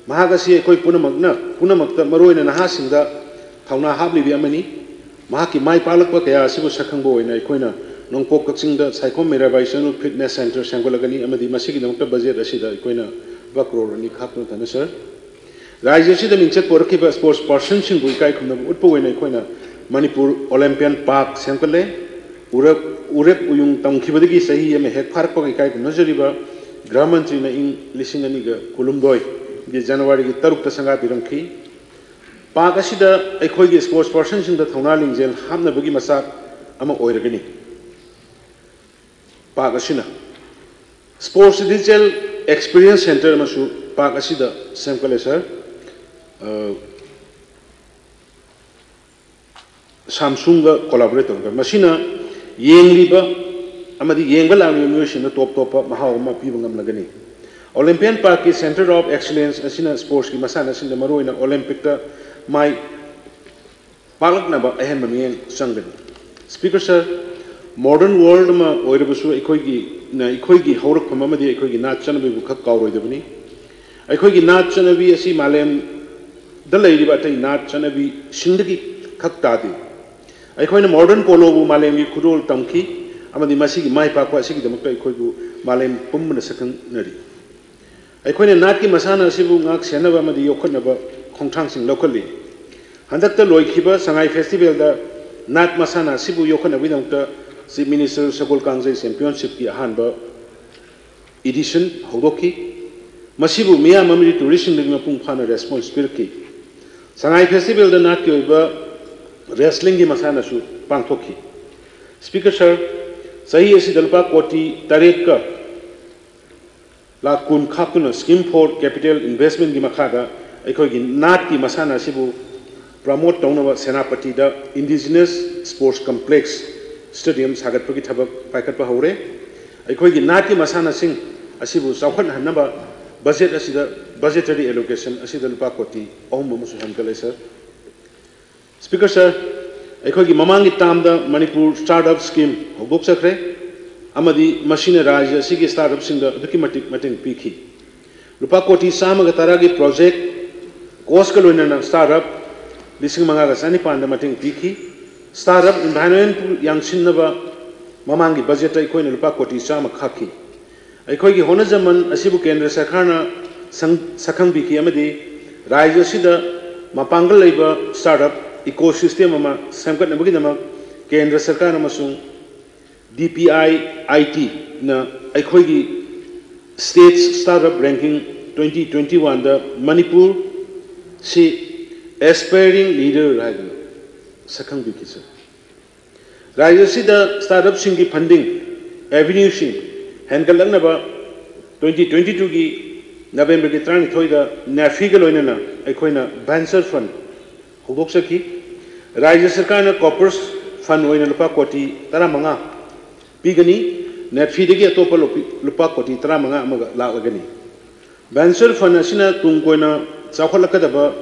ꯃꯍꯥꯛ ꯑꯁꯤ ꯑꯩꯈꯣꯏ ꯄꯨꯝꯅꯃꯛꯅ, ꯄꯨꯝꯅꯃꯛꯇ, ꯃꯔꯨꯑꯣꯏꯅ ꯅꯍꯥꯁꯤꯡꯗ ꯊꯧꯅꯥ ꯍꯥꯞꯂꯤꯕꯤ ꯑꯃꯅꯤ꯫ ꯃꯍꯥꯛꯀꯤ ꯃꯥꯏ ꯄꯥꯛꯂꯛꯄ ꯀꯌꯥ ꯑꯁꯤꯕꯨ ꯁꯛꯈꯪꯕ ꯑꯣꯏꯅ ꯑꯩꯈꯣꯏꯅ ꯅꯣꯡꯄꯣꯛ ꯀꯛꯆꯤꯡꯗ ꯁꯥꯏꯈꯣꯝ ꯃꯤꯔꯥꯕꯥꯏ ꯆꯅꯨ fitness centre ꯁꯦꯝꯒꯠꯂꯒꯅꯤ ꯑꯃꯗꯤ ꯃꯁꯤꯒꯤꯗꯃꯛꯇ budget ꯑꯁꯤꯗ ꯑꯩꯈꯣꯏꯅ ꯂꯨꯄꯥ ꯀ꯭ꯔꯣꯔ ꯑꯅꯤ ꯈꯥꯛꯇꯨꯅ ꯊꯝꯃꯤ, sir꯫ ꯔꯥꯖ꯭ꯌ ꯑꯁꯤꯗ ꯃꯤꯡꯆꯠ ꯄꯨꯔꯛꯈꯤꯕ sports personꯁꯤꯡꯕꯨ ꯏꯀꯥꯏ ꯈꯨꯝꯅꯕ ꯎꯠꯄ ꯑꯣꯏꯅ ꯑꯩꯈꯣꯏꯅ ꯃꯅꯤꯄꯨꯔ Olympian Park ꯁꯦꯝꯒꯠꯂꯦ꯫ ꯎꯔꯦꯞ, ꯎꯔꯦꯞ ꯎꯌꯨꯡ ꯇꯝꯈꯤꯕꯗꯒꯤ ꯆꯍꯤ ꯑꯃ ꯍꯦꯛ ꯐꯥꯔꯛꯄꯒ ꯏꯀꯥꯏ ꯈꯨꯝꯅꯖꯔꯤꯕ ꯒ꯭ꯔꯍ ꯃꯟꯇ꯭ꯔꯤꯅ ꯏꯪ ꯂꯤꯁꯤꯡ ꯑꯅꯤꯒ ꯀꯨꯟꯍꯨꯝꯗꯣꯏꯒꯤ Januaryꯒꯤ ꯇꯔꯨꯛꯇ ꯁꯪꯒꯥꯕꯤꯔꯝꯈꯤ꯫ Park ꯑꯁꯤꯗ ꯑꯩꯈꯣꯏꯒꯤ sports personꯁꯤꯡꯗ ꯊꯧꯅꯥ ꯂꯤꯡꯖꯦꯜ ꯍꯥꯞꯅꯕꯒꯤ ꯃꯆꯥꯛ ꯑꯃ ꯑꯣꯏꯔꯒꯅꯤ꯫ Park ꯑꯁꯤꯅ sports digital experience centre ꯑꯃꯁꯨ park ꯑꯁꯤꯗ ꯁꯦꯝꯒꯠꯂꯦ, sir꯫ ꯑ, Samsungꯒ collaborate ꯇꯧꯔꯒ꯫ ꯃꯁꯤꯅ ꯌꯦꯡꯂꯤꯕ ꯑꯃꯗꯤ ꯌꯦꯡꯕ ꯂꯥꯛꯂꯤꯕ ꯃꯤꯑꯣꯏꯁꯤꯡꯗ top ꯇꯣꯞꯄ ꯃꯍꯥꯎ ꯑꯃ ꯄꯤꯕ ꯉꯝꯂꯒꯅꯤ꯫ Olympian Parkꯀꯤ Centre of Excellence ꯑꯁꯤꯅ sportsꯀꯤ ꯃꯁꯥꯟꯅꯁꯤꯡꯗ, ꯃꯔꯨꯑꯣꯏꯅ Olympicꯇ ꯃꯥꯏ ꯄꯥꯛꯂꯛꯅꯕ ꯑꯍꯦꯟꯕ ꯃꯤꯠꯌꯦꯡ ꯆꯪꯒꯅꯤ꯫ Speaker sir, modern world ꯑꯃ ꯑꯣꯏꯔꯕꯁꯨ ꯑꯩꯈꯣꯏꯒꯤ, ꯑꯩꯈꯣꯏꯒꯤ ꯍꯧꯔꯛꯐꯝ ꯑꯃꯗꯤ ꯑꯩꯈꯣꯏꯒꯤ ꯅꯥꯠ ꯆꯠꯅꯕꯤꯕꯨ ꯈꯛ ꯀꯥꯎꯔꯣꯏꯗꯕꯅꯤ꯫ ꯑꯩꯈꯣꯏꯒꯤ ꯅꯥꯠ ꯆꯠꯅꯕꯤ ꯑꯁꯤ ꯃꯥꯂꯦꯝꯗ ꯂꯩꯔꯤꯕ ꯑꯇꯩ ꯅꯥꯠ ꯆꯠꯅꯕꯤꯁꯤꯡꯗꯒꯤ ꯈꯛ ꯇꯥꯗꯦ꯫ ꯑꯩꯈꯣꯏꯅ modern poloꯕꯨ ꯃꯥꯂꯦꯝꯒꯤ ꯈꯨꯗꯣꯜ ꯇꯝꯈꯤ꯫ ꯑꯃꯗꯤ ꯃꯁꯤꯒꯤ ꯃꯥꯏ ꯄꯥꯛꯄ ꯑꯁꯤꯒꯤꯗꯃꯛꯇ ꯑꯩꯈꯣꯏꯕꯨ ꯃꯥꯂꯦꯝ ꯄꯨꯝꯕꯅ ꯁꯛꯈꯪꯅꯔꯤ꯫ ꯑꯩꯈꯣꯏꯅ ꯅꯥꯠꯀꯤ ꯃꯁꯥꯟꯅ ꯑꯁꯤꯕꯨ ꯉꯥꯛ ꯁꯦꯟꯅꯕ ꯑꯃꯗꯤ ꯌꯣꯛꯈꯠꯅꯕ ꯈꯣꯡꯊꯥꯡꯁꯤꯡ ꯂꯧꯈꯠꯂꯤ꯫ ꯍꯟꯗꯛꯇ ꯂꯣꯏꯈꯤꯕ ꯁꯉꯥꯏ ꯐꯦꯁꯇꯤꯚꯦꯜꯗ ꯅꯥꯠ ꯃꯁꯥꯟꯅ ꯑꯁꯤꯕꯨ ꯌꯣꯛꯈꯠꯅꯕꯒꯤꯗꯃꯛꯇ ꯆꯤꯐ ꯃꯤꯅꯤꯁꯇꯔ ꯁꯒꯣꯜ ꯀꯥꯡꯖꯩ ꯆꯦꯝꯄꯤꯌꯟꯁꯤꯞꯀꯤ ꯑꯍꯥꯟꯕ ꯏꯗꯤꯁꯟ ꯍꯧꯗꯣꯛꯈꯤ꯫ ꯃꯁꯤꯕꯨ ꯃꯤꯌꯥꯝ ꯑꯃꯗꯤ ꯇꯨꯔꯤꯁꯁꯤꯡꯗꯒꯤ ꯃꯄꯨꯡ ꯐꯥꯅ ꯔꯦꯁꯄꯣꯟꯁ ꯄꯤꯔꯛꯈꯤ꯫ ꯁꯉꯥꯏ ꯐꯦꯁꯇꯤꯚꯦꯜꯗ ꯅꯥꯠꯀꯤ ꯑꯣꯏꯕ ꯔꯦꯁꯂꯤꯡꯒꯤ ꯃꯁꯥꯟꯅꯁꯨ ꯄꯥꯡꯊꯣꯛꯈꯤ꯫ ꯁ꯭ꯄꯤꯀꯔ ꯁꯔ, ꯆꯍꯤ ꯑꯁꯤꯗ ꯂꯨꯄꯥ ꯀꯣꯇꯤ ꯇꯔꯦꯠꯀ ꯂꯥꯈ ꯀꯨꯟ ꯈꯥꯛꯇꯨꯅ Scheme for Capital Investmentꯀꯤ ꯃꯈꯥꯗ ꯑꯩꯈꯣꯏꯒꯤ ꯅꯥꯠꯀꯤ ꯃꯁꯥꯟꯅ ꯑꯁꯤꯕꯨ ꯄ꯭ꯔꯃꯣꯠ ꯇꯧꯅꯕ ꯁꯦꯅꯥꯄꯇꯤꯗ Indigenous Sports Complex Stadium ꯁꯥꯒꯠꯄꯒꯤ ꯊꯕꯛ ꯄꯥꯏꯈꯠꯄ ꯍꯧꯔꯦ꯫ ꯑꯩꯈꯣꯏꯒꯤ ꯅꯥꯠꯀꯤ ꯃꯁꯥꯟꯅꯁꯤꯡ ꯑꯁꯤꯕꯨ ꯆꯥꯎꯈꯠꯍꯟꯅꯕ ꯕꯖꯦꯠ ꯑꯁꯤꯗ, ꯕꯖꯦꯇꯔꯤ ꯑꯦꯂꯣꯀꯦꯁꯟ ꯑꯁꯤꯗ ꯂꯨꯄꯥ ꯀꯣꯇꯤ ꯑꯍꯨꯝ ꯑꯃꯁꯨ ꯍꯦꯟꯒꯠꯂꯦ, ꯁꯔ꯫ ꯁ꯭ꯄꯤꯀꯔ ꯁꯔ, ꯑꯩꯈꯣꯏꯒꯤ ꯃꯃꯥꯡꯒꯤ ꯇꯥꯝꯗ ꯃꯅꯤꯄꯨꯔ ꯁ꯭ꯇꯥꯔꯠ ꯑꯞ ꯁ꯭ꯀꯤꯝ ꯍꯧꯗꯣꯛꯆꯈ꯭ꯔꯦ ꯑꯃꯗꯤ ꯃꯁꯤꯅ ꯔꯥꯖ꯭ꯌ ꯑꯁꯤꯒꯤ ꯁ꯭ꯇꯥꯔꯠ ꯑꯞꯁꯤꯡꯗ ꯑꯗꯨꯛꯀꯤ ꯃꯇꯤꯛ ꯃꯇꯦꯡ ꯄꯤꯈꯤ꯫ ꯂꯨꯄꯥ ꯀꯣꯇꯤ ꯆꯥꯝꯃꯒ ꯇꯔꯥꯒꯤ ꯄ꯭ꯔꯣꯖꯦꯛ ꯀꯣꯁꯀ ꯂꯣꯏꯅꯅ ꯁ꯭ꯇꯥꯔꯠ ꯑꯞ ꯂꯤꯁꯤꯡ ꯃꯉꯥꯒ ꯆꯅꯤꯄꯥꯟꯗ ꯃꯇꯦꯡ ꯄꯤꯈꯤ꯫ ꯁ꯭ꯇꯥꯔꯠ ꯑꯞ ꯏꯟꯚꯥꯏꯔꯣꯟꯃꯦꯟꯕꯨ ꯌꯥꯡꯁꯤꯟꯅꯕ ꯃꯃꯥꯡꯒꯤ ꯕꯖꯦꯠꯇ ꯑꯩꯈꯣꯏꯅ ꯂꯨꯄꯥ ꯀꯣꯇꯤ ꯆꯥꯝꯃ ꯈꯥꯛꯈꯤ꯫ ꯑꯩꯈꯣꯏꯒꯤ ꯍꯣꯠꯅꯖꯃꯟ ꯑꯁꯤꯕꯨ ꯀꯦꯟꯗ꯭ꯔ ꯁꯔꯀꯥꯔꯅ ꯁꯪ-, ꯁꯛꯈꯪꯕꯤꯈꯤ ꯑꯃꯗꯤ ꯔꯥꯖ꯭ꯌ ꯑꯁꯤꯗ ꯃꯄꯥꯡꯒꯜ ꯂꯩꯕ ꯁ꯭ꯇꯥꯔꯠ ꯑꯞ ꯏꯀꯣ ꯁꯤꯁꯇꯦꯝ ꯑꯃ ꯁꯦꯝꯒꯠꯅꯕꯒꯤꯗꯃꯛ ꯀꯦꯟꯗ꯭ꯔ ꯁꯔꯀꯥꯔ ꯑꯃꯁꯨꯡ ꯗꯤ ꯄꯤ ꯑꯥꯏ ꯑꯥꯏ ꯇꯤꯅ ꯑꯩꯈꯣꯏꯒꯤ state start up ranking twenty twenty ꯋꯥꯟꯗ ꯃꯅꯤꯄꯨꯔ ꯁꯤ ꯑꯦꯁꯄꯥꯏꯔꯤꯡ ꯂꯤꯗꯔ ꯍꯥꯏꯗꯨꯅ ꯁꯛꯈꯪꯕꯤꯈꯤ, ꯁꯔ꯫ ꯔꯥꯖ꯭ꯌ ꯑꯁꯤꯗ ꯁ꯭ꯇꯥꯔꯠ ꯑꯞꯁꯤꯡꯒꯤ ꯐꯟꯗꯤꯡ ꯑꯦꯚꯦꯅ꯭ꯌꯨꯁꯤꯡ ꯍꯦꯟꯒꯠꯂꯛꯅꯕ ꯇ꯭ꯋꯦꯟꯇꯤ ꯇ꯭ꯋꯦꯟꯇꯤ ꯇꯨꯒꯤ ꯅꯕꯦꯝꯕꯔꯒꯤ ꯇꯔꯥꯅꯤꯊꯣꯏꯗ ꯅꯦꯐꯤꯒ ꯂꯣꯏꯅꯅ ꯑꯩꯈꯣꯏꯅ ꯚꯦꯟꯆꯔ ꯐꯟ ꯍꯧꯗꯣꯛꯆꯈꯤ꯫ ꯔꯥꯖ꯭ꯌ ꯁꯔꯀꯥꯔꯅ ꯀꯣꯔꯄꯁ ꯐꯟ ꯑꯣꯏꯅ ꯂꯨꯄꯥ ꯀꯣꯇꯤ ꯇꯔꯥꯃꯉꯥ ꯄꯤꯒꯅꯤ꯫ ꯅꯦꯐꯤꯗꯒꯤ ꯑꯇꯣꯞꯄ ꯂꯨꯄꯤ-, ꯂꯨꯄꯥ ꯀꯣꯇꯤ ꯇꯔꯥꯃꯉꯥ ꯑꯃꯒ ꯂꯥꯛꯂꯒꯅꯤ꯫ ꯚꯦꯟꯆꯔ ꯐꯟ ꯑꯁꯤꯅ ꯇꯨꯡ ꯀꯣꯏꯅ ꯆꯥꯎꯈꯠꯂꯛꯀꯗꯕ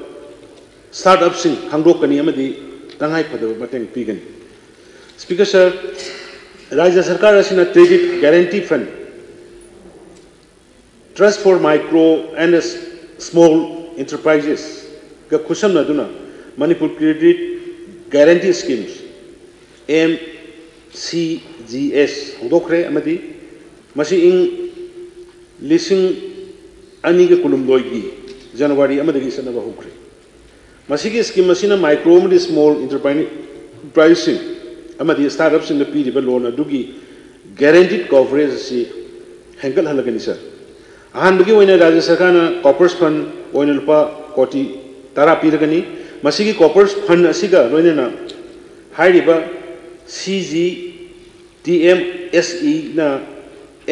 ꯁ꯭ꯇꯥꯔꯠ ꯑꯞꯁꯤꯡ ꯈꯪꯗꯣꯛꯀꯅꯤ ꯑꯃꯗꯤ ꯇꯉꯥꯏ ꯐꯗꯕ ꯃꯇꯦꯡ ꯄꯤꯒꯅꯤ꯫ ꯁ꯭ꯄꯤꯀꯔ ꯁꯔ, ꯔꯥꯖ꯭ꯌ ꯁꯔꯀꯥꯔ ꯑꯁꯤꯅ Credit Guarantee Fund, Trust for Micro and Small Enterprises ꯒ ꯈꯨꯠꯁꯝꯅꯗꯨꯅ Manipur Credit Guarantee Schemes, M C G S ꯍꯧꯗꯣꯛꯈ꯭ꯔꯦ ꯑꯃꯗꯤ ꯃꯁꯤ ꯏꯪ ꯂꯤꯁꯤꯡ ꯑꯅꯤꯒ ꯀꯨꯟꯍꯨꯝꯗꯣꯏꯒꯤ ꯖꯅꯋꯥꯔꯤ ꯑꯃꯗꯒꯤ ꯆꯠꯅꯕ ꯍꯧꯈ꯭ꯔꯦ꯫ ꯃꯁꯤꯒꯤ scheme ꯑꯁꯤꯅ micro ꯑꯃꯗꯤ small enterprise enterpriseꯁꯤꯡ ꯑꯃꯗꯤ startupꯁꯤꯡꯗ ꯄꯤꯔꯤꯕ loan ꯑꯗꯨꯒꯤ guaranteed coverage ꯑꯁꯤ ꯍꯦꯟꯒꯠꯍꯜꯂꯒꯅꯤ, sir꯫ ꯑꯍꯥꯟꯕꯒꯤ ꯑꯣꯏꯅ ꯔꯥꯖ꯭ꯌ ꯁꯔꯀꯥꯔꯅ corpus fund ꯑꯣꯏꯅ ꯂꯨꯄꯥ ꯀꯣꯇꯤ ꯇꯔꯥ ꯄꯤꯔꯒꯅꯤ꯫ ꯃꯁꯤꯒꯤ corpus fund ꯑꯁꯤꯒ ꯂꯣꯏꯅꯅ ꯍꯥꯏꯔꯤꯕ C G T M S Eꯅ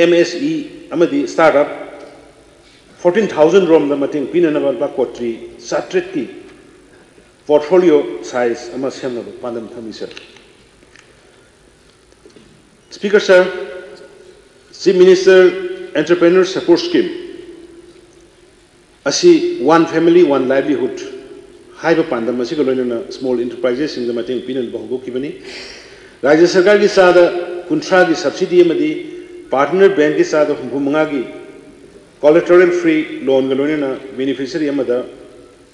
M S E ꯑꯃꯗꯤ startup fourteen thousand ꯔꯣꯝꯗ ꯃꯇꯦꯡ ꯄꯤꯅꯅꯕ ꯂꯨꯄꯥ ꯀꯣꯇꯤ ꯆꯥꯇ꯭ꯔꯦꯠꯀꯤ portfolio size ꯑꯃ ꯁꯦꯝꯅꯕ ꯄꯥꯟꯗꯝ ꯊꯝꯃꯤ, sir꯫ Speaker sir, Chief Minister Entrepreneur Support Scheme ꯑꯁꯤ One Family One Livelihood ꯍꯥꯏꯕ ꯄꯥꯟꯗꯝ ꯑꯁꯤꯒ ꯂꯣꯏꯅꯅ small enterprisesꯁꯤꯡꯗ ꯃꯇꯦꯡ ꯄꯤꯅꯅꯕ ꯍꯧꯗꯣꯛꯈꯤꯕꯅꯤ꯫ ꯔꯥꯖ꯭ꯌ ꯁꯔꯀꯥꯔꯒꯤ ꯆꯥꯗ ꯀꯨꯟꯊ꯭ꯔꯥꯒꯤ subsidy ꯑꯃꯗꯤ partner bankꯀꯤ ꯆꯥꯗ ꯍꯨꯝꯐꯨ ꯃꯉꯥꯒꯤ collateral free loanꯒ ꯂꯣꯏꯅꯅ beneficiary ꯑꯃꯗ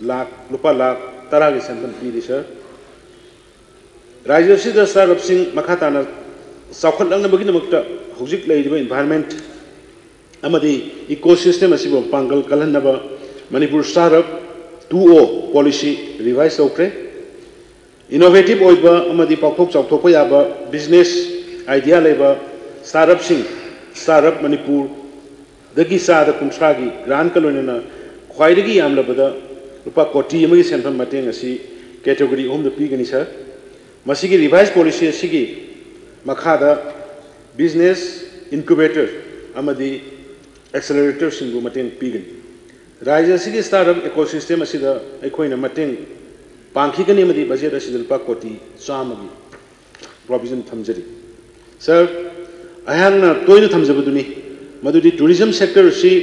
ꯂꯥꯈ, ꯂꯨꯄꯥ ꯂꯥꯈ ꯇꯔꯥꯒꯤ ꯁꯦꯟꯐꯝ ꯄꯤꯔꯤ, sir꯫ ꯔꯥꯖ꯭ꯌ ꯑꯁꯤꯗ startupꯁꯤꯡ ꯃꯈꯥ ꯇꯥꯅ ꯆꯥꯎꯈꯠꯂꯛꯅꯕꯒꯤꯗꯃꯛꯇ ꯍꯧꯖꯤꯛ ꯂꯩꯔꯤꯕ environment ꯑꯃꯗꯤ ecosystem ꯑꯁꯤꯕꯨ ꯄꯥꯡꯒꯜ ꯀꯜꯍꯟꯅꯕ Manipur Startup two O policy revise ꯇꯧꯈ꯭ꯔꯦ꯫ Innovative ꯑꯣꯏꯕ ꯑꯃꯗꯤ ꯄꯥꯛꯊꯣꯛ ꯆꯥꯎꯊꯣꯛꯄ ꯌꯥꯕ business idea ꯂꯩꯕ startupꯁꯤꯡ Startup Manipurꯗꯒꯤ ꯆꯥꯗ ꯀꯨꯟꯊ꯭ꯔꯥꯒꯤ grantꯀ ꯂꯣꯏꯅꯅ ꯈ꯭ꯋꯥꯏꯗꯒꯤ ꯌꯥꯝꯂꯕꯗ ꯂꯨꯄꯥ ꯀꯣꯇꯤ ꯑꯃꯒꯤ ꯁꯦꯟꯐꯝ ꯃꯇꯦꯡ ꯑꯁꯤ category ꯑꯍꯨꯝꯗ ꯄꯤꯒꯅꯤ, sir꯫ ꯃꯁꯤꯒꯤ revise policy ꯑꯁꯤꯒꯤ ꯃꯈꯥꯗ business incubator ꯑꯃꯗꯤ acceleratorꯁꯤꯡꯕꯨ ꯃꯇꯦꯡ ꯄꯤꯒꯅꯤ꯫ ꯔꯥꯖ꯭ꯌ ꯑꯁꯤꯒꯤ startup ecosystem ꯑꯁꯤꯗ ꯑꯩꯈꯣꯏꯅ ꯃꯇꯦꯡ ꯄꯥꯡꯈꯤꯒꯅꯤ ꯑꯃꯗꯤ budget ꯑꯁꯤꯗ ꯂꯨꯄꯥ ꯀꯣꯇꯤ ꯆꯥꯝꯃꯒꯤ provision ꯊꯝꯖꯔꯤ꯫ Sir, ꯑꯩꯍꯥꯛꯅ ꯇꯣꯏꯅ ꯊꯝꯖꯕꯗꯨꯅꯤ ꯃꯗꯨꯗꯤ tourism sector ꯑꯁꯤ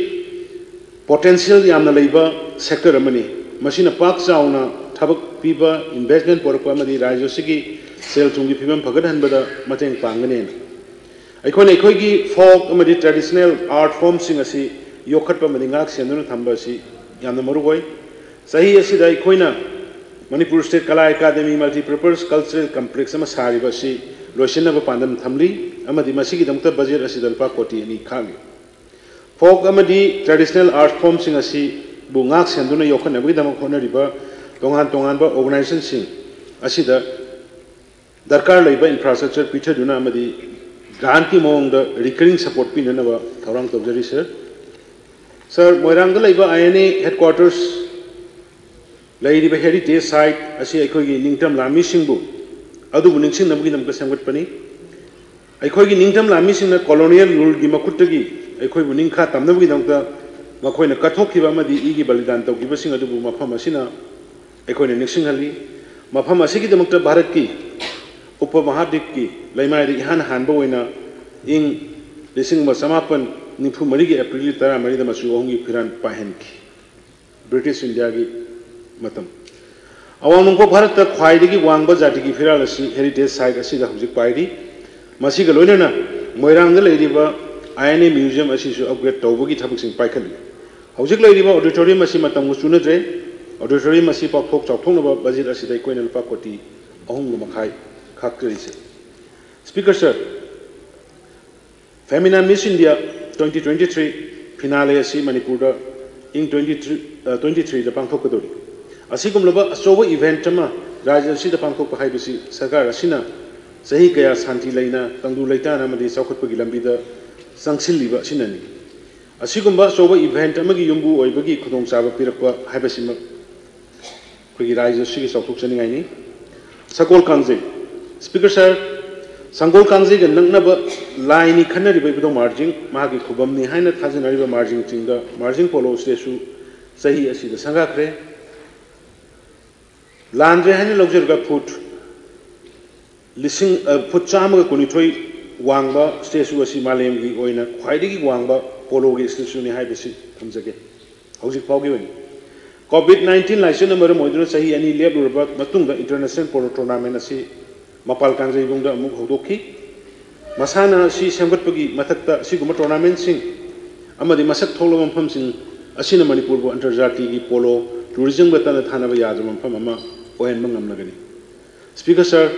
potential ꯌꯥꯝꯅ ꯂꯩꯕ sector ꯑꯃꯅꯤ꯫ ꯃꯁꯤꯅ ꯄꯥꯛ ꯆꯥꯎꯅ ꯊꯕꯛ ꯄꯤꯕ, investment ꯄꯨꯔꯛꯄ ꯑꯃꯗꯤ ꯔꯥꯖ꯭ꯌ ꯑꯁꯤꯒꯤ ꯁꯦꯜ ꯊꯨꯝꯒꯤ ꯐꯤꯕꯝ ꯐꯒꯠꯍꯟꯕꯗ ꯃꯇꯦꯡ ꯄꯥꯡꯒꯅꯤ꯫ ꯑꯩꯈꯣꯏꯅ ꯑꯩꯈꯣꯏꯒꯤ folk ꯑꯃꯗꯤ traditional art formꯁꯤꯡ ꯑꯁꯤ ꯌꯣꯛꯈꯠꯄ ꯑꯃꯗꯤ ꯉꯥꯛ ꯁꯦꯟꯗꯨꯅ ꯊꯝꯕ ꯑꯁꯤ ꯌꯥꯝꯅ ꯃꯔꯨ ꯑꯣꯏ꯫ ꯆꯍꯤ ꯑꯁꯤꯗ ꯑꯩꯈꯣꯏꯅ Manipur State Kala Academy Multipurpose Cultural Complex ꯑꯃ ꯁꯥꯔꯤꯕ ꯑꯁꯤ ꯂꯣꯏꯁꯤꯟꯅꯕ ꯄꯥꯟꯗꯝ ꯊꯝꯂꯤ ꯑꯃꯗꯤ ꯃꯁꯤꯒꯤꯗꯃꯛꯇ ꯕꯖꯦꯠ ꯑꯁꯤꯗ ꯂꯨꯄꯥ ꯀꯣꯇꯤ ꯑꯅꯤ ꯈꯥꯛꯂꯤ꯫ ꯐꯣꯛ ꯑꯃꯗꯤ ꯇ꯭ꯔꯦꯗꯤꯁꯅꯦꯜ ꯑꯥꯔꯠ ꯐꯣꯝꯁꯤꯡ ꯑꯁꯤꯕꯨ ꯉꯥꯛ ꯁꯦꯟꯗꯨꯅ ꯌꯣꯛꯈꯠꯅꯕꯒꯤꯗꯃꯛ ꯍꯣꯠꯅꯔꯤꯕ ꯇꯣꯉꯥꯟ ꯇꯣꯉꯥꯟꯕ ꯑꯣꯔꯒꯅꯥꯏꯖꯦꯁꯟꯁꯤꯡ ꯑꯁꯤꯗ ꯗꯔꯀꯥꯔ ꯂꯩꯕ ꯏꯟꯐ꯭ꯔꯥꯁ꯭ꯇ꯭ꯔꯛꯆꯔ ꯄꯤꯊꯗꯨꯅ ꯑꯃꯗꯤ ꯒ꯭ꯔꯥꯟꯠꯀꯤ ꯃꯑꯣꯡꯗ ꯔꯤꯀꯔꯤꯡ ꯁꯄꯣꯔꯠ ꯄꯤꯅꯅꯕ ꯊꯧꯔꯥꯡ ꯇꯧꯖꯔꯤ ꯁꯥꯔ꯫ ꯁꯥꯔ, ꯃꯣꯏꯔꯥꯡꯗ ꯂꯩꯕ ꯑꯥꯏ ꯑꯦꯟ ꯑꯦ ꯍꯦꯗꯀ꯭ꯋꯥꯔꯇꯔꯁ ꯂꯩꯔꯤꯕ ꯍꯦꯔꯤꯇꯦꯖ ꯁꯥꯏꯠ ꯑꯁꯤ ꯑꯩꯈꯣꯏꯒꯤ ꯅꯤꯡꯇꯝ ꯂꯥꯟꯃꯤꯁꯤꯡꯕꯨ ꯑꯗꯨꯕꯨ ꯅꯤꯡꯁꯤꯡꯅꯕꯒꯤꯗꯃꯛꯇ ꯁꯦꯝꯒꯠꯄꯅꯤ꯫ ꯑꯩꯈꯣꯏꯒꯤ ꯅꯤꯡꯇꯝ ꯂꯥꯟꯃꯤꯁꯤꯡꯅ ꯀꯣꯂꯣꯅꯤꯌꯦꯜ ꯔꯨꯜꯒꯤ ꯃꯈꯨꯠꯇꯒꯤ ꯑꯩꯈꯣꯏꯕꯨ ꯅꯤꯡꯈꯥ ꯇꯝꯅꯕꯒꯤꯗꯃꯛꯇ ꯃꯈꯣꯏꯅ ꯀꯠꯊꯣꯛꯈꯤꯕ ꯑꯃꯗꯤ ꯏꯒꯤ ꯕꯂꯤꯗꯥꯟ ꯇꯧꯈꯤꯕꯁꯤꯡ ꯑꯗꯨꯕꯨ ꯃꯐꯝ ꯑꯁꯤꯅ ꯑꯩꯈꯣꯏꯅ ꯅꯤꯡꯁꯤꯡꯍꯜꯂꯤ꯫ ꯃꯐꯝ ꯑꯁꯤꯒꯤꯗꯃꯛꯇ ꯚꯥꯔꯠꯀꯤ ꯎꯄ ꯃꯍꯥꯗ꯭ꯋꯤꯞꯀꯤ ꯂꯩꯃꯥꯏꯗ ꯏꯍꯥꯟ ꯍꯥꯟꯕ ꯑꯣꯏꯅ ꯏꯪ ꯂꯤꯁꯤꯡ ꯑꯃ ꯆꯃꯥꯄꯟ ꯅꯤꯐꯨ ꯃꯔꯤꯒꯤ ꯑꯦꯄ꯭ꯔꯤꯜꯒꯤ ꯇꯔꯥꯃꯔꯤꯗ ꯃꯆꯨ ꯑꯍꯨꯝꯒꯤ ꯐꯤꯔꯥꯜ ꯄꯥꯏꯍꯟꯈꯤ꯫ ꯕ꯭ꯔꯤꯇꯤꯁ ꯏꯟꯗꯤꯌꯥꯒꯤ ꯃꯇꯝ꯫ ꯑꯋꯥꯡ ꯅꯣꯡꯄꯣꯛ ꯚꯥꯔꯠꯇ ꯈ꯭ꯋꯥꯏꯗꯒꯤ ꯋꯥꯡꯕ ꯖꯥꯇꯤꯒꯤ ꯐꯤꯔꯥꯜ ꯑꯁꯤ ꯍꯦꯔꯤꯇꯦꯖ ꯁꯥꯏꯠ ꯑꯁꯤꯗ ꯍꯧꯖꯤꯛ ꯄꯥꯏꯔꯤ꯫ ꯃꯁꯤꯒ ꯂꯣꯏꯅꯅ ꯃꯣꯏꯔꯥꯡꯗ ꯂꯩꯔꯤꯕ ꯑꯥꯏ ꯑꯦꯟ ꯑꯦ ꯃ꯭ꯌꯨꯖꯤꯌꯝ ꯑꯁꯤꯁꯨ ꯑꯞꯒ꯭ꯔꯦꯗ ꯇꯧꯕꯒꯤ ꯊꯕꯛꯁꯤꯡ ꯄꯥꯏꯈꯠꯂꯤ꯫ ꯍꯧꯖꯤꯛ ꯂꯩꯔꯤꯕ ꯑꯣꯗꯤꯇꯣꯔꯤꯌꯝ ꯑꯁꯤ ꯃꯇꯝꯒ ꯆꯨꯅꯗ꯭ꯔꯦ꯫ ꯑꯣꯗꯤꯇꯣꯔꯤꯌꯝ ꯑꯁꯤ ꯄꯥꯛꯊꯣꯛ ꯆꯥꯎꯊꯣꯛꯅꯕ ꯕꯖꯦꯠ ꯑꯁꯤꯗ ꯑꯩꯈꯣꯏꯅ ꯂꯨꯄꯥ ꯀꯣꯇꯤ ꯑꯍꯨꯝꯒ ꯃꯈꯥꯏ ꯈꯥꯛꯆꯔꯤꯁꯦ꯫ Speaker sir, Femina Miss India twenty twenty-three finale ꯑꯁꯤ ꯃꯅꯤꯄꯨꯔꯗ ꯏꯪ twenty three, ꯑ, twenty three ꯗ ꯄꯥꯡꯊꯣꯛꯀꯗꯧꯔꯤ꯫ ꯑꯁꯤꯒꯨꯝꯂꯕ ꯑꯆꯧꯕ ꯏꯚꯦꯟꯠ ꯑꯃ ꯔꯥꯖ꯭ꯌ ꯑꯁꯤꯗ ꯄꯥꯡꯊꯣꯛꯄ ꯍꯥꯏꯕꯁꯤ ꯁꯔꯀꯥꯔ ꯑꯁꯤꯅ ꯆꯍꯤ ꯀꯌꯥ ꯁꯥꯟꯇꯤ ꯂꯩꯅ, ꯇꯪꯗꯨ ꯂꯩꯇꯥꯅ ꯑꯃꯗꯤ ꯆꯥꯎꯈꯠꯄꯒꯤ ꯂꯝꯕꯤꯗ ꯆꯪꯁꯤꯜꯂꯤꯕ ꯑꯁꯤꯅꯅꯤ꯫ ꯑꯁꯤꯒꯨꯝꯕ ꯑꯆꯧꯕ ꯏꯚꯦꯟꯠ ꯑꯃꯒꯤ ꯌꯨꯝꯕꯨ ꯑꯣꯏꯕꯒꯤ ꯈꯨꯗꯣꯡꯆꯥꯕ ꯄꯤꯔꯛꯄ ꯍꯥꯏꯕꯁꯤꯃꯛ ꯑꯩꯈꯣꯏꯒꯤ ꯔꯥꯖ꯭ꯌ ꯑꯁꯤꯒꯤ ꯆꯥꯎꯊꯣꯛꯆꯅꯤꯡꯉꯥꯏꯅꯤ꯫ ꯁꯒꯣꯜ ꯀꯥꯡꯖꯩ꯫ ꯁ꯭ꯄꯤꯀꯔ ꯁꯥꯔ, ꯁꯒꯣꯜ ꯀꯥꯡꯖꯩꯒ ꯅꯛꯅꯕ ꯂꯥꯏꯅꯤ ꯈꯟꯅꯔꯤꯕ ꯏꯕꯨꯙꯧ ꯃꯥꯔꯖꯤꯡ, ꯃꯍꯥꯛꯀꯤ ꯈꯨꯕꯝꯅꯤ ꯍꯥꯏꯅ ꯊꯥꯖꯅꯔꯤꯕ ꯃꯥꯔꯖꯤꯡ ꯆꯤꯡꯗ ꯃꯥꯔꯖꯤꯡ ꯄꯣꯂꯣ ꯁ꯭ꯇꯦꯆꯨ ꯆꯍꯤ ꯑꯁꯤꯗ ꯁꯪꯒꯥꯈ꯭ꯔꯦ꯫ ꯂꯥꯟꯗ꯭ꯔꯦ ꯍꯥꯏꯅ ꯂꯧꯖꯔꯒ ꯐꯨꯠ ꯂꯤꯁꯤꯡ, ꯑ, ꯐꯨꯠ ꯆꯥꯝꯃꯒ ꯀꯨꯟꯅꯤꯊꯣꯏ ꯋꯥꯡꯕ ꯁ꯭ꯇꯦꯆꯨ ꯑꯁꯤ ꯃꯥꯂꯦꯝꯒꯤ ꯑꯣꯏꯅ ꯈ꯭ꯋꯥꯏꯗꯒꯤ ꯋꯥꯡꯕ ꯄꯣꯂꯣꯒꯤ ꯁ꯭ꯇꯦꯆꯨꯅꯤ ꯍꯥꯏꯕꯁꯤ ꯊꯝꯖꯒꯦ꯫ ꯍꯧꯖꯤꯛ ꯐꯥꯎꯒꯤ ꯑꯣꯏꯅ ꯀꯣꯚꯤꯗ ꯅꯥꯏꯟꯇꯤꯟ ꯂꯥꯏꯆꯠꯅ ꯃꯔꯝ ꯑꯣꯏꯗꯨꯅ ꯆꯍꯤ ꯑꯅꯤ ꯂꯦꯞꯂꯨꯔꯕ ꯃꯇꯨꯡꯗ ꯏꯟꯇꯔꯅꯦꯁꯅꯦꯜ ꯄꯣꯂꯣ ꯇꯣꯔꯅꯥꯃꯦꯟ ꯑꯁꯤ ꯃꯄꯥꯜ ꯀꯥꯡꯖꯩꯕꯨꯡꯗ ꯑꯃꯨꯛ ꯍꯧꯗꯣꯛꯈꯤ꯫ ꯃꯁꯥꯟꯅ ꯑꯁꯤ ꯁꯦꯝꯒꯠꯄꯒꯤ ꯃꯊꯛꯇ ꯑꯁꯤꯒꯨꯝꯕ ꯇꯣꯔꯅꯥꯃꯦꯟꯁꯤꯡ ꯑꯃꯗꯤ ꯃꯁꯛ ꯊꯣꯛꯂꯕ ꯃꯐꯝꯁꯤꯡ ꯑꯁꯤꯅ ꯃꯅꯤꯄꯨꯔꯕꯨ ꯑꯟꯇꯔꯖꯥꯇꯤꯒꯤ ꯄꯣꯂꯣ ꯇꯨꯔꯤꯖꯝꯒ ꯇꯠꯅ ꯊꯥꯅꯕ ꯌꯥꯗ꯭ꯔꯕ ꯃꯐꯝ ꯑꯃ ꯑꯣꯏꯍꯟꯕ ꯉꯝꯂꯒꯅꯤ꯫ ꯁ꯭ꯄꯤꯀꯔ ꯁꯥꯔ,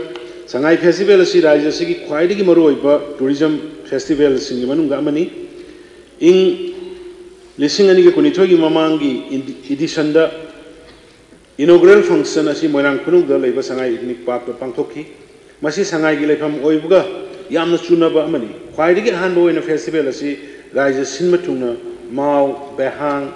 ꯁꯉꯥꯏ ꯐꯦꯁꯇꯤꯚꯦꯜ ꯑꯁꯤ ꯔꯥꯖ꯭ꯌ ꯑꯁꯤꯒꯤ ꯈ꯭ꯋꯥꯏꯗꯒꯤ ꯃꯔꯨꯑꯣꯏꯕ ꯇꯨꯔꯤꯖꯝ ꯐꯦꯁꯇꯤꯚꯦꯜꯁꯤꯡꯒꯤ ꯃꯅꯨꯡꯗ ꯑꯃꯅꯤ꯫ ꯏꯪ ꯂꯤꯁꯤꯡ ꯑꯅꯤꯒ ꯀꯨꯟꯅꯤꯊꯣꯏꯒꯤ ꯃꯃꯥꯡꯒꯤ ꯏꯗꯤ- ꯏꯗꯤꯁꯟꯗ ꯏꯅꯣꯒ꯭ꯔꯦꯜ ꯐꯪꯁꯟ ꯑꯁꯤ ꯃꯣꯏꯔꯥꯡ ꯈꯨꯅꯧꯗ ꯂꯩꯕ ꯁꯉꯥꯏ ꯏꯊꯅꯤꯛ ꯄꯥꯔꯛꯇ ꯄꯥꯡꯊꯣꯛꯈꯤ꯫ ꯃꯁꯤ ꯁꯉꯥꯏꯒꯤ ꯂꯩꯐꯝ ꯑꯣꯏꯕꯒ ꯌꯥꯝꯅ ꯆꯨꯅꯕ ꯑꯃꯅꯤ꯫ ꯈ꯭ꯋꯥꯏꯗꯒꯤ ꯑꯍꯥꯟꯕ ꯑꯣꯏꯅ ꯐꯦꯁꯇꯤꯚꯦꯜ ꯑꯁꯤ ꯔꯥꯖ꯭ꯌ ꯁꯤꯟꯕ ꯊꯨꯡꯅ ꯃꯥꯎ, ꯕꯦꯍꯥꯡ,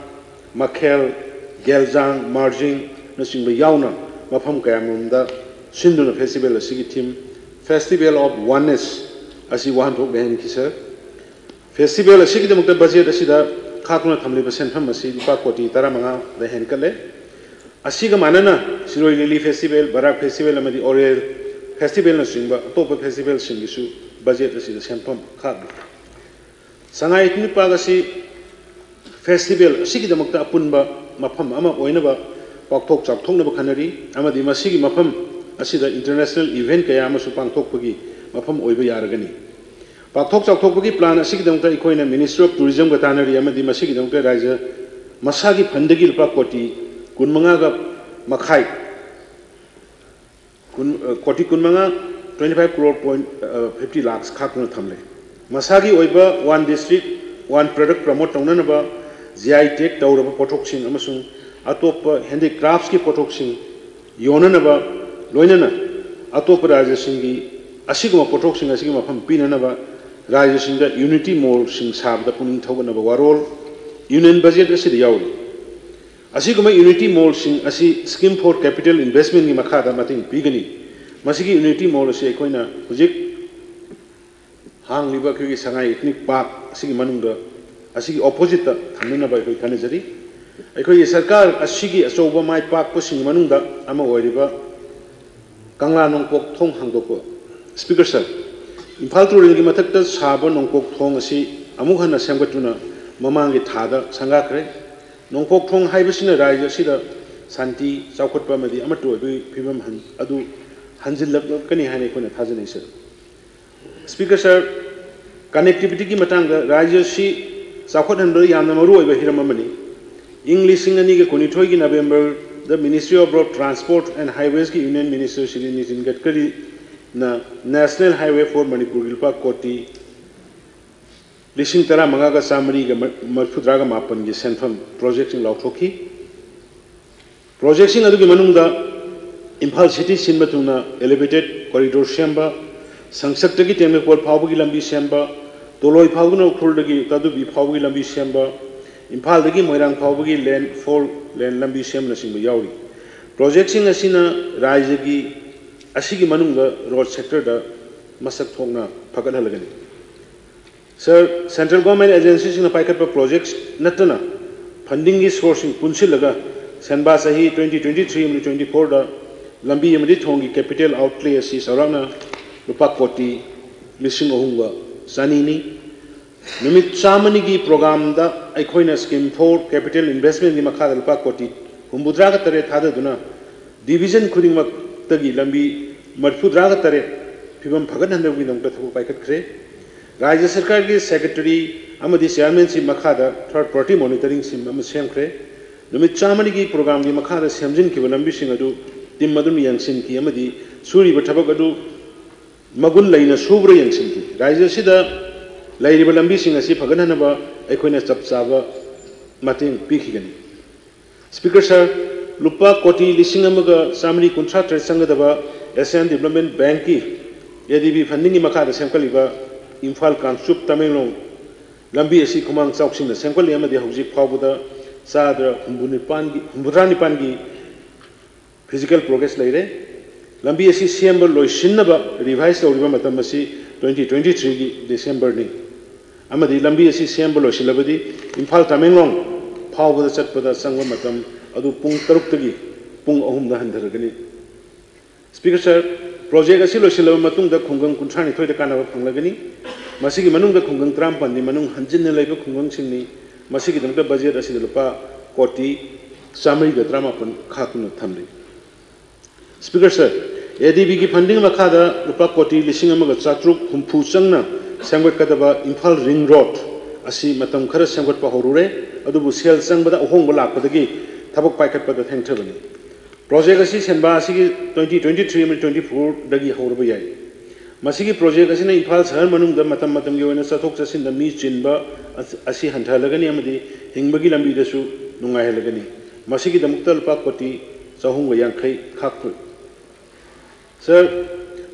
ꯃꯈꯦꯜ, ꯒꯦꯜꯖꯥꯡ, ꯃꯥꯔꯖꯤꯡꯅꯆꯤꯡꯕ ꯌꯥꯎꯅ ꯃꯐꯝ ꯀꯌꯥꯃꯔꯨꯝꯗ ꯁꯤꯟꯗꯨꯅ ꯐꯦꯁꯇꯤꯚꯦꯜ ꯑꯁꯤꯒꯤ ꯊꯤꯝ Festival of Oneness ꯑꯁꯤ ꯋꯥꯍꯟꯊꯣꯛ ꯂꯩꯍꯟꯈꯤ, ꯁꯔ꯫ ꯐꯦꯁꯇꯤꯚꯦꯜ ꯑꯁꯤꯒꯤꯗꯃꯛꯇ ꯕꯖꯦꯠ ꯑꯁꯤꯗ ꯈꯥꯛꯇꯨꯅ ꯊꯝꯂꯤꯕ ꯁꯦꯟꯐꯝ ꯑꯁꯤ ꯂꯨꯄꯥ ꯀꯣꯇꯤ ꯇꯔꯥꯃꯉꯥꯗ ꯍꯦꯟꯒꯠꯂꯦ꯫ ꯑꯁꯤꯒ ꯃꯥꯟꯅꯅ ꯁꯤꯔꯣꯏ ꯂꯤꯂꯤ ꯐꯦꯁꯇꯤꯚꯦꯜ, ꯕꯔꯥꯛ ꯐꯦꯁꯇꯤꯚꯦꯜ ꯑꯃꯗꯤ ꯑꯣꯔꯦꯜ ꯐꯦꯁꯇꯤꯚꯦꯜꯅꯆꯤꯡꯕ ꯑꯇꯣꯞꯄ ꯐꯦꯁꯇꯤꯚꯦꯜꯁꯤꯡꯒꯤꯁꯨ ꯕꯖꯦꯠ ꯑꯁꯤꯗ ꯁꯦꯟꯐꯝ ꯈꯥꯛꯂꯤ꯫ ꯁꯉꯥꯏ ꯏꯊꯅꯤꯛ ꯄꯥꯔꯛ ꯑꯁꯤ ꯐꯦꯁꯇꯤꯚꯦꯜ ꯑꯁꯤꯒꯤꯗꯃꯛꯇ ꯑꯄꯨꯟꯕ ꯃꯐꯝ ꯑꯃ ꯑꯣꯏꯅꯕ ꯄꯥꯛꯊꯣꯛ ꯆꯥꯎꯊꯣꯛꯅꯕ ꯈꯟꯅꯔꯤ ꯑꯃꯗꯤ ꯃꯁꯤꯒꯤ ꯃꯐꯝ ꯑꯁꯤꯗ ꯏꯟꯇꯔꯅꯦꯁꯅꯦꯜ ꯏꯚꯦꯟꯠ ꯀꯌꯥ ꯑꯃꯁꯨ ꯄꯥꯡꯊꯣꯛꯄꯒꯤ ꯃꯐꯝ ꯑꯣꯏꯕ ꯌꯥꯔꯒꯅꯤ꯫ ꯄꯥꯛꯊꯣꯛ ꯆꯥꯎꯊꯣꯛꯄꯒꯤ ꯄ꯭ꯂꯥꯟ ꯑꯁꯤꯒꯤꯗꯃꯛꯇ ꯑꯩꯈꯣꯏꯅ ꯃꯤꯅꯤꯁꯇ꯭ꯔꯤ ꯑꯣꯐ ꯇꯨꯔꯤꯖꯝꯒ ꯇꯥꯟꯅꯔꯤ ꯑꯃꯗꯤ ꯃꯁꯤꯒꯤꯗꯃꯛꯇ ꯔꯥꯖ꯭ꯌ ꯃꯁꯥꯒꯤ ꯐꯟꯗꯒꯤ ꯂꯨꯄꯥ ꯀꯣꯇꯤ ꯀꯨꯟꯃꯉꯥꯒ ꯃꯈꯥꯏ, ꯀꯨꯟ, ꯑ, ꯀꯣꯇꯤ ꯀꯨꯟꯃꯉꯥ, twenty five crore point fifty lakhs ꯈꯥꯛꯇꯨꯅ ꯊꯝꯂꯦ꯫ ꯃꯁꯥꯒꯤ ꯑꯣꯏꯕ One District One Product promote ꯇꯧꯅꯅꯕ G I tag ꯇꯧꯔꯕ ꯄꯣꯠꯊꯣꯛꯁꯤꯡ ꯑꯃꯁꯨꯡ ꯑꯇꯣꯞꯄ handicraftsꯀꯤ ꯄꯣꯠꯊꯣꯛꯁꯤꯡ ꯌꯣꯟꯅꯅꯕ, ꯂꯣꯏꯅꯅ ꯑꯇꯣꯞꯄ ꯔꯥꯖ꯭ꯌꯁꯤꯡꯒꯤ ꯑꯁꯤꯒꯨꯝꯕ ꯄꯣꯠꯊꯣꯛꯁꯤꯡ ꯑꯁꯤꯒꯤ ꯃꯐꯝ ꯄꯤꯅꯅꯕ ꯔꯥꯖ꯭ꯌꯁꯤꯡꯗ unity mallꯁꯤꯡ ꯁꯥꯕꯗ ꯄꯨꯛꯅꯤꯡ ꯊꯧꯒꯠꯅꯕ ꯋꯥꯔꯣꯜ Union Budget ꯑꯁꯤꯗ ꯌꯥꯎꯔꯤ꯫ ꯑꯁꯤꯒꯨꯝꯕ unity mallꯁꯤꯡ ꯑꯁꯤ Scheme for Capital Investmentꯀꯤ ꯃꯈꯥꯗ ꯃꯇꯦꯡ ꯄꯤꯒꯅꯤ꯫ ꯃꯁꯤꯒꯤ unity mall ꯑꯁꯤ ꯑꯩꯈꯣꯏꯅ ꯍꯧꯖꯤꯛ ꯍꯥꯡꯂꯤꯕ ꯑꯩꯈꯣꯏꯒꯤ ꯁꯉꯥꯏ ꯏꯊꯅꯤꯛ ꯄꯥꯔꯛ ꯑꯁꯤꯒꯤ ꯃꯅꯨꯡꯗ, ꯑꯁꯤꯒꯤ oppositeꯇ ꯊꯝꯅꯅꯕ ꯑꯩꯈꯣꯏ ꯈꯟꯅꯖꯔꯤ꯫ ꯑꯩꯈꯣꯏꯒꯤ ꯁꯔꯀꯥꯔ ꯑꯁꯤꯒꯤ ꯑꯆꯧꯕ ꯃꯥꯏ ꯄꯥꯛꯄꯁꯤꯡꯒꯤ ꯃꯅꯨꯡꯗ ꯑꯃ ꯑꯣꯏꯔꯤꯕ ꯀꯪꯂꯥ ꯅꯣꯡꯄꯣꯛ ꯊꯣꯡ ꯍꯥꯡꯗꯣꯛꯄ꯫ Speaker Sir, ꯏꯝꯐꯥꯜ ꯇꯨꯔꯦꯜꯒꯤ ꯃꯊꯛꯇ ꯁꯥꯕ ꯅꯣꯡꯄꯣꯛ ꯊꯣꯡ ꯑꯁꯤ ꯑꯃꯨꯛ ꯍꯟꯅ ꯁꯦꯝꯒꯠꯇꯨꯅ ꯃꯃꯥꯡꯒꯤ ꯊꯥꯗ ꯁꯪꯒꯥꯈ꯭ꯔꯦ꯫ ꯅꯣꯡꯄꯣꯛ ꯊꯣꯡ ꯍꯥꯏꯕꯁꯤꯅ ꯔꯥꯖ꯭ꯌ ꯑꯁꯤꯗ ꯁꯥꯟꯇꯤ, ꯆꯥꯎꯈꯠꯄ ꯑꯃꯗꯤ ꯑꯃꯠꯇ ꯑꯣꯏꯕꯒꯤ ꯐꯤꯕꯝ ꯍꯟ-, ꯑꯗꯨ ꯍꯟꯖꯤꯜꯂꯛꯀꯅꯤ ꯍꯥꯏꯅ ꯑꯩꯈꯣꯏꯅ ꯊꯥꯖꯅꯩ, ꯁꯔ꯫ Speaker Sir, connectivityꯒꯤ ꯃꯇꯥꯡꯗ ꯔꯥꯖ꯭ꯌ ꯑꯁꯤ ꯆꯥꯎꯈꯠꯍꯟꯕꯗ ꯌꯥꯝꯅ ꯃꯔꯨꯑꯣꯏꯕ ꯍꯤꯔꯝ ꯑꯃꯅꯤ꯫ ꯏꯪ ꯂꯤꯁꯤꯡ ꯑꯅꯤꯒ ꯀꯨꯟꯅꯤꯊꯣꯏꯒꯤ Novemberꯗ Ministry of Road Transport and Highwaysꯀꯤ Union Minister Shri Nitin ꯒꯗꯀꯔꯤ ꯅ National Highway for ꯃꯅꯤꯄꯨꯔꯒꯤ ꯂꯨꯄꯥ ꯀꯣꯇꯤ ꯂꯤꯁꯤꯡ ꯇꯔꯥꯃꯉꯥꯒ ꯆꯥꯃꯔꯤꯒ ꯃꯔꯐꯨꯇꯔꯥꯒ ꯃꯥꯄꯟꯒꯤ ꯁꯦꯟꯐꯝ ꯄ꯭ꯔꯣꯖꯦꯛꯁꯤꯡ ꯂꯥꯎꯊꯣꯛꯈꯤ꯫ ꯄ꯭ꯔꯣꯖꯦꯛꯁꯤꯡ ꯑꯗꯨꯒꯤ ꯃꯅꯨꯡꯗ ꯏꯝꯐꯥꯜ ꯁꯤꯇꯤ ꯁꯤꯟꯕ ꯊꯨꯡꯅ elevated corridor ꯁꯦꯝꯕ, ꯁꯪꯁꯛꯇꯒꯤ ꯇꯦꯡꯅꯧꯄꯜ ꯐꯥꯎꯕꯒꯤ ꯂꯝꯕꯤ ꯁꯦꯝꯕ, ꯇꯣꯂꯣꯏ ꯐꯥꯎꯗꯨꯅ ꯎꯈ꯭ꯔꯨꯜꯗꯒꯤ ꯀꯥꯗꯨꯕꯤ ꯐꯥꯎꯕꯒꯤ ꯂꯝꯕꯤ ꯁꯦꯝꯕ, ꯏꯝꯐꯥꯜꯗꯒꯤ ꯃꯣꯏꯔꯥꯡ ꯐꯥꯎꯕꯒꯤ lane, four lane ꯂꯝꯕꯤ ꯁꯦꯝꯕꯅꯆꯤꯡꯕ ꯌꯥꯎꯔꯤ꯫ ꯄ꯭ꯔꯣꯖꯦꯛꯁꯤꯡ ꯑꯁꯤꯅ ꯔꯥꯖ꯭ꯌꯒꯤ ꯑꯁꯤꯒꯤ ꯃꯅꯨꯡꯗ road sectorꯗ ꯃꯁꯛ ꯊꯣꯛꯅ ꯐꯒꯠꯍꯜꯂꯒꯅꯤ꯫ Sir, central government agencyꯁꯤꯡꯅ ꯄꯥꯏꯈꯠꯄ projects ꯅꯠꯇꯅ fundingꯒꯤ sourceꯁꯤꯡ ꯄꯨꯟꯁꯤꯜꯂꯒ ꯁꯦꯟꯕꯥ ꯆꯍꯤ twenty twenty-three ꯑꯃꯗꯤ twenty-fourꯗ ꯂꯝꯕꯤ ꯑꯃꯗꯤ ꯊꯣꯡꯒꯤ capital outlay ꯑꯁꯤ ꯆꯥꯎꯔꯥꯛꯅ ꯂꯨꯄꯥ ꯀꯣꯇꯤ ꯂꯤꯁꯤꯡ ꯑꯍꯨꯝꯒ ꯆꯅꯤꯅꯤ꯫ ꯅꯨꯃꯤꯠ ꯆꯥꯝꯃꯅꯤꯒꯤ programꯗ ꯑꯩꯈꯣꯏꯅ scheme for capital investmentꯀꯤ ꯃꯈꯥꯗ ꯂꯨꯄꯥ ꯀꯣꯇꯤ ꯍꯨꯝꯐꯨꯇꯔꯥꯒ ꯇꯔꯦꯠ ꯊꯥꯗꯗꯨꯅ division ꯈꯨꯗꯤꯡꯃꯛꯇꯒꯤ ꯂꯝꯕꯤ ꯃꯔꯐꯨꯇꯔꯥꯒ ꯇꯔꯦꯠ ꯐꯤꯕꯝ ꯐꯒꯠꯍꯟꯅꯕꯒꯤꯗꯃꯛꯇ ꯊꯕꯛ ꯄꯥꯏꯈꯠꯈ꯭ꯔꯦ꯫ ꯔꯥꯖ꯭ꯌ ꯁꯔꯀꯥꯔꯒꯤ secretary ꯑꯃꯗꯤ chairmanship ꯃꯈꯥꯗ third party monitoring team ꯑꯃ ꯁꯦꯝꯈ꯭ꯔꯦ꯫ ꯅꯨꯃꯤꯠ ꯆꯥꯝꯃꯅꯤꯒꯤ programꯒꯤ ꯃꯈꯥꯗ ꯁꯦꯝꯖꯤꯟꯈꯤꯕ ꯂꯝꯕꯤꯁꯤꯡ ꯑꯗꯨ team ꯑꯗꯨꯅ ꯌꯦꯡꯁꯤꯟꯈꯤ ꯑꯃꯗꯤ ꯁꯨꯔꯤꯕ ꯊꯕꯛ ꯑꯗꯨ ꯃꯒꯨꯟ ꯂꯩꯅ ꯁꯨꯕ꯭ꯔꯥ ꯌꯦꯡꯁꯤꯟꯈꯤ꯫ ꯔꯥꯖ꯭ꯌ ꯑꯁꯤꯗ ꯂꯩꯔꯤꯕ ꯂꯝꯕꯤꯁꯤꯡ ꯑꯁꯤ ꯐꯒꯠꯍꯟꯅꯕ ꯑꯩꯈꯣꯏꯅ ꯆꯞ ꯆꯥꯕ ꯃꯇꯦꯡ ꯄꯤꯈꯤꯒꯅꯤ꯫ Speaker sir, ꯂꯨꯄꯥ ꯀꯣꯇꯤ ꯂꯤꯁꯤꯡ ꯑꯃꯒ ꯆꯥꯃꯔꯤ ꯀꯨꯟꯊ꯭ꯔꯥ ꯇꯔꯦꯠ ꯆꯪꯒꯗꯕ Asian Development Bankꯀꯤ ADB fundingꯒꯤ ꯃꯈꯥꯗ ꯁꯦꯝꯒꯠꯂꯤꯕ ꯏꯝꯐꯥꯜ ꯀꯥꯡꯆꯨꯞ ꯇꯃꯦꯡꯂꯣꯡ ꯂꯝꯕꯤ ꯑꯁꯤ ꯈꯨꯃꯥꯡ ꯆꯥꯎꯁꯤꯟꯅ ꯁꯦꯝꯒꯠꯂꯤ ꯑꯃꯗꯤ ꯍꯧꯖꯤꯛ ꯐꯥꯎꯕꯗ ꯆꯥꯗ ꯍꯨꯝꯐꯨ ꯅꯤꯄꯥꯟꯒꯤ, ꯍꯨꯝꯐꯨꯇꯔꯥ ꯅꯤꯄꯥꯟꯒꯤ physical progress ꯂꯩꯔꯦ꯫ ꯂꯝꯕꯤ ꯑꯁꯤ ꯁꯦꯝꯕ ꯂꯣꯏꯁꯤꯟꯅꯕ revise ꯇꯧꯔꯤꯕ ꯃꯇꯝ ꯑꯁꯤ twenty twenty-threeꯒꯤ Decemberꯅꯤ ꯑꯃꯗꯤ ꯂꯝꯕꯤ ꯑꯁꯤ ꯁꯦꯝꯕ ꯂꯣꯏꯁꯤꯜꯂꯕꯗꯤ ꯏꯝꯐꯥꯜ ꯇꯃꯦꯡꯂꯣꯡ ꯐꯥꯎꯕꯗ ꯆꯠꯄꯗ ꯆꯪꯕ ꯃꯇꯝ ꯑꯗꯨ ꯄꯨꯡ ꯇꯔꯨꯛꯇꯒꯤ ꯄꯨꯡ ꯑꯍꯨꯝꯗ ꯍꯟꯊꯔꯒꯅꯤ꯫ Speaker sir, project ꯑꯁꯤ ꯂꯣꯏꯁꯤꯜꯂꯕ ꯃꯇꯨꯡꯗ ꯈꯨꯡꯒꯪ ꯀꯨꯟꯊ꯭ꯔꯥ ꯅꯤꯊꯣꯏꯗ ꯀꯥꯟꯅꯕ ꯐꯪꯂꯒꯅꯤ꯫ ꯃꯁꯤꯒꯤ ꯃꯅꯨꯡꯗ ꯈꯨꯡꯒꯪ ꯇꯔꯥꯃꯥꯄꯟꯗꯤ ꯃꯅꯨꯡ ꯍꯟꯖꯤꯟꯅ ꯂꯩꯕ ꯈꯨꯡꯒꯪꯁꯤꯡꯅꯤ꯫ ꯃꯁꯤꯒꯤꯗꯃꯛꯇ budget ꯑꯁꯤꯗ ꯂꯨꯄꯥ ꯀꯣꯇꯤ ꯆꯥꯃꯔꯤꯒ ꯇꯔꯥꯃꯥꯄꯟ ꯈꯥꯛꯇꯨꯅ ꯊꯝꯂꯤ꯫ Speaker sir, ADBꯒꯤ funding ꯃꯈꯥꯗ ꯂꯨꯄꯥ ꯀꯣꯇꯤ ꯂꯤꯁꯤꯡ ꯑꯃꯒ ꯆꯥꯇ꯭ꯔꯨꯛ ꯍꯨꯝꯐꯨ ꯆꯪꯅ ꯁꯦꯝꯒꯠꯀꯗꯕ ꯏꯝꯐꯥꯜ ring road ꯑꯁꯤ ꯃꯇꯝ ꯈꯔ ꯁꯦꯝꯒꯠꯄ ꯍꯧꯔꯨꯔꯦ, ꯑꯗꯨꯕꯨ ꯁꯦꯜ ꯆꯪꯕꯗ ꯑꯍꯣꯡꯕ ꯂꯥꯛꯄꯗꯒꯤ ꯊꯕꯛ ꯄꯥꯏꯈꯠꯄꯗ ꯊꯦꯡꯊꯕꯅꯤ꯫ ꯄ꯭ꯔꯣꯖꯦꯛ ꯑꯁꯤ ꯁꯦꯝꯕ ꯑꯁꯤꯒꯤ ꯇ꯭ꯋꯦꯟꯇꯤ ꯇ꯭ꯋꯦꯟꯇꯤ ꯊ꯭ꯔꯤ ꯑꯃꯗꯤ ꯇ꯭ꯋꯦꯟꯇꯤ ꯐꯣꯔꯗꯒꯤ ꯍꯧꯔꯕ ꯌꯥꯏ꯫ ꯃꯁꯤꯒꯤ ꯄ꯭ꯔꯣꯖꯦꯛ ꯑꯁꯤꯅ ꯏꯝꯐꯥꯜ ꯁꯍꯔ ꯃꯅꯨꯡꯗ ꯃꯇꯝ ꯃꯇꯝꯒꯤ ꯑꯣꯏꯅ ꯆꯠꯊꯣꯛ ꯆꯠꯁꯤꯟꯗ ꯃꯤ ꯆꯤꯟꯕ ꯑꯁ-, ꯑꯁꯤ ꯍꯟꯊꯍꯜꯂꯒꯅꯤ ꯑꯃꯗꯤ ꯍꯤꯡꯕꯒꯤ ꯂꯝꯕꯤꯗꯁꯨ ꯅꯨꯡꯉꯥꯏꯍꯜꯂꯒꯅꯤ꯫ ꯃꯁꯤꯒꯤꯗꯃꯛꯇ ꯂꯨꯄꯥ ꯀꯣꯇꯤ ꯆꯍꯨꯝꯒ ꯌꯥꯡꯈꯩ ꯈꯥꯛꯄ꯫ ꯁꯥꯔ,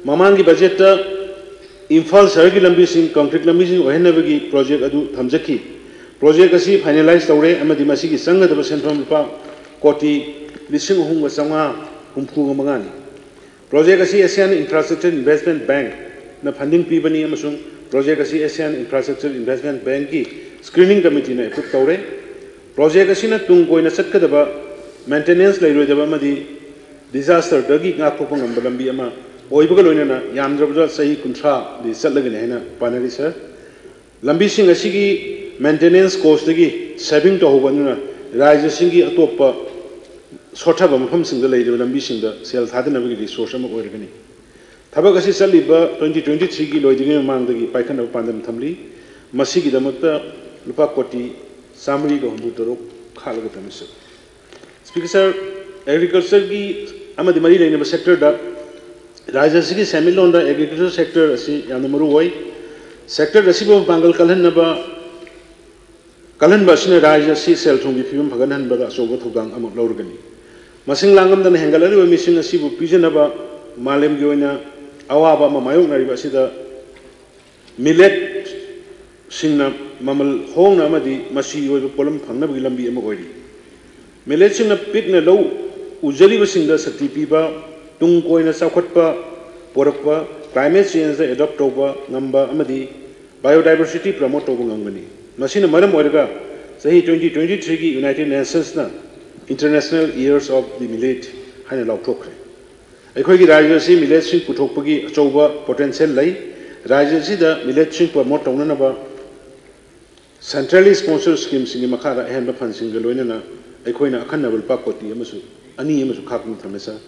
ꯃꯃꯥꯡꯒꯤ ꯕꯖꯦꯠꯇ ꯏꯝꯐꯥꯜ ꯁꯍꯔꯒꯤ ꯂꯝꯕꯤꯁꯤꯡ concrete ꯂꯝꯕꯤꯁꯤꯡ ꯑꯣꯏꯍꯟꯅꯕꯒꯤ ꯄ꯭ꯔꯣꯖꯦꯛ ꯑꯗꯨ ꯊꯝꯖꯈꯤ꯫ ꯄ꯭ꯔꯣꯖꯦꯛ ꯑꯁꯤ finalize ꯇꯧꯔꯦ ꯑꯃꯗꯤ ꯃꯁꯤꯒꯤ ꯆꯪꯒꯗꯕ ꯁꯦꯟꯐꯝ ꯂꯨꯄꯥ ꯀꯣꯇꯤ ꯂꯤꯁꯤꯡ ꯑꯍꯨꯝꯒ ꯆꯥꯝꯃꯉꯥ ꯍꯨꯝꯐꯨꯒ ꯃꯉꯥꯅꯤ꯫ ꯄ꯭ꯔꯣꯖꯦꯛ ꯑꯁꯤ Asian Infrastructure Investment Bankꯅ funding ꯄꯤꯕꯅꯤ ꯑꯃꯁꯨꯡ ꯄ꯭ꯔꯣꯖꯦꯛ ꯑꯁꯤ Asian Infrastructure Investment Bankꯀꯤ screening committeeꯅ approve ꯇꯧꯔꯦ꯫ ꯄ꯭ꯔꯣꯖꯦꯛ ꯑꯁꯤꯅ ꯇꯨꯡ ꯀꯣꯏꯅ ꯆꯠꯀꯗꯕ, maintenance ꯂꯩꯔꯣꯏꯗꯕ ꯑꯃꯗꯤ disasterꯗꯒꯤ ꯉꯥꯛꯊꯣꯛꯄ ꯉꯝꯕ ꯂꯝꯕꯤ ꯑꯃ ꯑꯣꯏꯕꯒ ꯂꯣꯏꯅꯅ ꯌꯥꯝꯗ꯭ꯔꯕꯗ ꯆꯍꯤ ꯀꯨꯟꯊ꯭ꯔꯥꯗꯤ ꯆꯠꯂꯒꯅꯤ ꯍꯥꯏꯅ ꯄꯥꯅꯔꯤ, ꯁꯥꯔ꯫ ꯂꯝꯕꯤꯁꯤꯡ ꯑꯁꯤꯒꯤ maintenance costꯇꯒꯤ saving ꯇꯧꯍꯧꯕ ꯑꯗꯨꯅ ꯔꯥꯖ꯭ꯌꯁꯤꯡꯒꯤ ꯑꯇꯣꯞꯄ ꯁꯣꯠꯊꯕ ꯃꯐꯝꯁꯤꯡꯗ ꯂꯩꯔꯤꯕ ꯂꯝꯕꯤꯁꯤꯡꯗ ꯁꯦꯜ ꯊꯥꯗꯅꯕꯒꯤ resource ꯑꯃ ꯑꯣꯏꯔꯒꯅꯤ꯫ ꯊꯕꯛ ꯑꯁꯤ ꯆꯠꯂꯤꯕ twenty twenty threeꯒꯤ ꯂꯣꯏꯗ꯭ꯔꯤꯉꯩ ꯃꯃꯥꯡꯗꯒꯤ ꯄꯥꯏꯈꯠꯅꯕ ꯄꯥꯟꯗꯝ ꯊꯝꯂꯤ꯫ ꯃꯁꯤꯒꯤꯗꯃꯛꯇ ꯂꯨꯄꯥ ꯀꯣꯇꯤ ꯆꯥꯃꯔꯤꯒ ꯍꯨꯝꯐꯨ ꯇꯔꯨꯛ ꯈꯥꯛꯂꯒ ꯊꯝꯃꯤ, ꯁꯥꯔ꯫ Speaker, ꯁꯥꯔ, agricultureꯒꯤ ꯑꯃꯗꯤ ꯃꯔꯤ ꯂꯩꯅꯕ sectorꯗ ꯔꯥꯖ꯭ꯌ ꯑꯁꯤꯒꯤ ꯁꯦꯟꯃꯤꯠꯂꯣꯟꯗ agriculture sector ꯑꯁꯤ ꯌꯥꯝꯅ ꯃꯔꯨ ꯑꯣꯏ꯫ Sector ꯑꯁꯤꯕꯨ ꯃꯄꯥꯡꯒꯜ ꯀꯜꯍꯟꯅꯕ, ꯀꯜꯍꯟꯕ ꯑꯁꯤꯅ ꯔꯥꯖ꯭ꯌ ꯑꯁꯤ ꯁꯦꯜ ꯊꯨꯝꯒꯤ ꯐꯤꯕꯝ ꯐꯒꯠꯍꯟꯕꯗ ꯑꯆꯧꯕ ꯊꯧꯗꯥꯡ ꯑꯃ ꯂꯧꯔꯒꯅꯤ꯫ ꯃꯁꯤꯡ ꯂꯥꯡꯉꯝꯗꯅ ꯍꯦꯟꯒꯠꯂꯛꯂꯤꯕ ꯃꯤꯁꯤꯡ ꯑꯁꯤꯕꯨ ꯄꯤꯖꯅꯕ ꯃꯥꯂꯦꯝꯒꯤ ꯑꯣꯏꯅ ꯑꯋꯥꯕ ꯑꯃ ꯃꯥꯌꯣꯛꯅꯔꯤꯕ ꯑꯁꯤꯗ milletꯁꯤꯡꯅ ꯃꯃꯜ ꯍꯣꯡꯅ ꯑꯃꯗꯤ ꯃꯆꯤ ꯑꯣꯏꯕ ꯄꯣꯠꯂꯝ ꯐꯪꯅꯕꯒꯤ ꯂꯝꯕꯤ ꯑꯃ ꯑꯣꯏꯔꯤ꯫ Milletꯁꯤꯡꯅ ꯄꯤꯛꯅ ꯂꯧ ꯎꯖꯔꯤꯕꯁꯤꯡꯗ ꯁꯛꯇꯤ ꯄꯤꯕ, ꯇꯨꯡ ꯀꯣꯏꯅ ꯆꯥꯎꯈꯠꯄ ꯄꯣꯔꯛꯄ, climate changeꯗ adapt ꯇꯧꯕ ꯉꯝꯕ ꯑꯃꯗꯤ biodiversity promote ꯇꯧꯕ ꯉꯝꯒꯅꯤ꯫ ꯃꯁꯤꯅ ꯃꯔꯝ ꯑꯣꯏꯔꯒ ꯆꯍꯤ twenty twenty threeꯒꯤ United Nationsꯅ International Years of the Millet ꯍꯥꯏꯅ ꯂꯥꯎꯊꯣꯛꯈ꯭ꯔꯦ꯫ ꯑꯩꯈꯣꯏꯒꯤ ꯔꯥꯖ꯭ꯌ ꯑꯁꯤ milletꯁꯤꯡ ꯄꯨꯊꯣꯛꯄꯒꯤ ꯑꯆꯧꯕ potential ꯂꯩ꯫ ꯔꯥꯖ꯭ꯌ ꯑꯁꯤꯗ milletꯁꯤꯡ promote ꯇꯧꯅꯅꯕ centrally sponsored schemeꯁꯤꯡꯒꯤ ꯃꯈꯥꯗ ꯑꯍꯦꯟꯕ fundꯁꯤꯡꯒ ꯂꯣꯏꯅꯅ ꯑꯩꯈꯣꯏꯅ ꯑꯈꯟꯅꯕ ꯂꯨꯄꯥ ꯀꯣꯇꯤ ꯑꯃꯁꯨ, ꯑꯅꯤ ꯑꯃꯁꯨ ꯈꯥꯛꯇꯨꯅ ꯊꯝꯂꯦ, ꯁꯥꯔ꯫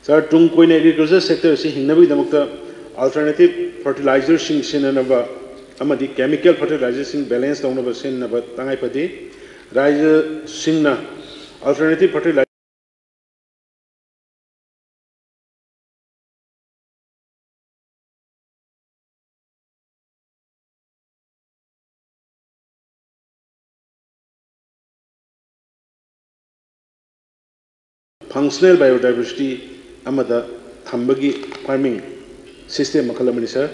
ꯁꯥꯔ, ꯇꯨꯡ ꯀꯣꯏꯅ agriculture sector ꯑꯁꯤ ꯍꯤꯡꯅꯕꯒꯤꯗꯃꯛꯇ alternative fertilizerꯁꯤꯡ ꯁꯤꯖꯤꯟꯅꯅꯕ ꯑꯃꯗꯤ chemical fertilizerꯁꯤꯡ balance ꯇꯧꯅꯕ ꯁꯤꯖꯤꯟꯅꯕ ꯇꯉꯥꯏ ꯐꯗꯦ꯫ ꯔꯥꯖ꯭ꯌꯁꯤꯡꯅ alternative fertilizer functional biodiversity ꯑꯃꯗ ꯊꯝꯕꯒꯤ farming system ꯃꯈꯜ ꯑꯃꯅꯤ, sir꯫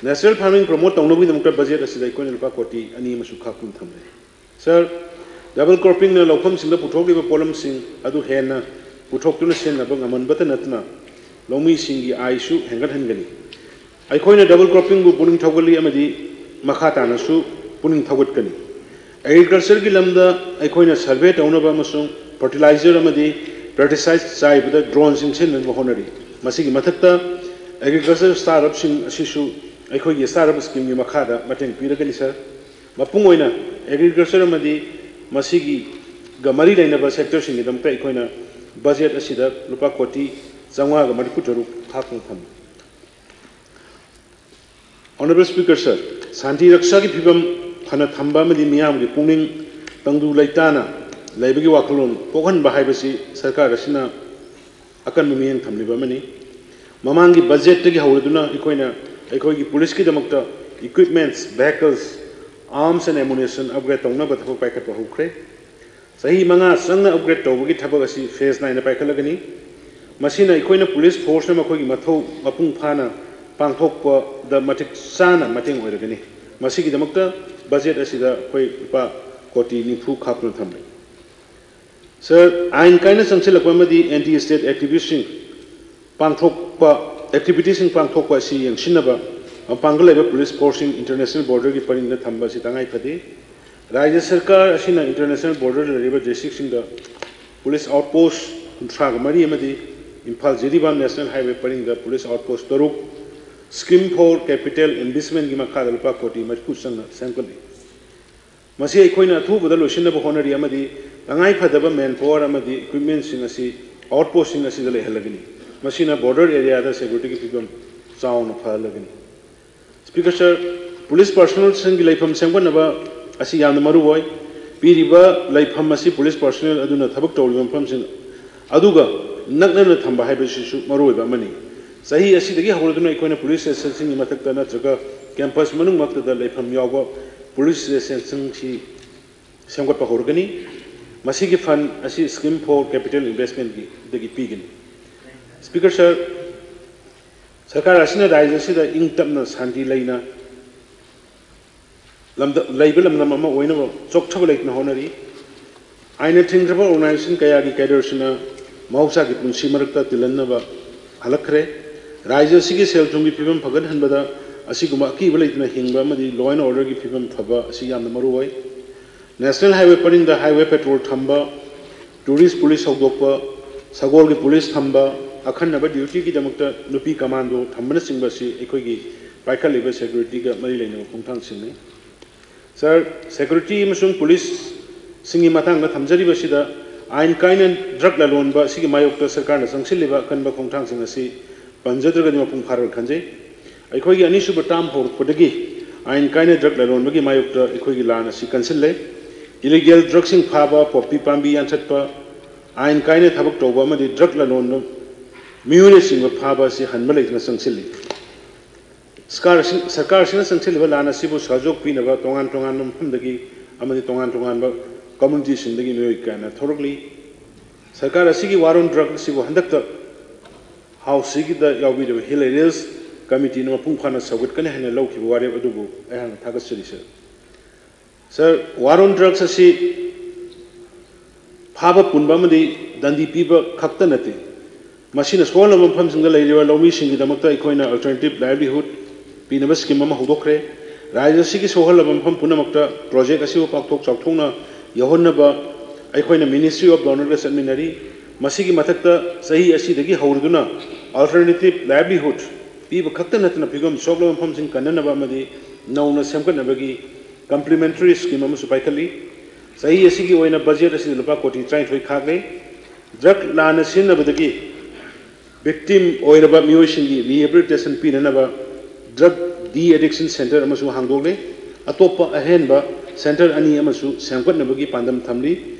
Natural farming promote ꯇꯧꯅꯕꯒꯤꯗꯃꯛꯇ budget ꯑꯁꯤꯗ ꯑꯩꯈꯣꯏꯅ ꯂꯨꯄꯥ ꯀꯣꯇꯤ ꯑꯅꯤ ꯑꯃꯁꯨ ꯈꯥꯛꯇꯨꯅ ꯊꯝꯂꯤ꯫ Sir, double croppingꯅ ꯂꯧꯐꯝꯁꯤꯡꯗ ꯄꯨꯊꯣꯛꯂꯤꯕ ꯄꯣꯠꯂꯝꯁꯤꯡ ꯑꯗꯨ ꯍꯦꯟꯅ ꯄꯨꯊꯣꯛꯇꯨꯅ ꯁꯤꯖꯤꯟꯅꯕ ꯉꯝꯍꯟꯕꯇ ꯅꯠꯇꯅ ꯂꯧꯃꯤꯁꯤꯡꯒꯤ ꯑꯥꯏꯁꯨ ꯍꯦꯟꯒꯠꯍꯟꯒꯅꯤ꯫ ꯑꯩꯈꯣꯏꯅ double croppingꯕꯨ ꯄꯨꯛꯅꯤꯡ ꯊꯧꯒꯠꯂꯤ ꯑꯃꯗꯤ ꯃꯈꯥ ꯇꯥꯅꯁꯨ ꯄꯨꯛꯅꯤꯡ ꯊꯧꯒꯠꯀꯅꯤ꯫ Agricultureꯒꯤ ꯂꯝꯗ ꯑꯩꯈꯣꯏꯅ survey ꯇꯧꯅꯕ ꯑꯃꯁꯨꯡ fertilizer ꯑꯃꯗꯤ pesticide ꯆꯥꯏꯕꯗ droneꯁꯤꯡ ꯁꯤꯖꯤꯟꯅꯅꯕ ꯍꯣꯠꯅꯔꯤ꯫ ꯃꯁꯤꯒꯤ ꯃꯊꯛꯇ agriculture startupꯁꯤꯡ ꯑꯁꯤꯁꯨ ꯑꯩꯈꯣꯏꯒꯤ startup schemeꯒꯤ ꯃꯈꯥꯗ ꯃꯇꯦꯡ ꯄꯤꯔꯒꯅꯤ, sir꯫ ꯃꯄꯨꯡ ꯑꯣꯏꯅ agriculture ꯑꯃꯗꯤ ꯃꯁꯤꯒꯤꯒ ꯃꯔꯤ ꯂꯩꯅꯕ sectorꯁꯤꯡꯒꯤꯗꯃꯛꯇ ꯑꯩꯈꯣꯏꯅ budget ꯑꯁꯤꯗ ꯂꯨꯄꯥ ꯀꯣꯇꯤ ꯆꯥꯝꯃꯉꯥꯒ ꯃꯔꯤꯐꯨ ꯇꯔꯨꯛ ꯈꯥꯛꯇꯨꯅ ꯊꯝꯃꯤ꯫ Honourable Speaker, sir, ꯁꯥꯟꯇꯤ ꯔꯛꯁꯥꯒꯤ ꯐꯤꯕꯝ ꯐꯅ ꯊꯝꯕ ꯑꯃꯗꯤ ꯃꯤꯌꯥꯝꯒꯤ ꯄꯨꯛꯅꯤꯡ ꯇꯪꯗꯨ ꯂꯩꯇꯥꯅ ꯂꯩꯕꯒꯤ ꯋꯥꯈꯜꯂꯣꯟ ꯄꯣꯛꯍꯟꯕ ꯍꯥꯏꯕꯁꯤ ꯁꯔꯀꯥꯔ ꯑꯁꯤꯅ ꯑꯀꯟꯕ ꯃꯤꯠꯌꯦꯡ ꯊꯝꯂꯤꯕ ꯑꯃꯅꯤ꯫ ꯃꯃꯥꯡꯒꯤ budgetꯇꯒꯤ ꯍꯧꯔꯗꯨꯅ ꯑꯩꯈꯣꯏꯅ ꯑꯩꯈꯣꯏꯒꯤ policeꯀꯤꯗꯃꯛꯇ equipments, vehicles, arms and ammunition upgrade ꯇꯧꯅꯕ ꯊꯕꯛ ꯄꯥꯏꯈꯠꯄ ꯍꯧꯈ꯭ꯔꯦ꯫ ꯆꯍꯤ ꯃꯉꯥ ꯆꯪꯅ upgrade ꯇꯧꯕꯒꯤ ꯊꯕꯛ ꯑꯁꯤ phase ꯅꯥꯏꯅ ꯄꯥꯏꯈꯠꯂꯒꯅꯤ꯫ ꯃꯁꯤꯅ ꯑꯩꯈꯣꯏꯅ police forceꯅ ꯃꯈꯣꯏꯒꯤ ꯃꯊꯧ ꯃꯄꯨꯡ ꯐꯥꯅ ꯄꯥꯡꯊꯣꯛꯄꯗ ꯃꯇꯤꯛ ꯆꯥꯅ ꯃꯇꯦꯡ ꯑꯣꯏꯔꯒꯅꯤ꯫ ꯃꯁꯤꯒꯤꯗꯃꯛꯇ budget ꯑꯁꯤꯗ ꯑꯩꯈꯣꯏ ꯂꯨꯄꯥ ꯀꯣꯇꯤ ꯅꯤꯐꯨ ꯈꯥꯛꯇꯨꯅ ꯊꯝꯂꯤ꯫ Sir, ꯑꯥꯏꯟ ꯀꯥꯏꯅ ꯆꯪꯁꯤꯜꯂꯛꯄ ꯑꯃꯗꯤ anti state activistꯁꯤꯡ ꯄꯥꯡꯊꯣꯛꯄ, activityꯁꯤꯡ ꯄꯥꯡꯊꯣꯛꯄ ꯑꯁꯤ ꯌꯦꯡꯁꯤꯟꯅꯕ ꯃꯄꯥꯟꯗ ꯂꯩꯕ police forceꯁꯤꯡ international borderꯒꯤ ꯄꯔꯤꯡꯗ ꯊꯝꯕ ꯑꯁꯤ ꯇꯉꯥꯏ ꯐꯗꯦ꯫ ꯔꯥꯖ꯭ꯌ ꯁꯔꯀꯥꯔ ꯑꯁꯤꯅ international borderꯗ ꯂꯩꯔꯤꯕ districtꯁꯤꯡꯗ police outpost ꯀꯨꯟꯊ꯭ꯔꯥꯒ ꯃꯔꯤ ꯑꯃꯗꯤ Imphal Jiribam national highway ꯄꯔꯤꯡꯗ police outpost ꯇꯔꯨꯛ scheme for capital investmentꯀꯤ ꯃꯈꯥꯗ ꯂꯨꯄꯥ ꯀꯣꯇꯤ ꯃꯔꯤꯐꯨ ꯆꯪꯅ ꯁꯦꯝꯒꯠꯂꯤ꯫ ꯃꯁꯤ ꯑꯩꯈꯣꯏꯅ ꯑꯊꯨꯕꯗ ꯂꯣꯏꯁꯤꯟꯅꯕ ꯍꯣꯠꯅꯔꯤ ꯑꯃꯗꯤ ꯇꯉꯥꯏ ꯐꯗꯕ manpower ꯑꯃꯗꯤ equipmentꯁꯤꯡ ꯑꯁꯤ outpostꯁꯤꯡ ꯑꯁꯤꯗ ꯂꯩꯍꯜꯂꯒꯅꯤ꯫ ꯃꯁꯤꯅ border areaꯗ securityꯒꯤ ꯐꯤꯕꯝ ꯆꯥꯎꯅ ꯐꯍꯜꯂꯒꯅꯤ꯫ Speaker, sir, police personnelꯁꯤꯡꯒꯤ ꯂꯩꯐꯝ ꯁꯦꯝꯒꯠꯅꯕ ꯑꯁꯤ ꯌꯥꯝꯅ ꯃꯔꯨ ꯑꯣꯏ꯫ ꯄꯤꯔꯤꯕ ꯂꯩꯐꯝ ꯑꯁꯤ police personnel ꯑꯗꯨꯅ ꯊꯕꯛ ꯇꯧꯔꯤꯕ ꯃꯐꯝꯁꯤꯡ ꯑꯗꯨꯒ ꯅꯛꯅꯅ ꯊꯝꯕ ꯍꯥꯏꯕꯁꯤꯁꯨ ꯃꯔꯨꯑꯣꯏꯕ ꯑꯃꯅꯤ꯫ ꯆꯍꯤ ꯑꯁꯤꯗꯒꯤ ꯍꯧꯔꯗꯨꯅ ꯑꯩꯈꯣꯏꯅ police stationꯁꯤꯡꯒꯤ ꯃꯊꯛꯇ ꯅꯠꯇ꯭ꯔꯒ campus ꯃꯅꯨꯡꯃꯛꯇꯗ ꯂꯩꯐꯝ ꯌꯥꯎꯕ police stationꯁꯤꯡꯁꯤ ꯁꯦꯝꯒꯠꯄ ꯍꯧꯔꯒꯅꯤ꯫ ꯃꯁꯤꯒꯤ fund ꯑꯁꯤ Scheme for Capital Investment ꯗꯒꯤ ꯄꯤꯒꯅꯤ꯫ Speaker sir, ꯁꯔꯀꯥꯔ ꯑꯁꯤꯅ ꯔꯥꯖ꯭ꯌ ꯑꯁꯤꯗ ꯏꯪ ꯇꯞꯅ ꯁꯥꯟꯇꯤ ꯂꯩꯅ ꯂꯝꯗ-, ꯂꯩꯕ ꯂꯝꯗꯝ ꯑꯃ ꯑꯣꯏꯅꯕ ꯆꯣꯛꯊꯕ ꯂꯩꯇꯅ ꯍꯣꯠꯅꯔꯤ꯫ ꯑꯥꯏꯟꯅ ꯊꯤꯡꯈ꯭ꯔꯕ organisation ꯀꯌꯥꯒꯤ cadreꯁꯤꯡꯅ ꯃꯍꯧꯁꯥꯒꯤ ꯄꯨꯟꯁꯤ ꯃꯔꯛꯇ ꯇꯤꯜꯍꯟꯅꯕ ꯍꯜꯂꯛꯈ꯭ꯔꯦ꯫ ꯔꯥꯖ꯭ꯌ ꯑꯁꯤꯒꯤ ꯁꯦꯜ ꯊꯨꯝꯒꯤ ꯐꯤꯕꯝ ꯐꯒꯠꯍꯟꯕꯗ ꯑꯁꯤꯒꯨꯝꯕ ꯑꯀꯤꯕ ꯂꯩꯇꯅ ꯍꯤꯡꯕ ꯑꯃꯗꯤ law and orderꯒꯤ ꯐꯤꯕꯝ ꯐꯕ ꯑꯁꯤ ꯌꯥꯝꯅ ꯃꯔꯨ ꯑꯣꯏ꯫ National Highway ꯄꯔꯤꯡꯗ highway patrol ꯊꯝꯕ, tourist police ꯍꯧꯗꯣꯛꯄ, ꯁꯒꯣꯜꯒꯤ police ꯊꯝꯕ, ꯑꯈꯟꯅꯕ dutyꯒꯤꯗꯃꯛꯇ ꯅꯨꯄꯤ commando ꯊꯝꯕꯅꯆꯤꯡꯕ ꯑꯁꯤ ꯑꯩꯈꯣꯏꯒꯤ ꯄꯥꯏꯈꯠꯂꯤꯕ securityꯒ ꯃꯔꯤ ꯂꯩꯅꯕ ꯈꯣꯡꯊꯥꯡꯁꯤꯡꯅꯤ꯫ Sir, security ꯑꯃꯁꯨꯡ policeꯁꯤꯡꯒꯤ ꯃꯇꯥꯡꯗ ꯊꯝꯖꯔꯤꯕꯁꯤꯗ ꯑꯥꯏꯟ ꯀꯥꯏꯅ drug ꯂꯂꯣꯟꯕ ꯑꯁꯤꯒꯤ ꯃꯥꯌꯣꯛꯇ ꯁꯔꯀꯥꯔꯅ ꯆꯪꯁꯤꯜꯂꯤꯕ ꯑꯀꯟꯕ ꯈꯣꯡꯊꯥꯡꯁꯤꯡ ꯑꯁꯤ ꯄꯟꯖꯗ꯭ꯔꯒꯗꯤ ꯃꯄꯨꯡ ꯐꯥꯔꯣꯏ ꯈꯟꯖꯩ꯫ ꯑꯩꯈꯣꯏꯒꯤ ꯑꯅꯤꯁꯨꯕ term ꯍꯧꯔꯛꯄꯗꯒꯤ ꯑꯥꯏꯟ ꯀꯥꯏꯅ drug ꯂꯂꯣꯟꯕꯒꯤ ꯃꯥꯌꯣꯛꯇ ꯑꯩꯈꯣꯏꯒꯤ ꯂꯥꯟ ꯑꯁꯤ ꯀꯟꯁꯤꯜꯂꯦ꯫ Illegal drugꯁꯤꯡ ꯐꯥꯕ, poppy ꯄꯥꯝꯕꯤ ꯌꯥꯟꯊꯠꯄ, ꯑꯥꯏꯟ ꯀꯥꯏꯅ ꯊꯕꯛ ꯇꯧꯕ ꯑꯃꯗꯤ drug ꯂꯂꯣꯟꯕ ꯃꯤꯑꯣꯏꯅꯆꯤꯡꯕ ꯐꯥꯕ ꯑꯁꯤ ꯍꯟꯕ ꯂꯩꯇꯅ ꯆꯪꯁꯤꯜꯂꯤ꯫ ꯁꯔꯀꯥꯔ ꯑꯁꯤ-, ꯁꯔꯀꯥꯔ ꯑꯁꯤꯅ ꯆꯪꯁꯤꯜꯂꯤꯕ ꯂꯥꯟ ꯑꯁꯤꯕꯨ ꯁꯍꯖꯣꯛ ꯄꯤꯅꯕ ꯇꯣꯉꯥꯟ ꯇꯣꯉꯥꯟꯕ ꯃꯐꯝꯗꯒꯤ ꯑꯃꯗꯤ ꯇꯣꯉꯥꯟ ꯇꯣꯉꯥꯟꯕ communityꯁꯤꯡꯗꯒꯤ ꯃꯤꯑꯣꯏ ꯀꯌꯥꯅ ꯊꯣꯔꯛꯂꯤ꯫ ꯁꯔꯀꯥꯔ ꯑꯁꯤꯒꯤ war on drug ꯑꯁꯤꯕꯨ ꯍꯟꯗꯛꯇ Houseꯁꯤꯒꯤꯗ ꯌꯥꯎꯕꯤꯔꯤꯕ Hill Areas Committeeꯅ ꯃꯄꯨꯡ ꯐꯥꯅ ꯁꯧꯒꯠꯀꯅꯤ ꯍꯥꯏꯅ ꯂꯧꯈꯤꯕ ꯋꯥꯔꯦꯞ ꯑꯗꯨꯕꯨ ꯑꯩꯍꯥꯛꯅ ꯊꯥꯒꯠꯆꯔꯤ, sir꯫ Sir, war on drugs ꯑꯁꯤ ꯐꯥꯕ ꯄꯨꯟꯕ ꯑꯃꯗꯤ ꯗꯟꯗꯤ ꯄꯤꯕ ꯈꯛꯇ ꯅꯠꯇꯦ, ꯃꯁꯤꯅ ꯁꯣꯛꯍꯜꯂꯕ ꯃꯐꯝꯁꯤꯡꯗ ꯂꯩꯔꯤꯕ ꯂꯧꯃꯤꯁꯤꯡꯒꯤꯗꯃꯛꯇ ꯑꯩꯈꯣꯏꯅ alternative livelihood ꯄꯤꯅꯕ scheme ꯑꯃ ꯍꯧꯗꯣꯛꯈ꯭ꯔꯦ꯫ ꯔꯥꯖ꯭ꯌ ꯑꯁꯤꯒꯤ ꯁꯣꯛꯍꯜꯂꯕ ꯃꯐꯝ ꯄꯨꯝꯅꯃꯛꯇ project ꯑꯁꯤꯕꯨ ꯄꯥꯛꯊꯣꯛ ꯆꯥꯎꯊꯣꯛꯅ ꯌꯧꯍꯟꯅꯕ ꯑꯩꯈꯣꯏꯅ Ministry of Law and Orderꯒ ꯆꯠꯃꯤꯟꯅꯔꯤ꯫ ꯃꯁꯤꯒꯤ ꯃꯊꯛꯇ ꯆꯍꯤ ꯑꯁꯤꯗꯒꯤ ꯍꯧꯔꯗꯨꯅ alternative livelihood ꯄꯤꯕ ꯈꯛꯇ ꯅꯠꯇꯅ ꯐꯤꯕꯝ ꯁꯣꯛꯂꯕ ꯃꯐꯝꯁꯤꯡ ꯀꯟꯅꯅꯕ ꯑꯃꯗꯤ ꯅꯧꯅ ꯁꯦꯝꯒꯠꯅꯕꯒꯤ complementary scheme ꯑꯃꯁꯨ ꯄꯥꯏꯈꯠꯂꯤ꯫ ꯆꯍꯤ ꯑꯁꯤꯒꯤ ꯑꯣꯏꯅ budget ꯑꯁꯤꯗ ꯂꯨꯄꯥ ꯀꯣꯇꯤ ꯇꯔꯥꯅꯤꯊꯣꯏ ꯈꯥꯛꯂꯦ꯫ Drug ꯂꯥꯟꯅ ꯁꯤꯖꯤꯟꯅꯕꯗꯒꯤ victim ꯑꯣꯏꯔꯕ ꯃꯤꯑꯣꯏꯁꯤꯡꯒꯤ rehabilitation ꯄꯤꯅꯅꯕ drug de-addiction centre ꯑꯃꯁꯨ ꯍꯥꯡꯗꯣꯛꯂꯦ꯫ ꯑꯇꯣꯞꯄ ꯑꯍꯦꯟꯕ centre ꯑꯅꯤ ꯑꯃꯁꯨ ꯁꯦꯝꯒꯠꯅꯕꯒꯤ ꯄꯥꯟꯗꯝ ꯊꯝꯂꯤ꯫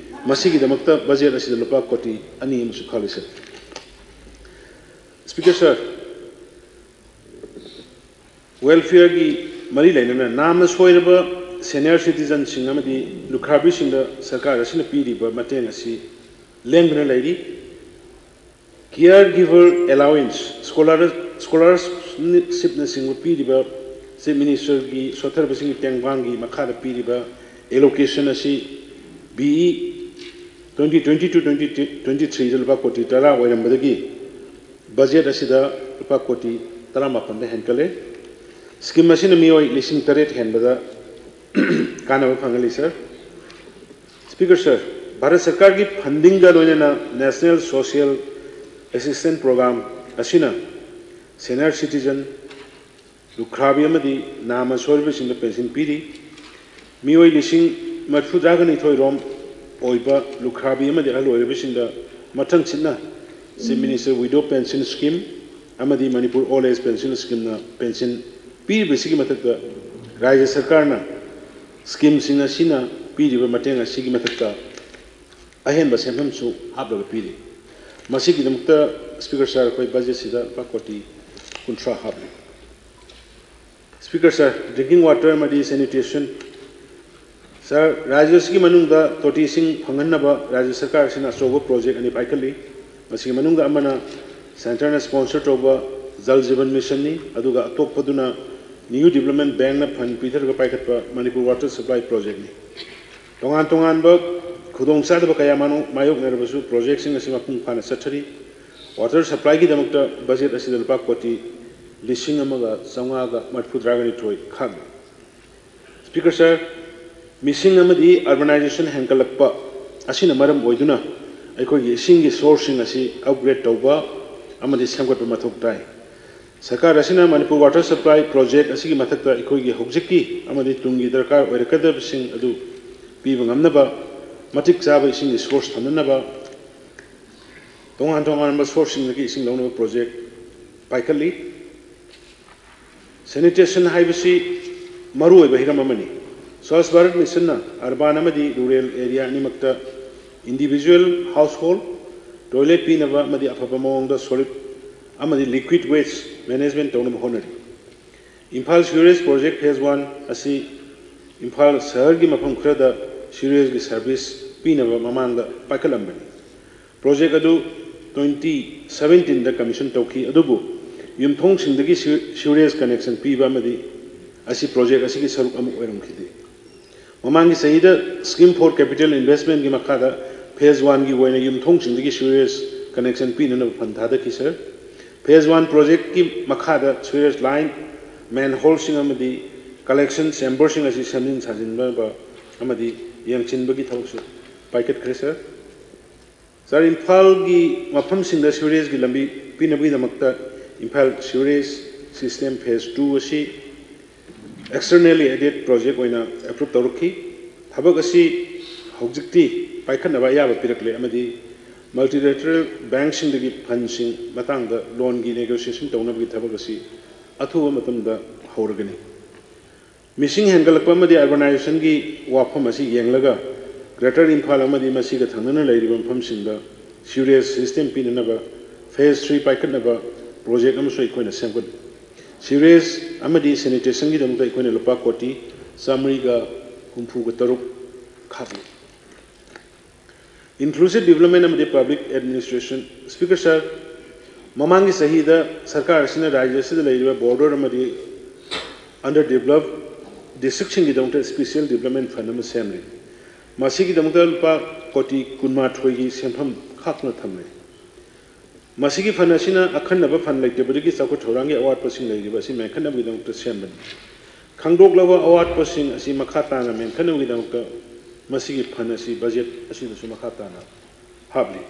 ꯃꯁꯤꯒꯤꯗꯃꯛꯇ budget ꯑꯁꯤꯗ ꯂꯨꯄꯥ ꯀꯣꯇꯤ ꯑꯅꯤ ꯑꯃꯁꯨ ꯈꯥꯛꯂꯤ, sir꯫ Speaker sir, welfareꯒꯤ ꯃꯔꯤ ꯂꯩꯅꯅ ꯅꯥꯝꯅ ꯁꯣꯏꯔꯕ ꯁꯦꯅꯤꯌꯔ ꯁꯤꯇꯤꯖꯟꯁꯤꯡ ꯑꯃꯗꯤ ꯂꯨꯈ꯭ꯔꯥꯕꯤꯁꯤꯡꯗ ꯁꯔꯀꯥꯔ ꯑꯁꯤꯅ ꯄꯤꯔꯤꯕ ꯃꯇꯦꯡ ꯑꯁꯤ ꯂꯦꯡꯗꯅ ꯂꯩꯔꯤ꯫ ꯀꯤꯌꯔ ꯒꯤꯚꯔ ꯑꯦꯂꯥꯎꯋꯦꯟꯁ, ꯁ꯭ꯀꯣꯂꯔꯁꯤꯞꯅꯆꯤꯡꯕ ꯄꯤꯔꯤꯕ ꯆꯤꯐ ꯃꯤꯅꯤꯁꯇꯔꯒꯤ ꯁꯣꯠꯊꯔꯕꯁꯤꯡꯒꯤ ꯇꯦꯡꯕꯥꯡꯒꯤ ꯃꯈꯥꯗ ꯄꯤꯔꯤꯕ ꯑꯦꯂꯣꯀꯦꯁꯟ ꯑꯁꯤ B E twenty twenty two twenty twenty ꯊ꯭ꯔꯤꯗ ꯂꯨꯄꯥ ꯀꯣꯇꯤ ꯇꯔꯥ ꯑꯣꯏꯔꯝꯕꯗꯒꯤ ꯕꯖꯦꯠ ꯑꯁꯤꯗ ꯂꯨꯄꯥ ꯀꯣꯇꯤ ꯇꯔꯥꯃꯥꯄꯟꯗ ꯍꯦꯟꯒꯠꯂꯦ꯫ ꯁ꯭ꯀꯤꯝ ꯑꯁꯤꯅ ꯃꯤꯑꯣꯏ ꯂꯤꯁꯤꯡ ꯇꯔꯦꯠ ꯍꯦꯟꯕꯗ ꯀꯥꯟꯅꯕ ꯐꯪꯍꯜꯂꯤ, ꯁꯥꯔ꯫ ꯁ꯭ꯄꯤꯀꯔ ꯁꯥꯔ, ꯚꯥꯔꯠ ꯁꯔꯀꯥꯔꯒꯤ ꯐꯟꯗꯤꯡꯒ ꯂꯣꯏꯅꯅ ꯅꯦꯁꯅꯦꯜ ꯁꯣꯁꯤꯌꯦꯜ ꯑꯦꯁꯤꯁꯇꯦꯟꯁ ꯄ꯭ꯔꯣꯒ꯭ꯔꯥꯝ ꯑꯁꯤꯅ ꯁꯦꯅꯤꯌꯔ ꯁꯤꯇꯤꯖꯟ, ꯂꯨꯈ꯭ꯔꯥꯕꯤ ꯑꯃꯗꯤ ꯅꯥꯃ ꯁꯣꯏꯔꯕꯁꯤꯡꯗ ꯄꯦꯟꯁꯤꯟ ꯄꯤꯔꯤ꯫ ꯃꯤꯑꯣꯏ ꯂꯤꯁꯤꯡ ꯃꯔꯤꯐꯨꯇꯔꯥꯒ ꯅꯤꯊꯣꯏ ꯔꯣꯝ ꯑꯣꯏꯕ ꯂꯨꯈ꯭ꯔꯥꯕꯤ ꯑꯃꯗꯤ ꯑꯍꯜ ꯑꯣꯏꯔꯕꯁꯤꯡꯗ ꯃꯊꯪꯁꯤꯠꯅ chief minister widow pension scheme ꯑꯃꯗꯤ ꯃꯅꯤꯄꯨꯔ ꯑꯣꯜ ꯑꯦꯖ ꯄꯦꯟꯁꯤꯟ ꯁ꯭ꯀꯤꯝꯅ ꯄꯦꯟꯁꯤꯟ ꯄꯤꯔꯤꯕꯁꯤꯒꯤ ꯃꯊꯛꯇ ꯔꯥꯖ꯭ꯌ ꯁꯔꯀꯥꯔꯅ ꯁ꯭ꯀꯤꯝꯁꯤꯡ ꯑꯁꯤꯅ ꯄꯤꯔꯤꯕ ꯃꯇꯦꯡ ꯑꯁꯤꯒꯤ ꯃꯊꯛꯇ ꯑꯍꯦꯟꯕ ꯁꯦꯟꯐꯝꯁꯨ ꯍꯥꯞꯂꯒ ꯄꯤꯔꯤ꯫ ꯃꯁꯤꯒꯤꯗꯃꯛꯇ ꯁ꯭ꯄꯤꯀꯔ ꯁꯥꯔ, ꯑꯩꯈꯣꯏ ꯕꯖꯦꯠꯁꯤꯗ ꯂꯨꯄꯥ ꯀꯣꯇꯤ ꯀꯨꯟꯊ꯭ꯔꯥ ꯍꯥꯞꯂꯤ꯫ ꯁ꯭ꯄꯤꯀꯔ ꯁꯥꯔ, ꯗ꯭ꯔꯤꯡꯀꯤꯡ ꯋꯥꯇꯔ ꯑꯃꯗꯤ ꯁꯦꯅꯤꯇꯦꯁꯟ, ꯁꯥꯔ, ꯔꯥꯖ꯭ꯌ ꯑꯁꯤꯒꯤ ꯃꯅꯨꯡꯗ ꯇꯣꯇꯤ ꯏꯁꯤꯡ ꯐꯪꯍꯟꯅꯕ ꯔꯥꯖ꯭ꯌ ꯁꯔꯀꯥꯔ ꯑꯁꯤꯅ ꯑꯆꯧꯕ ꯄ꯭ꯔꯣꯖꯦꯛ ꯑꯅꯤ ꯄꯥꯏꯈꯠꯂꯤ꯫ ꯃꯁꯤꯒꯤ ꯃꯅꯨꯡꯗ ꯑꯃꯅ ꯁꯦꯟꯇꯔꯅ ꯁ꯭ꯄꯣꯟꯁꯔ ꯇꯧꯕ ꯖꯜ ꯖꯤꯕꯟ ꯃꯤꯁꯟꯅꯤ, ꯑꯗꯨꯒ ꯑꯇꯣꯞꯄꯗꯨꯅ ꯅ꯭ꯌꯨ ꯗꯤꯕ꯭ꯂꯞꯃꯦꯟ ꯕꯦꯡꯛꯅ ꯐꯟ ꯄꯤꯊꯔꯒ ꯄꯥꯏꯈꯠꯄ ꯃꯅꯤꯄꯨꯔ ꯋꯥꯇꯔ ꯁꯄ꯭ꯂꯥꯏ ꯄ꯭ꯔꯣꯖꯦꯛꯅꯤ꯫ ꯇꯣꯉꯥꯟ ꯇꯣꯉꯥꯟꯕ ꯈꯨꯗꯣꯡꯆꯥꯗꯕ ꯀꯌꯥ ꯃꯥꯅꯣ-, ꯃꯥꯌꯣꯛꯅꯔꯕꯁꯨ ꯄ꯭ꯔꯣꯖꯦꯛꯁꯤꯡ ꯑꯁꯤ ꯃꯄꯨꯡ ꯐꯥꯅ ꯆꯠꯊꯔꯤ꯫ ꯋꯥꯇꯔ ꯁꯄ꯭ꯂꯥꯏꯒꯤꯗꯃꯛꯇ ꯕꯖꯦꯠ ꯑꯁꯤꯗ ꯂꯨꯄꯥ ꯀꯣꯇꯤ ꯂꯤꯁꯤꯡ ꯑꯃꯒ ꯆꯥꯝꯃꯉꯥꯒ ꯃꯔꯤꯐꯨꯇꯔꯥꯒ ꯅꯤꯊꯣꯏ ꯈꯥꯛꯂꯤ꯫ ꯁ꯭ꯄꯤꯀꯔ ꯁꯥꯔ, ꯃꯤꯁꯤꯡ ꯑꯃꯗꯤ ꯑꯔꯕꯅꯥꯏꯖꯦꯁꯟ ꯍꯦꯟꯒꯠꯂꯛꯄ ꯑꯁꯤꯅ ꯃꯔꯝ ꯑꯣꯏꯗꯨꯅ ꯑꯩꯈꯣꯏꯒꯤ ꯏꯁꯤꯡꯒꯤ ꯁꯣꯔꯁꯁꯤꯡ ꯑꯁꯤ ꯑꯞꯒ꯭ꯔꯦꯗ ꯇꯧꯕ ꯑꯃꯗꯤ ꯁꯦꯝꯒꯠꯄ ꯃꯊꯧ ꯇꯥꯏ꯫ ꯁꯔꯀꯥꯔ ꯑꯁꯤꯅ ꯃꯅꯤꯄꯨꯔ ꯋꯥꯇꯔ ꯁꯄ꯭ꯂꯥꯏ ꯄ꯭ꯔꯣꯖꯦꯛ ꯑꯁꯤꯒꯤ ꯃꯊꯛꯇ ꯑꯩꯈꯣꯏꯒꯤ ꯍꯧꯖꯤꯛꯀꯤ ꯑꯃꯗꯤ ꯇꯨꯡꯒꯤ ꯗꯔꯀꯥꯔ ꯑꯣꯏꯔꯛꯀꯗꯕꯁꯤꯡ ꯑꯗꯨ ꯄꯤꯕ ꯉꯝꯅꯕ ꯃꯇꯤꯛ ꯆꯥꯕ ꯏꯁꯤꯡꯒꯤ ꯁꯣꯔꯁ ꯊꯝꯅꯅꯕ ꯇꯣꯉꯥꯟ ꯇꯣꯉꯥꯟꯕ ꯁꯣꯔꯁꯁꯤꯡꯗꯒꯤ ꯏꯁꯤꯡ ꯂꯧꯅꯕ ꯄ꯭ꯔꯣꯖꯦꯛ ꯄꯥꯏꯈꯠꯂꯤ꯫ ꯁꯦꯅꯤꯇꯦꯁꯟ ꯍꯥꯏꯕꯁꯤ ꯃꯔꯨꯑꯣꯏꯕ ꯍꯤꯔꯝ ꯑꯃꯅꯤ꯫ ꯁ꯭ꯋꯥꯁ ꯚꯥꯔꯠ ꯃꯤꯁꯟꯅ ꯑꯔꯕꯥꯟ ꯑꯃꯗꯤ ꯔꯨꯔꯦꯜ ꯑꯦꯔꯤꯌꯥ ꯑꯅꯤꯃꯛꯇ ꯏꯟꯗꯤꯚꯤꯖꯨꯋꯦꯜ ꯍꯥꯎꯁꯍꯣꯜ ꯇꯣꯏꯂꯦꯠ ꯄꯤꯅꯕ ꯑꯃꯗꯤ ꯑꯐꯕ ꯃꯑꯣꯡꯗ ꯁꯣꯂꯤꯗ ꯑꯃꯗꯤ ꯂꯤꯀ꯭ꯋꯤꯗ ꯋꯦꯁ ꯃꯦꯅꯦꯖꯃꯦꯟ ꯇꯧꯅꯕ ꯍꯣꯠꯅꯔꯤ꯫ ꯏꯝꯐꯥꯜ ꯁꯤꯋꯔꯦꯖ ꯄ꯭ꯔꯣꯖꯦꯛ ꯐꯦꯖ ꯋꯥꯟ ꯑꯁꯤ ꯏꯝꯐꯥꯜ ꯁꯍꯔꯒꯤ ꯃꯐꯝ ꯈꯔꯗ sewerage ꯒꯤ service ꯄꯤꯅꯕ ꯃꯃꯥꯡꯗ ꯄꯥꯏꯈꯠꯂꯝꯕꯅꯤ꯫ Project ꯑꯗꯨ twenty seventeen ꯗ commission ꯇꯧꯈꯤ, ꯑꯗꯨꯕꯨ ꯌꯨꯝꯊꯣꯡꯁꯤꯡꯗꯒꯤ sew-, sewerage connection ꯄꯤꯕ ꯑꯃꯗꯤ ꯑꯁꯤ project ꯑꯁꯤꯒꯤ ꯁꯔꯨꯛ ꯑꯃ ꯑꯣꯏꯔꯝꯈꯤꯗꯦ꯫ ꯃꯃꯥꯡꯒꯤ ꯆꯍꯤꯗ Scheme for Capital Investment ꯀꯤ ꯃꯈꯥꯗ phase one ꯒꯤ ꯑꯣꯏꯅ ꯌꯨꯝꯊꯣꯡꯁꯤꯡꯗꯒꯤ sewerage connection ꯄꯤꯅꯅꯕ fund ꯊꯥꯗꯈꯤ, sir꯫ Phase one project ꯀꯤ ꯃꯈꯥꯗ sewerage line, manhole ꯁꯤꯡ ꯑꯃꯗꯤ collection chamber ꯁꯤꯡ ꯑꯁꯤ ꯁꯦꯝꯖꯤꯟ ꯁꯥꯖꯤꯟꯅꯕ ꯑꯃꯗꯤ ꯌꯦꯡꯁꯤꯟꯕꯒꯤ ꯊꯕꯛꯁꯨ ꯄꯥꯏꯈꯠꯈ꯭ꯔꯦ, sir꯫ Sir, ꯏꯝꯐꯥꯜꯒꯤ ꯃꯐꯝꯁꯤꯡꯗ sewerage ꯀꯤ ꯂꯝꯕꯤ ꯄꯤꯅꯕꯒꯤꯗꯃꯛꯇ Imphal sewerage system phase two ꯑꯁꯤ externally aided project ꯑꯣꯏꯅ approve ꯇꯧꯔꯛꯈꯤ꯫ ꯊꯕꯛ ꯑꯁꯤ ꯍꯧꯖꯤꯛꯇꯤ ꯄꯥꯏꯈꯠꯅꯕ ꯑꯌꯥꯕ ꯄꯤꯔꯛꯂꯦ ꯑꯃꯗꯤ multilateral bank ꯁꯤꯡꯗꯒꯤ fund ꯁꯤꯡ ꯃꯇꯥꯡꯗ loan ꯒꯤ negotiation ꯇꯧꯅꯕꯒꯤ ꯊꯕꯛ ꯑꯁꯤ ꯑꯊꯨꯕ ꯃꯇꯝꯗ ꯍꯧꯔꯒꯅꯤ꯫ ꯃꯤꯁꯤꯡ ꯍꯦꯟꯒꯠꯂꯛꯄ ꯑꯃꯗꯤ urbanization ꯒꯤ ꯋꯥꯐꯝ ꯑꯁꯤ ꯌꯦꯡꯂꯒ Greater ꯏꯝꯐꯥꯜ ꯑꯃꯗꯤ ꯃꯁꯤꯒ ꯊꯪꯅꯅ ꯂꯩꯔꯤꯕ ꯃꯐꯝꯁꯤꯡꯗ sewerage system ꯄꯤꯅꯅꯕ phase three ꯄꯥꯏꯈꯠꯅꯕ project ꯑꯃꯁꯨ ꯑꯩꯈꯣꯏꯅ ꯁꯦꯝꯒꯠꯂꯤ꯫ Sewerage ꯑꯃꯗꯤ sanitation ꯒꯤꯗꯃꯛꯇ ꯑꯩꯈꯣꯏꯅ ꯂꯨꯄꯥ ꯀꯣꯇꯤ ꯆꯥꯃꯔꯤꯒ ꯍꯨꯝꯐꯨꯒ ꯇꯔꯨꯛ ꯈꯥꯛꯂꯤ꯫ Inclusive Development ꯑꯃꯗꯤ Public Administration, Speaker sir, ꯃꯃꯥꯡꯒꯤ ꯆꯍꯤꯗ ꯁꯔꯀꯥꯔ ꯑꯁꯤꯅ ꯔꯥꯖ꯭ꯌ ꯑꯁꯤꯗ ꯂꯩꯔꯤꯕ border ꯑꯃꯗꯤ underdeveloped district ꯁꯤꯡꯒꯤꯗꯃꯛꯇ special development fund ꯑꯃ ꯁꯦꯝꯂꯤ꯫ ꯃꯁꯤꯒꯤꯗꯃꯛꯇ ꯂꯨꯄꯥ ꯀꯣꯇꯤ ꯀꯨꯟꯃꯥꯊꯣꯏꯒꯤ ꯁꯦꯟꯐꯝ ꯈꯥꯛꯇꯨꯅ ꯊꯝꯂꯤ꯫ ꯃꯁꯤꯒꯤ fund ꯑꯁꯤꯅ ꯑꯈꯟꯅꯕ fund ꯂꯩꯇꯕꯗꯒꯤ ꯆꯥꯎꯈꯠ ꯊꯧꯔꯥꯡꯒꯤ ꯑꯋꯥꯠꯄꯁꯤꯡ ꯂꯩꯔꯤꯕ ꯑꯁꯤ ꯃꯦꯟꯈꯠꯅꯕꯒꯤꯗꯃꯛꯇ ꯁꯦꯝꯕꯅꯤ꯫ ꯈꯪꯗꯣꯛꯂꯕ ꯑꯋꯥꯠꯄꯁꯤꯡ ꯑꯁꯤ ꯃꯈꯥ ꯇꯥꯅ ꯃꯦꯟꯈꯠꯅꯕꯒꯤꯗꯃꯛꯇ ꯃꯁꯤꯒꯤ fund ꯑꯁꯤ budget ꯑꯁꯤꯗꯁꯨ ꯃꯈꯥ ꯇꯥꯅ ꯍꯥꯞꯂꯤ꯫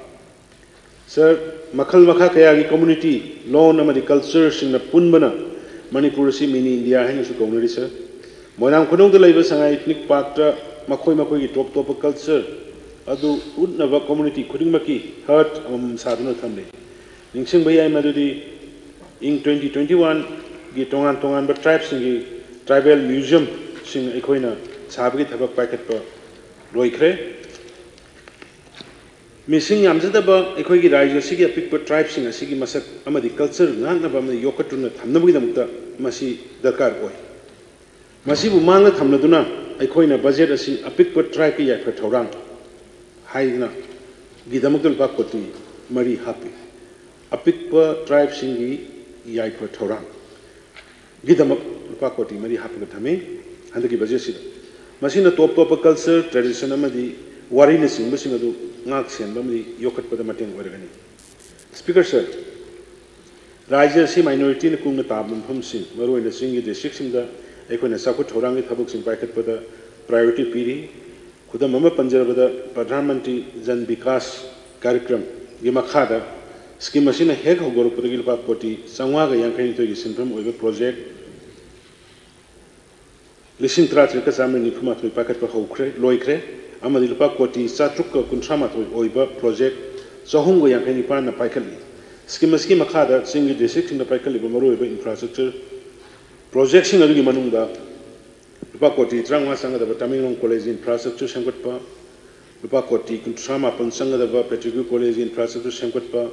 Sir, ꯃꯈꯜ ꯃꯈꯥ ꯀꯌꯥꯒꯤ community, ꯂꯣꯟ ꯑꯃꯗꯤ culture ꯁꯤꯡꯅ ꯄꯨꯟꯕꯅ ꯃꯅꯤꯄꯨꯔ ꯑꯁꯤ mini India ꯍꯥꯏꯅꯁꯨ ꯀꯧꯅꯔꯤ, sir꯫ ꯃꯣꯏꯔꯥꯡ ꯈꯨꯅꯧꯗ ꯂꯩꯕ ꯁꯉꯥꯏ Ethnic Park ꯇ ꯃꯈꯣꯏ ꯃꯈꯣꯏꯒꯤ ꯇꯣꯞ ꯇꯣꯞꯄ culture ꯑꯗꯨ ꯎꯠꯅꯕ community ꯈꯨꯗꯤꯡꯃꯛꯀꯤ hut ꯑꯃꯃꯝ ꯁꯥꯗꯨꯅ ꯊꯝꯂꯤ꯫ ꯅꯤꯡꯁꯤꯡꯕ ꯌꯥꯏ ꯃꯗꯨꯗꯤ ꯏꯪ twenty twenty-one ꯒꯤ ꯇꯣꯉꯥꯟ ꯇꯣꯉꯥꯟꯕ tribe ꯁꯤꯡꯒꯤ tribal museum ꯁꯤꯡ ꯑꯩꯈꯣꯏꯅ ꯁꯥꯕꯒꯤ ꯊꯕꯛ ꯄꯥꯏꯈꯠꯄ ꯂꯣꯏꯈ꯭ꯔꯦ꯫ ꯃꯤꯁꯤꯡ ꯌꯥꯝꯖꯗꯕ ꯑꯩꯈꯣꯏꯒꯤ ꯔꯥꯖ꯭ꯌ ꯑꯁꯤꯒꯤ ꯑꯄꯤꯛꯄ tribe ꯁꯤꯡ ꯑꯁꯤꯒꯤ ꯃꯁꯛ ꯑꯃꯗꯤ culture ꯉꯥꯛꯅꯕ ꯑꯃꯗꯤ ꯌꯣꯛꯈꯠꯇꯨꯅ ꯊꯝꯅꯕꯒꯤꯗꯃꯛꯇ ꯃꯁꯤ ꯗꯔꯀꯥꯔ ꯑꯣꯏ꯫ ꯃꯁꯤꯕꯨ ꯃꯥꯡꯗ ꯊꯝꯂꯗꯨꯅ ꯑꯩꯈꯣꯏꯅ ꯕꯖꯦꯠ ꯑꯁꯤ ꯑꯄꯤꯛꯄ ꯇ꯭ꯔꯥꯏꯕꯀꯤ ꯌꯥꯏꯐ ꯊꯧꯔꯥꯡ ꯍꯥꯏꯗꯅ ꯒꯤꯗꯃꯛꯇ ꯂꯨꯄꯥ ꯀꯣꯇꯤ ꯃꯔꯤ ꯍꯥꯞꯄꯤ꯫ ꯑꯄꯤꯛꯄ ꯇ꯭ꯔꯥꯏꯕꯁꯤꯡꯒꯤ ꯌꯥꯏꯐ ꯊꯧꯔꯥꯡꯒꯤꯗꯃꯛ ꯂꯨꯄꯥ ꯀꯣꯇꯤ ꯃꯔꯤ ꯍꯥꯞꯄꯒ ꯊꯝꯃꯤ ꯍꯟꯗꯛꯀꯤ ꯕꯖꯦꯠꯁꯤꯗ꯫ ꯃꯁꯤꯅ ꯇꯣꯞ ꯇꯣꯞꯄ ꯀꯜꯆꯔ, ꯇ꯭ꯔꯦꯗꯤꯁꯟ ꯑꯃꯗꯤ ꯋꯥꯔꯤꯅꯆꯤꯡꯕꯁꯤꯡ ꯑꯗꯨ ꯉꯥꯛ ꯁꯦꯟꯕ ꯑꯃꯗꯤ ꯌꯣꯛꯈꯠꯄꯗ ꯃꯇꯦꯡ ꯑꯣꯏꯔꯒꯅꯤ꯫ ꯁ꯭ꯄꯤꯀꯔ ꯁꯔ, ꯔꯥꯖ꯭ꯌ ꯑꯁꯤ ꯃꯥꯏꯅꯣꯔꯤꯇꯤꯅ ꯀꯨꯡꯅ ꯇꯥꯕ ꯃꯐꯝꯁꯤꯡ, ꯃꯔꯨꯑꯣꯏꯅ ꯆꯤꯡꯒꯤ ꯗꯤꯁꯇ꯭ꯔꯤꯛꯁꯤꯡꯗ ꯑꯩꯈꯣꯏꯅ ꯆꯥꯎꯈꯠ ꯊꯧꯔꯥꯡꯒꯤ ꯊꯕꯛꯁꯤꯡ ꯄꯥꯏꯈꯠꯄꯗ ꯄ꯭ꯔꯥꯏꯌꯣꯔꯤꯇꯤ ꯄꯤꯔꯤ꯫ ꯈꯨꯗꯝ ꯑꯃ ꯄꯟꯖꯔꯕꯗ, ꯄ꯭ꯔꯙꯥꯟ ꯃꯟꯇ꯭ꯔꯤ ꯖꯟ ꯕꯤꯀꯥꯁ ꯀꯥꯔꯌꯀ꯭ꯔꯝꯒꯤ ꯃꯈꯥꯗ ꯁ꯭ꯀꯤꯝ ꯑꯁꯤꯅ ꯍꯦꯛ ꯍꯧꯗꯣꯔꯛꯄꯗꯒꯤ ꯂꯨꯄꯥ ꯀꯣꯇꯤ ꯆꯥꯝꯃꯉꯥꯒ ꯌꯥꯡꯈꯩꯅꯤꯊꯣꯏꯒꯤ ꯁꯦꯟꯐꯝ ꯑꯣꯏꯕ ꯄ꯭ꯔꯣꯖꯦꯛ ꯂꯤꯁꯤꯡ ꯇꯔꯥꯇꯔꯦꯠꯀ ꯆꯥꯝꯃꯔꯤ ꯅꯤꯐꯨꯃꯥꯊꯣꯏ ꯄꯥꯏꯈꯠꯄ ꯍꯧꯈ꯭ꯔꯦ, ꯂꯣꯏꯈ꯭ꯔꯦ, ꯑꯃꯗꯤ ꯂꯨꯄꯥ ꯀꯣꯇꯤ ꯆꯥꯇ꯭ꯔꯨꯛꯀ ꯀꯨꯟꯊ꯭ꯔꯥ ꯃꯥꯊꯣꯏ ꯑꯣꯏꯕ ꯄ꯭ꯔꯣꯖꯦꯛ ꯆꯍꯨꯝꯒ ꯌꯥꯡꯈꯩ ꯅꯤꯄꯥꯟꯅ ꯄꯥꯏꯈꯠꯂꯤ꯫ ꯁ꯭ꯀꯤꯝ ꯑꯁꯤꯒꯤ ꯃꯈꯥꯗ ꯆꯤꯡꯒꯤ ꯗꯤꯁꯇ꯭ꯔꯤꯛꯁꯤꯡꯗ ꯄꯥꯏꯈꯠꯂꯤꯕ ꯃꯔꯨꯑꯣꯏꯕ ꯏꯟꯐ꯭ꯔꯥꯁ꯭ꯇ꯭ꯔꯛꯆꯔ ꯄ꯭ꯔꯣꯖꯦꯛꯁꯤꯡ ꯑꯗꯨꯒꯤ ꯃꯅꯨꯡꯗ ꯂꯨꯄꯥ ꯀꯣꯇꯤ ꯇꯔꯥꯃꯉꯥ ꯆꯪꯒꯗꯕ ꯇꯃꯦꯡꯂꯣꯡ ꯀꯣꯂꯦꯖ ꯏꯟꯐ꯭ꯔꯥꯁ꯭ꯇ꯭ꯔꯛꯆꯔ ꯁꯦꯝꯒꯠꯄ, ꯂꯨꯄꯥ ꯀꯣꯇꯤ ꯀꯨꯟꯊ꯭ꯔꯥ ꯃꯥꯄꯟ ꯆꯪꯒꯗꯕ ꯄꯦꯇ꯭ꯔꯤꯒꯨ ꯀꯣꯂꯦꯖ ꯏꯟꯐ꯭ꯔꯥꯁ꯭ꯇ꯭ꯔꯛꯆꯔ ꯁꯦꯝꯒꯠꯄ,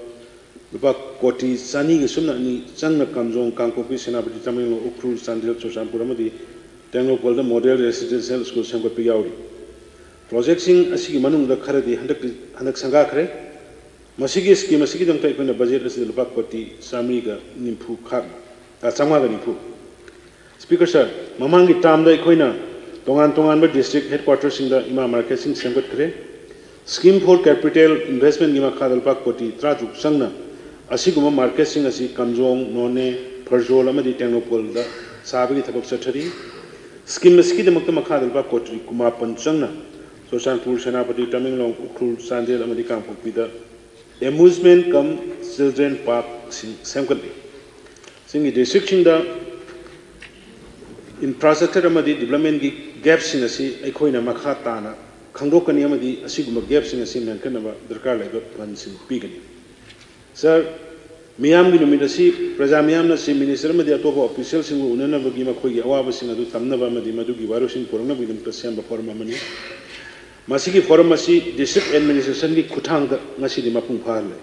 ꯂꯨꯄꯥ ꯀꯣꯇꯤ ꯆꯅꯤꯒ ꯁꯨꯞꯅ ꯑꯅꯤ ꯆꯪꯅ ꯀꯥꯝꯖꯣꯡ, ꯀꯥꯡꯄꯣꯛꯄꯤ, ꯁꯦꯅꯥꯄꯇꯤ, ꯇꯃꯦꯡꯂꯣꯡ, ꯎꯈ꯭ꯔꯨꯜ, ꯆꯥꯟꯗꯦꯜ, ꯆꯨꯔꯆꯥꯟꯄꯨꯔ ꯑꯃꯗꯤ ꯇꯦꯡꯅꯧꯄꯜꯗ ꯃꯣꯗꯦꯜ ꯔꯦꯁꯤꯗꯦꯟꯁꯤꯌꯦꯜ ꯁ꯭ꯀꯨꯜ ꯁꯦꯝꯒꯠꯄ ꯌꯥꯎꯔꯤ꯫ ꯄ꯭ꯔꯣꯖꯦꯛꯁꯤꯡ ꯑꯁꯤꯒꯤ ꯃꯅꯨꯡꯗ ꯈꯔꯗꯤ ꯍꯟꯗꯛ, ꯍꯟꯗꯛ ꯁꯪꯒꯥꯈ꯭ꯔꯦ꯫ ꯃꯁꯤꯒꯤ ꯁ꯭ꯀꯤꯝ ꯑꯁꯤꯒꯤꯗꯃꯛꯇ ꯑꯩꯈꯣꯏꯅ ꯕꯖꯦꯠ ꯑꯁꯤꯗ ꯂꯨꯄꯥ ꯀꯣꯇꯤ ꯆꯥꯃꯔꯤꯒ ꯅꯤꯐꯨ ꯈꯥꯛ-, ꯑ, ꯆꯥꯝꯃꯉꯥꯒ ꯅꯤꯐꯨ꯫ ꯁ꯭ꯄꯤꯀꯔ ꯁꯔ, ꯃꯃꯥꯡꯒꯤ ꯇꯥꯔꯝꯗ ꯑꯩꯈꯣꯏꯅ ꯇꯣꯉꯥꯟ ꯇꯣꯉꯥꯟꯕ ꯗꯤꯁꯇ꯭ꯔꯤꯛ ꯍꯦꯗꯀ꯭ꯋꯥꯇꯔꯁꯤꯡꯗ ꯏꯃꯥ ꯃꯥꯔꯀꯦꯠꯁꯤꯡ ꯁꯦꯝꯒꯠꯈ꯭ꯔꯦ꯫ ꯁ꯭ꯀꯤꯝ ꯐꯣꯔ ꯀꯦꯄꯤꯇꯦꯜ ꯏꯟꯚꯦꯁ꯭ꯠꯃꯦꯟꯠꯀꯤ ꯃꯈꯥꯗ ꯂꯨꯄꯥ ꯀꯣꯇꯤ ꯇꯔꯥꯇꯔꯨꯛ ꯆꯪꯅ ꯑꯁꯤꯒꯨꯝꯕ ꯃꯥꯔꯀꯦꯠꯁꯤꯡ ꯑꯁꯤ ꯀꯥꯝꯖꯣꯡ, ꯅꯣꯅꯦ, ꯐꯔꯖꯣꯜ ꯑꯃꯗꯤ ꯇꯦꯡꯅꯧꯄꯜꯗ ꯁꯥꯕꯒꯤ ꯊꯕꯛ ꯆꯠꯊꯔꯤ꯫ ꯁ꯭ꯀꯤꯝ ꯑꯁꯤꯒꯤꯗꯃꯛꯇ ꯃꯈꯥꯗ ꯂꯨꯄꯥ ꯀꯣꯇꯤ ꯀꯨꯟꯃꯥꯄꯟ ꯆꯪꯅ ꯆꯨꯔꯆꯥꯟꯄꯨꯔ, ꯁꯦꯅꯥꯄꯇꯤ, ꯇꯃꯦꯡꯂꯣꯡ, ꯎꯈ꯭ꯔꯨꯜ, ꯆꯥꯟꯗꯦꯜ ꯑꯃꯗꯤ ꯀꯥꯡꯄꯣꯛꯄꯤꯗ ꯑꯦꯃ꯭ꯌꯨꯖꯃꯦꯟꯠ ꯀꯝ ꯆꯤꯜꯗ꯭ꯔꯦꯟ ꯄꯥꯔꯛꯁꯤꯡ ꯁꯦꯝꯒꯠꯂꯤ꯫ ꯆꯤꯡꯒꯤ ꯗꯤꯁꯇ꯭ꯔꯤꯛꯁꯤꯡꯗ ꯏꯟꯐ꯭ꯔꯥꯁ꯭ꯇ꯭ꯔꯛꯆꯔ ꯑꯃꯗꯤ ꯗꯤꯕ꯭ꯂꯞꯃꯦꯟꯠꯀꯤ ꯒꯦꯞꯁꯤꯡ ꯑꯁꯤ ꯑꯩꯈꯣꯏꯅ ꯃꯈꯥ ꯇꯥꯅ ꯈꯪꯗꯣꯛꯀꯅꯤ ꯑꯃꯗꯤ ꯑꯁꯤꯒꯨꯝꯕ ꯒꯦꯞꯁꯤꯡ ꯑꯁꯤ ꯃꯦꯟꯈꯠꯅꯕ ꯗꯔꯀꯥꯔ ꯂꯩꯕ ꯐꯟꯁꯤꯡ ꯄꯤꯒꯅꯤ꯫ ꯁꯔ, ꯃꯤꯌꯥꯝꯒꯤ ꯅꯨꯃꯤꯠ ꯑꯁꯤ ꯄ꯭ꯔꯖꯥ ꯃꯤꯌꯥꯝꯅ ꯆꯤꯐ ꯃꯤꯅꯤꯁꯇꯔ ꯑꯃꯗꯤ ꯑꯇꯣꯞꯄ ꯑꯣꯐꯤꯁꯤꯌꯦꯜꯁꯤꯡꯕꯨ ꯎꯅꯅꯕꯒꯤ ꯃꯈꯣꯏꯒꯤ ꯑꯋꯥꯕꯁꯤꯡ ꯑꯗꯨ ꯇꯝꯅꯕ ꯑꯃꯗꯤ ꯃꯗꯨꯒꯤ ꯋꯥꯔꯣꯏꯁꯤꯟ ꯄꯨꯔꯛꯅꯕꯒꯤꯗꯃꯛꯇ ꯁꯦꯝꯕ ꯐꯣꯔꯝ ꯑꯃꯅꯤ꯫ ꯃꯁꯤꯒꯤ ꯐꯣꯔꯝ ꯑꯁꯤ ꯗꯤꯁꯇ꯭ꯔꯤꯛ ꯑꯦꯗꯃꯤꯅꯤꯁꯇ꯭ꯔꯦꯁꯟꯒꯤ ꯈꯨꯠꯊꯥꯡꯗ ꯉꯁꯤꯗꯤ ꯃꯄꯨꯡ ꯐꯥꯍꯜꯂꯦ꯫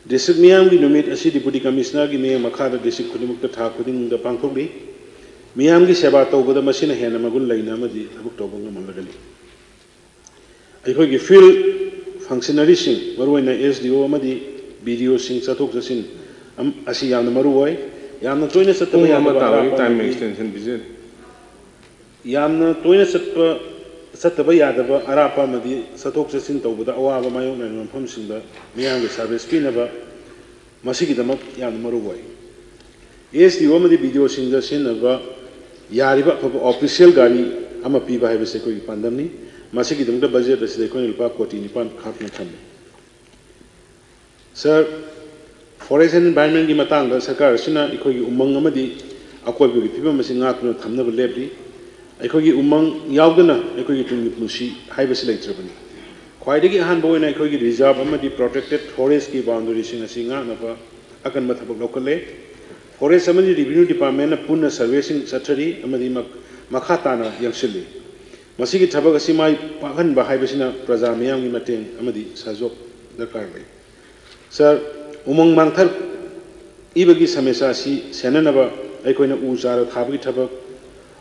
ꯗꯤꯁꯇ꯭ꯔꯤꯛ ꯃꯤꯌꯥꯝꯒꯤ ꯅꯨꯃꯤꯠ ꯑꯁꯤ ꯗꯤꯄꯨꯇꯤ ꯀꯃꯤꯁꯅꯔꯒꯤ ꯃꯤꯠꯌꯦꯡ ꯃꯈꯥꯗ ꯗꯤꯁꯇ꯭ꯔꯤꯛ ꯈꯨꯗꯤꯡꯃꯛꯇ ꯊꯥ ꯈꯨꯗꯤꯡꯗ ꯄꯥꯡꯊꯣꯛꯂꯤ꯫ ꯃꯤꯌꯥꯝꯒꯤ ꯁꯦꯕꯥ ꯇꯧꯕꯗ ꯃꯁꯤꯅ ꯍꯦꯟꯅ ꯃꯒꯨꯟ ꯂꯩꯅ ꯑꯃꯗꯤ ꯊꯕꯛ ꯇꯧꯕ ꯉꯝꯍꯜꯂꯒꯅꯤ꯫ ꯑꯩꯈꯣꯏꯒꯤ field functionaryꯁꯤꯡ, ꯃꯔꯨꯑꯣꯏꯅ S D O ꯑꯃꯗꯤ B D Oꯁꯤꯡ ꯆꯠꯊꯣꯛ ꯆꯠꯁꯤꯟ ꯑꯝ-, ꯑꯁꯤ ꯌꯥꯝꯅ ꯃꯔꯨ ꯑꯣꯏ꯫ ꯌꯥꯝꯅ ꯇꯣꯏꯅ ꯆꯠꯇꯕ ꯄꯨꯡ ꯑꯃ ꯌꯥꯗꯕ ꯇꯥꯕꯒꯤ ꯑꯔꯥꯞꯄ time ꯑꯃꯗꯤ extension ꯄꯤꯖꯔꯤ꯫ ꯌꯥꯝꯅ ꯇꯣꯏꯅ ꯆꯠꯄ, ꯆꯠꯇꯕ ꯌꯥꯗꯕ ꯑꯔꯥꯞꯄ ꯑꯃꯗꯤ ꯆꯠꯊꯣꯛ ꯆꯠꯁꯤꯟ ꯇꯧꯕꯗ ꯑꯋꯥꯕ ꯃꯥꯌꯣꯛꯅꯔꯤꯕ ꯃꯐꯝꯁꯤꯡꯗ ꯃꯤꯌꯥꯝꯒꯤ service ꯄꯤꯅꯕ ꯃꯁꯤꯒꯤꯗꯃꯛ ꯌꯥꯝꯅ ꯃꯔꯨ ꯑꯣꯏ꯫ S D O ꯑꯃꯗꯤ B D Oꯁꯤꯡꯗ ꯁꯤꯖꯤꯟꯅꯕ ꯌꯥꯔꯤꯕ ꯑꯐꯕ official ꯒꯥꯔꯤ ꯑꯃ ꯄꯤꯕ ꯍꯥꯏꯕꯁꯤ ꯑꯩꯈꯣꯏꯒꯤ ꯄꯥꯟꯗꯝꯅꯤ꯫ ꯃꯁꯤꯒꯤꯗꯃꯛꯇ budget ꯑꯁꯤꯗ ꯑꯩꯈꯣꯏꯅ ꯂꯨꯄꯥ ꯀꯣꯇꯤ ꯅꯤꯄꯥꯟ ꯈꯥꯛꯇꯨꯅ ꯊꯝꯃꯤ꯫ Sir, forest and environmentꯀꯤ ꯃꯇꯥꯡꯗ ꯁꯔꯀꯥꯔ ꯑꯁꯤꯅ ꯑꯩꯈꯣꯏꯒꯤ ꯎꯃꯪ ꯑꯃꯗꯤ ꯑꯀꯣꯏꯕꯒꯤ ꯐꯤꯕꯝ ꯑꯁꯤ ꯉꯥꯛꯇꯨꯅ ꯊꯝꯅꯕ ꯂꯦꯞꯂꯤ꯫ ꯑꯩꯈꯣꯏꯒꯤ ꯎꯃꯪ ꯌꯥꯎꯗꯅ ꯑꯩꯈꯣꯏꯒꯤ ꯇꯨꯡꯒꯤ ꯄꯨꯟꯁꯤ ꯍꯥꯏꯕꯁꯤ ꯂꯩꯇ꯭ꯔꯕꯅꯤ꯫ ꯈ꯭ꯋꯥꯏꯗꯒꯤ ꯑꯍꯥꯟꯕ ꯑꯣꯏꯅ ꯑꯩꯈꯣꯏꯒꯤ reserve ꯑꯃꯗꯤ protected forestꯀꯤ boundaryꯁꯤꯡ ꯑꯁꯤ ꯉꯥꯛꯅꯕ ꯑꯀꯟꯕ ꯊꯕꯛ ꯂꯧꯈꯠꯂꯦ꯫ Forest ꯑꯃꯗꯤ Revenue Departmentꯅ ꯄꯨꯟꯅ surveyꯁꯤꯡ ꯆꯠꯊꯔꯤ ꯑꯃꯗꯤ ꯃꯛ-, ꯃꯈꯥ ꯇꯥꯅ ꯌꯦꯡꯁꯤꯜꯂꯤ꯫ ꯃꯁꯤꯒꯤ ꯊꯕꯛ ꯑꯁꯤ ꯃꯥꯏ ꯄꯥꯛꯍꯟꯕ ꯍꯥꯏꯕꯁꯤꯅ ꯄ꯭ꯔꯖꯥ ꯃꯤꯌꯥꯝꯒꯤ ꯃꯇꯦꯡ ꯑꯃꯗꯤ ꯁꯍꯖꯣꯛ ꯗꯔꯀꯥꯔ ꯂꯩ꯫ Sir, ꯎꯃꯪ ꯃꯥꯡꯊꯔꯛꯏꯕꯒꯤ ꯁꯃꯁ꯭ꯌꯥ ꯑꯁꯤ ꯁꯦꯟꯅꯅꯕ ꯑꯩꯈꯣꯏꯅ ꯎ ꯆꯥꯔꯥ ꯊꯥꯕꯒꯤ ꯊꯕꯛ,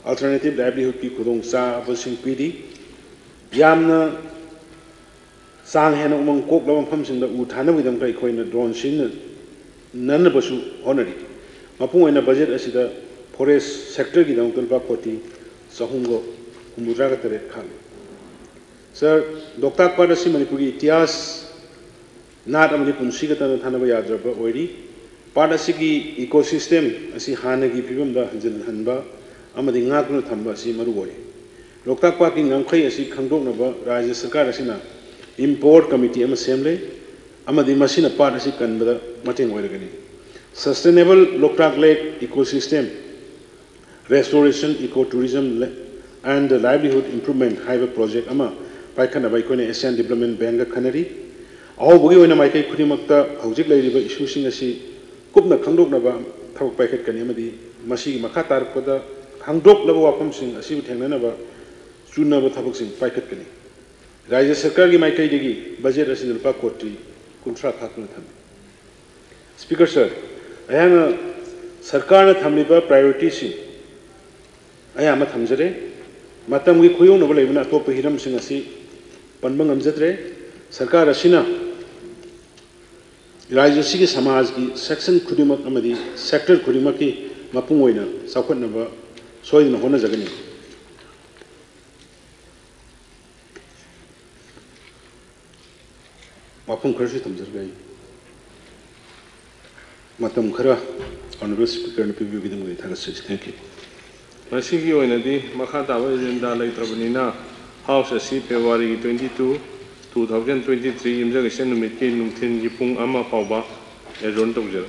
alternative livelihoodꯀꯤ ꯈꯨꯗꯣꯡꯆꯥꯕꯁꯤꯡ ꯄꯤꯔꯤ꯫ ꯌꯥꯝꯅ ꯆꯥꯡ ꯍꯦꯟꯅ ꯎꯃꯪ ꯀꯣꯛꯂꯕ ꯃꯐꯝꯁꯤꯡꯗ ꯎ ꯊꯥꯅꯕꯒꯤꯗꯃꯛꯇ ꯑꯩꯈꯣꯏꯅ drone ꯁꯤꯖꯤꯟꯅꯅꯅꯕꯁꯨ ꯍꯣꯠꯅꯔꯤ꯫ ꯃꯄꯨꯡ ꯑꯣꯏꯅ budget ꯑꯁꯤꯗ forest sectorꯒꯤꯗꯃꯛꯇ ꯂꯨꯄꯥ ꯀꯣꯇꯤ ꯆꯍꯨꯝꯒ ꯍꯨꯝꯐꯨꯇꯔꯥꯒ ꯇꯔꯦꯠ ꯈꯥꯛꯂꯤ꯫ Sir, ꯂꯣꯛꯇꯥꯛ ꯄꯥꯠ ꯑꯁꯤ ꯃꯅꯤꯄꯨꯔꯒꯤ ꯏꯇꯤꯍꯥꯁ, ꯅꯥꯠ ꯑꯃꯗꯤ ꯄꯨꯟꯁꯤꯒ ꯇꯠꯅ ꯊꯥꯅꯕ ꯌꯥꯗ꯭ꯔꯕ ꯑꯣꯏꯔꯤ꯫ ꯄꯥꯠ ꯑꯁꯤꯒꯤ ecosystem ꯑꯁꯤ ꯍꯥꯟꯅꯒꯤ ꯐꯤꯕꯝꯗ ꯍꯟꯖꯤꯜꯍꯟꯕ ꯑꯃꯗꯤ ꯉꯥꯛꯇꯨꯅ ꯊꯝꯕ ꯑꯁꯤ ꯃꯔꯨ ꯑꯣꯏ꯫ ꯂꯣꯛꯇꯥꯛ ꯄꯥꯠꯀꯤ ꯉꯝꯈꯩ ꯑꯁꯤ ꯈꯪꯗꯣꯛꯅꯕ ꯔꯥꯖ꯭ꯌ ꯁꯔꯀꯥꯔ ꯑꯁꯤꯅ empowered committee ꯑꯃ ꯁꯦꯝꯂꯦ ꯑꯃꯗꯤ ꯃꯁꯤꯅ ꯄꯥꯠ ꯑꯁꯤ ꯀꯟꯕꯗ ꯃꯇꯦꯡ ꯑꯣꯏꯔꯒꯅꯤ꯫ Sustainable Loktak Lake Ecosystem Restoration, Ecotourism and Livelihood Improvement ꯍꯥꯏꯕ project ꯑꯃ ꯄꯥꯏꯈꯠꯅꯕ ꯑꯩꯈꯣꯏꯅ Asian Development Bankꯒ ꯈꯟꯅꯔꯤ꯫ ꯑꯍꯧꯕꯒꯤ ꯑꯣꯏꯅ ꯃꯥꯏꯀꯩ ꯈꯨꯗꯤꯡꯃꯛꯇ ꯍꯧꯖꯤꯛ ꯂꯩꯔꯤꯕ issueꯁꯤꯡ ꯑꯁꯤ ꯀꯨꯞꯅ ꯈꯪꯗꯣꯛꯅꯕ ꯊꯕꯛ ꯄꯥꯏꯈꯠꯀꯅꯤ ꯑꯃꯗꯤ ꯃꯁꯤꯒꯤ ꯃꯈꯥ ꯇꯥꯔꯛꯄꯗ ꯈꯪꯗꯣꯛꯂꯕ ꯋꯥꯐꯝꯁꯤꯡ ꯑꯁꯤꯕꯨ ꯊꯦꯡꯅꯅꯕ ꯆꯨꯅꯕ ꯊꯕꯛꯁꯤꯡ ꯄꯥꯏꯈꯠꯀꯅꯤ꯫ ꯔꯥꯖ꯭ꯌ ꯁꯔꯀꯥꯔꯒꯤ ꯃꯥꯏꯀꯩꯗꯒꯤ budget ꯑꯁꯤꯗ ꯂꯨꯄꯥ ꯀꯣꯇꯤ ꯀꯨꯟꯊ꯭ꯔꯥ ꯈꯥꯛꯇꯨꯅ ꯊꯝꯃꯤ꯫ Speaker sir, ꯑꯩꯍꯥꯛꯅ ꯁꯔꯀꯥꯔꯅ ꯊꯝꯂꯤꯕ priorityꯁꯤꯡ ꯑꯌꯥꯝꯕ ꯊꯝꯖꯔꯦ꯫ ꯃꯇꯝꯒꯤ ꯈꯨꯌꯧꯅꯕ ꯂꯩꯕꯅ ꯑꯇꯣꯞꯄ ꯍꯤꯔꯝꯁꯤꯡ ꯑꯁꯤ ꯄꯟꯕ ꯉꯝꯖꯗ꯭ꯔꯦ꯫ ꯁꯔꯀꯥꯔ ꯑꯁꯤꯅ ꯔꯥꯖ꯭ꯌ ꯑꯁꯤꯒꯤ ꯁꯃꯥꯖꯒꯤ section ꯈꯨꯗꯤꯡꯃꯛ ꯑꯃꯗꯤ sector ꯈꯨꯗꯤꯡꯃꯛꯀꯤ ꯃꯄꯨꯡ ꯑꯣꯏꯅ ꯆꯥꯎꯈꯠꯅꯕ ꯁꯣꯏꯗꯅ ꯍꯣꯠꯅꯖꯒꯅꯤ꯫ ꯋꯥꯐꯝ ꯈꯔꯁꯨ ꯊꯝꯖꯔꯒꯦ ꯑꯩ꯫ ꯃꯇꯝ ꯈꯔ Honourable Speakerꯅ ꯄꯤꯕꯤꯕꯒꯤꯗꯃꯛ ꯑꯩ ꯊꯥꯒꯠꯆꯔꯤ꯫ Thank you꯫ ꯃꯁꯤꯒꯤ ꯑꯣꯏꯅꯗꯤ ꯃꯈꯥ ꯇꯥꯕ agenda ꯂꯩꯇ꯭ꯔꯕꯅꯤꯅ, House ꯑꯁꯤ Februaryꯒꯤ twenty two, two thousand twenty three, ꯌꯨꯝꯖꯀꯩꯁ ꯅꯨꯃꯤꯠꯀꯤ ꯅꯨꯡꯊꯤꯜꯒꯤ ꯄꯨꯡ ꯑꯃ ꯐꯥꯎꯕ adjourn ꯇꯧꯖꯔꯦ꯫